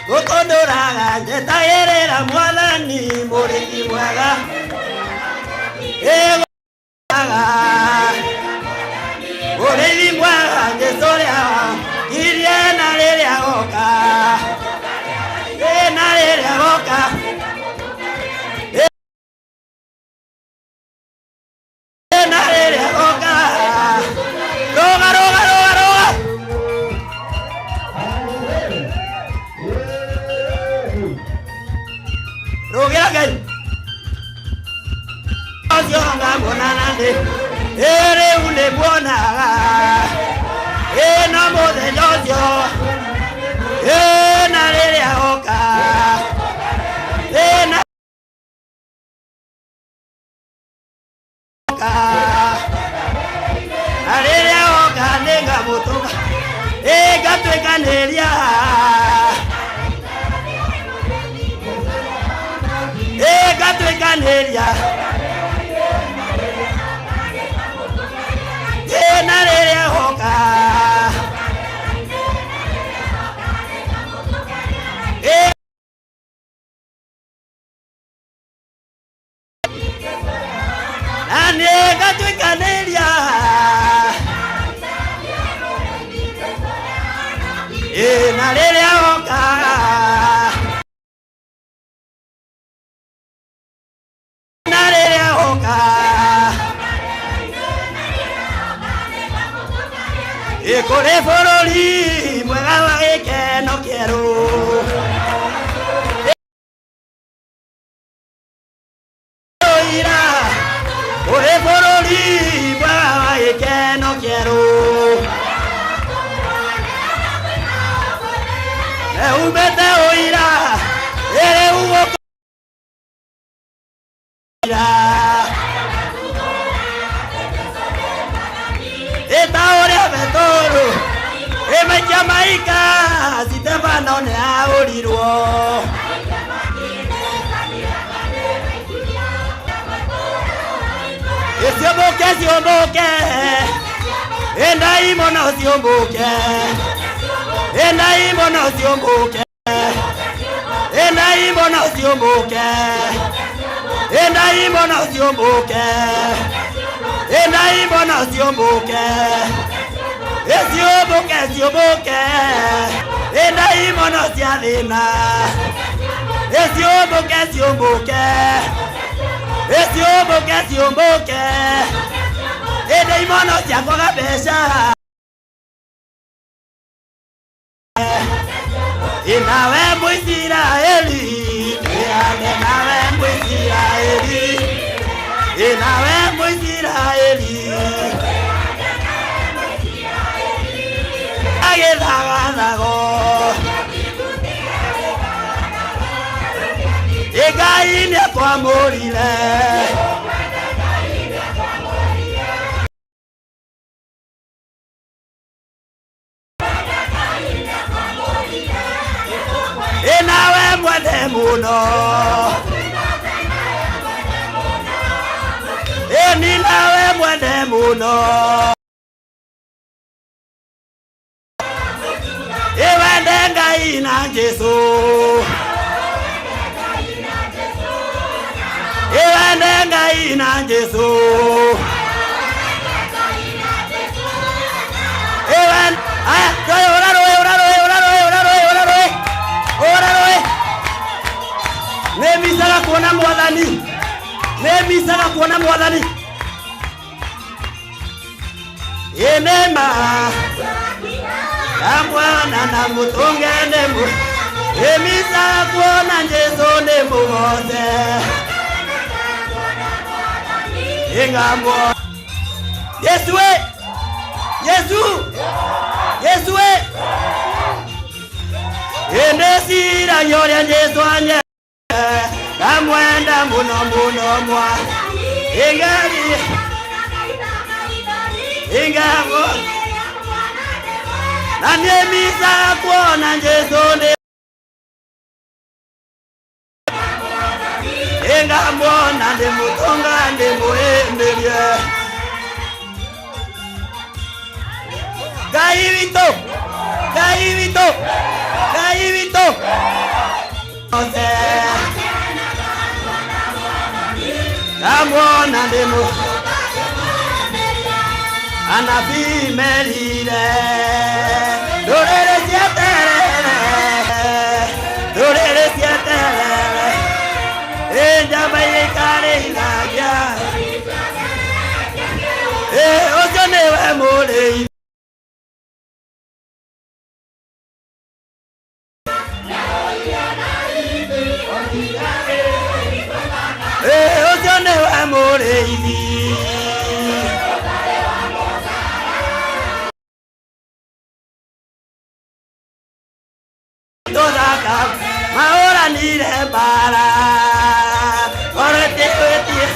P: Gũkũndũraga njetagĩrĩra mwathani mũrĩithi mwega ĩ gũkũndũraga mũrĩithi mwega Jesũ ũrĩa ngirie na rĩrĩa goka ĩ na rĩrĩa goka ĩ na rĩrĩa goka rũga rũga rũga rũga. Rũgĩra Ngai ũcio ngamuonana ndĩ ĩ rĩu nĩ muonaga ĩ no mũthenya ũcio ĩ na rĩrĩa oka ĩ na oka na rĩrĩa oka nĩ ngamũtũma ĩ ngatuĩkanĩria ĩ ngatuĩkanĩria ĩ na rĩrĩa oka ĩ na nĩ ngatuĩkanĩria ĩ na rĩrĩa oka na rĩrĩa oka ĩ kũrĩ bũrũri mwega wa gĩkeno kĩerũ ira kũrĩ bũrũri mwega wa gĩkeno kĩerũ Eumete ũira ĩrĩ ugũkũira ĩta ũrĩa Betũrũ ĩmaikia maika Sitefano nĩ ahũrirwo Ciũmbũke ciũmbũke ĩndai mũno ciũmbũke ĩndai mũno ciũmbũke ĩndai mũno ciũmbũke ĩndai mũno ciũmbũke ĩndai mũno ciũmbũke ĩciũmbũke ciũmbũke ĩndai mũno cia thĩna ĩciũmbũke ciũmbũke ĩciũmbũke ciũmbũke ĩndai mũno cia kwaga mbeca ĩnawe Mũisiraeli Nawe Mũisiraeli agĩthagathago Ĩ Ngai nĩakwamũrire Ĩ nawe mwende mũno Ĩ ni nawe mwende mũno Ĩ wende Ngai na Jesũ Ĩ wende Ngai na Jesũ Ĩ wende Aya, twende, ũra rũĩ, ũra rũĩ, ũra rũĩ, ũra rũĩ, ũra rũĩ, ũra rũĩ. Nĩmicaga kuona mwathani nĩmicaga kuona mwathani Ĩ nĩma ya mwana na mũtũnge nĩ mũ ĩmicaga kuona Jesũ nĩ mũgoce ĩngamwo Yesu we Yesu Yesu we ĩndĩciragia ũrĩa Jesũ anye ngamwenda mũno mũno mwa ĩngari ĩngamwo na nĩmicaga kuona Jesũ nĩ ĩngamwona ndĩmũtũnga ndĩmũhĩmbĩrie Ngai witũ Ngai witũ Ngai witũ othe ngamwona ndĩmũ anabii merire ndũrĩrĩ cieterere ndũrĩrĩ cieterere ĩ njamba iria ikarĩithagia ĩ ũcio nĩwe mũrĩithi Ĩ ũcio nĩwe mũrĩithi tũthaka mahũranire mbara oretĩwetie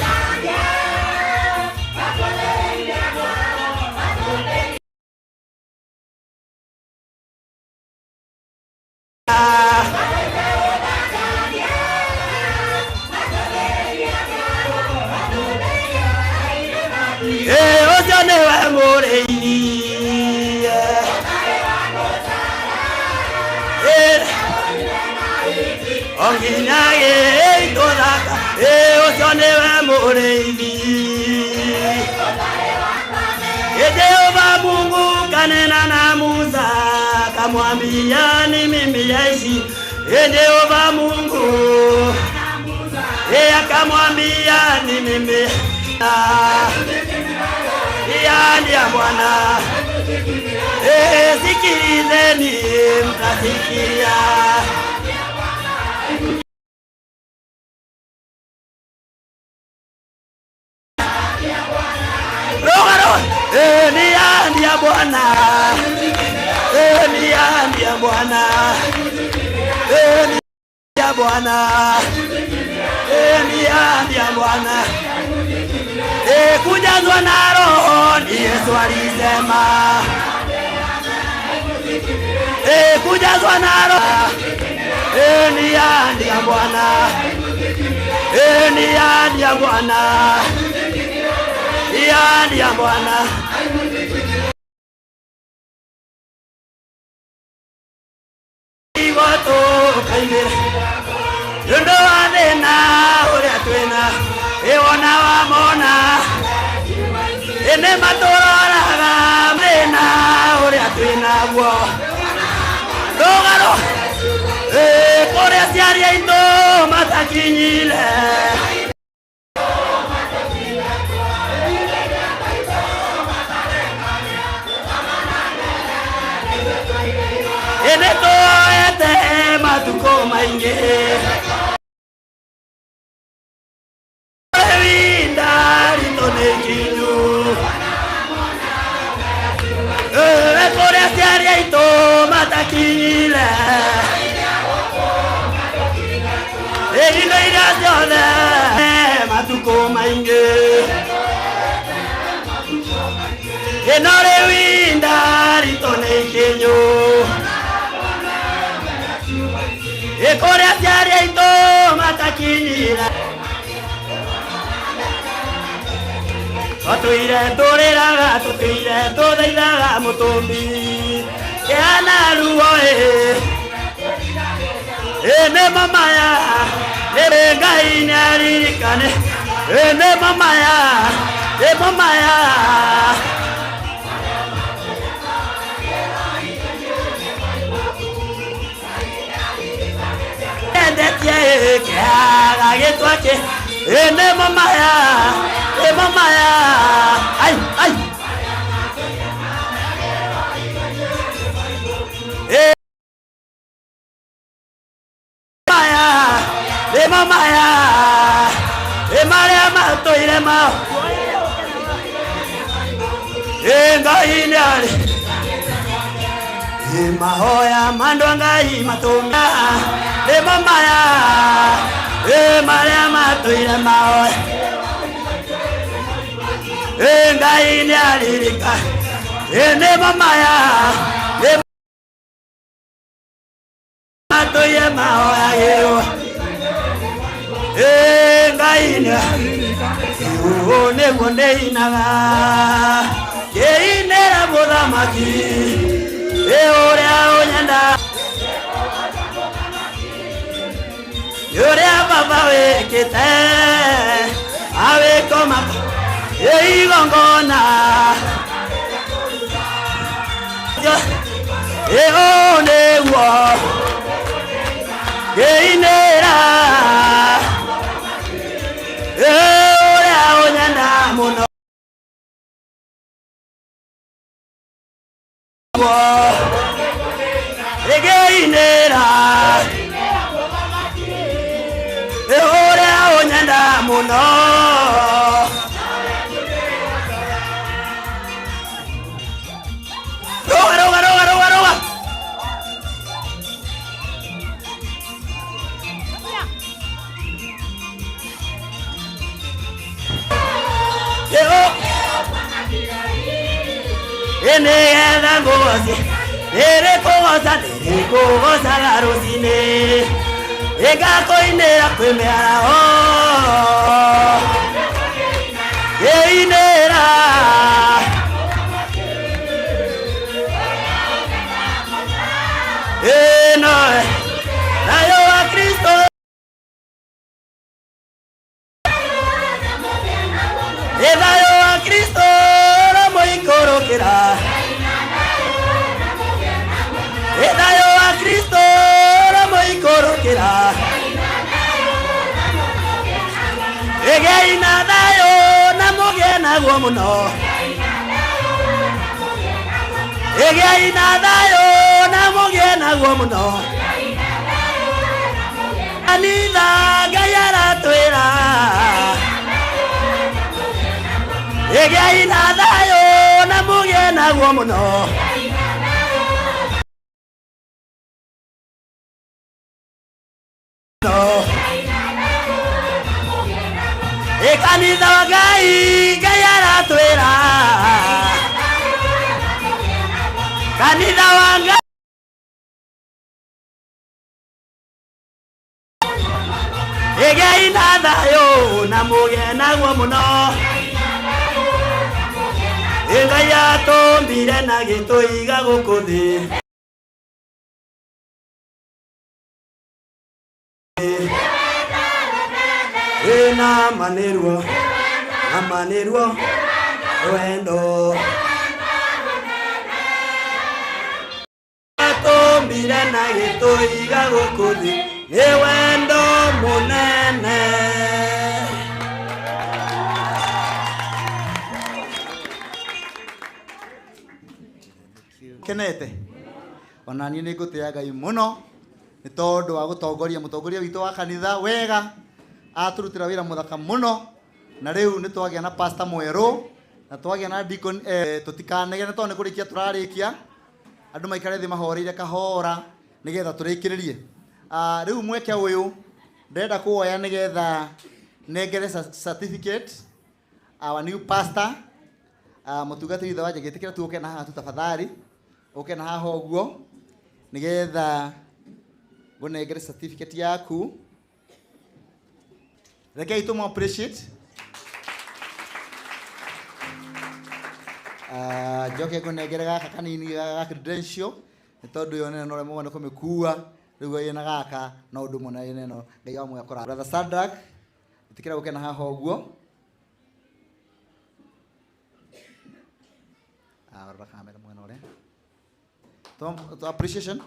P: Ĩ ũcio nĩwe mũrĩithi Ĩ o nginya gĩtũthaka Ĩ ũcio nĩwe mũrĩithi Ĩ Jehova Mungu kanena na Musa kamwambia ni mimi yaishi Ĩ Jehova Mungu Ĩ akamwambia ni mimi ya ya Bwana Eh, sikilizeni mtasikia Roga roga Eh, ni ahadi ya Bwana Eh, ni ahadi ya Bwana Eh, ni ya Bwana Eh, ni ahadi ya Bwana Eh, kujazwa na Roho ni Yesu alisema. Eh, kujazwa na Roho Eh, ni ahadi ya Bwana. Eh, ni ahadi ya Bwana. Ni ahadi ya Bwana. Igoto kaimĩra nĩ ũndũ wa thĩna ũrĩa twĩna ĩwona wamona ĩnĩ matũroraga thĩna ũrĩa twĩnaguo rũgaro kũrĩa aciari aitũ matakinyire ĩnĩ tuoete matukũ maingĩ. Ĩkũrĩa aciari aitũ matakinyire. Tũtũire tũrĩraga, tũtũire tũthaithaga mũtũmbi. Kĩhana ruo ĩ. Ĩ nĩ mamaya, nĩ Ngai nĩaririkane. Ĩ nĩ mamaya, nĩ mamaya. Endetie kĩaga gĩtwake. Ĩ nĩ mamaya, nĩ mamaya. Ai, ai. Ĩ maya, nĩ mamaya. Ĩ marĩa matũire mao. Ĩ Ngai nĩarĩ. Ĩ mahoya ma andũ a Ngai matũmia. Nĩ mamaya, ĩ marĩa matũire mahoya. Ĩ Ngai nĩaririka. Ĩ nĩ mamaya, nĩ matũire mahoyagĩrwo. Ĩ Ngai nĩaririka. Ũũ nĩguo ndĩinaga, ngĩinĩra mũthamaki, ĩ ũrĩa ũnyenda. Nĩ ũrĩa baba wĩkĩte, awĩko makwa, ĩ igongona. Ĩ ũũ nĩguo ngĩinĩra, ĩ ũrĩa ũnyenda mũno. Ngĩinĩra, ĩ ũrĩa ũnyenda mũno. Rũga, rũga, rũga, rũga, rũga. Ĩ ũ. Ĩ nĩgetha ngũgoce, nĩrĩkũgoca, nĩrĩkũgocaga rũcinĩ. Ĩngakũinĩra kwĩ mĩaraho. Ngĩinĩra. Ĩ nowe, thayũ wa Kristo. Ĩ thayũ wa Kristo ũramũikũrũkĩra. Ĩ thayũ wa Kristo ũramũikũrũkĩra. Ĩgĩai na thayũ na mũgĩe naguo mũno. Ĩgĩai na thayũ na mũgĩe naguo mũno. Kanitha Ngai aratwĩra. Ĩgĩai na thayũ na mũgĩe naguo mũno. Ĩ kanitha wa Ngai, Ngai aratwĩra. Kanitha wa Ngai. Ĩgĩai na thayũ na mũgĩe naguo mũno. Ĩ Ngai atũmbire na gĩtũiga gũkũ thĩ. Ĩ nama nĩruo, nama nĩruo rwendo. Atũmbire na gĩtũiga gũkũ thĩ nĩ wendo mũnene.
Q: Kenete ona niĩ nĩ ngũtĩa Ngai mũno nĩ tondũ wa gũtongoria mũtongoria witũ wa kanitha wega, atũrutĩra wĩra mũthaka mũno, na rĩu nĩ twagĩa na pastor mwerũ na twagĩa na deacon. Tũtikanegene tondũ nĩ kũrĩkia tũrarĩkia, andũ maikare thĩ mahoreire kahora nĩgetha tũrĩkĩrĩrie. Rĩu mweke ũyũ ndĩrenda kuoya nĩgetha nengere certificate our new pastor, mũtungatĩri ithe wa njagĩtĩkĩra tu ũke na haha tu tafadhali, ũke na haha ũguo nĩgetha Ngũnengere certificate yaku. Rekei tũmũ appreciate. Ah, njoke ngũnengere gaka kanini ga credential nĩ tondũ yo nene no ũremwo nĩ kũmĩkua rĩu ĩna gaka no ũndũ ũmwe na ĩna ĩno. Ngai wa muoyo akũra. Brother Sadrach, ĩtĩkĩra gũkena haha ũguo. Ah, rora kamera mwena ũrĩa. To appreciation.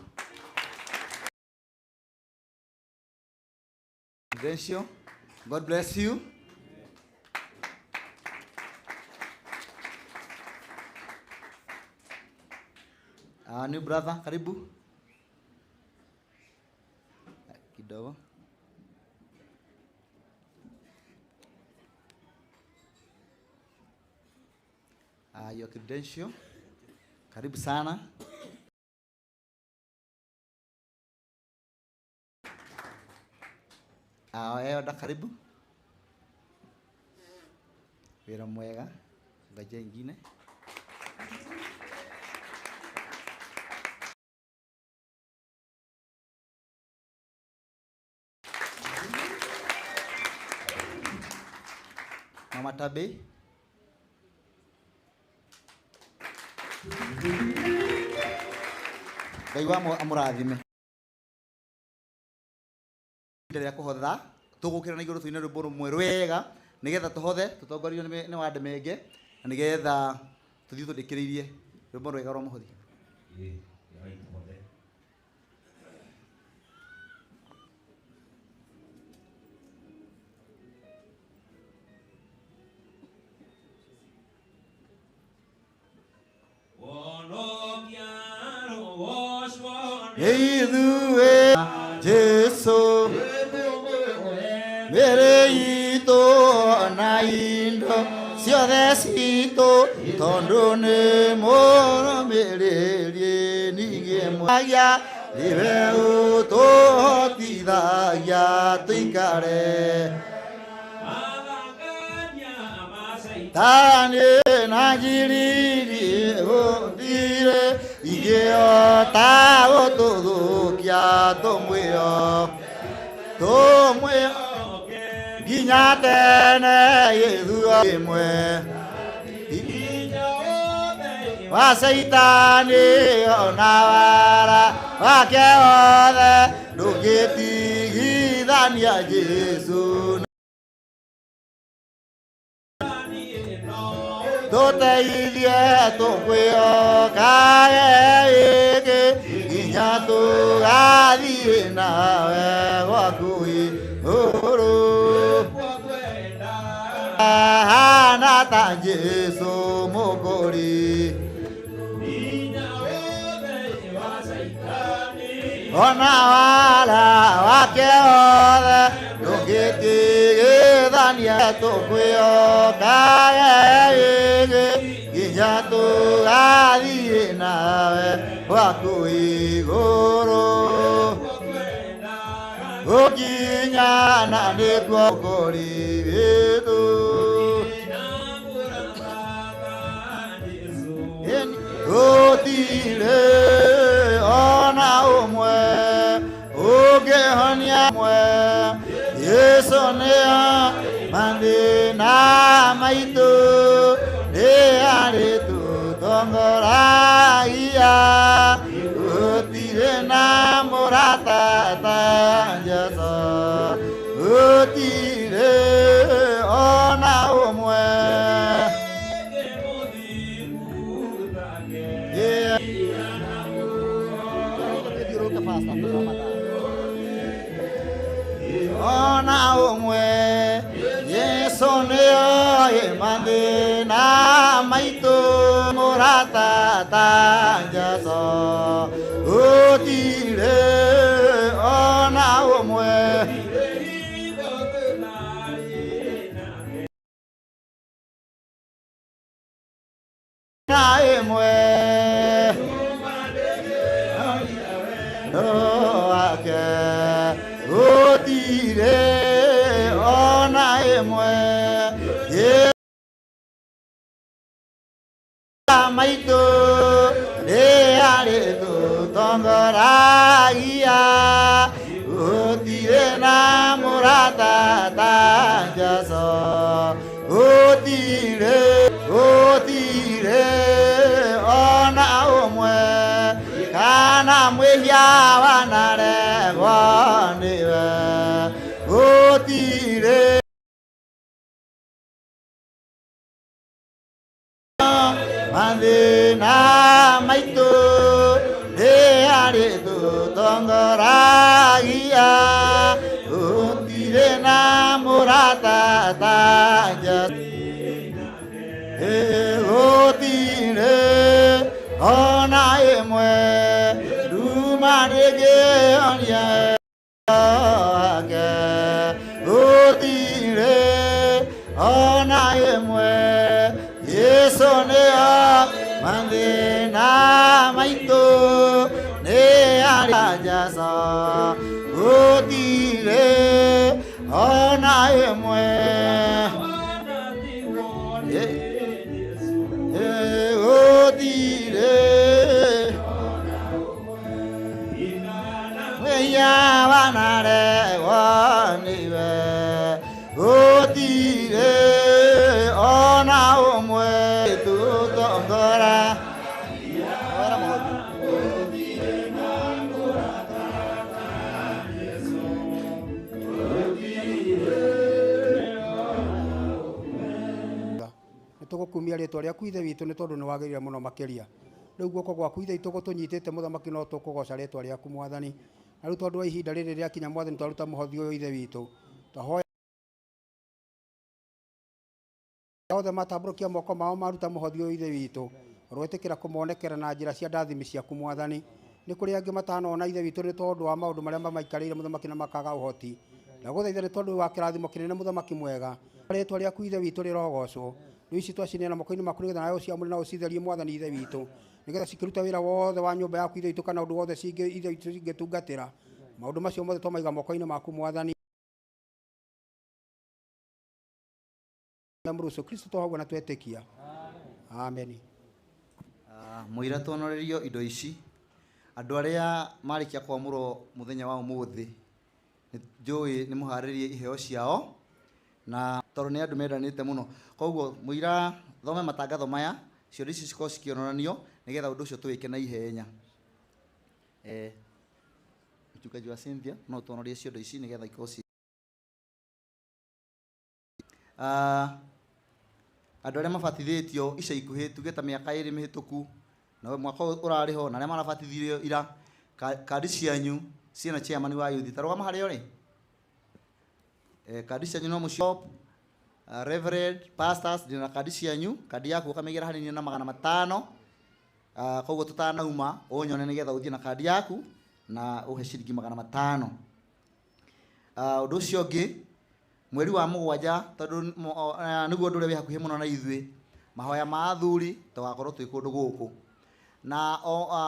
Q: Credential. God bless you. New brother, karibu. Kidogo. Your credential. Karibu sana. Elder, karibu. Wĩra mwega. Ngaja ingine. Mama Tabe. Ngai wa amũrathime. Ihinda rĩa kũhotha tũgũkĩra na igũrũ tũine rwĩmbo rũmwe rwega nĩgetha tũhothe tũtongorio nĩ Wandemenge na nĩgetha tũthiĩ tũrĩkĩrĩirie rwĩmbo rwega rwa mũhothi.
D: Ĩĩ, ngai tũhothe.
Q: Ithuĩ Jesu mĩĩrĩ itũ na indo ciothe citũ tondũ nĩ mũrũmĩrĩrie ningĩ mwagia nĩwe ũtũhotithagia tũikare tani na njiriri gũthire ingĩhota gũtũthũkia tũmwĩo tũmwĩo nginya tene gĩthua ĩmwe wa Caitani ona wara wake wothe ndũngĩtigithania Jesũ tũteithie tũkwĩhokage wĩkĩ nginya tũgathiĩ nawe gwaku igũrũ hana ta Jesũ mũkũri ona wara wake wothe ndũngĩtigithania tũkwĩhokage wĩkĩ nginya tũgathiĩ nawe gwaku igũrũ gũkinya na nĩkuo kũri witũ. Gũtirĩ ona ũmwe ũngĩhonia mwe Jesũ nĩo mathĩna maitũ nĩ arĩtũtongoragia gũtirĩ na mũrata ta Jesũ gũtirĩ ona ũmwe. Ona ũmwe Jesũ nĩoĩ mathĩna maitũ mũrata ta Jesũ gũtirĩ ona ũmwe. Na ĩmwe wake gũtirĩ ona ĩmwe maitũ nĩ arĩtũtongoragia
P: mũrata ta Jesũ. Gũtirĩ, gũtirĩ ona ũmwe kana mwĩhia wanaregwo nĩwe. Gũtirĩ mathĩna maitũ nĩ arĩ tũtongoragia. Gũtirĩ na mũrata ta Jesũ. Gũtirĩ ona ĩmwe nduma ndĩngĩhonia wake. Gũtirĩ ona ĩmwe Jesũ nĩo mathĩna maitũ nĩ arĩ Jesũ. Gũtirĩ ona ĩmwe. Gũtirĩ mwĩhia wanaregwo nĩwe. Gũtirĩ ona ũmwe tũtongora.
H: Nĩ tũgũkumia rĩtwa rĩaku Ithe witũ nĩ tondũ nĩ wagĩrĩire mũno makĩria. Rĩu guoko gwaku Ithe witũ gũtũnyitĩte mũthamaki no tũkũgoca rĩtwa rĩaku Mwathani. Na rĩu tondũ wa ihinda rĩrĩ rĩakinya Mwathani twaruta mũhothi ũyũ Ithe witũ. Twahoya othe matambũrũkia moko mao maruta mũhothi ũyũ Ithe witũ. Ũroĩtĩkĩra kũmonekera na njĩra cia ndathimi ciaku Mwathani. Nĩ kũrĩ angĩ matanona Ithe witũ nĩ tondũ wa maũndũ marĩa mamaikarĩire mũthamaki na makaga ũhoti. Ndagũthaitha nĩ tondũ wa kĩrathimo kĩnene mũthamaki mwega. Rĩtwa rĩaku Ithe witũ rĩrogocwo. Rĩu ici twacineana moko-inĩ maku nĩgetha nawe ũciamũre na ũcitherie Mwathani Ithe witũ. Nĩgetha cikĩruta wĩra wothe wa nyũmba yaku Ithe witũ kana ũndũ wothe Ithe witũ cingĩtungatĩra. Maũndũ macio mothe twamaiga moko-inĩ maku Mwathani. Mũrũ Kristo twahoguo na twetĩkia. Amen.
Q: Mũira tuonorerio indo ici andũ arĩa marĩkia kwamũrwo mũthenya wa ũmũthĩ nĩ njũĩ nĩ mũharĩrie iheo ciao na tondũ nĩ andũ mendanĩte mũno koguo mũira thome matangatho maya ciondo ici cikorwo cikĩonanio nĩgetha ũndũ ũcio tũwĩke na ihenya. Mchungaji wa Cynthia no tuonorie ciondo ici nĩgetha ikorwo ci andũ arĩa mabatithĩtio ica ikuhĩ tuge ta mĩaka 2 mĩhĩtũku na mwaka ũyũ ũrarĩ ho na arĩa marabatithirio ira kandi cianyu ciĩna chairman wa youth ta rũgama harĩa ũrĩ. Kandi cianyu no mũcio reverend pastors ndĩna kandi cianyu kandi yaku ũkamĩigĩra hanini na 500. Koguo tũtanauma ũnyone nĩgetha ũthiĩ na kandi yaku na ũhe ciringi 500. Ũndũ ũcio ũngĩ mweri wa 7 tondũ nĩguo ũndũ ũrĩa wĩ hakuhĩ mũno na ithuĩ mahoya ma athuri tũgakorwo twĩ kũndũ gũkũ na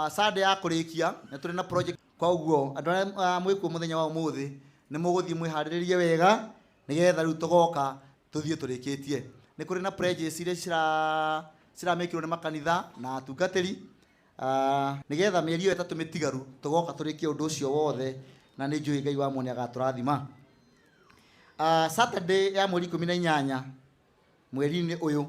Q: Sunday ya kũrĩkia nĩ tũrĩ na project koguo andũ arĩa mwĩkuo mũthenya wa ũmũthĩ nĩ mũgũthiĩ mwĩharĩrĩrie wega nĩgetha rĩu tũgoka tũthiĩ tũrĩkĩtie. Nĩ kũrĩ na pledges iria ciramĩkĩrwo nĩ makanitha na atungatĩri nĩgetha mĩeri ĩyo 3 mĩtigaru tũgoka tũrĩkie ũndũ ũcio wothe na nĩ njũĩ Ngai wa muoyo nĩagatũrathima. Saturday ya mweri 18 mweri-inĩ ũyũ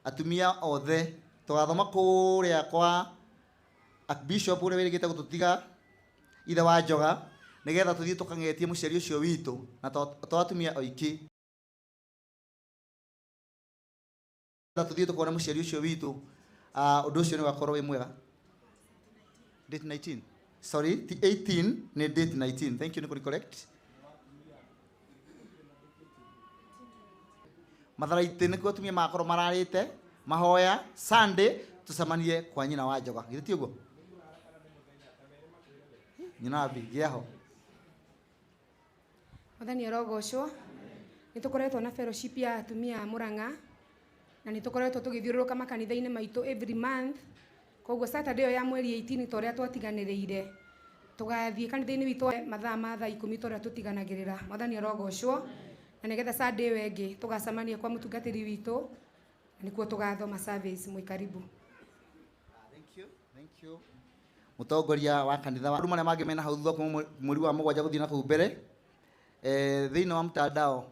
Q: atumia othe tũgathoma kũrĩa kwa Archbishop ũrĩa wĩrĩgĩte gũtũtiga ithe wa Njoga nĩgetha tũthiĩ tũkang'etie mũciari ũcio witũ na to atumia oiki tũthiĩ tũkone mũciari ũcio witũ. Ũndũ ũcio nĩ ũgakorwo wĩ mwega. Date 19. Sorry, 18 ni date 19. Thank you, nĩ correct. Matharaitĩ nĩkuo atumia magakorwo mararĩte mahoya Sunday tũcemanie kwa nyina wa Njoga. Githĩ ti ũguo? Nyina wa Bi, ho.
R: Mwathani arogocwo. Nĩ tũkoretwo na fellowship ya atumia a Murang'a na nĩ tũkoretwo tũgĩthiũrũrũka makanitha-inĩ maitũ every month. Koguo Saturday ĩyo ya mweri 18 ta ũrĩa twatiganĩrĩire tũgathiĩ kanitha-inĩ witũ mathaa ma thaa 10 ta ũrĩa tũtiganagĩrĩra. Mwathani arogocwo. Na nĩgetha Sunday ĩyo ĩngĩ tũgacemania kwa mũtungatĩri witũ na nĩkuo tũgathoma service. Mwĩ karibu.
Q: Thank you, thank you. Mũtongoria wa kanitha wa andũ marĩa mangĩ mena hau thutha kuma mweri wa 7 gũthiĩ na kũu mbere thĩinĩ wa mtandao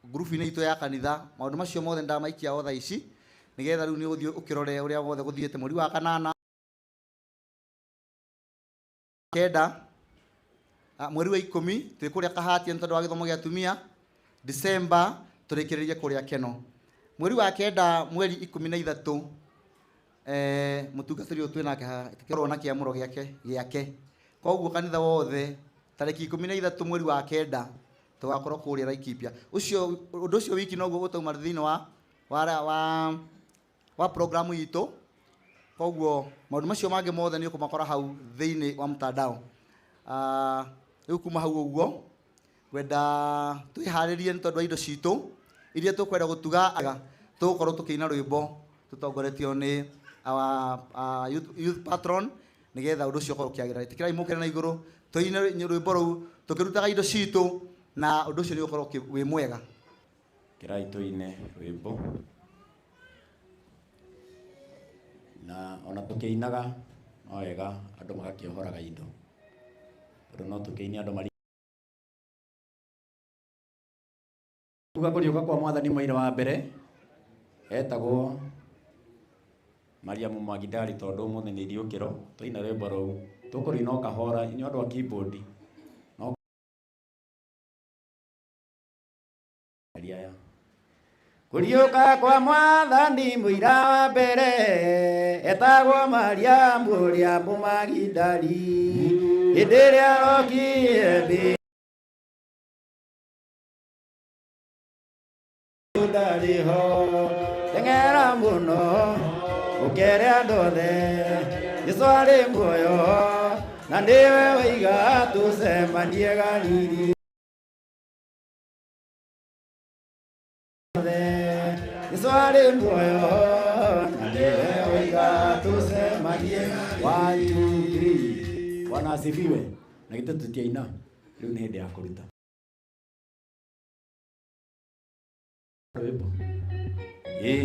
Q: ngurubu-inĩ itũ ya kanitha maũndũ macio mothe ndamaikia o thaa ici nĩgetha rĩu nĩ ũgũthiĩ ũkĩrore ũrĩa wothe gũthiĩte mweri wa 8 9 mweri wa 10 twĩ kũrĩa Kahatia nĩ tondũ wa gĩthomo gĩa atumia. December tũrĩkĩrĩrie kũrĩa Keno. Mweri wa 9 mweri 13 mũtungatĩri ũyũ twĩ nake haha tũkĩrwo na kĩamũro gĩake koguo kanitha wothe tarĩki 13 mweri wa 9 tũgakorwo kũrĩa Laikipia. Ũcio ũndũ ũcio wiki noguo ũtauma thĩinĩ wa programu itũ koguo maũndũ macio mangĩ mothe nĩ ũkũmakora hau thĩinĩ wa mtandao. Rĩu kuma hau ũguo ngwenda twĩharĩrie nĩ tondũ wa indo citũ iria tũkwenda gũtuga tũgũkorwo tũkĩina rwĩmbo tũtongoretio nĩ our youth patron nĩgetha ũndũ ũcio ũkorwo ũkĩagĩra. Ĩtĩkĩrai mũkĩre na igũrũ tũine rwĩmbo rũu tũkĩrutaga indo citũ na ũndũ ũcio nĩ ũgũkorwo wĩ mwega.
I: Kĩrai tũine rwĩmbo na ona tũkĩinaga no wega andũ magakĩohoraga indo tondũ no tũkĩine andũ mari kuga kũriũka kwa mwathani mũira wa mbere etagwo Mariamu Magidali tondũ ũmũthĩ nĩ iriũkĩro tũina rwĩmbo rũu tũkũrũina o kahora inyuĩ andũ a keyboard no aya Kũriũka kwa mwathani mũira wa mbere etagwo Mariamu ũrĩa Mũmagidali hĩndĩ ĩrĩa arokire mbĩ ndarĩ ho teng'era mũno ũkere andũ othe Jesũ arĩ muoyo na nĩwe waiga tũcemanie Galili Jesũ arĩ muoyo na nĩwe waiga tũcemanie. 1 2 3 Bwana asifiwe. Na githĩ tũtiaina rĩu nĩ hĩndĩ ya kũruta rwĩmbo. Ĩĩ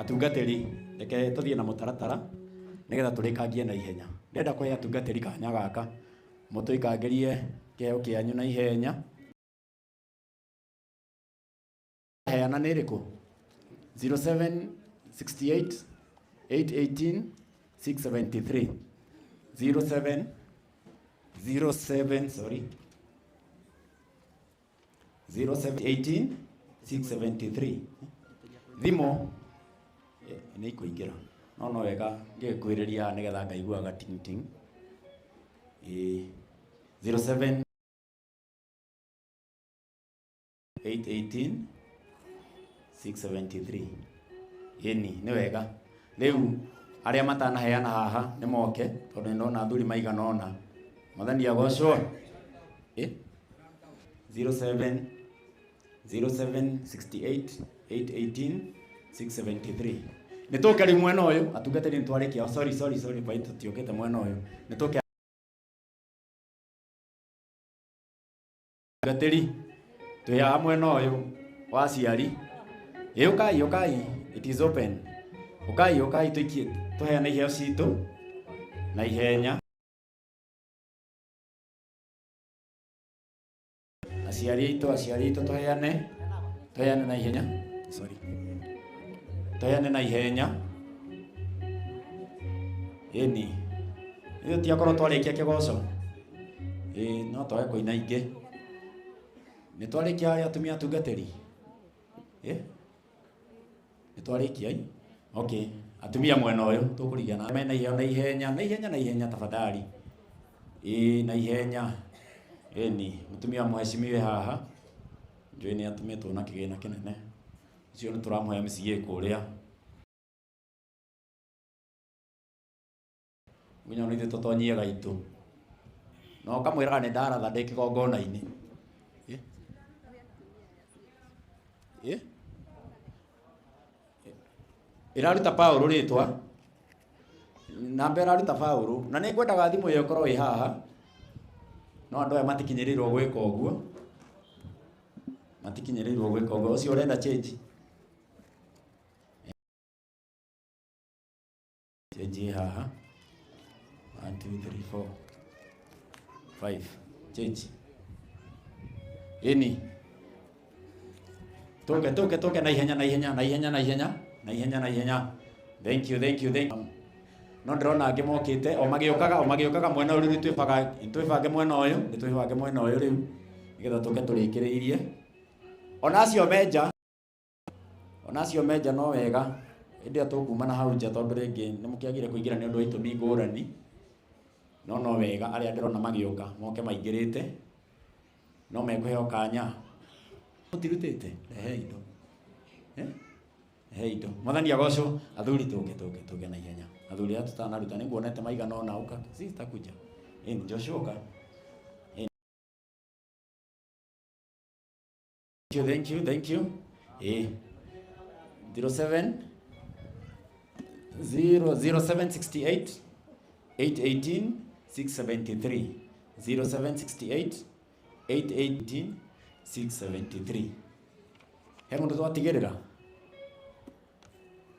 I: atungatĩri reke tũthiĩ na mũtaratara nĩgetha tũrĩkangie na ihenya. Ndĩrenda kũhe atungatĩri kanya gaka mũtũikangĩrie kĩheo kĩanyu na ihenya. Heana nĩ ĩrĩkũ? 0768 818 673 07 07 sorry 0718 673 thimũ nĩ ikũingĩra no wega ngĩkwĩrĩria nĩgetha ngaiguaga ting ting. 07 818 673 ĩni nĩ wega. Rĩu arĩa matanaheana haha nĩ moke tondũ nĩ ndona athuri maigana ũna. Mwathani agocwo. 07 0768 818 673 nĩ tũke rĩu mwena ũyũ atungatĩri nĩ twarĩkia. Sorry sorry sorry bai tũtiũkĩte mwena ũyũ nĩ tũke atungatĩri twĩ haha mwena ũyũ wa aciari. Ĩ ũkai ũkai, it is open. Ũkai ũkai tũikie tũheane iheo citũ na ihenya. Aciari aitũ tũheane na ihenya. Sorry. Tũheane na ihenya. Ĩni. Ithuĩ tiakorwo twarĩkia kĩgoco. Ĩĩ no twage kũina ingĩ. Nĩ twarĩkia arĩa atumia atungatĩri? Ĩ? Nĩ twarĩkia i? Okay. Atumia mwena ũyũ tũkũringana mena iheo na ihenya na ihenya na ihenya tafadhali. Ĩĩ na ihenya. Ĩni mũtumia mũhecimiwe haha njũĩ nĩ atumĩtwo na kĩgĩna kĩnene ũcio nĩ tũramũhe MCA kũrĩa nginya nĩ ithuĩ tũtonyie gaitũ na ũkamwĩraga nĩ ndaratha ndĩ kĩgongona-inĩ. Ĩ? Ĩraruta Paũlũ rĩtwa namba ĩraruta Paũlũ na nĩ ngwendaga thimũ ĩyo ĩkorwo ĩ haha no andũ aya matikinyĩrĩirwo gwĩka ũguo matikinyĩrĩirwo gwĩka ũguo ũcio ũrenda change change ĩ haha 1 2 3 4 5 change. Ĩni tũke tũke tũke na ihenya na ihenya na ihenya na ihenya na ihenya na ihenya. Thank you, thank you, thank you. No ndĩrona angĩ mokĩte o magĩũkaga mwena ũyũ rĩu twĩbange mwena ũyũ, nĩ twĩbange mwena ũyũ rĩu nĩgetha tũke tũrĩkĩrĩirie. Ona acio menja no wega ĩndĩ ĩyo tũkuma na hau nja tondũ rĩngĩ nĩ mũkĩagire kũingĩra nĩ ũndũ wa itũmi ngũrani, no wega arĩa ndĩrona magĩũka moke maingĩrĩte no mekũheo kanya. Mũtirutĩte, rehe indo. Rehe indo. Mwathani agocwo. Athuri tũke tũke tũke na ihenya. Athuri aya tũtanaruta nĩ nguonete maigana ũna ũka. Sister kuja. Ĩni Joshua ũka. Thank you, thank you. 07 0 0768 818 673 0768 818 673. He mundu twatigirira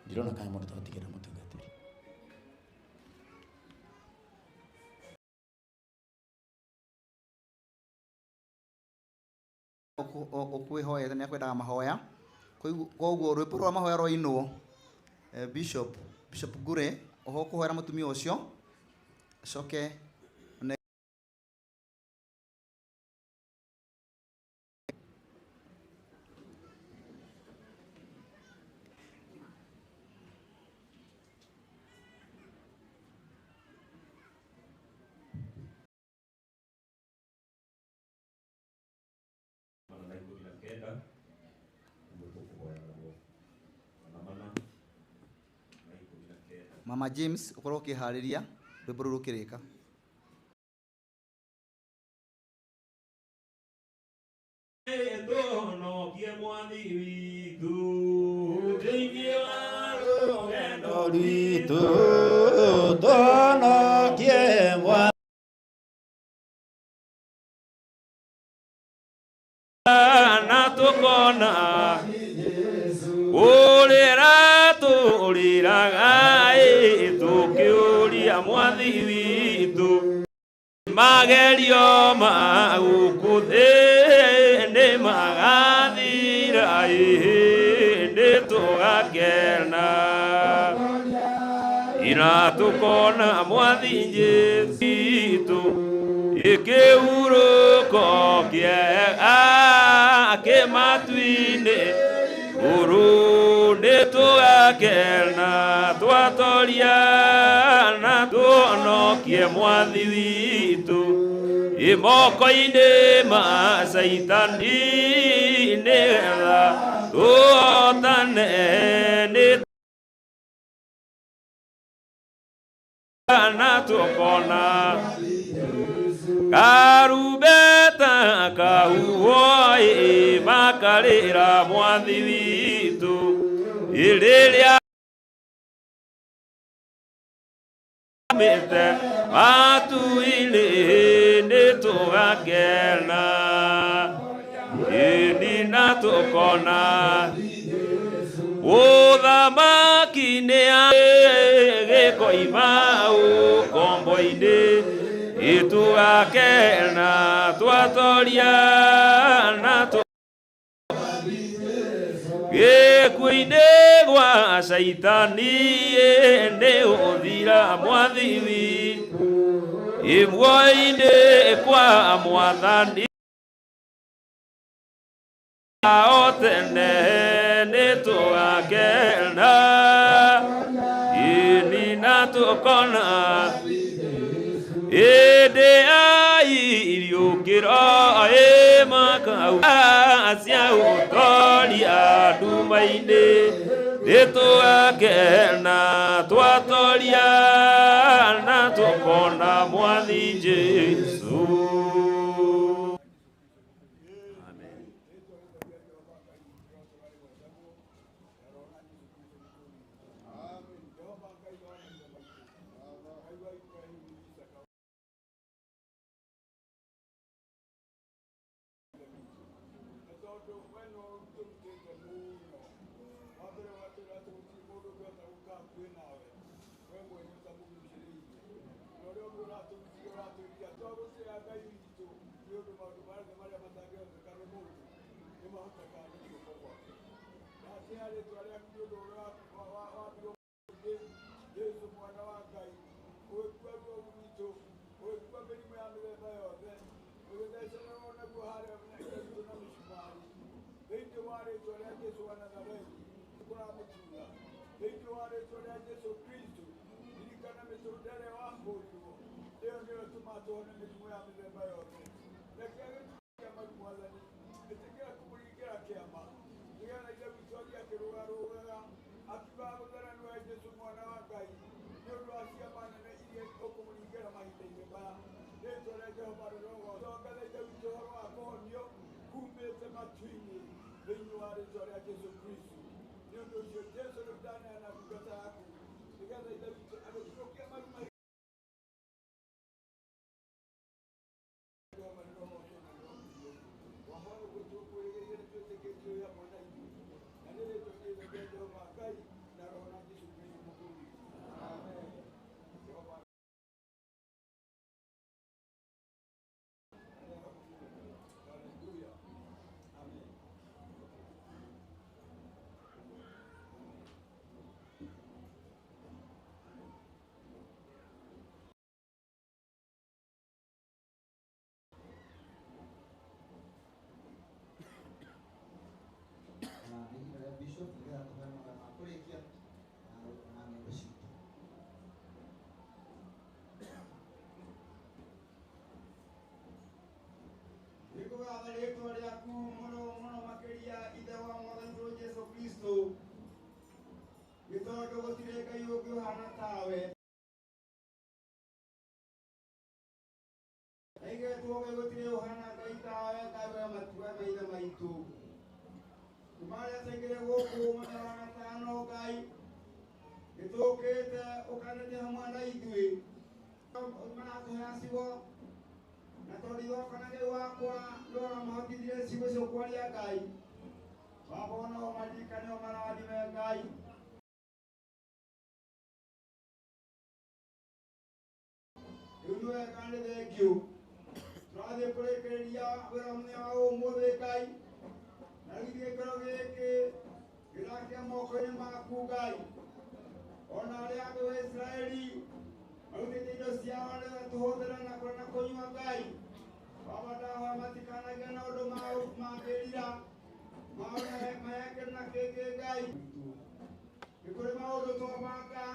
I: ndirona kana mundu twatigirira mutungatiri.
Q: Ukwihoete ni akwendaga mahoya koguo rwimbo rwa mahoya rwainwo Bishop Ngure oho kuhoera mutumia ucio acoke Mama James ukorwo ukihariria rwimbo rũrũ rũkĩrĩka.
B: Tũhonokie mwathi witũ thĩinĩ wa rũgendo rwitũ, tũhonokie mwathi na tũkona ũrĩra tũrĩraga tũkĩũria mwathi witũ magerio ma gũkũ thĩ nĩ magathira nĩ tũgakena ira tũkona mwathi Jesũ witũ ĩkĩhurũko kĩega kĩmatu-inĩ uru nĩ tũgakena twatoria na tũhonokie mwathi witũ moko-inĩ ma Caitani nĩgetha tũhotane nĩ na tũkona karubeta kahuhwo makarĩra mwathi witũ rĩrĩa mĩte matu-inĩ nĩ tũgakena ĩni na tũkona ũthamaki nĩ gĩkoima ũkombo-inĩ itũgakena twatoria na gĩkuũ-inĩ gwa Caitani nĩ ũthira mwathi witũ ĩmwe-inĩ kwa mwathani o tene nĩ tũgakena ĩni na tũkona ĩndĩ ya iriũkĩro ĩmakau cia ũtoria nduma-inĩ nĩ tũgakena twatoria na tũkona mwathi Jesũ.
S: Ũratwĩrire twagũtĩa Ngai witũ nĩ ũndũ maũndũ mothe marĩa matangĩhoteka nĩ mũndũ nĩ mahotekaga nĩ guoko gwake. Ndatĩa rĩtwa rĩaku nĩ ũndũ ũrĩa wambirwo mũtĩ, Jesũ mwana wa Ngai, ũgĩkua ruo rwitũ, ũgĩkua mĩrimũ ya mĩthemba yothe, ũgĩthecererwo naguo harĩa Ithe witũ na mĩcumarĩ. Thĩinĩ wa rĩtwa rĩa Jesũ wa Nazarethi kũramũtura, thĩinĩ wa rĩtwa rĩa Jesũ Kristo, ririkana mĩtũnda ĩrĩa wahũrirwo, ĩyo nĩyo ĩtũmaga tũhone mĩrimũ ya mĩthemba yothe. Reke gĩtugĩ kĩa maru Mwathani, ĩtĩkĩra kũmũringĩra kĩama, nĩgetha Ithe witũ athiĩ akĩrũgarũgaga akiugaga gũthera nĩwe Jesũ mwana wa Ngai, nĩ ũndũ wa ciama nene iria ũkũmũringĩra mahinda-inĩ maya. Rĩtwa rĩa Jehova rĩrogocwo. Tongatha Ithe witũ ũhoro wa kũhonio kumĩte matu-inĩ thĩinĩ wa rĩtwa rĩa Jesũ Kristo. Nĩ ũndũ ũcio Jesũ rĩu ndaneana ndungata yaku nĩgetha Ithe witũ agĩturũkia maru mahiga Jehova rĩrogocwo na rĩrogocwo. Wahoya ũguo tũkwĩrĩgĩrĩire nĩ twĩtĩkĩtie wĩ hamwe na ithuĩ, na nĩ rĩtwa rĩothe rĩa Jehova Ngai na Roho na Jesũ Kristo Mũkũũri witũ. Amen. Jehova Hallelujah. Amen.
Q: Na nĩ ihinda rĩa bishop nĩgetha tũhe mathaa ma kũrĩkia na ng'endo citũ.
K: Nĩngũgatha rĩtwa rĩaku mũno mũno makĩria Ithe wa Mwathani witũ Jesũ Kristo, nĩ tondũ gũtirĩ Ngai ũngĩ ũhana tawe. Na igetwo Ngai gũtirĩ ũhana Ngai tawe, Ngai wa matua maithe maitũ. Kuma rĩrĩa twaingĩre gũkũ mũthenya wa gatano Ngai, nĩtũkĩte ũkanĩte hamwe na ithuĩ. Maratũhea ciugo na tondũ ithoka na Ngai wakwa nĩwe wamahotithirie ciugo icio kwaria Ngai. Baba no ũmaririkane ũmarathime Ngai. Rĩu nĩ wega nĩ thengiũ. Tũrathiĩ kũrĩkĩrĩria wĩra wa mũthenya wa ũmũthĩ Ngai. Na rĩu gĩikaro gĩkĩ gĩrakia moko-inĩ maku Ngai. Ona arĩa angĩ wa Isiraeli marutĩte indo ciao nĩgetha tũhũthĩre na kũrĩa na kũnyua Ngai. Baba ndahoya matikanagĩe na ũndũ mangĩrira mahekere na kĩngĩ Ngai. Nĩ kũrĩ maũndũ twabanga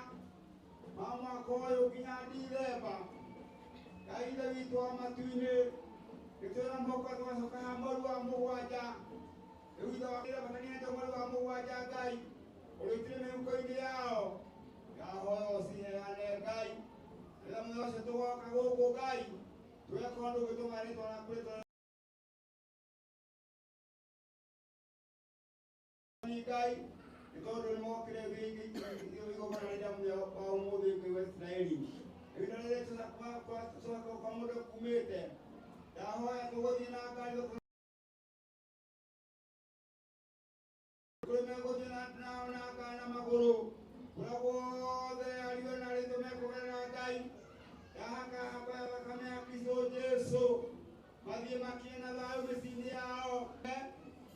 K: ma mwaka ũyũ nginya Dithemba. Ngai Ithe witũ wa matu-inĩ, nĩtwĩra mũhuko tũgacoka haha mweri wa mũgwanja. Rĩu Ithe wa bata nĩ mweri wa mũgwanja Ngai, ũrĩitire mĩhuko-inĩ yao. Ndahoya ũciheane Ngai. Rĩrĩa mũthenya ũcio tũgoka gũkũ Ngai, tũgakorwo ndũgĩtũma rĩtwa rĩaku rĩtwa Ngai, nĩ tondũ nĩ mokire igongona rĩrĩa mũthenya wa ũmũthĩ Ngai wa Isiraeli. Ihinda rĩrĩa tũcoka kwa mũndũ kumĩte, ndahoya tũgũthiĩ na ngari kũrĩ megũthiĩ na ngari na magũrũ, kũrĩa guothe ariũ na airĩtu mekũgerera Ngai, ndahaka haba ya thakame ya Kristo Jesũ, mathiĩ makinye na thayũ mĩciĩ-inĩ yao.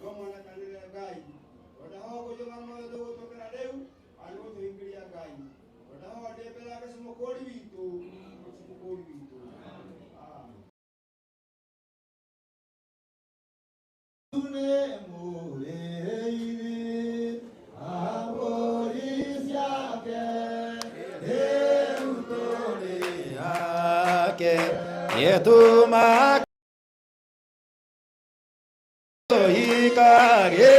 K: No monekanĩre Ngai. Ndahoya kũnjũka mothe tũgũtũkĩra rĩu, na nĩgũtũhingĩria Ngai. Ndahoya ndĩ mbere ya Jesũ Mũkũũri witũ, Jesũ Mũkũũri witũ. Amen.
N: Nĩ mũrĩithi wa mbũri ciake, rĩu tũrĩ ake, nĩtũmaga tũikarĩre.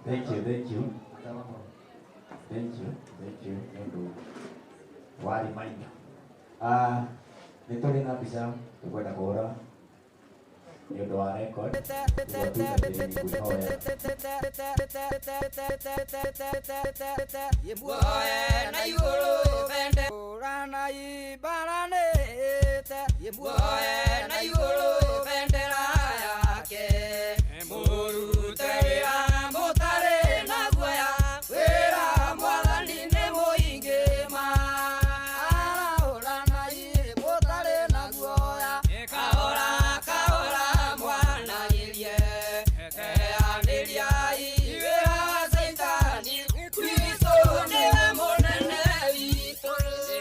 J: Thank you, thank you. Thank you, thank you. Nĩ ũndũ wa reminder. Nĩ tũrĩ na mbica tũkwenda kũhũra nĩ ũndũ wa record.
T: Muoe na igũrũ bende Rana ibaranĩte Muoe na igũrũ bendera yake Mũrute wĩra mũtarĩ na guoya Wĩra mwathani nĩ mũingĩ ma Arahũrana mũtarĩ na guoya Kahora kahora mwanagĩrie Teanĩriai wĩra wa Caitani Kristo nĩwe mũnene witũ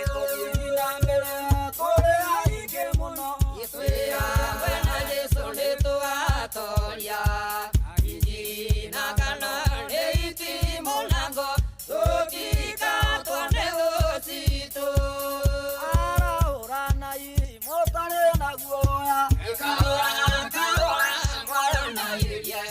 T: Tũgĩthiĩ na mbere tũrĩ aingĩ mũno Twĩ hamwe na Jesũ nĩtũgatoria Injiri na kana nĩ itimũ na ngo Tũtikatwo nĩ thũ citũ Arahũranai mũtarĩ na guoya Kahora kahora mwaranagĩrie